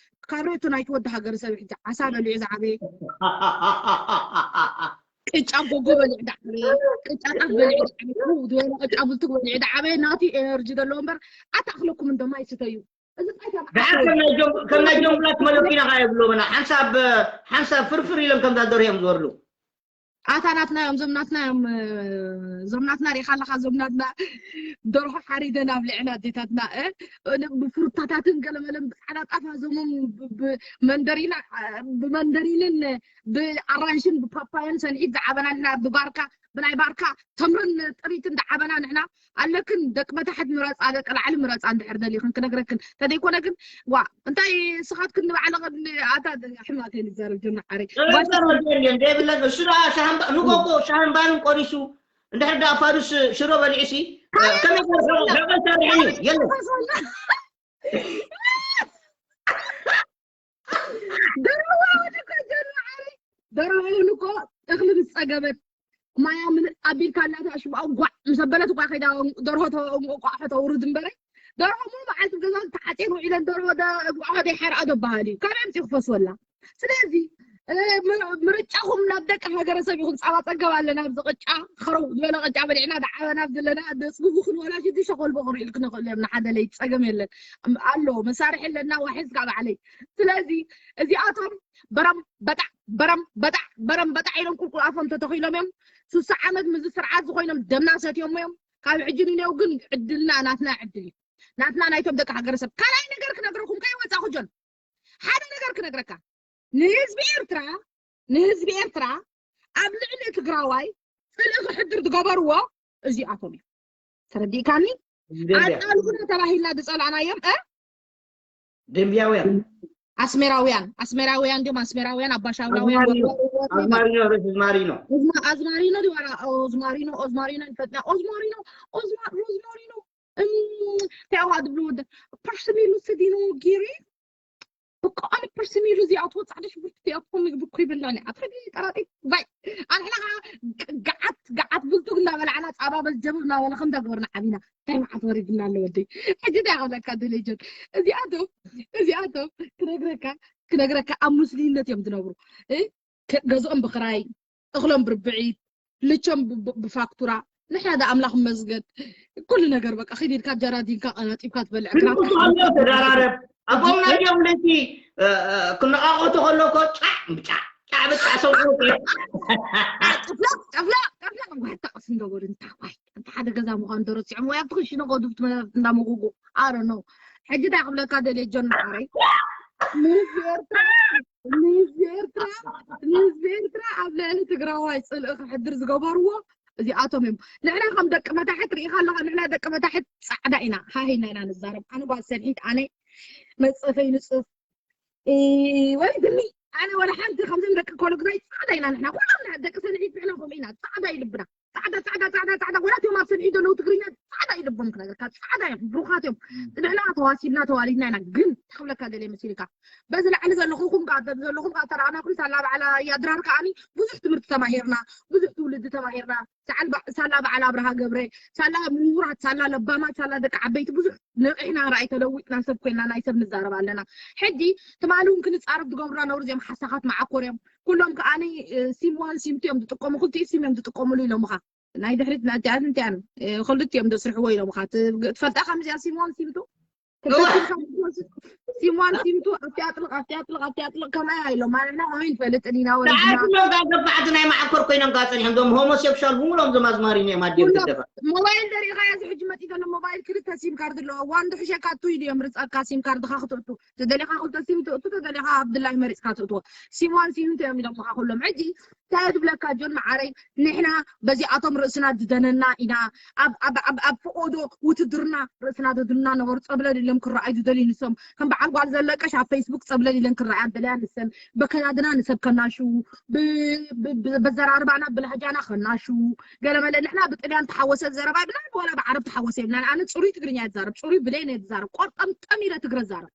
ካብሬቱ ናይቲ ወዲ ሃገረሰብ ሕጂ ዓሳ በሊዑ ዝዓበየ ቅጫ ጎጎ በሊዑ ዳዕበየ ቅጫ ጣፍ በሊዑ ዳዕበየ ዝበለ ቅጫ ብልቱ በሊዑ ዳዕበየ ናቲ ኤነርጂ ዘለዎ እምበር ኣታእክለኩም እንደማ ይስተዩ እዚ ጣይታ ድሓር ከም ናይ ጆም- ከም ናይ ጆምላ ትመለኪና ካ የብሎምና ሓንሳብ ሓንሳብ ፍርፍር ኢሎም ከምዛ ደርሆ እዮም ዝበርሉ ኣታ ናትና እዮም ዞም ናትና እዮም እ፣ ዞም ናትና ሪኢኻ ኣለኻ ዞም ናትና ደርሆ ሓሪደን ኣብሊዕና ኣዴታትና እ፣ እ፣ ብፍሩታታትን ገለመለን ብፃዕዳ ጣፍ ኣዞሞም ብ- ብ- መንደሪና እ፣ ብመንደሪንን ብኣራንሽን ብፓፓዮን ሰንሒት ዝዓበናልና ብባርካ ብናይ ባርካ ተምርን ጥሪትን ዝዓበና ንሕና ኣለክን ደቂ መታሕት ምረፃ ደቂ ላዕሊ ምረፃ እንድሕር ደሊኽን ክነግረክን ተደይኮነ ግን ዋ እንታይ ስኻትክን ንባዕልኽን ኣታ ሕማቴ ንዛረብ ጀና ዓረ ዘይብለን እሱ ደኣ ሻሃንባ ንጎጎ ሻሃንባንን ቆሪሱ እንድሕር ደኣ ፋዱስ ሽሮ በሊዑሲ ከመይ ገይሩ ሸቆ ይሰርሕን እዩ የለን ደርሆ ወዲ እኮ ጀና ዓረ ደርሆ እውን እኮ እኽሊ ምስ ፀገበት ማያ ምን ኣቢልካ እናተኣሽባኡ ጓዕ ምስ ኣበለት እኳ ከይዳ ደርሆ ተቋሖ ተውርድ እምበረ ደርሆ ሙሉ መዓልቲ ገዛ ተዓፂን ውዒለን ደርሆ ጓሖ ደይ ሓርኣ ደበሃል እዩ ካበይ ኣምፂኡ ክፈስወላ ስለዚ ምርጫኹም ናብ ደቂ ሃገረሰብ ይኹን ፃባ ፀገብ ኣለና ኣብዚ ቅጫ ኸረው ዝበለ ቅጫ በሊዕና ዝዓበና ዘለና ደፅጉጉ ክንወላ ሽዱሽተ ኮልቦ ክሪእልክ ንኽእል እዮም ንሓደ ለይ ፀገም የለን ኣሎ መሳርሒ ኣለና ዋሒዝ ካብ ባዕለይ ስለዚ እዚኣቶም በረም በጣዕ በረም በጣዕ በረም በጣዕ ኢሎም ቁልቁል ኣፎም ተተኺሎም እዮም ስሳ ዓመት ምዚ ስርዓት ዝኾይኖም ደምና ሰትዮም እዮም ካብ ሕጂ ንኔው ግን ዕድልና ናትና ዕድል እዩ ናትና ናይቶም ደቂ ሃገረሰብ ካልኣይ ነገር ክነግረኩም ከይወፃኹ ጆን ሓደ ነገር ክነግረካ ንህዝቢ ኤርትራ ንህዝቢ ኤርትራ ኣብ ልዕሊ ትግራዋይ ፅልኢ ክሕድር ዝገበርዎ እዚኣቶም እዮም ተረዲእካኒ ኣጣልሁና ተባሂልና ዝፀላእናዮም እ ደንቢያውያን ኣስሜራውያን ኣስሜራውያን ድም ኣስሜራውያን ኣባሻውላውያን አዝማሪኖ ርዕስ አዝማሪኖ ኣዝማሪኖ ዲዋራ ኦዝማሪኖ ኦዝማሪኖ ይፈጥና ኦዝማሪኖ ኦዝማሪኖ እንታይ ኣዋ ድብሉ ወደ ፐርስሚሉ ስዲኖ ጊሪ ብቃ ኣነ ፐርስሚሉ እዚኣትዎ ፃዕዳ ሽጉርቲ እዚኣትዎ ምግቢ እኮ ይብላኒ ኣትኸዲ ጠራጢ ባይ ኣንሕና ከዓ ገዓት ገዓት ብልቱግ እናበላዕና ፃባ በልጀብር እናበለ ከም ተግበርና ዓቢና እንታይ መዓት ወሪድና ኣሎ ወደይ ሕጂ እንታይ ይኸብለካ ደለጀን እዚኣቶም እዚኣቶም ክነግረካ ክነግረካ ኣብ ሙስሊምነት እዮም ዝነብሩ ገዝኦም ብክራይ እኽሎም ብርብዒት ልቸም ብፋክቱራ ንሕና ዳ ኣምላኽ መስገን ኩሉ ነገር በቃ ኺድ ኢልካ ጀራዲንካ ቀናጢብካ ትበልዕ ተደራረብ ኣቦምና ድዮም ነቲ እ፣ እ፣ ክነቓቐቱ ከሎ እኮ ጫዕ ብጫዕ ጫዕ ብጫዕ ሰምዑ። ጨፍላቕ ጨፍላቕ ጨፍላቕ ዋታ ቀስ እንደበሉ እንታይ ዋይ እንተ ሓደ ገዛ ምዃኑ ተረሲዖም ወይ ኣብቲ ክሽነ ከዱ እንዳመጉጉ ኣረ ነው። ሕጂ እንታይ ክብለካ ደልየ ጆን መዓረይ ንህዝቢ ኤርትራ ንህዝቢ ኤርትራ ንህዝቢ ኤርትራ ኣብ ልዕሊ ትግራዋይ ፅልኢ ክሕድር ዝገበርዎ እዚኣቶም እዮም። ንሕና ከም ደቂ መታሕት ርኢኻ ኣለኻ። ንሕና ደቂ መታሕት ፃዕዳ ኢና ሃሂና ኢና ንዛረብ። ኣነ ጓል ሰንሒት ኣነ መፅፈይ ንፅፍ ወይ ድኒ ኣነ ወላ ሓንቲ ከምዞም ደቂ ኮሎግዛይ ፃዕዳ ኢና ንሕና ኩሎም ደቂ ሰንሒት ንሕና ከምኡ ኢና ፃዕዳ እዩ ልብና። ጻዕዳ ጻዕዳ ጻዕዳ ጻዕዳ ወላ እቲኦም ኣብ ሰንሒት ዘለዉ ትግርኛ ጻዕዳ እዩ ልቦም ክነገርካ ጻዕዳ እዮም ብሩኻት እዮም። ንሕና ተዋሲብና ተዋሊድና ኢና ግን ተኽብለካ ደልየ መሲልካ በዚ ላዕሊ ዘለኹኹም ከኣ ዘለኹም ከኣ ተረኣና ኩሉ ሳላ ባዕላ እያ ድራር ከኣኒ ብዙሕ ትምህርቲ ተማሂርና ብዙሕ ትውልዲ ተማሂርና ሳላ ባዕላ ኣብርሃ ገብረ ሳላ ምሁራት ሳላ ለባማት ሳላ ደቂ ዓበይቲ ብዙሕ ነቒሕና ራእይ ተለዊጥና ሰብ ኮይና ናይ ሰብ ንዛረብ ኣለና። ሕጂ ትማሊ እውን ክንፃረብ ዝገብሩና ነውሪ እዚኦም ሓሳኻት መዓኮር እዮም። ኩሎም ከዓኒ ሲም ዋን ሲም ቱ እዮም ዝጥቀሙ ክልቲኡ ሲም እዮም ዝጥቀምሉ ኢሎምኻ ናይ ድሕሪት እቲኣን እንቲኣን ክልቲኦም ዘስርሕዎ ኢሎምኻ ትፈልጣ ከምዚኣ ሲም ዋን ሲም ቱ ሲም ዋን ሲም ቱ ኣብቲ ኣጥልቕ ኣብቲ ኣጥልቕ ኣብቲ ኣጥልቕ ከማይ ኢሎም ኣንሕና ከመይ ንፈልጥ ኢና ወሪድና ተዓትሎም ጋር ገባዕቲ ናይ መዓኮር ኮይኖም ጋር ጸኒሖም ዞም ሆሞሴክሹዋል ብምሎም ዞም ኣዝማሪኖ እዮም ኣድዮም ግደፋ ሞባይል ደሪኻ እዚ ሕጂ መፂእ ዘሎ ሞባይል ክልተ ሲም ካርድ ኣለዎ ዋን ድሕሸካ ቱይ ድዮም ርፃካ ሲም ካርድኻ ክትእቱ ተደሊኻ ክልተ ሲም ትእቱ ተደሊኻ ኣብ ድላይ መሪፅካ ትእትዎ ሲም ዋን ሲም ቱ እዮም ኢሎም ኻ ኩሎም ሕጂ እንታይ ዝብለካ ጆን መዓረይ ንሕና በዚኣቶም ርእስና ዝደነና ኢና ኣብ ፍቆዶ ውትድርና ርእስና ዘድንና ነበሩ ፀብለል ኢሎም ክረኣዩ ዝደልዩ ንሶም ከም በዓል ጓል ዘለቀሽ ኣብ ፌስቡክ ፀብለል ኢለን ክረኣያ ዝደለያ ንሰን በከዳድና ንሰብ ከናሽዉ በዘራርባና ብላህጃና ከናሽዉ ገለመለ ንሕና ብጥልያን ተሓወሰ ዘረባ ብና ወላ ብዓረብ ተሓወሰ የብልና ኣነ ፅሩይ ትግርኛ ዝዛረብ ፅሩይ ብሌን ዝዛረብ ቆርጠምጠም ኢለ ትግረ ዛረብ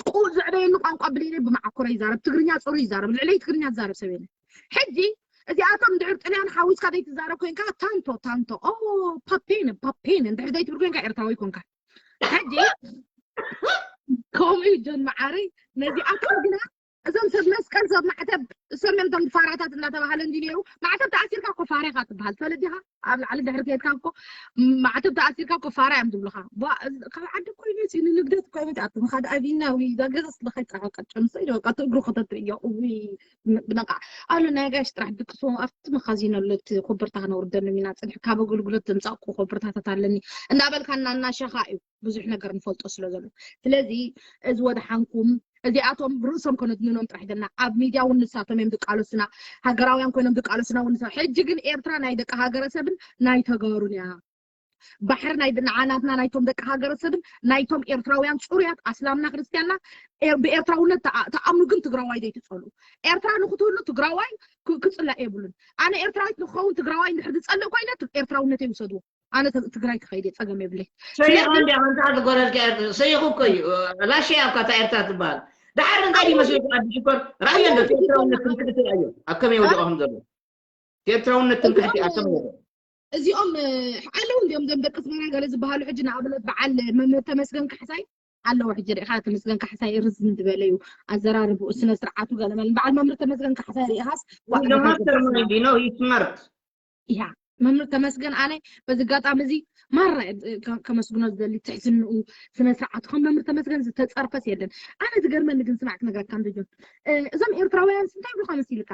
ቁ ዘዕበየኒ ቋንቋ ብሌነይ ብመዓኮረ ይዛረብ ትግርኛ ፅሩይ ይዛረብ ልዕለይ ትግርኛ ዝዛረብ ሰብ የለን ሕጂ እዚኣቶም ድዕር ጥልያን ሓዊስካ ዘይትዛረብ ኮይንካ ታንቶ ታንቶ ኦ ፓፔን ፓፔን እንድሕር ዘይትብል ኮይንካ ኤርትራዊ ኮንካ ሕጂ ከምኡ እዩ ጆን መዓረይ ነዚኣቶም ግና እዞም ሰብ መስቀል ሰብ ማዕተብ እሶም እዮም እቶም ፋራታት እናተባሃለ እንዲ ነይሩ ማዕተብ ተኣሲርካ እኮ ፋራ ኢኻ ትበሃል ትፈልጥ ዲኻ ኣብ ላዕሊ ድሕሪ ከድካ እኮ ማዕተብ ተኣሲርካ እኮ ፋራ እዮም ዝብሉኻ ካብ ዓዲ እኮ ይመፅኡ ንንግደት እኮ ይመፅኡ ኣቶም ካደ ኣቢና ወይ እዛ ገዛ ስለ ከይፀሓቀጨም ሰ በቃ እቲ እግሩ ከተትርእዮ እውይ ብነቃ ኣሎ ናይ ጋሽ ጥራሕ ድቅሶ ኣብቲ መኻዚኖ ኣሎ እቲ ኮበርታ ክነውርደሎም ኢና ፅንሕ ካብ ኣገልግሎት ዘምፃእኩ ኮበርታታት ኣለኒ እንዳበልካ እናናሸኻ እዩ ብዙሕ ነገር ንፈልጦ ስለ ዘሎ ስለዚ እዚ ወድሓንኩም እዚኣቶም ርእሶም ከነድንኖም ጥራሕ ደና ኣብ ሚድያ እውን ንሳቶም እዮም ዝቃለሱና ሃገራውያን ኮይኖም ዝቃለሱና እውን ንሳ ሕጂ ግን ኤርትራ ናይ ደቂ ሃገረሰብን ናይ ተጋሩን እያ ባሕሪ ናይ ንዓናትና ናይቶም ደቂ ሃገረሰብን ናይቶም ኤርትራውያን ፅሩያት ኣስላምና ክርስትያንና ብኤርትራውነት ተኣምኑ ግን ትግራዋይ ዘይትፀሉ ኤርትራ ንክትህሉ ትግራዋይ ክፅላእ የብሉን ኣነ ኤርትራዊት ንክኸውን ትግራዋይ እንድሕር ዝፀልእ ኮይነ ኤርትራውነት ይውሰድዎ ኣነ ትግራይ ክኸይድ እየ ፀገም የብለይ ሰይኹ እንዲ ኣንታ ዝጎረልካ ሰይኹ እኮ እዩ ላሸ ኣብካ እታ ኤርትራ ትበሃል ድሓር እንታይ ድዩ መስልኩ ኣዲ ሽኮር ራእዮ እንዶ ኤርትራውነት ትምክሕቲ ኣዮ ኣብ ከመይ ወዲቑ ከም ዘሎ ኤርትራውነት ትምክሕቲ ኣብ ከመይ ወዲቑ እዚኦም ኣለዉ እንዲኦም ዘም ደቂ ስመራ ገለ ዝበሃሉ ሕጂ ንኣብነት በዓል መምህር ተመስገን ካሕሳይ ኣለዎ ሕጂ ርኢኻ ተመስገን ካሕሳይ ርዝን ዝበለ እዩ ኣዘራርብኡ ስነ ስርዓቱ ገለ መለ በዓል መምህር ተመስገን ካሕሳይ ርኢኻስ ማስተር ማይንድ ነው ስማርት እያ መምህር ተመስገን ኣነ በዚ ኣጋጣሚ እዚ ማራ ከመስግኖ ዝደሊ ትሕዝንኡ ስነ ስርዓቱ ከም መምህር ተመስገን ዝተፀርፈስ የለን ኣነ ዝገርመኒ ግን ስማዕ ክነግረካ እንዶ ጆን እዞም ኤርትራውያን እንታይ ይብሉካ መሲልካ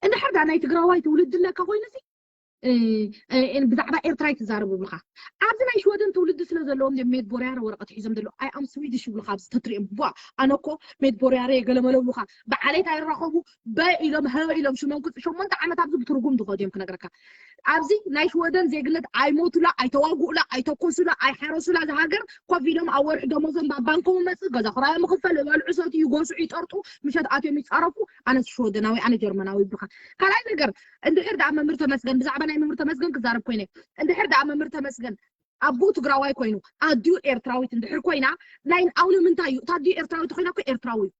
እንድሕር ዳ ናይ ትግራዋይ ትውልዲ ኣለካ ኮይኑ ሲ ብዛዕባ ኤርትራ ይትዛረቡ ብልካ ኣብዚ ናይ ሽወደን ትውልዲ ስለ ዘለዎም ሜድቦርያረ ወረቀት ሒዞም ዘለዉ ኣይ ኣም ስዊድሽ ይብሉካ ኣብዚ ተትሪኦም ቧ ኣነ እኮ ሜድቦርያረ የገለመለ ብሉካ ብዓሌት ኣይራኸቡ በ ኢሎም ሀ ኢሎም ሽሞም ክፅ ሸሞንተ ዓመት ኣብዚ ብትርጉም ዝኸዱ እዮም ክነግረካ ኣብዚ ናይ ሽወደን ዜግነት ኣይሞቱላ ኣይተዋጉኡላ ኣይተኮሱላ ኣይሓረሱላ ዝሃገር ኮፍ ኢሎም ኣብ ወርሒ ደሞዞም ኣብ ባንኮም መፅእ ገዛ ክራዮም ክፈል ይበልዑ ሰትዩ ይጎስዑ ይጠርጡ ምሸት ኣትዮም ይፃረፉ ኣነስ ሽወደናዊ ኣነ ጀርመናዊ ይብሉካ ካልኣይ ነገር እንድሕር ደኣ መምህር ተመስገን ብዛዕባ ናይ መምህር ተመስገን ክዛረብ ኮይነ እንድሕር ደኣ መምህር ተመስገን ኣቦኡ ትግራዋይ ኮይኑ ኣዲኡ ኤርትራዊት እንድሕር ኮይና ናይ ኣውነ ምንታይ እዩ እታ ኣዲኡ ኤርትራዊት ኮይና እኮ ኤርትራዊ እዩ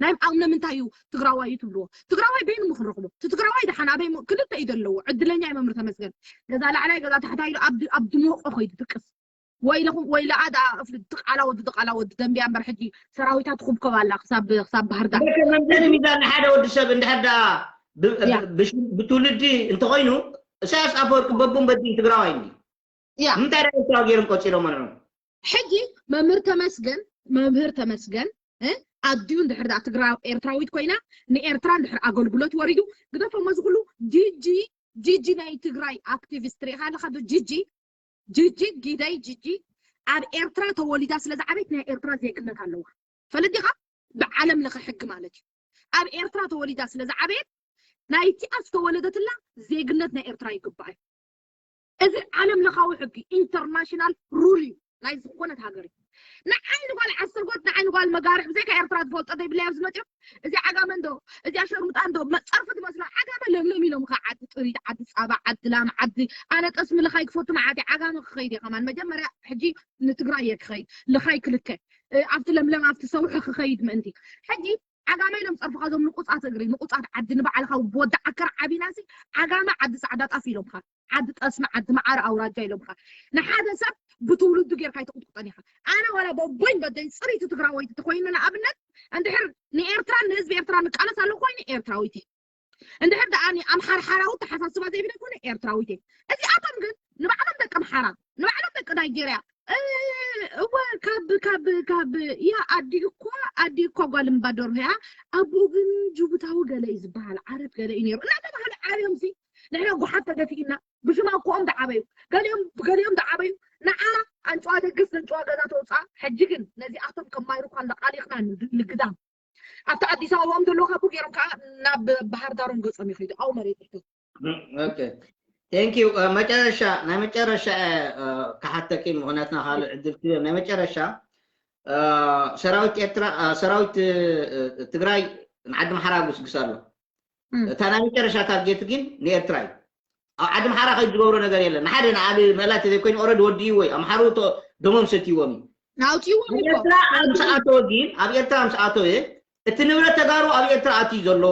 ናይ ኣምነ ምንታይ እዩ ትግራዋይ እዩ ትብልዎ ትግራዋይ በይኑ ምክንረኽቦ እቲ ትግራዋይ ደሓን ኣበይ ክልተ እዩ ዘለዎ ዕድለኛ እዩ መምህር ተመስገን ገዛ ላዕላይ ገዛ ታሕታይ ኢሉ ኣብ ድሞቆ ከይዱ ድቅስ ወይለኹም ወይለኣ ደኣ እፍሊ ድቃላ ወዲ ድቃላ ወዲ ደንቢያ እምበር ሕጂ ሰራዊታ ትኹብከብ ኣላ ክሳብ ክሳብ ባህር ዳር መምዘኒ ሚዛን ንሓደ ወዲ ሰብ እንድሕር ደኣ ብትውልዲ እንተኾይኑ እሳያስ ኣፈወርቂ በቡን በዲን ትግራዋይ እንዲ ያ ምንታይ ደኣ ኤርትራዊ ገይሮም ቆፂሮም ንዑ ሕጂ መምህር ተመስገን መምህር ተመስገን ኣዲኡ እንድሕር ደኣ ትግራይ ኤርትራዊት ኮይና ንኤርትራ እንድሕር ኣገልግሎት ወሪዱ ግደፎ መዚ ኩሉ ጂጂ ጂጂ ናይ ትግራይ ኣክቲቪስት ሪኢኻ ኣለኻ ዶ ጂጂ ጂጂ ጊደይ ጂጂ ኣብ ኤርትራ ተወሊዳ ስለ ዝዓበየት ናይ ኤርትራ ዜግነት ኣለዋ ፈለዲኻ ብዓለም ለኸ ሕጊ ማለት እዩ ኣብ ኤርትራ ተወሊዳ ስለ ዝዓበየት ናይቲኣ ዝተወለደትላ ዜግነት ናይ ኤርትራ ይግባእ እዩ እዚ ዓለም ለኻዊ ሕጊ ኢንተርናሽናል ሩል እዩ ናይ ዝኾነት ሃገር እዩ ንዓይ ንጓል ዓሰርጎት ንዓይ ንጓል መጋርዕ ብዘይካ ኤርትራ ዝፈልጦ ዘይብለይ ኣብዚ መፅኦም እዚ ዓጋመ እንዶ እዚ ኣሸርሙጣ እንዶ ጸርፊ ትመስሎ ዓጋመ ለምለም ኢሎም ካ ዓዲ ጥሪት ዓዲ ፃባ ዓዲ ላም ዓዲ ኣነ ጠስሚ ልኻይ ክፈቱ መዓት ዓጋመ ክኸይድ እየ ከማን መጀመርያ ሕጂ ንትግራይ እየ ክኸይድ ልኻይ ክልከ ኣብቲ ለምለም ኣብቲ ሰውሒ ክኸይድ ምእንቲ ሕጂ ዓጋመ ኢሎም ጸርፍኻ ዞም ንቁጻት እግሪ ንቁጻት ዓዲ ንባዕልኻ ብወዲ ዓከር ዓቢናሲ ዓጋመ ዓዲ ጻዕዳ ጣፍ ኢሎምኻ ዓዲ ጠስሚ ዓዲ መዓር ኣውራጃ ኢሎምኻ ንሓደ ሰብ ብትውልዱ ጌርካ ኣይትቁጥቁጠን ኢኻ ኣነ ዋላ በቦይን በደይ ጽሪቲ ትግራወይቲ ተኮይኑ ንኣብነት እንድሕር ንኤርትራ ንህዝቢ ኤርትራ ንቃለስ ኣለኩ ኮይነ ኤርትራዊት እየ እንድሕር ደኣ ኣምሓርሓራዊ ተሓሳስባ ዘይብለ ኮነ ኤርትራዊት እየ እዚኣቶም ግን ንባዕሎም ደቂ ኣምሓራ ንባዕሎም ደቂ ናይጀርያ እወ ካብ ካብ ካብ ያ ኣዲ እኳ ኣዲ እኳ ጓል እምባዶር ያ ኣቦ ግን ጅቡታዊ ገለ እዩ ዝበሃል ዓረብ ገለ እዩ ነይሩ እናተባሃለ ዓብዮም ሲ ንሕና ጓሓፍ ተደፊእና ብሽማኮኦም ዝዓበዩ ገሊኦም ገሊኦም ዝዓበዩ ንዓና ኣንጭዋ ደግስ ንንጭዋ ገዛ ተውፅኣ ሕጂ ግን ነዚኣቶም ከማይሩ እኳ እንዳቃሊቕና ንግዛም ኣብቲ ኣዲስ ኣበባኦም ዘለዉ ካቡ ገይሮም ከዓ ናብ ባህር ዳሮም ገፆም ይኸይዱ ኣው መሬት ይሕተቱ ቴንኪዩ መጨረሻ ናይ መጨረሻ ክሓተኪ ምክንያትና ካልእ ዕድል ክህብ ናይ መጨረሻ ሰራዊት ኤርትራ ሰራዊት ትግራይ ንዓዲ ምሓራ ጉስጉስ ኣሎ እታ ናይ መጨረሻ ታርጌት ግን ንኤርትራ እዩ ኣብ ዓዲ ምሓራ ከይድ ዝገብሮ ነገር የለን ንሓደ ንዓዲ ምእላይ ተዘይኮይኑ ኦረድ ወዲእዎ እዩ ኣምሓሩ ደሞም ሰትይዎም እዩ ናውፅዎ ኤርትራ ምስኣተወ ግን ኣብ ኤርትራ ምስኣተወ እቲ ንብረት ተጋሩ ኣብ ኤርትራ ኣትዩ ዘሎ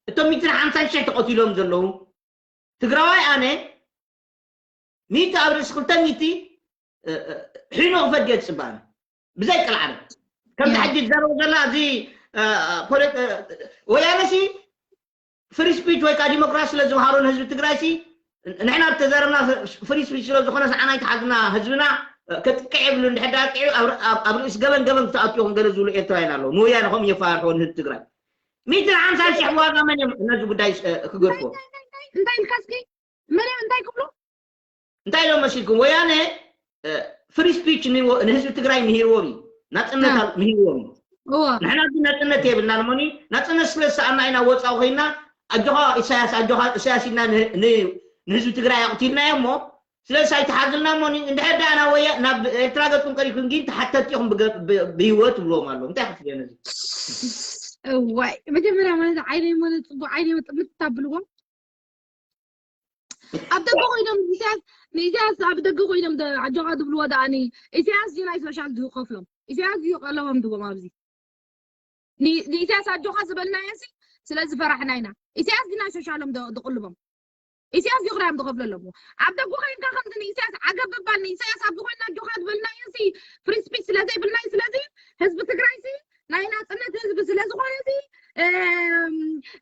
እቶም ሚትን ሓምሳን ሽሕ ተቐቲሎም ዘለዉ ትግራዋይ ኣነ ሚእቲ ኣብ ርእሲ ክልተ ሚእቲ ሒኖ ክፈድ እየ ዝፅበ ኣነ ብዘይ ቅልዓነ ከምቲ ሕጂ ዝዛረቡ ዘላ እዚ ወያነሲ ፍሪ ስፒች ወይ ከዓ ዲሞክራሲ ስለ ዝምሃሮ ንህዝቢ ትግራይ ሲ ንሕና ተዛረብና ፍሪ ስፒች ስለ ዝኾነ ሰዓና ይተሓዝና ህዝብና ከጥቅዕ የብሉ እንድሕር ዳጥቂዑ ኣብ ርእሲ ገበን ገበን ክተኣትዮ ገለ ዝብሉ ኤርትራውያን ኣለዉ ንወያነ ከምኡ የፈራርሕዎ ንህዝቢ ትግራይ ሚእትን ሓምሳን ሽሕ ዋጋ መን እዮም ነዚ ጉዳይ ክገድፎ እንታይ ኢልካ እስኪ መን እዮም እንታይ ክብሉ እንታይ ኢሎም መሲልኩም ወያነ ፍሪ ስፒች ንህዝቢ ትግራይ ምሂርዎም እዩ ናፅነት ምሂርዎም እዩ ንሕና ግን ናፅነት የብልና ሞኒ ናፅነት ስለ ዝሰኣና ኢና ወፃኡ ኮይና ኣጆኻ ኢሳያስ ኣጆኻ ኢሳያስ ኢልና ንህዝቢ ትግራይ ኣቕቲልናዮ እሞ ስለዚ ኣይተሓዝልና ሞኒ እንድሕር ደኣ ናብ ወያ ናብ ኤርትራ ገፅኩም ቀሪብኩም ግን ተሓተቲ ኢኹም ብህይወት ትብልዎም ኣለዉ እንታይ ክትብልዮ ነዚ እዋይ መጀመርያ ማለት ዓይነይ ማለት ፅቡቅ ዓይነይ ጥምት ታብልዎም ኣብ ደገ ኮይኖም ኢሳያስ ንኢሳያስ ኣብ ደገ ኮይኖም ኣጆኻ ዝብልዎ ደኣ ኢሳያስ እዩ ናይ ሶሻል ዝኸፍሎም ኢሳያስ እዩ ቀለቦም ድቦም ኣብዚ ንኢሳያስ ኣጆኻ ዝበልናዮ ሲ ስለ ዝፈራሕና ኢና ኢሳያስ እዩ ናይ ሶሻሎም ዝቕልቦም ኢሳያስ እዩ ክዳዮም ዝኸፍለሎም ኣብ ደጉ ኮይንካ ከምዚ ንኢሳያስ ዓገብ ምባል ንኢሳያስ ኣብዚ ኮይና ኣጆኻ ዝበልናዮ ሲ ፍሪ ስፒች ስለ ዘይብልናዮ ስለዚ ህዝቢ ትግራይ ሲ ናይ ናፅነት ህዝቢ ስለ ዝኾነ ሲ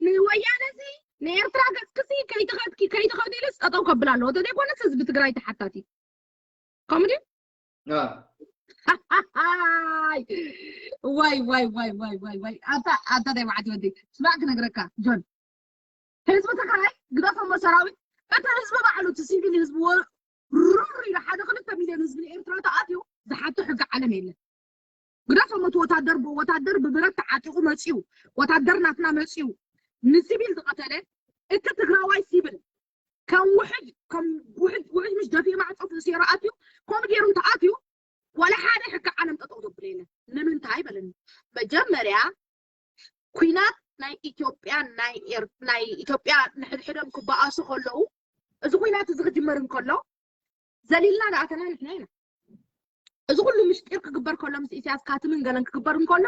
ንወያነ ሲ ንኤርትራ ገፅክሲ ከይትኸድኪ ከይትኸዲ ኢሉስ ጠጠው ከብል ኣለዎ ተዘይኮነስ ህዝቢ ትግራይ ተሓታቲ ከምኡ ድዩ ዋይ ዋይ ዋይ ዋይ ዋይ ዋይ ኣታ ኣታ ናይ ባዕዲ ወዲ ስማዕ ክነግረካ ጆን ህዝቢ ትግራይ ግደፎሞ ሰራዊት እቲ ህዝቢ ባዕሉ እቲ ሲቪል ህዝቢ ሩር ኢሉ ሓደ ክልተ ሚልዮን ህዝቢ ንኤርትራ ተኣትዩ ዝሓቶ ሕጊ ዓለም የለን ግዳፎም እቲ ወታደር ወታደር ብብረት ተዓጢቑ መፅዩ ወታደር ናትና መፅዩ ንሲቪል ዝቐተለ እቲ ትግራዋይ ሲቪል ከም ውሕጅ ከም ውሕጅ ውሕጅ ምስ ደፊኡ ማዕፆ ተሲሩ ኣትዩ ከምኡ ገይሩ እንተኣትዩ ዋላ ሓደ ሕጊ ዓለም ጠጠው ዘብሎ የለን ንምንታይ በለኒ መጀመርያ ኩናት ናይ ኢትዮጵያ ናይ ኢትዮጵያ ንሕድሕዶም ክበኣሱ ከለዉ እዚ ኩናት እዚ ክጅመር እንከሎ ዘሊልና ዝኣተና ንሕና ኢና እዚ ኩሉ ምስጢር ክግበር ከሎ ምስ ኢሳያስ ካትምን ገለን ክግበር እንከሎ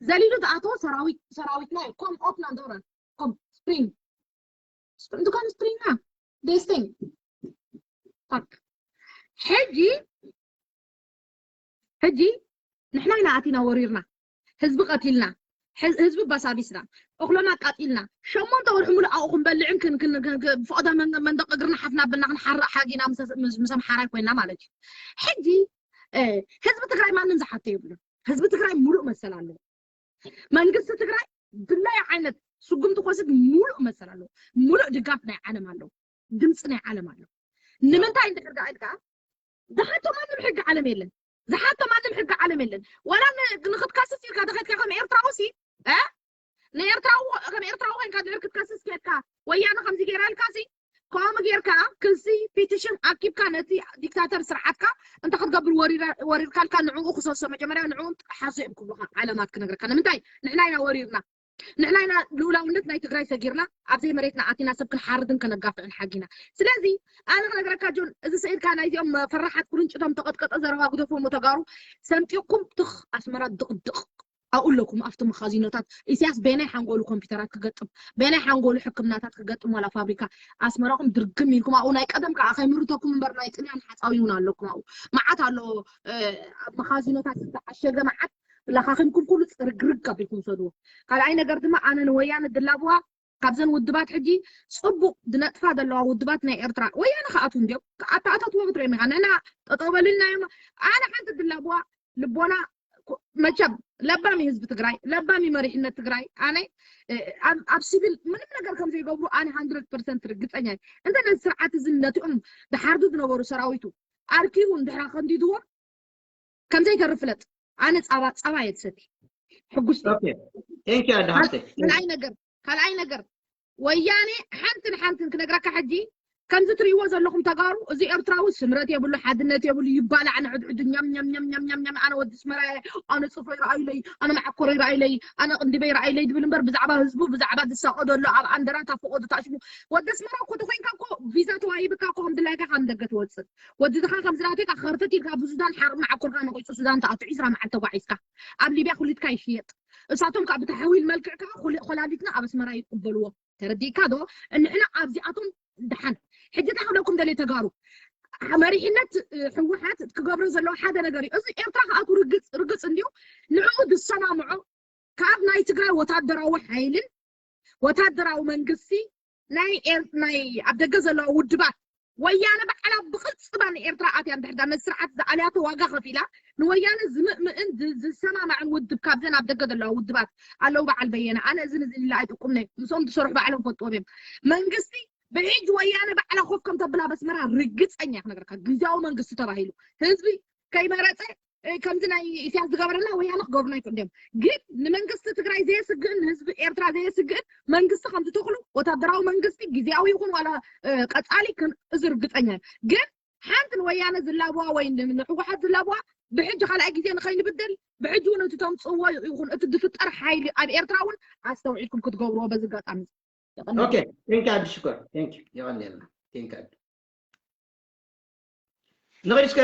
ዘሊሉ ዝኣተወ ሰራዊት ሰራዊትና እዩ come open the door come spring spring to come spring now this thing fuck ሕጂ ሕጂ ንሕና ኢና ኣቲና ወሪርና ህዝቢ ቀቲልና ህዝቢ ባሳቢስና እኽሎም ኣቃጢልና ሸሞንተ ወርሒ ሙሉእ ኣብኡ ክንበልዕን ፍቕደ መንደቕ እግርና ሓፍና ብና ክንሓርቕ ሓጊና ምስ ኣምሓራይ ኮይና ማለት እዩ ሕጂ ህዝቢ ትግራይ ማንም ዝሓቶ የብሉን ህዝቢ ትግራይ ሙሉእ መሰል ኣለዎ። መንግስቲ ትግራይ ድላይ ዓይነት ስጉምቲ ክወስድ ሙሉእ መሰል ኣለዎ። ሙሉእ ድጋፍ ናይ ዓለም ኣለዎ። ድምፂ ናይ ዓለም ኣለዎ። ንምንታይ እንድሕር ደኣ ኢልካ ዝሓቶ ማንም ሕጊ ዓለም የለን። ዝሓቶ ማንም ሕጊ ዓለም የለን። ዋላ ንክትከስስ ኢልካ ተኸድካ ከም ኤርትራዊ ሲ ንኤርትራዊ ከም ኤርትራዊ ኮይንካ ድሕር ክትከስስ ኬድካ ወያነ ከምዚ ገይራልካ ሲ ከምኡ ጌርካ ክሲ ፒቲሽን ኣኪብካ ነቲ ዲክታተር ስርዓትካ እንተ ክትገብር ወሪርካልካ ንዕኡ ክሰሶ መጀመርያ ንዕኡ ጥሓሶ እዮም ክብሉካ ዓለማት ክነግረካ ንምንታይ ንሕና ኢና ወሪርና ንሕና ኢና ልኡላውነት ናይ ትግራይ ሰጊርና ኣብዘይ መሬትና ኣቲና ሰብ ክንሓርድን ከነጋፍዕን ሓጊና ስለዚ ኣነ ክነግረካ ጆን እዚ ስዒድካ ናይዚኦም ፈራሓት ቁርንጭቶም ተቐጥቀጠ ዘረባ ግደፎም ተጋሩ ሰምጢቕኩም ትኽ ኣስመራ ድቕድቕ ኣብኡ ኣለኩም ኣብቲ መኻዚኖታት ኢሳያስ በናይ ሓንጎሉ ኮምፒውተራት ክገጥም በናይ ሓንጎሉ ሕክምናታት ክገጥም ዋላ ፋብሪካ ኣስመራኹም ድርግም ኢልኩም ኣብኡ ናይ ቀደም ከዓ ከይምርተኩም እምበር ናይ ጥልያን ሓፃዊ እውን ኣለኩም ኣብኡ መዓት ኣሎ ኣብ መኻዚኖታት ዝተዓሸገ መዓት ለኻኺምኩም ኩሉ ፅርግርግ ኣቢልኩም ሰድዎ ካልኣይ ነገር ድማ ኣነ ንወያነ ድላብዋ ካብዘን ውድባት ሕጂ ፅቡቅ ዝነጥፋ ዘለዋ ውድባት ናይ ኤርትራ ወያነ ክኣትዉ እንዲዮም ኣተኣታትዎም ክትሪኦም ኢኻ ንሕና ጠጠው በልልና እዮም ኣነ ሓንቲ ድላብዋ ልቦና መቸም ለባሚ ህዝቢ ትግራይ ለባሚ መሪሕነት ትግራይ ኣነ ኣብ ሲቪል ምንም ነገር ከም ዘይገብሩ ኣነ ሃንድረድ ፐርሰንት ርግፀኛ እንተ ነዚ ስርዓት እዚ ነቲኦም ድሓርዱ ዝነበሩ ሰራዊቱ ኣርኪቡ እንድሕራ ከንዲድዎም ከምዘይተርፍ ፍለጥ ኣነ ፃባ ፃባ የትሰቲ ሕጉስ ካልኣይ ነገር ካልኣይ ነገር ወያኔ ሓንትን ሓንትን ክነግረካ ሕጂ ከምዚ ትርእይዎ ዘለኹም ተጋሩ እዚ ኤርትራዊ ስምረት የብሉ ሓድነት የብሉ ይባላዕ ንሕድሕዱ ኛም ኛም ኛም ኛም ኛም ኛም ኣነ ወዲ ስመራ ኣነ ጽፍሮ ይረኣይለይ ኣነ መዓኮሮ ይረኣይለይ ኣነ ቅንድበ ይረኣይለይ ዝብል እምበር ብዛዕባ ህዝቡ ብዛዕባ ዝሳቆ ዘሎ ኣብ ኣንደራ ታፈቆ ዝታሽሙ ወዲ ስመራ እኮ ተኮይንካ እኮ ቪዛ ተዋሂብካ እኮ ከም ድላይካ ካብ ደገ ትወጽእ ወዲ ድኻ ከም ዝናተይ ከርተት ኢልካ ብሱዳን ሓር መዓኮርካ ነቂጹ ሱዳን ተኣቱ ዒስራ መዓልቲ ተጓዒዝካ ኣብ ሊብያ ኩሊትካ ይሽየጥ እሳቶም ከዓ ብተሓዊል መልክዕ ከዓ ኮላሊትና ኣብ ኣስመራ ይቅበልዎ ተረዲእካ ዶ እንሕና ኣብዚኣቶም ደሓን ሕጂ እንታይ ክብለኩም ደልየ ተጋሩ መሪሕነት ህወሓት ክገብሮ ዘለዎ ሓደ ነገር እዩ እዚ ኤርትራ ክኣቱ ርግፅ ርግፅ እንዲዩ ንዕኡ ዝሰማምዖ ካብ ናይ ትግራይ ወታደራዊ ሓይልን ወታደራዊ መንግስቲ ናይ ናይ ኣብ ደገ ዘለዋ ውድባት ወያነ ባዕላ ብቅልፅማ ንኤርትራ ኣትያ እንድሕር ነዚ ስርዓት ዝኣልያቶ ዋጋ ከፊላ ንወያነ ዝምእምእን ዝሰማማዕን ውድብ ካብዘን ኣብ ደገ ዘለዋ ውድባት ኣለዉ በዓል በየነ ኣነ እዝን እዝን ኢላ ኣይጥቁምነ ምስኦም ዝሰርሑ ባዕሎም ፈልጥዎም እዮም መንግስቲ ብሕጂ ወያነ ባዕላ ኮፍ ከም ተብላ በስመራ ርግፀኛ ክነግረካ ግዝያዊ መንግስቲ ተባሂሉ ህዝቢ ከይመረፀ ከምዚ ናይ ኢሳያስ ዝገበረላ ወያነ ክገብሩና ይኽእሉ እዮም ግን ንመንግስቲ ትግራይ ዘየስግእን ንህዝቢ ኤርትራ ዘየስግእን መንግስቲ ከም ዝተኽሉ ወታደራዊ መንግስቲ ግዜያዊ ይኹን ዋላ ቀፃሊ እዚ ርግፀኛ ግን ሓንቲ ንወያነ ዝላብዋ ወይ ንህወሓት ዝላብዋ ብሕጂ ካልኣይ ግዜ ንኸይንብደል ብሕጂ እውን እቲ ተምፅእዎ ይኹን እቲ ዝፍጠር ሓይሊ ኣብ ኤርትራ እውን ኣስተውዒልኩም ክትገብርዎ በዚ ኣጋጣሚ ቴንክ ኣዲ ሽኮር ቴንክ የቐንየልና ቴንክ ኣዲ ንኽድ እስከ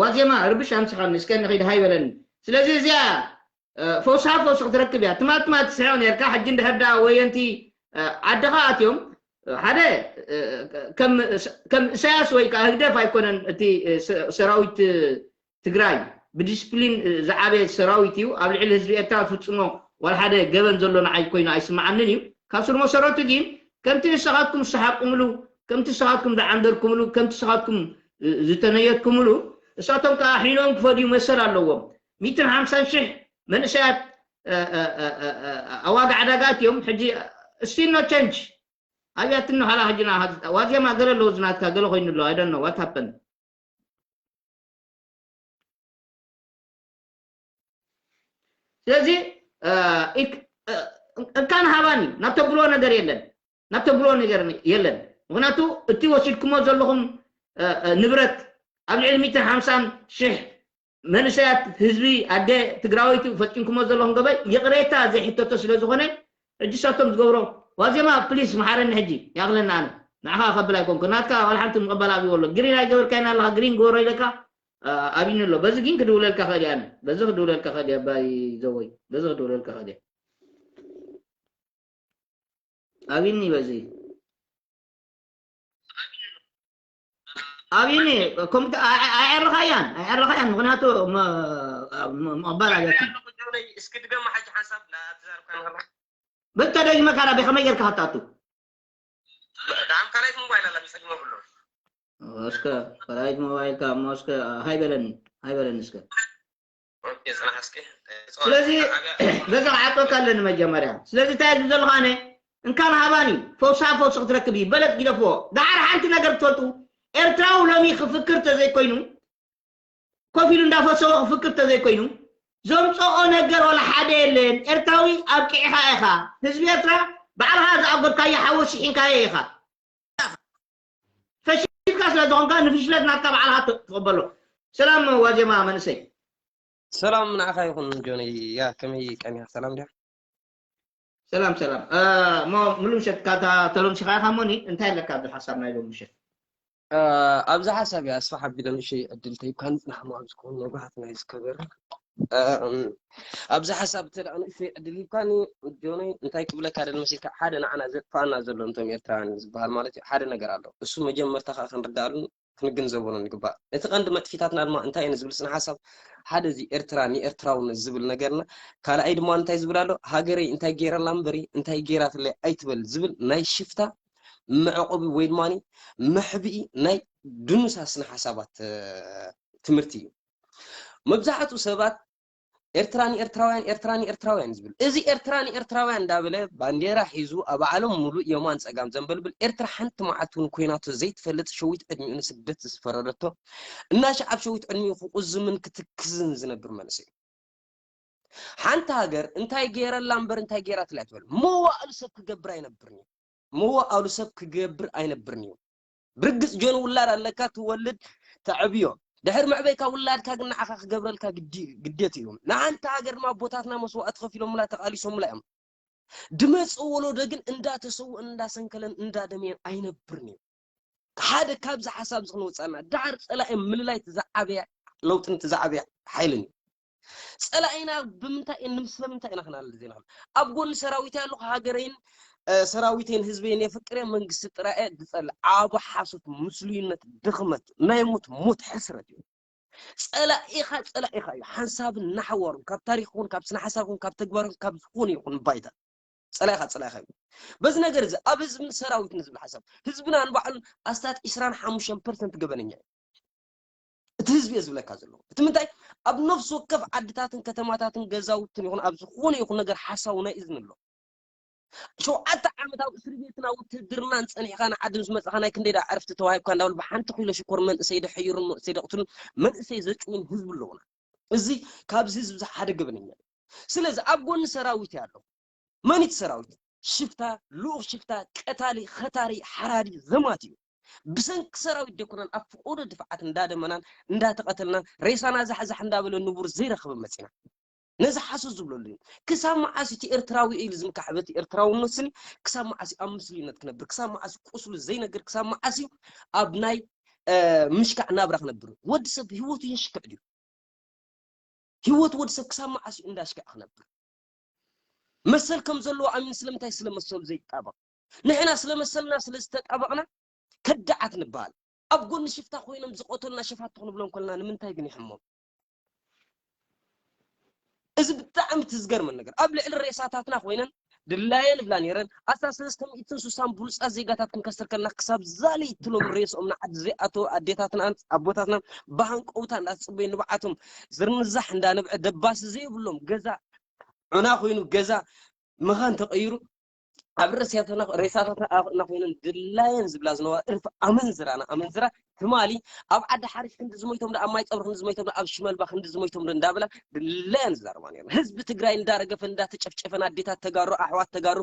ዋዜማ ርብሽ ኣምስኻኒ እስከ ንኽድ ሃይ በለኒ ስለዚ እዚኣ ፈውሳ ፈውሲ ክትረክብ እያ ትማል ትማል ትስሕቕ ነርካ ሕጂ እንድሕር ዳ ወየንቲ ዓድኻ ኣትዮም ሓደ ከም እሳያስ ወይ ከዓ ህግደፍ ኣይኮነን እቲ ሰራዊት ትግራይ ብዲስፕሊን ዝዓበየ ሰራዊት እዩ ኣብ ልዕሊ ህዝቢ ኤርትራ ዝፍፅሞ ዋላ ሓደ ገበን ዘሎ ንዓይ ኮይኑ ኣይስምዓንን እዩ ካብ ስር መሰረቱ ግን ከምቲ ንስኻትኩም ዝሰሓቅኩምሉ ከምቲ ንስኻትኩም ዝዓንደርኩምሉ ከምቲ ንስኻትኩም ዝተነየትኩምሉ እሳቶም ከዓ ሒኖም ክፈድዩ መሰል ኣለዎም ሚትን ሓምሳን ሽሕ መንእሰያት ኣዋጋ ዕዳጋት እዮም ሕጂ still no change ኣብያትኒ ኋላ ሕጂ ዋዜማ ገለ ኣለዎ ዝናትካ ገለ ኮይኑ ኣሎ I don't know what happened ስለዚ እካን ሃባኒ ናብ ተብልዎ ነገር የለን ናብ ተብልዎ ነገር የለን ምክንያቱ እቲ ወሲድኩሞ ዘለኹም ንብረት ኣብ ልዕሊ ሚትን ሓምሳን ሽሕ መንእሰያት ህዝቢ ኣደ ትግራወይቲ ፈፂምኩሞ ዘለኹም ገበይ ይቕሬታ ዘይሕተቶ ስለ ዝኾነ ሕጂ ሳቶም ዝገብሮ ዋዜማ ፕሊስ መሓረኒ ሕጂ ያኽለና ኣነ ንዓኻ ከብል ኣይኮንኩ ናትካ ዋላ ሓንቲ ምቕበል ኣብይዎ ኣሎ ግሪን ኣይገበርካይና ኣለኻ ግሪን ግበሮ ኢለካ ኣብኒ ኣሎ በዚ ግን ክድውለልካ ኽእል ኣነ በዚ ክድውለልካ ኽእል ኣባይ ዘወይ በዚ ክድውለልካ ኽእል ኣብኒ በዚ ኣብኒ ኮምፒ ኣይዕርኻያን ኣይዕርኻያን ምክንያቱ ምቕባል ኣገቲ እስኪ ድገማ ሓጂ ሓንሳብ ናተዛርብካ ንኸላ በተደግመካ ናበይ ከመይ ጌርካ ከተኣቱ ዳም ካልኣይት ሞባይል ኣላ ጸግመ ብሎ እስከ ካልኣይት ሞባይልካ እሞ እስከ ሃይ በለኒ ሃይ በለኒ እስከ ስለዚ ገዛ ክዓፀወካ ኣለኒ መጀመርያ። ስለዚ እንታይ እብል ዘለኹ ኣነ፣ እንካን ሃባኒ ፈውሳ ፈውሲ ክትረክብ እዩ። በለጥ ግደፍዎ። ደሓር ሓንቲ ነገር ትፈልጡ፣ ኤርትራዊ ሎሚ ክፍክር ተዘይኮይኑ፣ ኮፍ ኢሉ እንዳፈሰወ ክፍክር ተዘይኮይኑ፣ ዘምፀኦ ነገር ዋላ ሓደ የለን። ኤርትራዊ ኣብቂዕኻ ኢኻ። ህዝቢ ኤርትራ ባዕልኻ ዝኣጎድካዮ ሓዊ ስሒንካዮ ኢኻ። ፈሽልካ ስለ ዝኾንካ ንፍሽለት ናትካ ባዕልኻ ት-፣ ትቕበሎ። ሰላም ዋዜማ መንእሰይ። ሰላም ንዓኻ ይኹን ጆኒ። ያ ከመይ ቀኒኻ? ሰላም ድያ? ሰላም ሰላም። እ፣ እሞ ሙሉ ምሸት ካታ ተሎምሲኻ ኢኻ እሞኒ፣ እንታይ ኣለካ ኣብዚ ሓሳብ ናይ ሎም ምሸት? እ፣ ኣብዚ ሓሳብ እያ ኣስፋሕ ኣቢለ ንእሽተይ ዕድል ተሂብካኒ፣ ንሕና ኣብ ዝኾኑ መብራህቲ ናይ ዝከበር። እ፣ ኣብዚ ሓሳብ እንተ ደኣ ንእሽተይ ዕድል ሂብካኒ፣ ጆኒ፣ እንታይ ክብለካ ደሊ መሲልካ፣ ሓደ ንዓና ዘጥፋኣና ዘሎ እንቶም ኤርትራውያን ዝበሃል ማለት እዩ፣ ሓደ ነገር ኣሎ። እሱ መጀመርታ ከኣ ክንርዳኣሉን ክንግንዘቦን ይግባእ። እቲ ቀንዲ መጥፊታትና ድማ እንታይ እዩ ዝብል ስነ ሓሳብ፣ ሓደ እዚ ኤርትራ ንኤርትራውነት ዝብል ነገርና፣ ካልኣይ ድማ እንታይ ዝብል ኣሎ፣ ሃገረይ እንታይ ገይረላ እምበሪ እንታይ ገይራትለይ ኣይትበል ዝብል ናይ ሽፍታ መዕቆቢ ወይ ድማ መሕብኢ ናይ ድኑሳ ስነ ሓሳባት፣ እ፣ ትምህርቲ እዩ። መብዛሕትኡ ሰባት ኤርትራ ንኤርትራውያን፣ ኤርትራ ንኤርትራውያን ዝብል። እዚ ኤርትራ ንኤርትራውያን እንዳበለ ባንዴራ ሒዙ ኣብ ዓለም ሙሉእ የማን ጸጋም ዘንበልብል፣ ኤርትራ ሓንቲ መዓልቲ እውን ኮይናቶ ዘይትፈልጥ፣ ሸዊት ዕድሚኡ ንስደት ዝፈረደቶ፣ እናሸ ኣብ ሸዊት ዕድሚኡ ክቁዝምን ክትክዝን ዝነብር መንእሰይ። ሓንቲ ሃገር እንታይ ገይረላ እምበር እንታይ ገይራትላ ትበል። መዋእሉ ሰብ ክገብር ኣይነብርን እዩ። መዋእሉ ሰብ ክገብር ኣይነብርን እዩ። ብርግጽ ጆን ውላድ ኣለካ፣ ትወልድ፣ ተዕብዮ። ድሕሪ ምዕበይካ ውላድካ ግን ንዓኻ ክገብረልካ ግዲ-፣ ግዴት እዩ። ንሓንቲ ሃገር ድማ ኣቦታትና መስዋእቲ ከፊሎምላ፣ ተቓሊሶምላ እዮም። ድመጽእ ወለዶ ግን እንዳተሰውአን እንዳሰንከለን እንዳደመየን ኣይነብርን እዩ። ሓደ ካብዚ ሓሳብ እዚ ክንወጻና፣ ዳር ጸላኢ ምልላይ እቲ ዝዓበየ ለውጥን እቲ ዝዓበየ ሓይልን እዩ። ጸላኢና ብምንታይ ኢና፣ ንምስለ ምንታይ ኢና ክናል ዜና? ኣብ ጎኒ ሰራዊት ኣለኹ፣ ሃገረይን፣ እ፣ ሰራዊተይን ህዝበይን የፍቅር እየ፣ መንግስቲ ጥራይ እየ ዝጸልእ። ዓቢ ሓሶት፣ ምስሉይነት፣ ድኽመት፣ ናይ ሞት ሞት ሕስረት እዩ። ጸላኢኻ ጸላኢኻ እዩ። ሓንሳብን ናሕዋሩን፣ ካብ ታሪኽ ይኹን፣ ካብ ስነ ሓሳብ ይኹን፣ ካብ ተግባር ይኹን፣ ካብ ዝኾነ ይኹን ባይታ። ጸላኢኻ ጸላኢኻ እዩ። በዚ ነገር እዚ፣ ኣብ ህዝብን ሰራዊትን ዝብል ሓሳብ፣ ህዝብና ንባዕሉን ኣስታት ዕስራን ሓሙሽተን ፐርሰንት ገበነኛ እዩ። እቲ ህዝቢ እየ ዝብለካ ዘለኹ። እቲ ምንታይ፣ ኣብ ነፍሲ ወከፍ ዓድታትን ከተማታትን ገዛውትን ይኹን ኣብ ዝኾነ ይኹን ነገር ሓሳዊ ናይ እዝኒ ኣሎ። ሸውዓተ ዓመት ኣብ እስሪ ቤትን ኣብ ውትድርናን ጸኒሕካ ንዓዲ ምስ መጻኻ ናይ ክንደይ ደኣ ዕረፍቲ ተዋሂብካ እንዳበሉ ብሓንቲ ኪሎ ሽኮር መንእሰይ ደሕይሩን መንእሰይ ደቕትሉን መንእሰይ ዘጭውን ህዝቢ ኣለውና። እዚ ካብዚ ህዝቢ እዚ ሓደ ገበነኛ እዩ። ስለዚ ኣብ ጎኒ ሰራዊት እየ ኣለኹ። መን እዩ እቲ ሰራዊት? ሽፍታ፣ ልኡኽ ሽፍታ፣ ቀታሊ፣ ኸታሪ፣ ሓራዲ፣ ዘማት እዩ። ብሰንኪ ሰራዊት ደይኮነን ኣብ ፍቆዶ ድፍዓት እንዳደመናን እንዳተቐተልናን ሬሳና ዛሕዛሕ እንዳበለ ንቡር ዘይረኽብ መጺና። ነዚ ሓሶት ዝብለሉ እዩ። ክሳብ መዓስ እቲ ኤርትራዊ ኢሉ ዝምካሕ በቲ ኤርትራውነት ስኒ? ክሳብ መዓስ እዩ ኣብ ምስሉይነት ክነብር? ክሳብ መዓስ እዩ ቁስሉ ዘይነግር? ክሳብ መዓስ እዩ ኣብ ናይ፣ እ፣ ምሽካዕ ናብራ ክነብር? ወዲ ሰብ ህይወቱ ይንሽክዕ ድዩ? ህይወት ወዲ ሰብ ክሳብ መዓስ እዩ እንዳሽካዕ ክነብር? መሰል ከም ዘለዎ ኣሚኑ ስለምንታይ ስለ መሰሉ ዘይጣበቕ? ንሕና ስለ መሰልና ስለ ዝተጣበቕና ከዳዓት ንበሃል። ኣብ ጎኒ ሽፍታ ኮይኖም ዝቐተሉና ሸፋቱ ክንብሎም ከለና ንምንታይ ግን ይሕሞም? እዚ ብጣዕሚ እቲ ዝገርመን ነገር፣ ኣብ ልዕሊ ሬሳታትና ኮይነን ድላየን ይብላ ነይረን። ኣስታት ሰለስተ ሚእትን ስሳን ብሉጻት ዜጋታት ክንከስር ከለና፣ ክሳብ ዛለይትሎም ሬስኦም ንዓዲ ዘይኣተው ኣዴታትናን ኣቦታትናን ብሃንቀውታ እንዳተጸበዩ፣ ንብዓቶም ዝርንዛሕ እንዳነብዐ፣ ደባሲ ዘይብሎም ገዛ ዑና ኮይኑ፣ ገዛ መኻን ተቐይሩ፣ ኣብ ሬሳታትና፣ ሬሳታትና ኣቕና ኮይነን ድላየን ዝብላ ዝነበራ እልፊ ኣመንዝራና ኣመንዝራ ትማሊ ኣብ ዓዲ ሓሪሽ ክንዲ ዝሞይቶም ዶ፣ ኣብ ማይ ጸብሪ ክንዲ ዝሞይቶም ዶ፣ ኣብ ሽመልባ ክንዲ ዝሞይቶም ዶ እንዳበላ ድላየን ዝዛረባ ነይረን። ህዝቢ ትግራይ እንዳረገፈ፣ እንዳተጨፍጨፈን፣ ኣዴታት ተጋሩ፣ ኣሕዋት ተጋሩ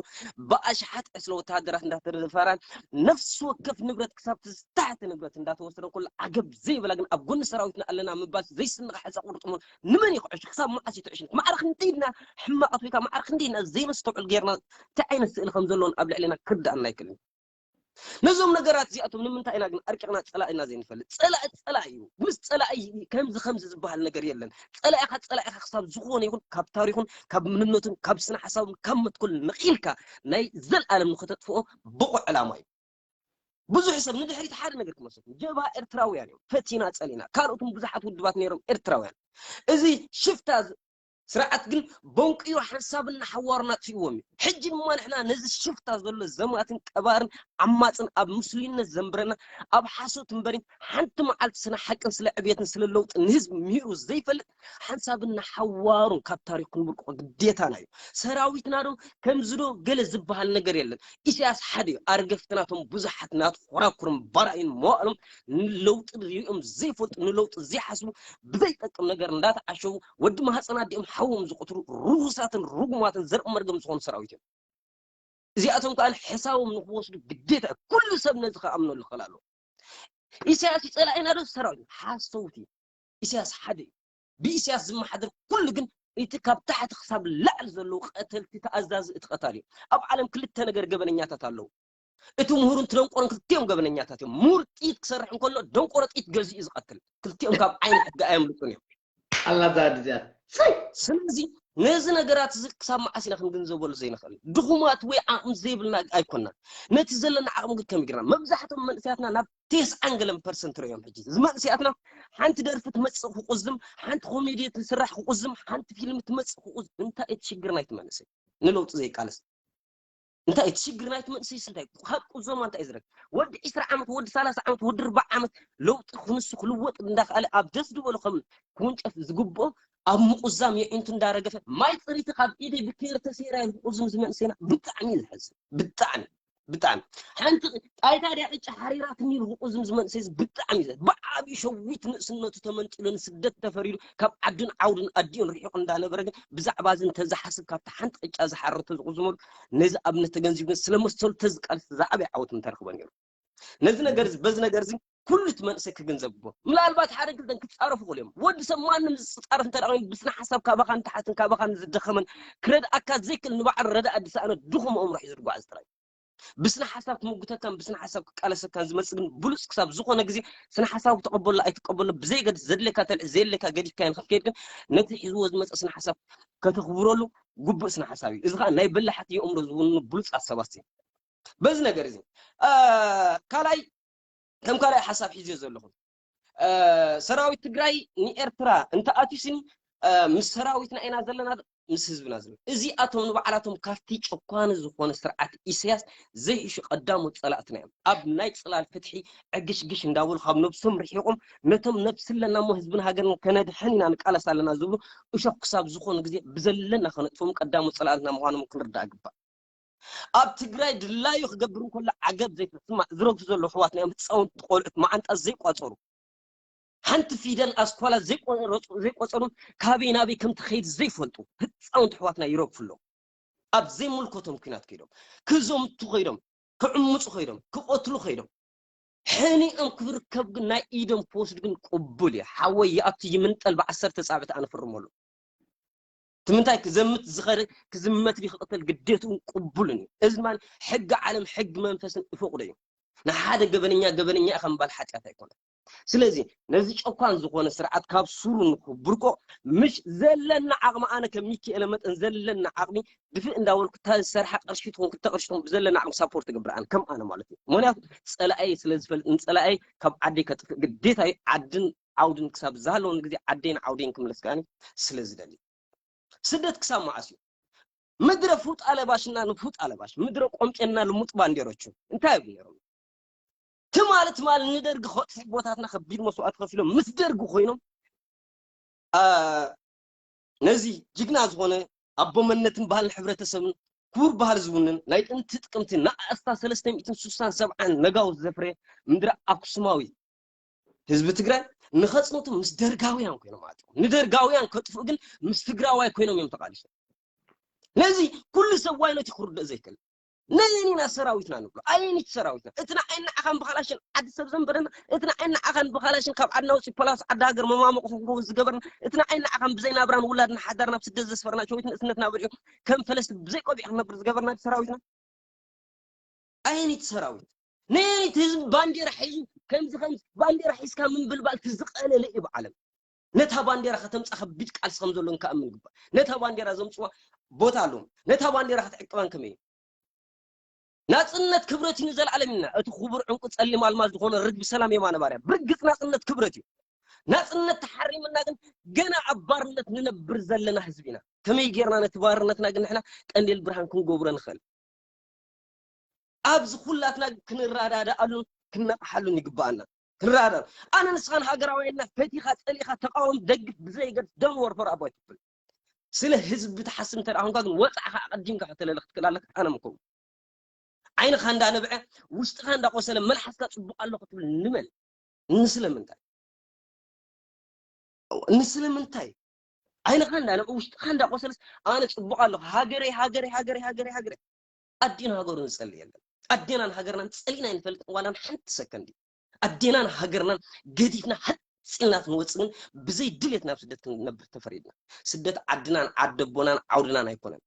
ብኣሽሓት ዕስለ ወተሃደራት እንዳተደፈራን፣ ነፍሲ ወከፍ ንብረት ክሳብ ትዝታሕቲ ንብረት እንዳተወሰደ፣ ኩሉ ዓገብ ዘይብላ ግን ኣብ ጎኒ ሰራዊትና ኣለና ምባል ዘይስንቕ ሕጸ ቁርጥሙን ንመን እዩ ክዕሽ? ክሳብ መዓስ እዩ ትዕሽን? ማዕረ ክንደይ ኢልና ሕማቓት ወይ ከዓ ማዕረ ክንደይ ኢልና ዘይነስተውዕል ጌርና? እንታይ ዓይነት ስእሊ ከም ዘለዎን ኣብ ልዕሌና ክርዳኣና ኣይክእልን። ነዞም ነገራት እዚኣቶም ንምንታይ ኢና ግን ኣርቂቕና ጸላኢና ዘይንፈልጥ? ጸላኢ ጸላኢ እዩ። ምስ ጸላኢ ከምዚ ከምዚ ዝበሃል ነገር የለን። ጸላኢኻ ጸላኢኻ ክሳብ ዝኾነ ይኹን ካብ ታሪኹን ካብ መንነቱን ካብ ስነ ሓሳቡን ካብ መትከሉን ነቒልካ ናይ ዘልኣለም ንኽተጥፍኦ ብቑዕ ዕላማ እዩ። ብዙሕ ሰብ ንድሕሪት ሓደ ነገር ክመልሰኩም። ጀብሃ ኤርትራውያን እዮም። ፈቲና ጸሊና። ካልኦት እውን ብዙሓት ውድባት ነይሮም ኤርትራውያን። እዚ ሽፍታ ዝ-፣ ስርዓት ግን በንቅዩ ሓንሳብና ሓዋሩና ኣጥፊእዎም እዩ። ሕጂ ድማ ንሕና ነዚ ሽፍታ ዘሎ ዘማትን ቀባርን ዓማፅን ኣብ ምስሉይነት ዘንብረና ኣብ ሓሶት እምበሪ ሓንቲ መዓልቲ ስለ ሓቅን ስለ ዕብየትን ስለ ለውጥን ንህዝቢ ምሂሩ ዘይፈልጥ ሓንሳብና ሓዋሩን ካብ ታሪክ ክንብርቆ ግዴታና እዩ። ሰራዊትና ዶ ከምዚ ዶ ገለ ዝበሃል ነገር የለን። ኢሳያስ ሓደ እዩ። ኣርገፍቲ ናቶም ብዙሓት ናቱ ኮራኩርን ባራዩን መዋእሎም ንለውጢ ሪኦም ዘይፈልጡ ንለውጢ ዘይሓስቡ ብዘይጠቅም ነገር እንዳተዓሸዉ ወዲ ማህፀን ኣዲኦም ሓዎም ዝቆትሩ ርኹሳትን ርጉማትን ዘርኢ መርገም ዝኾኑ ሰራዊት እዮም። እዚኣቶም ከዓ ሕሳቦም ንክወስዱ ግዴታ እዩ። ኩሉ ሰብ ነዚ ከኣምነሉ ክኽእል ኣለዎ። ኢሳያስ ይፀላኢና ዶ ሰራዊት ሓሰውቲ። ኢሳያስ ሓደ እዩ። ብኢሳያስ ዝመሓደር ኩሉ ግን እቲ ካብ ታሕቲ ክሳብ ላዕሊ ዘለዉ ቀተልቲ ተኣዛዚ እቲ ቀታሊ እዩ። ኣብ ዓለም ክልተ ነገር ገበነኛታት ኣለዉ። እቲ ምሁርን እቲ ደንቆሮን ክልቲኦም ገበነኛታት እዮም። ምሁር ጥይት ክሰርሕ እንከሎ ደንቆሮ ጥይት ገዚኡ እዩ ዝቐትል። ክልቲኦም ካብ ዓይኒ ሕጊ ኣየምልጡን እዮም። ኣላ ዛድ እዚኣ ስለዚ ነዚ ነገራት እዚ ክሳብ መዓስ ኢና ክንግንዘበሉ ዘይንኽእል? ድኹማት ወይ ዓቕሚ ዘይብልና ኣይኮናን። ነቲ ዘለና ዓቕሚ ግን ከመይ ጌርና መብዛሕቶም መንእሰያትና ናብ ተስዓን ገለን ፐርሰንት ርእዮም ሕጂ እዚ መንእሰያትና ሓንቲ ደርፊ ትመፅእ ክቁዝም፣ ሓንቲ ኮሜዲ ትስራሕ ክቁዝም፣ ሓንቲ ፊልም ትመፅእ ክቁዝም። እንታይ እቲ ሽግር ናይቲ መንእሰይ ንለውጢ ዘይቃለስ? እንታይ እቲ ሽግር ናይቲ መንእሰይ እንታይ ካብ ቁዘማ እንታይ ዝረክ ወዲ ዕስራ ዓመት ወዲ ሰላሳ ዓመት ወዲ ኣርባዓ ዓመት ለውጢ ክንሱ ክልወጥ እንዳኸኣለ ኣብ ደስ ዝበሎ ከም ክውንጨፍ ዝግብኦ ኣብ ምቁዛም የዒንቱ እንዳረገፈ ማይ ፅሪቲ ካብ ኢደይ ብኬር ተሰይራ ኢሉ ክቁዝም ዝመንእሰይና ብጣዕሚ እዩ ዝሕዝን። ብጣዕሚ ብጣዕሚ ሓንቲ ጣይታ ድያ ቅጫ ሓሪራትኒ ኢሉ ክቁዝም ዝመንእሰይ እዚ ብጣዕሚ እዩ ዘ- ብዓብዩ ሸዊት ንእስነቱ ተመንጢሉ ንስደት ተፈሪዱ ካብ ዓድን ዓውድን ኣዲኡን ርሒቑ እንዳነበረ ግን ብዛዕባ እዚ እንተዝሓስብ ካብቲ ሓንቲ ቅጫ ዝሓረተ ዝቁዝመሉ ነዚ ኣብነት ተገንዚቡ ግን ስለ መሰሉ ተዝቃልስ ዝዓበየ ዓወት ምተረኽበ ነይሩ። ነዚ ነገር እዚ በዚ ነገር እዚ ኩሉ እቲ መንእሰይ ክግንዘብ ግቦ። ምናልባት ሓደ ክልተን ክፃረፉ ክእሉ እዮም። ወዲ ሰብ ማንም ዝፃረፍ እንተ ደኣ ኮይኑ ብስነ ሓሳብ ካባኻን ተሓትን ካባኻን ዝደኸመን ክረድኣካ ዘይክእል ንባዕሉ ረዳእ ዝሰኣነ ድኹም ኣእምሮ ሒዙ ዝጓዓዝ ጥራይ። ብስነ ሓሳብ ክምጉተካን ብስነ ሓሳብ ክቃለሰካን ዝመፅእ ግን ብሉፅ ክሳብ ዝኾነ ግዜ ስነ ሓሳቡ ተቐበሎ ኣይትቀበሎ ብዘይገድስ ዘድልየካ ተልዕል ዘየድልየካ ገዲፍካዮ ንክትከይድ ግን ነቲ ሒዝዎ ዝመፀ ስነ ሓሳብ ከተኽብረሉ ግቡእ ስነ ሓሳብ እዩ። እዚ ከዓ ናይ በላሓት የእምሮ ዝውንኑ ብሉፃት ሰባት እዮም። በዚ ነገር እዚ ካልኣይ ከም ካልኣይ ሓሳብ ሒዝዮ ዘለኹ ሰራዊት ትግራይ ንኤርትራ እንተኣትዩስኒ ምስ ሰራዊትና ኢና ዘለና ምስ ህዝብና ዘለና እዚኣቶም ንባዕላቶም ካብቲ ጨኳኒ ዝኾነ ስርዓት ኢሳያስ ዘይሕሹ ቀዳሞት ፀላእትና እዮም። ኣብ ናይ ፅላል ፍትሒ ዕግሽግሽ እንዳበሉ ካብ ነብሶም ርሒቆም ነቶም ነብሲ ኣለና እሞ ህዝብን ሃገርን ከነድሕን ኢና ንቃለስ ኣለና ዝብሉ እሾክ ክሳብ ዝኾኑ ግዜ ብዘለና ከነጥፍኦም ቀዳሞት ፀላእትና ምዃኖም ክንርዳእ ግባእ። ኣብ ትግራይ ድላዩ ክገብር እንከሎ ዓገብ ዘይተስማዕ ዝረግፉ ዘለዉ ኣሕዋትና እዮም። ህፃውንቲ ቆልዑት መዓንጣ ዘይቋፀሩ ሓንቲ ፊደል ኣስኳላ ዘይቆረፁ ዘይቆፀሩን ካበይ ናበይ ከም ትኸይድ ዘይፈልጡ ህፃውንቲ ኣሕዋትና ይረግፉ ኣለዉ። ኣብ ዘይምልከቶም ኲናት ከይዶም ክዘምቱ ከይዶም ክዕምፁ ከይዶም ክቐትሉ ከይዶም ሕኒኦም ክርከብ ግን ናይ ኢዶም ክወስዱ ግን ቅቡል እዩ። ሓወይ ይኣቱ ይምንጠል ብዓሰርተ ፃብዕቲ ኣነ ፍርመሉ። እቲ ምንታይ ክዘምት ዝኸደ ክዝመት ድዩ ክቕተል ግዴትኡን ቅቡልን እዩ። እዚ ድማ ሕጊ ዓለም ሕጊ መንፈስን ይፈቕዶ እዩ። ንሓደ ገበነኛ ገበነኛ ኢኻ ምባል ሓጢኣት ኣይኮነን። ስለዚ ነዚ ጨኳን ዝኾነ ስርዓት ካብ ሱሩ ንክብርቆ ምሽ ዘለና ዓቕሚ ኣነ ከም ሚኪኤለ መጠን ዘለና ዓቕሚ ድፍእ እንዳበልኩ እታ ዝሰርሓ ቅርሺ ትኹን ክልተ ቅርሺ ትኹን ብዘለና ዓቕሚ ሳፖርት እገብር ኣነ ከም ኣነ ማለት እዩ። ምክንያቱ ፀላኣይ ስለ ዝፈልጥ ንፀላኣይ ካብ ዓደይ ከጥፍእ ግዴታ እዩ። ዓድን ዓውድን ክሳብ ዝሃለወኒ ግዜ ዓደይን ዓውደይን ክምለስ ከኣኒ ስለ ዝደሊ። ስደት ክሳብ መዓስ እዩ? ምድረ ፉጣ ለባሽና ንፉጣ ለባሽ ምድረ ቆምጨና ልሙጥ ባንዴሮቹ እንታይ ይብሉ ነይሮም? ትማሊ ትማሊ ንደርጊ ከጥፍሑ ቦታትና ከቢድ መስዋእቲ ከፊሎም ምስ ደርጊ ኮይኖም ነዚ ጅግና ዝኾነ ኣቦመነትን ባህልን ሕብረተሰብን ክቡር ባህሊ ዝውንን ናይ ጥንቲ ጥቅምቲ ንኣስታ ሰለስተ ሚእትን ስሳን ሰብዓን ነጋውስ ዘፍረየ ምድረ ኣክሱማዊ ህዝቢ ትግራይ ንኸፅንቱ ምስ ደርጋውያን ኮይኖም ኣጥዮም ንደርጋውያን ከጥፍኡ ግን ምስ ትግራዋይ ኮይኖም እዮም ተቃሊሶም። ነዚ ኩሉ ሰብ ዋይነት ክርድእ ዘይክእል ነየኒና ሰራዊትና ንብሎ ኣየኒት ሰራዊትና እቲ ንዓይ ንዓኻን ብካላሽን ዓዲ ሰብ ዘንበረና እቲ ንዓይ ንዓኻን ብካላሽን ካብ ዓድና ውፅእ ፖላስ ዓዲ ሃገር መማመቑ ክንከውን ዝገበርና እቲ ንዓይ ንዓኻን ብዘይ ናብራን ውላድና ሓዳር ናብ ስደት ዘስፈርና ሸዊት ንእስነትና በሊዑ ከም ፈለስቲ ብዘይ ቆቢዕ ክነብር ዝገበርና ሰራዊትና ኣየኒት ሰራዊት ነየኒት ህዝቢ ባንዴራ ሒዙ ከምዚ ከም ባንዴራ ሒዝካ ምንብልባል ዝቀለለ እዩ ብዓለም ነታ ባንዴራ ከተምፃ ከቢድ ቃልሲ ከም ዘሎ ንክኣምን ግባእ ነታ ባንዴራ ዘምፅዋ ቦታ ኣለዎም ነታ ባንዴራ ክትዕቅባን ከመይ ናፅነት ክብረት እዩ ንዘለዓለም ኢና እቲ ክቡር ዕንቁ ፀሊም ኣልማዝ ዝኾነ ርግቢ ሰላም የማነ ባርያ ብርግፅ ናፅነት ክብረት እዩ ናጽነት ተሓሪምና ግን ገና ኣብ ባርነት ንነብር ዘለና ህዝቢ ኢና። ከመይ ጌርና ነቲ ባርነትና ግን ንሕና ቀንዴል ብርሃን ክንገብሮ ንኽእል? ኣብዚ ኩላትና ክንረዳዳኣሉን ክነቕሓሉን ይግባኣና። ክንረዳዳሉ። ኣነ ንስኻን ሃገራውያንና ፈቲኻ ጸሊእኻ ተቃወም ደግፍ ብዘይገድፍ ደም ወርፈር ኣባይ ትብል። ስለ ህዝቢ ትሓስብ እንተ ደኣ ኾንካ ግን ወጻእኻ ኣቐዲምካ ከተለለ ክትክእል ኣለካ። ኣነ ምከውን ዓይንኻ እንዳነብዐ ውሽጥኻ እንዳቆሰለ መልሓስካ ጽቡቕ ኣሎ ክትብል ንመን? ንስለምንታይ? ንስለምንታይ? ዓይንኻ እንዳነብዐ ውሽጥኻ እንዳቆሰለስ ኣነ ጽቡቕ ኣለኹ ሃገረይ ሃገረይ ሃገረይ ሃገረይ ሃገረይ ኣዴና ሃገሩ ንጸሊ የለን። ኣዴናን ሃገርናን ጸሊና ኣይንፈልጥን ዋላ ሓንቲ ሰከንድ። ኣዴናን ሃገርናን ገዲፍና ሃጽ ኢልና ክንወጽእ ግን ብዘይ ድሌት ናብ ስደት ክንነብር ተፈሪድና። ስደት ዓድናን ዓደቦናን ዓውድናን ኣይኮነን።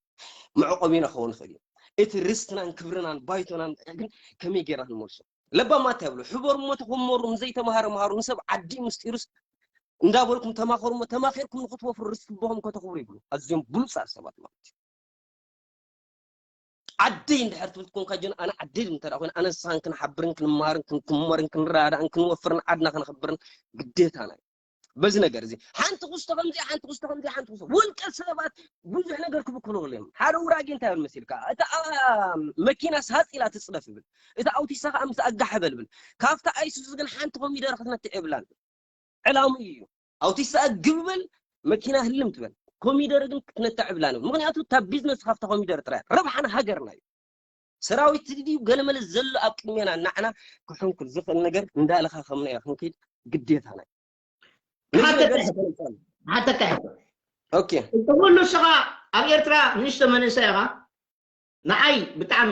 መዕቆቢና ክኸውን ይኽእል እዩ። እቲ ርስትናን ክብርናን ባይቶናን ግን ከመይ ጌርና ክንመልሶ? ለባማት ይብሉ ሕበሩ እሞ ተኾመሩ ንዘይተማሃረ መሃሩ ንሰብ ዓዲ ምስጢሩስ እንዳበልኩም ተማኸሩ እሞ ተማኺርኩም ንክትወፍሩ ርስቲ ኣቦኹም ከተኽብሩ ይብሉ። ኣዝዮም ብሉጻት ሰባት ማለት እዩ። ዓደይ እንድሕር ትብል ትኮንካ ጆን ኣነ ዓደይ እንተ ደኣ ኮይነ ኣነ ንስኻን ክንሓብርን ክንመሃርን ክንኩመርን ክንረዳዳእን ክንወፍርን ዓድና ከነኽብርን ግዴታና እዩ። በዚ ነገር እዚ ሓንቲ ክስቶ ከምዚ ሓንቲ ክስቶ ከምዚ ሓንቲ ክስቶ ውልቀ ሰባት ብዙሕ ነገር ክብክሉ እዮም። ሓደ ውራጌ እንታይ ይብል መሲልካ እታ መኪና ሳጽ ኢላ ትጽደፍ ይብል እታ ኣውቲሳ ከዓ ምስ ኣጋሐበል ይብል ካብታ ኣይሱዙ ግን ሓንቲ ኮሚደር ክትነትዕ የብላን። ዕላሙ እዩ ኣውቲሳ ግብበል መኪና ህልም ትበል ኮሚደር ግን ክትነትዕ የብላን። ምክንያቱ እታ ቢዝነስ ካብታ ኮሚደር ጥራይ ረብሓን ሃገርና እዩ። ሰራዊት ድዩ ገለመለ ዘሎ ኣብ ቅድሜና ናዕና ክሕንኩል ዝኽእል ነገር እንዳለኻ ከምና ክንከይድ ግዴታና እዩ። ሓተካ ሕቶ ኦኬ። እቲ ኩሉ ንስኻ ኣብ ኤርትራ ንእሽቶ መንእሰይ ኢኻ። ንዓይ ብጣዕሚ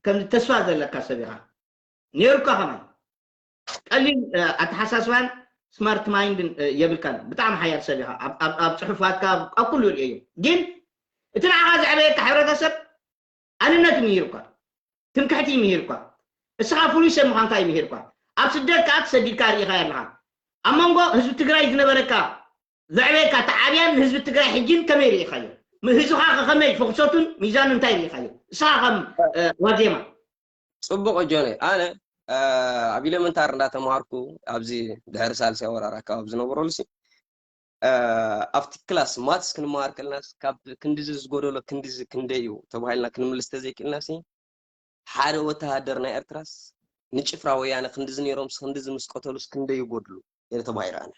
ከም ተስፋ ዘለካ ሰብ ኢኻ ነይሩካ። ከማን ቀሊል ኣተሓሳስባን ስማርት ማይንድን የብልካን። ብጣዕሚ ሓያል ሰብ ኢኻ። ኣብ ጽሑፋትካ ኣብ ኩሉ ይርእዮ። ግን እቲ ንዓኻ ዘዕበየካ ሕብረተሰብ ኣንነት ይምሂርኳ፣ ትምክሕቲ ይምሂርኳ። እስኻ ፍሉይ ሰብ ምዃንካ ይምሂርኳ። ኣብ ስደት ከኣ ተሰዲድካ ርኢኻዮ ኣለኻ። ኣብ መንጎ ህዝቢ ትግራይ ዝነበረካ ዘዕበየካ ተዓብያን ንህዝቢ ትግራይ ሕጂን ከመይ ርኢኻዮ? ምህዝኻ ከ ከመይ ፍኽሰቱን ሚዛኑ እንታይ ርኢኻዮ? እስኻ ከም ዋዜማ ጽቡቕ ጆነ ኣነ ኣብ ኢለመንታር እንዳተምሃርኩ ኣብዚ ድሕሪ ሳልሳይ ወራር ኣካባቢ ዝነበረሉ ሲ ኣብቲ ክላስ ማትስ ክንመሃር ከለናስ ካብ ክንዲዚ ዝጎደሎ ክንዲዚ ክንደይ እዩ ተባሂልና ክንምልስ ተዘይክእልናሲ ሓደ ወተሃደር ናይ ኤርትራስ ንጭፍራ ወያነ ክንዲዚ ነይሮምስ ክንዲዚ ምስ ቀተሉስ ክንደይ ይጎድሉ ኢለ ተማሂረ ኣነ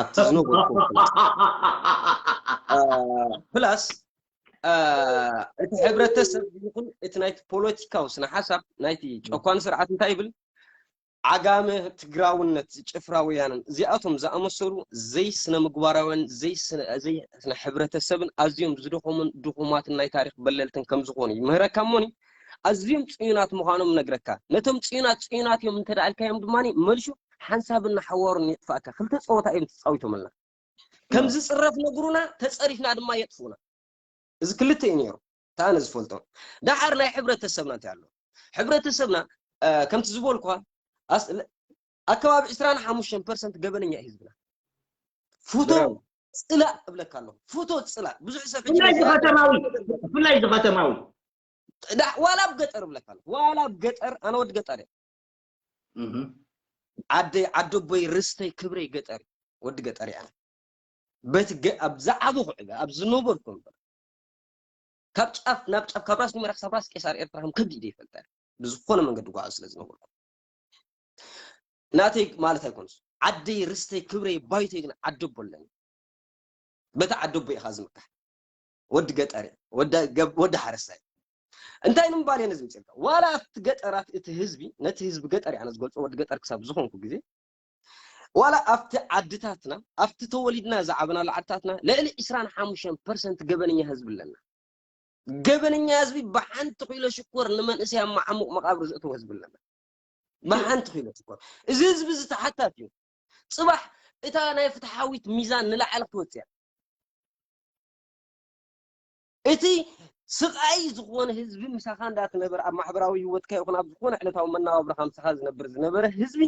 ኣብቲ ዝነበርኩ ፕላስ እቲ ሕብረተሰብ ይኹን እቲ ናይቲ ፖለቲካዊ ስነ ሓሳብ ናይቲ ጨኳኒ ስርዓት እንታይ ይብል ዓጋመ ትግራውነት ጭፍራ ወያነን እዚኣቶም ዝኣመሰሉ ዘይስነ ምግባራውያን ዘይስነ ሕብረተሰብን ኣዝዮም ዝደኸሙን ድኹማትን ናይ ታሪክ በለልትን ከም ዝኾኑ ይምህረካ እሞኒ ኣዝዮም ፅዩናት ምዃኖም ነግረካ ነቶም ፅዩናት ፅዩናት እዮም እንተደኣልካዮም ድማ መልሹ ሓንሳብ እናሓዋሩ የጥፋእካ ክልተ ፀወታ እዮም ተፃዊቶምልና ከም ዝፅረፍ ነግሩና ተፀሪፍና ድማ የጥፉና እዚ ክልተ እዩ ነይሩ እታ ኣነ ዝፈልጦ ደሓር ናይ ሕብረተሰብና እንታይ ኣሎ ሕብረተሰብና ከምቲ ዝበልኳ ኣከባቢ ዕስራን ሓሙሽተን ፐርሰንት ገበነኛ እዩ ህዝብና ፍቶ ፅላእ እብለካ ኣለኹ ፍቶ ፅላእ ብዙሕ ሰብ ብፍላይ ዝኸተማዊ ብፍላይ ዝኸተማዊ ዋላ ኣብ ገጠር እብለካ ኣለኹ ዋላ ኣብ ገጠር ኣነ ወዲ ገጠር እየ ዓደይ ዓደቦይ ርስተይ ክብረይ ገጠር ወዲ ገጠር እየ በቲ ኣብ ዝዓበኹ ዕበ ኣብ ዝነበርኩ እምበር ካብ ጫፍ ናብ ጫፍ ካብ ራስ ኑመራ ክሳብ ራስ ቄሳር ኤርትራ ከም ከቢድ ይፈልጠ ብዝኾነ መንገዲ ጓዓዝ ስለ ዝነበርኩ ናተይ ማለት ኣይኮንስ ዓደይ ርስተይ ክብረይ ባይተይ ግን ዓደቦ ኣለኒ በቲ ዓደቦ ኢኻ ዝምካሕ ወዲ ገጠር ወዲ ሓረስታይ እንታይ ንምባል እየ ነዚ ምፅልካ ዋላ ኣብቲ ገጠራት እቲ ህዝቢ ነቲ ህዝቢ ገጠር እያ ዝገልፆ ወዲ ገጠር ክሳብ ዝኾንኩ ግዜ ዋላ ኣብቲ ዓድታትና ኣብቲ ተወሊድና ዝዓበናሉ ዓድታትና ልዕሊ ዕስራን ሓሙሽተን ፐርሰንት ገበነኛ ህዝቢ ኣለና ገበነኛ ህዝቢ ብሓንቲ ኪሎ ሽኮር ንመንእሰይ ኣብ መዓሙቕ መቓብር ዘእተወ ህዝቢ ኣለና ብሓንቲ ኪሎ ሽኮር እዚ ህዝቢ እዚ ተሓታት እዩ ፅባሕ እታ ናይ ፍትሓዊት ሚዛን ንላዕሊ ክትወፅያ እቲ ስቓይ ዝኾነ ህዝቢ ምሳኻ እንዳትነብር ኣብ ማሕበራዊ ህይወትካ ይኹን ኣብ ዝኾነ ዕለታዊ መናባብሮኻ ምሳኻ ዝነብር ዝነበረ ህዝቢ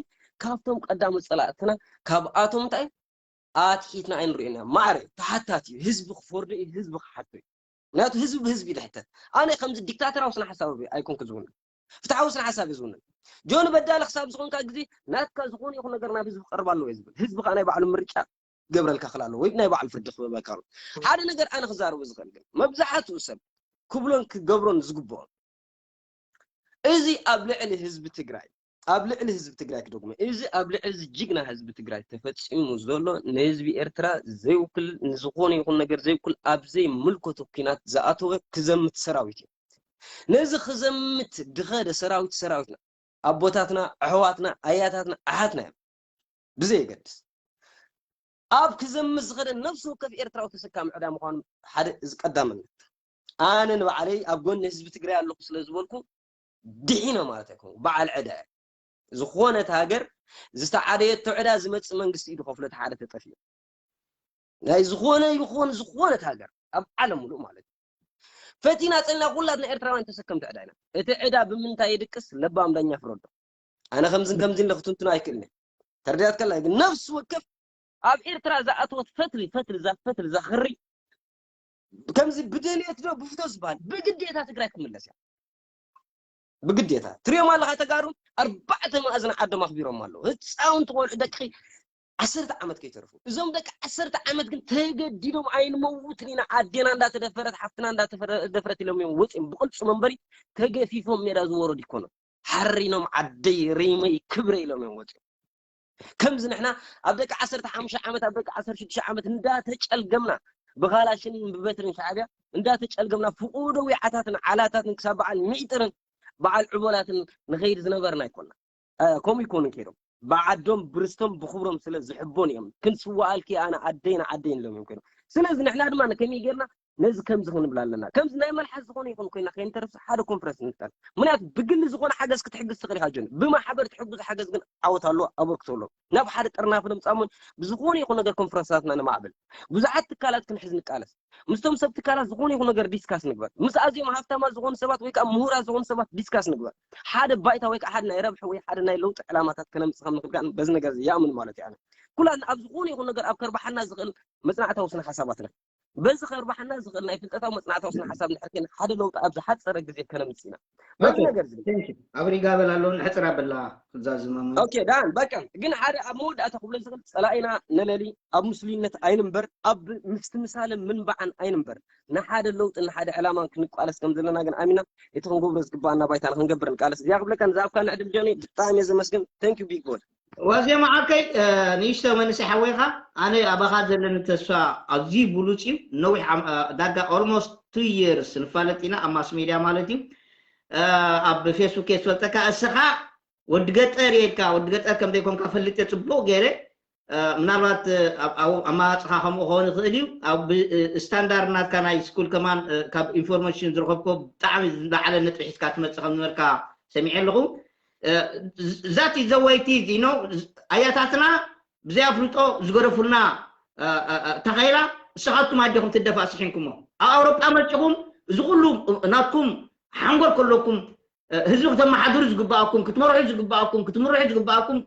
ካብቶም ቀዳሞት ፀላእትና ካብኣቶም እንታይ ኣትሒትና ኣይንሪኦና ማዕረ ተሓታት እዩ ህዝቢ ክፈርዶ እዩ ህዝቢ ክሓቶ እዩ ምክንያቱ ህዝቢ ብህዝቢ ይድሕተት ኣነ ከምዚ ዲክታተራዊ ስነ ሓሳብ ኣይኮንኩ ዝውነ ፍትሓዊ ስነ ሓሳብ እዩ ዝውንን። ጆን በዳሊ ክሳብ ዝኾንካ ግዜ ናትካ ዝኾነ ይኹን ነገር ናብ ህዝቢ ክቐርብ ኣለዎ እዩ ዝብል። ህዝቢ ከዓ ናይ ባዕሉ ምርጫ ገብረልካ ክል ኣለዎ ወይ ናይ ባዕሉ ፍርዲ ክበበካ ኣሎ። ሓደ ነገር ኣነ ክዛረቡ ዝኽእል ግን መብዛሕትኡ ሰብ ክብሎን ክገብሮን ዝግብኦ እዚ ኣብ ልዕሊ ህዝቢ ትግራይ ኣብ ልዕሊ ህዝቢ ትግራይ ክደግሞ እዚ ኣብ ልዕሊ እዚ ጅግና ህዝቢ ትግራይ ተፈፂሙ ዘሎ ንህዝቢ ኤርትራ ዘይውክል ንዝኾነ ይኹን ነገር ዘይውክል ኣብ ዘይምልከቶ ኲናት ዝኣተወ ክዘምት ሰራዊት እዩ። ነዚ ክዘምት ድኸደ ሰራዊት ሰራዊትና ኣቦታትና ኣሕዋትና ኣያታትና ኣሓትና እዮም ብዘየገድስ ኣብ ክዘምት ዝኸደ ነብሲ ወከፍ ኤርትራዊ ተሰካሚ ዕዳ ምዃኑ ሓደ እዚ ቀዳምነት ኣነ ንባዕለይ ኣብ ጎኒ ህዝቢ ትግራይ ኣለኹ ስለ ዝበልኩ ድሒኖ ማለት ኣይኮንኩ በዓል ዕዳ እየ ዝኾነት ሃገር ዝተዓደየቶ ዕዳ ዝመፅእ መንግስቲ እዩ ዝኸፍሎ እቲ ሓደ ተጠፊኡ ናይ ዝኾነ ይኾን ዝኾነት ሃገር ኣብ ዓለም ሙሉእ ማለት እዩ ፈቲና ፀኒና ኩላትና ኤርትራውያን ተሰከምቲ ዕዳ ኢና እቲ ዕዳ ብምንታይ ይድቅስ ለባም ዳኛ ፍረዶ ኣነ ከምዝን ከምዝን ለክትንትኖ ኣይክእልን ተረዳት ከላ ግን ነፍሲ ወከፍ ኣብ ኤርትራ ዝኣተወት ፈትሊ ፈትሊ እዛ ፈትሊ እዛ ክሪ ከምዚ ብደልየት ዶ ብፍቶ ዝበሃል ብግዴታ ትግራይ ክምለስ እያ ብግዴታ ትሪኦም ኣለካ ተጋሩ ኣርባዕተ ማእዝን ዓዶም ኣኽቢሮም ኣለዉ ህፃውንቲ ቆልዑ ደቂ ዓሰርተ ዓመት ከይተረፉ እዞም ደቂ ዓሰርተ ዓመት ግን ተገዲዶም ኣይንመውትን ኢና ኣዴና እንዳተደፈረት ሓፍትና እንዳተደፈረት ኢሎም እዮም ወፂኦም ብቅልፁ መንበሪ ተገፊፎም ሜዳ ዝወረዱ ይኮኑ ሓሪኖም ዓደይ ሪመይ ክብረ ኢሎም እዮም ወፂኦም ከምዚ ንሕና ኣብ ደቂ ዓሰርተ ሓሙሽተ ዓመት ኣብ ደቂ ዓሰርተ ሽዱሽተ ዓመት እንዳተጨልገምና ብኻላሽን ብበትርን ሻዕብያ እንዳተጨልገምና ፍቁዶ ዊዓታትን ዓላታትን ክሳብ በዓል ሚዕጥርን በዓል ዕቦላትን ንኸይድ ዝነበርና ኣይኮና ከምኡ ይኮኑ ከይዶም ብዓዶም ብርስቶም ብክብሮም ስለ ዝሕቦን እዮም ክንስዋኣልኪ ኣነ ዓደይን ዓደይን ኢሎም እዮም ኮይኖም ስለዚ ንሕና ድማ ከመይ ጌርና ነዚ ከምዚ ክንብል ኣለና ከምዚ ናይ መልሓስ ዝኾነ ይኹን ኮይና ከይንተርፍ ሓደ ኮንፈረንስ ንፍጠር ምክንያቱ ብግሊ ዝኾነ ሓገዝ ክትሕግዝ ትኽእል ኢኻ ጆን ብማሕበር ትሕግዙ ሓገዝ ግን ዓወት ኣሎ ኣበርክቶ ኣሎ ናብ ሓደ ጥርናፍ ንምፃሙን ብዝኾነ ይኹን ነገር ኮንፈረንሳትና ነማዕብል ብዙሓት ትካላት ክንሕዝ ንቃለስ ምስቶም ሰብ ትካላት ዝኾነ ይኹን ነገር ዲስካስ ንግበር ምስ ኣዝዮም ሃፍታማት ዝኾኑ ሰባት ወይ ከዓ ምሁራት ዝኾኑ ሰባት ዲስካስ ንግበር ሓደ ባይታ ወይ ከዓ ሓደ ናይ ረብሒ ወይ ሓደ ናይ ለውጢ ዕላማታት ከነምፅእ ከም ንኽእል በዚ ነገር እዚ ይኣምን ማለት እዩ ኩላትና ኣብ ዝኾነ ይኹን ነገር ኣብ ከርባሓና ዝኽእል መፅናዕታዊ ስነ ሓሳባትና በዚ ከርባሓና ዝኽእል ናይ ፍልጠታዊ መፅናዕታዊ ስነ ሓሳብ ንድሕር ከይና ሓደ ለውጢ ኣብ ዝሓፀረ ግዜ ከነምፅእ ኢና በዚ ነገር እዚ ኣብ ሪጋ በላ ኣለዎ ንሕፅር ኣበላ ክዛዝመሙ ኦኬ ዳን በቃ ግን ሓደ ኣብ መወዳእታ ክብሎ ዝኽእል ፀላኢና ነለሊ ኣብ ምስሉይነት ኣይንንበር ኣብ ምስትምሳልን ምንባዕን ኣይንንበር ንሓደ ለውጥን ንሓደ ዕላማን ክንቃለስ ከም ዘለና ግን ኣሚና እቲ ክንገብሮ ዝግባኣና ባይታ ንክንገብር ንቃለስ እዚኣ ክብለካ ንዝሃብካኒ ዕድል ጆኒ ብጣዕሚ እየ ዘመስግን thank you big boy ዋዜ መዓከይ ንእሽቶ መንእሰይ ሓወይኻ ኣነ ኣባኻ ዘለኒ ተስፋ ኣዝዩ ብሉፅ እዩ ነዊሕ ዳጋ almost two years ንፋለጥ ኢና ኣብ mass media ማለት እዩ ኣብ ፌስቡክ እየ ዝፈልጠካ እስኻ ወዲ ገጠር እየ ኢልካ ወዲ ገጠር ከም ዘይኮንካ ፈልጥ እየ ፅቡቕ ገይረ ምናልባት ኣማራፅኻ ከምኡ ክኸውን ይኽእል እዩ ኣብ ስታንዳርድ ናትካ ናይ ስኩል ከማን ካብ ኢንፎርሜሽን ዝረኸብኮ ብጣዕሚ ዝለዓለ ነጥቢ ሒዝካ ትመፅእ ከም ዝበልካ ሰሚዐ ኣለኹ that is the way it is you know ኣያታትና ብዘይ ኣፍልጦ ዝገደፉልና ተኸይላ እስኻትኩም ኣዴኹም ትደፋእ ስሒንኩሞ ኣብ ኣውሮጳ መፂኹም እዚ ኩሉ ናትኩም ሓንጎል ከለኩም ህዝቢ ክተመሓድሩ ዝግባኣኩም ክትመርሑ ዝግባኣኩም ክትምርሑ ዝግባኣኩም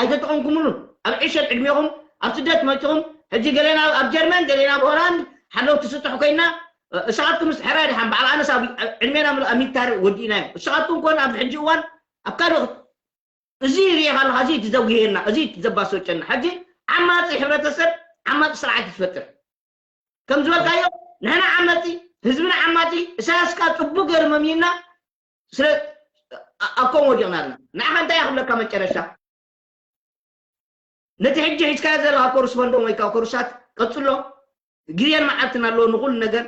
ኣይተጠቐምኩምሉን ኣብ ዕሸል ዕድሜኹም ኣብ ስደት መፂኹም ሕጂ ገሌና ኣብ ጀርመን ገሌና ኣብ ሆላንድ ሓለውቲ ስጡሕ ኮይና እስኻትኩም ምስ ሕራይ ድሓን በዓል ኣነስ ኣብ ዕድሜና ምሉእ ኣብ ሚታር ወዲእናዮ እስኻትኩም ኮን ኣብዚ ሕጂ እዋን ኣብ ካልእ እዚ ሪኢኻ ኣለኻ እዚ ትዘጉሄና እዚ ትዘባሰጨና ሕጂ ዓማፂ ሕብረተሰብ ዓማፂ ስርዓት ትፈጥር ከም ዝበልካዮ ንሕና ዓመፂ ህዝብና ዓማፂ እሳያስ ካ ፅቡቅ ገይሩ መምይና ስለ ኣብኮም ወዲቕና ኣለና ንዓኻ እንታይ እያ ክብለካ መጨረሻ ነቲ ሕጂ ሒዝካዮ ዘለካ ኮርስ ፈንዶም ወይ ከዓ ኮርሳት ቀፅሎ ግዜን መዓልትን ኣለዎ ንኩሉ ነገር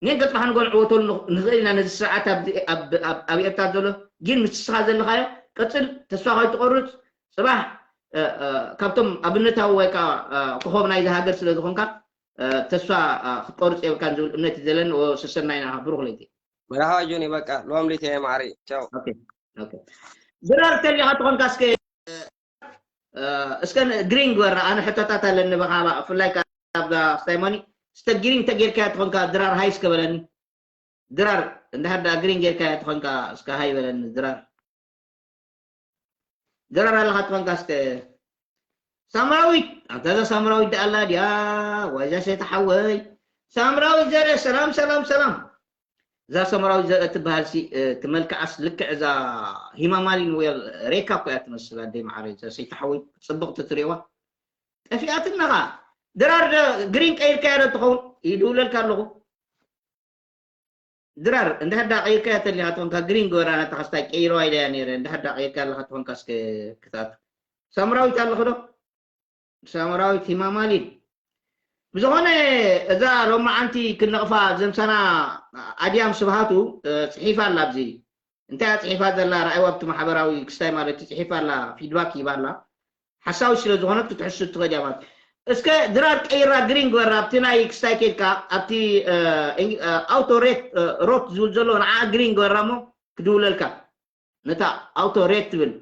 ኔን ገፅካ ክንጎንዕወተሉ ንኽእል ኢና ነዚ ስርዓት ኣብ ኤርትራ ዘሎ ግን ምስስኻ ዘለካዮ ቀፅል ተስፋ ከይትቆርፅ ፅባሕ ካብቶም ኣብነታዊ ወይ ከዓ ኮኸብ ናይዚ ሃገር ስለ ዝኾንካ ተስፋ ክትቆርፅ የብልካን ዝብል እምነት እዩ ዘለኒ ሰሰናይና ብሩክ ለይቲ መርሃባ ጆኒ በቃ ሎም ሊት እየ ማዕሪ ቻው ድራር ተሊኻ ትኾንካ እስከ እስከ ግሪን ግበር ኣነ ሕቶታት ኣለኒ ብኻ ብፍላይ ኣብዛ ስታይሞኒ እስተ ግሪን ተጌርካ ትኾንካ ድራር ሃይ እስከ በለኒ ድራር እንድሕር ደኣ ግሪን ጌርካ ትኾንካ እስከ ሃይ በለኒ ድራር ድራር ኣለኻ ትኾንካ እስከ ሳምራዊት ኣንታ እዛ ሳምራዊት ደኣ ኣላ ድያ ዋይዛ ሸይታ ሓወይ ሳምራዊት ዘረ ሰላም ሰላም ሰላም እዛ ሰመራዊት ዘ- እትበሃል ሲ እ፣ እቲ መልክዓስ ልክዕ እዛ ሂማማሊን ዌል ሬካ እኮ እያ ትመስል። ኣደይ መዓረይ፣ እዛ ሰይተሓወይ ጽብቕቲ ትርእዋ ጠፊኣትናኻ። ድራር ደ ግሪን ቀይርካያ ዶ ትኸውን? ይድውለልካ ኣለኹ። ድራር እንድሕር ዳ ቀይርካያ ተሊኻ ትኾንካ፣ ግሪን ገበራ ነታ ከስታይ ቀይረዋ ኢለያ ነይረ። እንድሕር ዳ ቀይርካያ ኣለኻ ትኾንካ እስከ ክትኣቱ። ሳምራዊት ኣለኹ ዶ? ሳምራዊት ሂማማሊን። ብዝኾነ እዛ ሎማዓንቲ ክንቕፋ ዘምሳና ኣድያም ስብሃቱ እ፣ ጽሒፋ ኣላ ኣብዚ። እንታይ እያ ጽሒፋ ዘላ? ረኣይዋ ኣብቲ ማሕበራዊ ክስታይ ማለት እዩ ጽሒፋ ኣላ፣ ፊድባክ ሂባ ኣላ። ሓሳዊ ስለ ዝኾነት ክትሕሱ ትኽእል እያ ማለት። እስከ ድራር ቀይራ ግሪን ግበራ ኣብቲ ናይ ክስታይ ኬድካ ኣብቲ እ፣ እ፣ ኣውቶ ሬት እ፣ ሮት ዝብል ዘሎ ንዓ ግሪን ግበራ እሞ ክድውለልካ ነታ ኣውቶ ሬት ትብል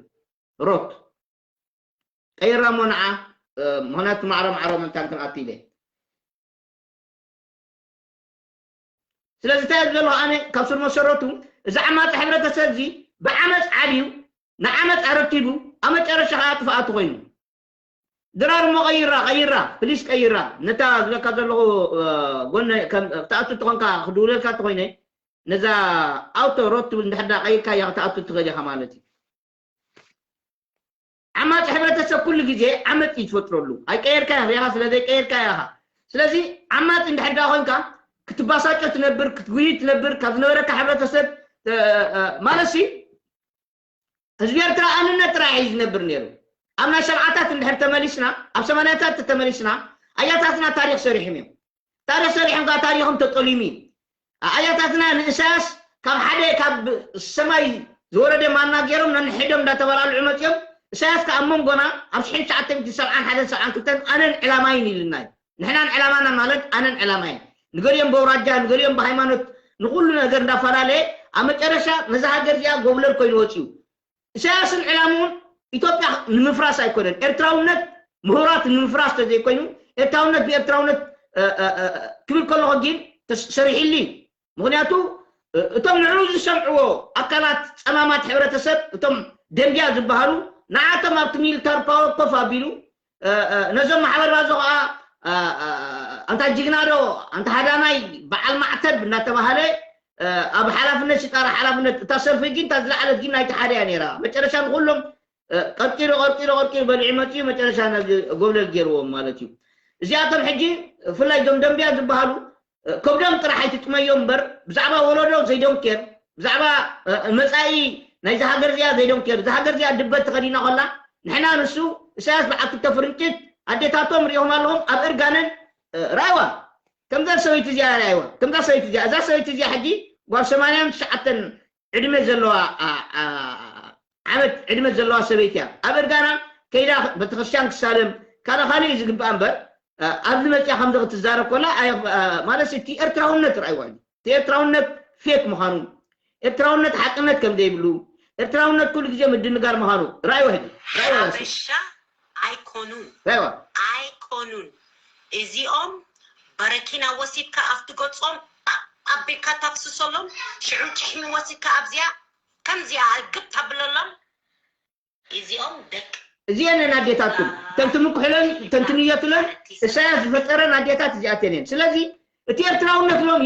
ሮት ቀይራ እሞ ንዓ እ፣ ምኽንያቱ ማዕረ ማዕረ ምንታን ክንኣቱ ኢለ። ስለዚ እንታይ ዘሎ ኣነ ካብ ስር መሰረቱ እዚ ዓማፂ ሕብረተሰብ እዚ ብዓመፅ ዓብዩ ንዓመፅ ኣረኪቡ ኣብ መጨረሻ ከዓ ጥፍኣቱ ኮይኑ ድራር እሞ ቀይራ ቀይራ ፕሊስ ቀይራ ነታ ዝብለካ ዘለኹ እ፣ ጎነ ከም- ክትኣቱ ትኾንካ ክድውለልካ ተኾይነ ነዛ ኣውቶ ሮት ትብል እንድሕዳ ቀይርካ እያ ክትኣቱ ትኽእል ኢኻ ማለት እዩ። ዓማፂ ሕብረተሰብ ኩሉ ግዜ ዓመፅ እዩ ትፈጥረሉ። ኣይቀየርካ ኢኻ፣ ስለ ዘይቀየርካ ኢኻ። ስለዚ ዓማፂ እንድሕር ዳ ኮይንካ ክትባሳጮ ትነብር፣ ክትጉሂ ትነብር፣ ካብ ዝነበረካ ሕብረተሰብ እ፣ እ፣ ማለት ሲ ህዝቢ ኤርትራ ኣንነት ጥራይ እዩ ዝነብር ነይሩ። ኣብ ናይ ሰብዓታት እንድሕር ተመሊስና፣ ኣብ ሰማንያታት ተመሊስና ኣያታትና ታሪኽ ሰሪሖም እዮም። ታሪኽ ሰሪሖም ከዓ ታሪኾም ተጠሊሙ እዩ። ኣያታትና ንእሳያስ ካብ ሓደ ካብ ሰማይ ዝወረደ ማና ገይሮም ነንሕዶም እንዳተበላልዑ መፅኦም። እሳያስ ከዓ ኣብ መንጎና ኣብ ሽሕን ትሽዓተ ሚእትን ሰብዓን ሓደን ሰብዓን ክልተን ኣነን ዕላማይን ኢልና እዩ። ንሕናን ዕላማና ማለት ኣነን ዕላማይን ንገሊኦም በውራጃ ንገሊኦም ብሃይማኖት ንኩሉ ነገር እንዳፈላለየ ኣብ መጨረሻ ነዛ ሃገር እዚኣ ጎብለል ኮይኑ ወፅዩ። ኢሳያስን ዕላምኡን ኢትዮጵያ ንምፍራስ ኣይኮነን። ኤርትራውነት ምሁራት ንምፍራስ ተዘይኮይኑ ኤርትራውነት ብኤርትራውነት እ፣ እ፣ እ፣ ክብል ከለኹ ግን ተስ- ሰሪሕሊ። ምክንያቱ እ፣ እቶም ንዕኡ ዝሰምዕዎ ኣካላት ጸማማት ሕብረተሰብ እቶም ደንቢያ ዝበሃሉ ንዓቶም ኣብቲ ሚሊታር ፓወር ኮፍ ኣቢሉ እ፣ እ፣ ነዞም ማሕበር ባዞ ከዓ እ፣ እ፣ ኣንታ ጅግና ዶ ኣንታ ሃዳናይ በዓል ማዕተብ እናተባሃለ እ፣ ኣብ ሓላፍነት ሲጣራ ሓላፍነት እታ ሰልፊ ግን እታ ዝለዓለት ግን ናይቲ ሓደ እያ ነይራ። መጨረሻ ንኩሎም እ፣ ቀርቂሩ ቀርቂሩ ቀርቂሩ በሊዑ መፅኡ መጨረሻ ነዚ ጎብለል ገይርዎም ማለት እዩ። እዚኣቶም ሕጂ ብፍላይ እዞም ደንብያ ዝበሃሉ እ፣ ከብዶም ጥራሕ ኣይትጥመዮም እምበር ብዛዕባ ወለዶ ዘይዶንኬር ብዛዕባ እ፣ መፃኢ ናይዚ ሃገር እዚኣ ዘይዶንኬር እዛ ሃገር እዚኣ ድበት ተኸዲና ከላ ንሕና ንሱ ኢሳያስ በዓል ክልተ ፍርንጭት ኣዴታቶም ሪኦም ኣለኹም ኣብ እርጋነን እ፣ ራእዋ ከምዛ ሰበይቲ እዚኣ ራእዋ ከምዛ ሰበይቲ እዚኣ እዛ ሰበይቲ እዚኣ ሕጂ ጓል ሰማንያን ትሽዓተን ዕድመ ዘለዋ ዓ- ዓ- ዓመት ዕድመ ዘለዋ ሰበይቲ እያ። ኣብ እርጋና ከይዳ ቤተክርስትያን ክሳለም ካልእ ካልእ እዩ ዝግባእ እምበር እ፣ ኣብዚ መፅያ ከምዚ ክትዛረብ ኮላ ኣየ- እ፣ ማለት እቲ ኤርትራውነት ርኣይዋ እዩ። እቲ ኤርትራውነት ፌክ ምዃኑ ኤርትራውነት ሓቅነት ከም ዘይብሉ ኤርትራውነት ኩሉ ግዜ ምድንጋር ምዃኑ ርኣይዋ ሕጂ ርኣይዋ ሕጂ። ሓበሻ ኣይኮኑን ርኣይዋ ኣይኮኑን። እዚኦም በረኪና ወሲድካ ኣብቲ ገጾም ኣ- ኣቢልካ ታፍስሰሎም፣ ሽዑ ጭሕሚ ወሲድካ ኣብዚኣ ከምዚኣ እርግብ ተብለሎም። እዚኦም ደቂ እዚአን እየን ኣዴታትኩም። ተን ትምክሑለን ተን ትንየቱለን እሳያስ ዝፈጠረን ኣዴታት እዚኣተን እየን። ስለዚ እቲ ኤርትራውነት ሎሚ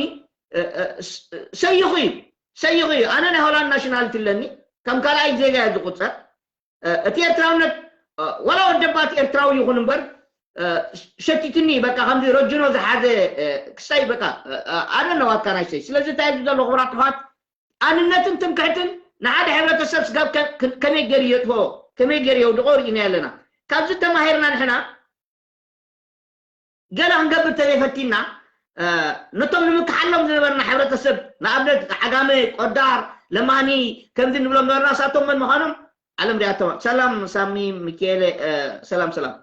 እ፣ እ፣ ስ- ሰይኹ እዩ ሰይኹ እዩ። ኣነ ናይ ሆላንድ ናሽናሊቲ ኣለኒ ከም ካልኣይ ዜጋ እየ ዝቁፀር። እ፣ እቲ ኤርትራውነት እ፣ ዋላ ወደባት ኤርትራዊ ይኹን እምበር እ፣ ሸቲትኒ በቃ ከምዚ ረጅኖ ዝሓዘ እ፣ ክሳይ በቃ ኣደነዋትካ ናይሰይ። ስለዚ እንታይ እዩ ዘሎ ክቡራት ኣሕዋት ኣንነትን ትምክሕትን ንሓደ ሕብረተሰብ ስጋብ ከ- ከ- ከመይ ገይሩ የጥፍኦ ከመይ ገይሩ የውድቆ ርኢና ኣለና። ካብዚ ተማሂርና ንሕና ገለ ክንገብር ተዘይፈቲና እ፣ ነቶም ንምክሓሎም ዝነበርና ሕብረተሰብ ንኣብነት ዓጋመ ቆዳር ለማኒ ከምዚ ንብሎም ነበርና እሳቶም መን ምዃኖም ዓለም ሪኣቶም። ሰላም ሳሚ ሚካኤለ እ፣ ሰላም ሰላም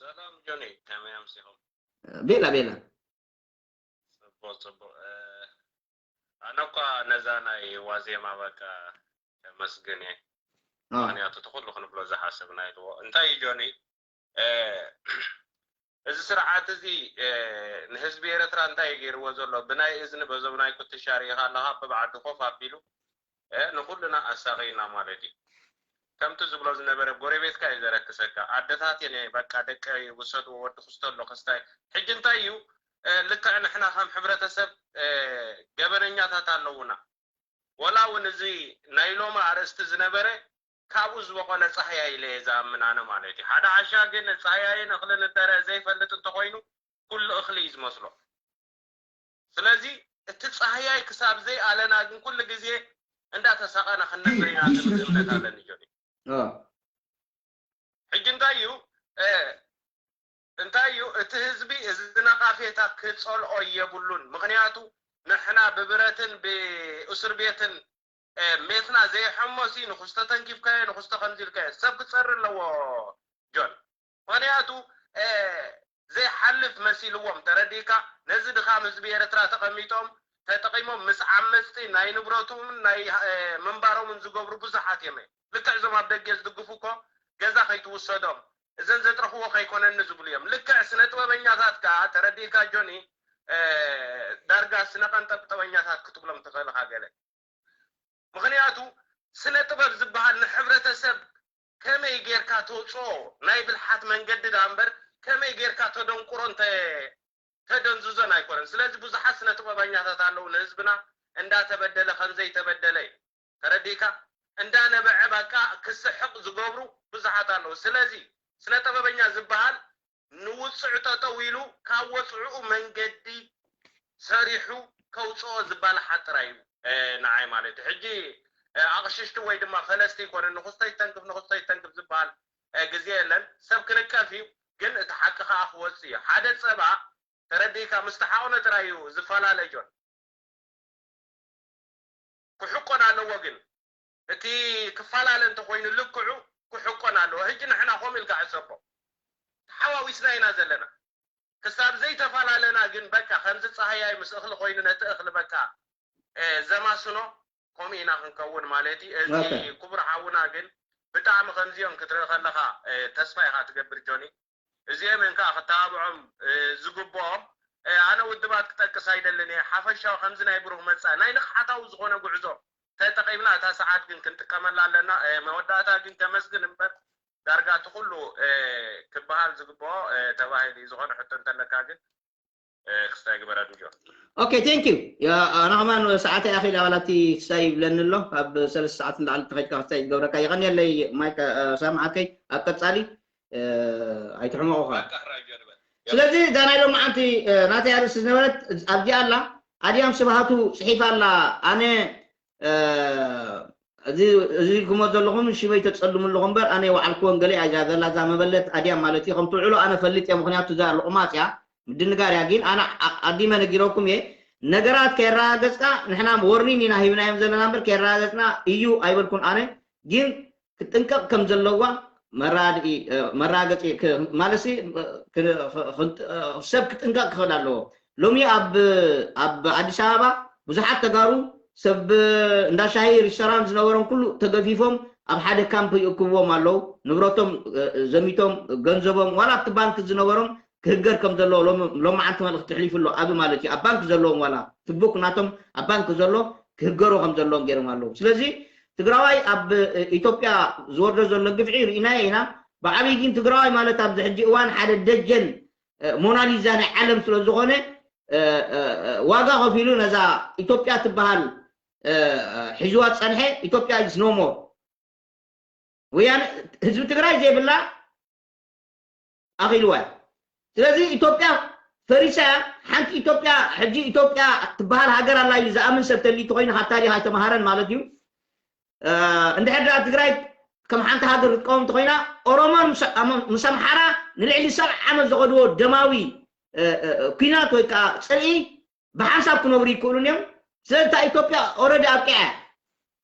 ሰላም ጆኒ ከመይ ኣምሲኹም? ቤላ ቤላ ጽቡቅ ጽቡቅ እ፣ ኣነ እኳ ነዛ ናይ ዋዜማ በቃ ከመስግን እየ። አ፣ ምክንያቱ እቲ ኩሉ ክንብሎ ዝሓሰብና ኢልዎ እንታይ እዩ ጆኒ እ፣ እዚ ስርዓት እዚ እ፣ ንህዝቢ ኤረትራ እንታይ እዩ ገይርዎ ዘሎ ብናይ እዝኒ በዞም ናይ ኩትሻ ርኢኻ ኣለኻ በብዓዱ ኮፍ ኣቢሉ እ፣ ንኩልና ኣሳቂና ማለት እዩ። ከምቲ ዝብሎ ዝነበረ ጎረቤትካ እዩ ዘረክሰካ ኣደታት እየ በቃ ደቀ ውሰድዎ ወዲ ክስቶ ኣሎ ክስታይ ሕጂ እንታይ እዩ ልክዕ ንሕና ከም ሕብረተሰብ ገበነኛታት ኣለውና። ወላ እውን እዚ ናይ ሎሚ ኣርእስቲ ዝነበረ ካብኡ ዝበቆለ ፃህያይ ኢለ እየ ዝኣምን ኣነ ማለት እዩ። ሓደ ዓሻ ግን ፃህያይን እኽልን እደረ ዘይፈልጥ እንተኮይኑ ኩሉ እኽሊ እዩ ዝመስሎ። ስለዚ እቲ ፃህያይ ክሳብ ዘይኣለና ግን ኩሉ ግዜ እንዳተሳቐና ክንነብር ኢና ዝብል እምነት ኣለኒ ጆኒ። ሕጂ እንታይ እዩ እንታይ እዩ እቲ ህዝቢ እዚ ነቓፌታ ክፀልኦ የብሉን። ምክንያቱ ንሕና ብብረትን ብእስር ቤትን ሜትና ዘየሐሞሲ ንክስቶ ተንኪፍካዮ ንክስቶ ከምዚ ኢልካዮ ሰብ ክፀሪ ኣለዎ ጆን። ምክንያቱ ዘይሓልፍ መሲልዎም ተረዲእካ ነዚ ድኻም ህዝቢ ኤርትራ ተቐሚጦም ተጠቒሞም ምስ ዓመፅቲ ናይ ንብረቶምን ናይ ምንባሮምን ዝገብሩ ብዙሓት እዮም። ልክዕ እዞም ኣብ ደገ ዝድግፉ እኮ ገዛ ከይትውሰዶም እዘን ዘጥረኽዎ ከይኮነኒ ዝብሉ እዮም። ልክዕ ስነ ጥበበኛታት ከዓ ተረዲእካ ጆኒ ዳርጋ ስነ ቀንጠብጠበኛታት ክትብሎም ትኽእል ኢኻ ገለ። ምክንያቱ ስነ ጥበብ ዝበሃል ንሕብረተሰብ ከመይ ጌርካ ተውፅኦ ናይ ብልሓት መንገዲ ዳ እምበር ከመይ ጌርካ ተደንቁሮን ተደንዝዞን ኣይኮነን። ስለዚ ብዙሓት ስነ ጥበበኛታት ኣለዉ ንህዝብና እንዳተበደለ ከምዘይተበደለ ተረዲእካ እንዳነበዐ በቃ ክስሕቕ ዝገብሩ ብዙሓት ኣለዉ። ስለዚ ስነ ጥበበኛ ዝበሃል ንውፅዕ ጠጠው ኢሉ ካብ ወፅዕኡ መንገዲ ሰሪሑ ከውፅኦ ዝበላሓ ጥራይ እዩ ንዓይ ማለት እዩ። ሕጂ ኣቕሽሽቲ ወይ ድማ ፈለስቲ ይኮነ ንክስቶ ይተንክፍ ንክስቶ ይተንክፍ ዝበሃል ግዜ የለን። ሰብ ክንቀፍ እዩ፣ ግን እቲ ሓቂ ከዓ ክወፅእ እዩ። ሓደ ፀባ ተረዲእካ ምስ ተሓቑነ ጥራይ እዩ ዝፈላለ ጆን። ክሕቆን ኣለዎ ግን እቲ ክፈላለ እንተኮይኑ ልክዑ ክሕቆን ኣለዎ። ሕጂ ንሕና ኮም ኢልካ ሕሰቦ ተሓዋዊስና ኢና ዘለና። ክሳብ ዘይተፈላለና ግን በቃ ከምዚ ፀሃያይ ምስ እኽሊ ኮይኑ ነቲ እኽሊ በቃ ዘማስኖ ከምኡ ኢና ክንከውን ማለት እዩ። እዚ ክቡር ሓውና ግን ብጣዕሚ ከምዚኦም ክትርኢ ከለካ ተስፋ ኢካ ትገብር ጆኒ። እዚኦም እዮም ከዓ ክተባብዖም ዝግብኦም። ኣነ ውድባት ክጠቅስ ኣይደልን እየ። ሓፈሻዊ ከምዚ ናይ ብሩህ መፃኢ ናይ ንቕሓታዊ ዝኾነ ጉዕዞ ተጠቒምና እታ ሰዓት ግን ክንጥቀመላ ኣለና። መወዳእታ ግን ከመስግን እምበር ዳርጋ እቲ ኩሉ ክበሃል ዝግብኦ ተባሂሉ እዩ። ዝኾነ ሕቶ እንተለካ ግን ክስታይ ግበረኒ ጆ። ኦኬ፣ ቴንክ ዩ። ኣነ ከማን ሰዓተይ ኣኺል ኣባላቲ ክስታይ ይብለኒ ኣሎ። ካብ ሰለስተ ሰዓት ንላዕሊ ተኸድካ ክስታይ ዝገብረካ። የቐንየለይ ማይክ ሳምዓከይ። ኣብ ቀጻሊ ኣይትሕመቑ ኸዓ። ስለዚ እዛ ናይ ሎማዓንቲ ናተይ ኣርእስቲ ዝነበረት ኣብዚኣ ኣላ። ኣድያም ስብሃቱ ጽሒፋ ኣላ። ኣነ እዚ እዚ ኢልኩሞ ዘለኹም ሽመይ ተጸልሙ ኣለኹም እምበር ኣነ ዋዕልኩ ወንገለ እያ እዛ ዘላ እዛ መበለት ኣድያም ማለት እዩ። ከም ትውዕሎ ኣነ ፈልጥ እየ፣ ምኽንያቱ እዛ ልቑማጽ እያ ምድንጋር እያ። ግን ኣነ ኣቐዲመ ነጊረኩም እየ። ነገራት ከየረጋገጽካ ንሕና ወርኒን ኢና ሂብናዮም ዘለና እምበር ከየረጋገጽና እዩ ኣይበልኩን። ኣነ ግን ክጥንቀቕ ከም ዘለዋ መራድኢ መራገጺ ማለትሲ ሰብ ክጥንቀቕ ክኽእል ኣለዎ። ሎሚ ኣብ ኣብ ኣዲስ ኣበባ ብዙሓት ተጋሩ ሰብ እንዳ ሻሂ ሪስቶራንት ዝነበሮም ኩሉ ተገፊፎም ኣብ ሓደ ካምፕ ይእክብዎም ኣለዉ። ንብረቶም ዘሚቶም ገንዘቦም ዋላ ኣብቲ ባንክ ዝነበሮም ክህገር ከም ዘለዎ ሎሚ መዓልቲ መልእኽቲ ተሕሊፉ ኣሎ። ኣብ ማለት እዩ ኣብ ባንክ ዘለዎም ዋላ ትቡክ ናቶም ኣብ ባንክ ዘሎ ክህገሩ ከም ዘለዎም ገይሮም ኣለዉ። ስለዚ ትግራዋይ ኣብ ኢትዮጵያ ዝወርዶ ዘሎ ግፍዒ ርኢናዮ ኢና። ብዓብዪ ግን ትግራዋይ ማለት ኣብዚ ሕጂ እዋን ሓደ ደጀን ሞናሊዛ ናይ ዓለም ስለ ዝኾነ ዋጋ ከፊሉ ነዛ ኢትዮጵያ ትበሃል ሒዝዋ ዝፀንሐ ኢትዮጵያ is no more። ወያነ ህዝቢ ትግራይ ዘይብላ ኣኺልዋ እዩ። ስለዚ ኢትዮጵያ ፈሪሳ እያ። ሓንቲ ኢትዮጵያ ሕጂ ኢትዮጵያ ትበሃል ሃገር ኣላ ኢሉ ዝኣምን ሰብ ተልዩ ተኮይኑ ካብ ታሪኽ ኣይተምሃረን ማለት እዩ። እንድሕር ደኣ ትግራይ ከም ሓንቲ ሃገር ክትቀውም እንተኮይና ኦሮሞን ምስ ኣምሓራ ንልዕሊ ሰብዓ ዓመት ዝኸድዎ ደማዊ ኩናት ወይ ከዓ ፅልኢ ብሓንሳብ ክነብሩ ይክእሉን እዮም። ስለዚ እታ ኢትዮጵያ ኦረዲ ኣብቂዓ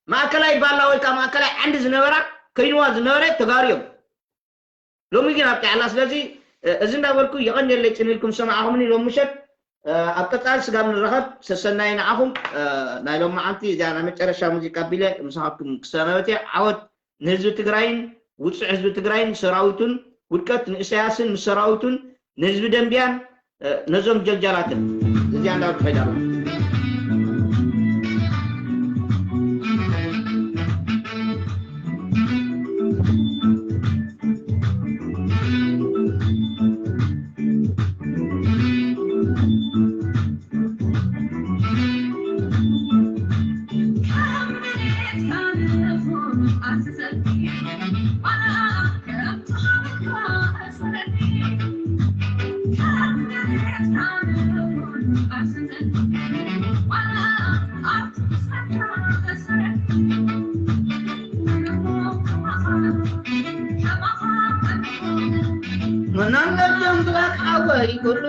ማእከላይ ባላ ወይ ከዓ ማእከላይ ዓንዲ ዝነበራ ኮይንዋ ዝነበረ ተጋሩ እዮም። ሎሚ ግን ኣብቂዓ ኣላ። ስለዚ እዚ እንዳበልኩ የቐንየለይ ፅን ኢልኩም ዝሰማዕኹምኒ ሎም ምሸት ኣብ ቀፃሊ ስጋብ ንረኸብ ሰሰናይ ንዓኹም። ናይ ሎም መዓልቲ እዚኣ ናይ መጨረሻ ሙዚቃ ኣቢለ ምሳኻትኩም ክሰናበት እየ። ዓወት ንህዝቢ ትግራይን ውፁዕ ህዝቢ ትግራይን ሰራዊቱን ውድቀት ንእሰያስን ምስ ሰራዊቱን ንህዝቢ ደንቢያን ነዞም ጀልጃላትን እዚኣ እንዳበልኩ ከይዳ ኣለኹ። መናለቶም ብላክ ሓወይ ኩሉ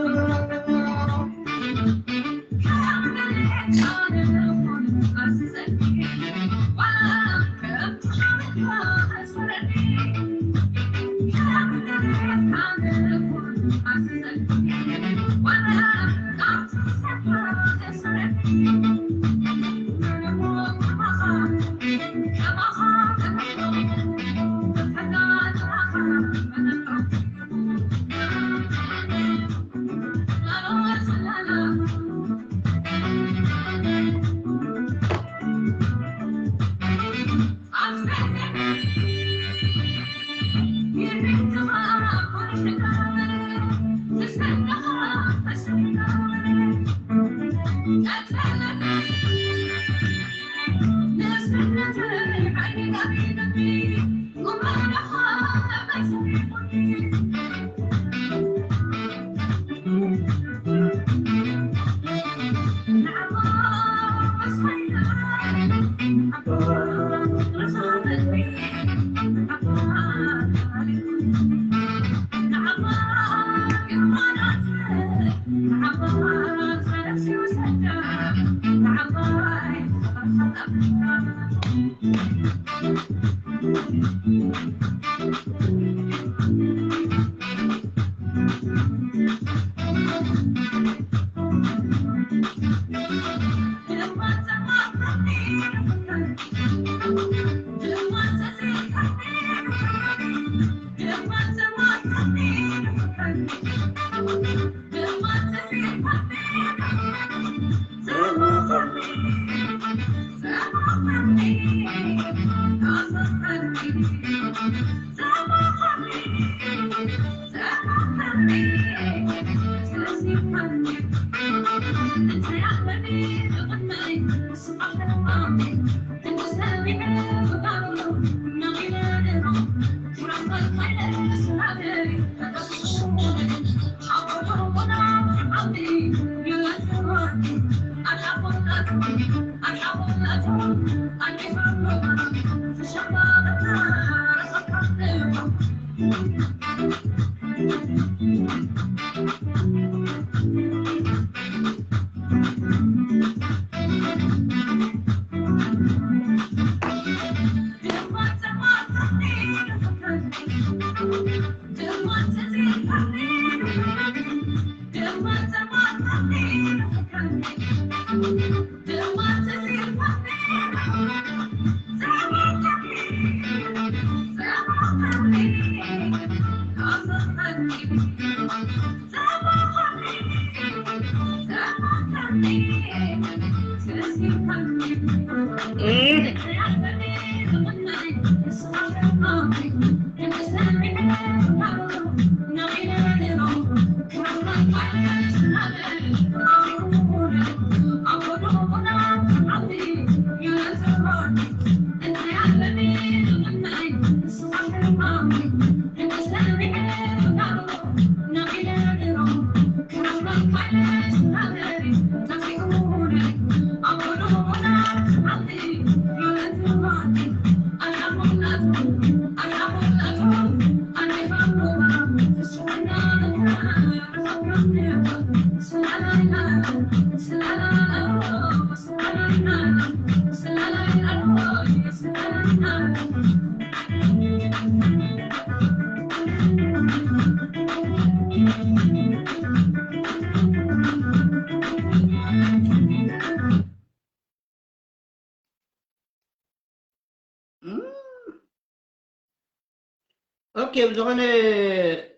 ኦኬ፣ ብዝኾነ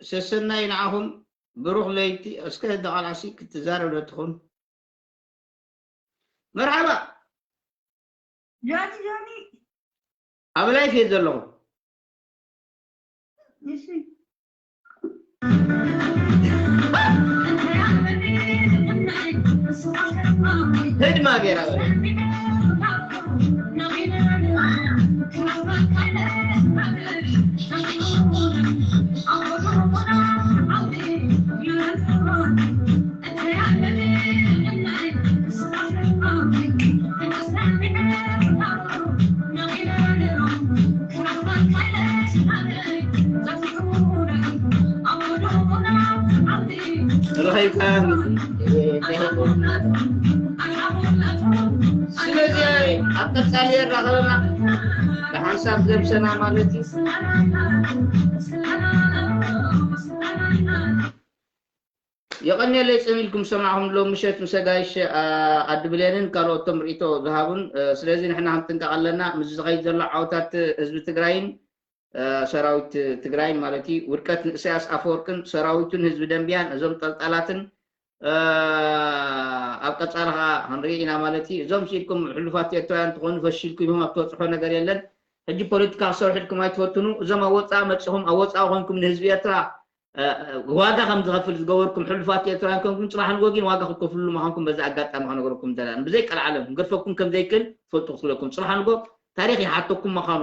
ሰሰናይ ንዓኹም፣ ብሩኽ ለይቲ። እስከ ደቓላሲ ክትዛረብ ዶ ትኹን? መርሓባ። ጆኒ፣ ጆኒ። ኣብ ላይፍ እየ ዘለኹ። እሺ። ህድማ ገይራ በለ። ስለዚ ኣብ ቀጻሊ የራኸበና ብሓንሳብ ዘምሰና ማለት እዩ። የቐንየለይ ጽን ኢልኩም ሰማዕኹም ሎም ምሸት ምስ ኣጋይሽ ኣድብሌንን ካልኦቶም ርእይቶ ዝሃቡን። ስለዚ ንሕና ክንጥንቀቕ ኣለና። ምስ ዝኸይድ ዘሎ ዓወታት ህዝቢ ትግራይን ሰራዊት ትግራይን ማለት እዩ። ውድቀት ንእሰያስ ኣፈወርቅን ሰራዊቱን ህዝቢ ደንቢያን እዞም ጠልጣላትን ኣብ ቀጻሊ ከዓ ክንርኢ ኢና ማለት እዩ። እዞም ስኢልኩም ሕሉፋት ኤርትራውያን ትኾኑ ፈሺልኩም ኢኹም ኣብ ትበፅሖ ነገር የለን። ሕጂ ፖለቲካ ክሰርሑ ኢልኩም ኣይትፈትኑ። እዞም ኣብ ወፃኢ መፂኹም ኣብ ወፃኢ ኮንኩም ንህዝቢ ኤርትራ ዋጋ ከም ዝኸፍል ዝገበርኩም ሕሉፋት ኤርትራውያን ኮንኩም ፅባሕ ንጎ ግን ዋጋ ክትከፍልሉ ምዃንኩም በዚ ኣጋጣሚ ከነገረኩም ደላን ብዘይ ቀልዓለም ክንገድፈኩም ከም ዘይክእል ትፈልጡ ክትብለኩም ፅባሕ ንጎ ታሪክ ይሓተኩም ምዃኑ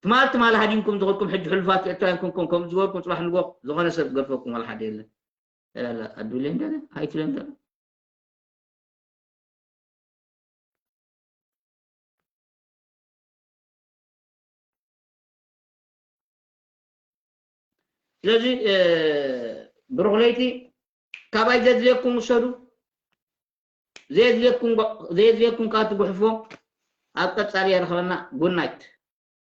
ትማል ትማል ሃዲምኩም ዝኸድኩም ሕጂ ሕሉፋት ኤርትራውያን ኮንኩም ከም ዝገበርኩም ፅባሕ ንጎ ዝኾነ ሰብ ዝገድፈኩም ዋላ ሓደ የለን። ላላ ኣዱልዮም ደለ ኣይትብሎም ደለ ስለዚ ብሩኽ ለይቲ ካባይ ዘድልየኩም ውሰዱ። ዘየድልየኩም ጓ- ዘየድልየኩም ከዓ ትጉሕፎ። ኣብ ቀጻሊ የርኸበና። ጉድ ናይት።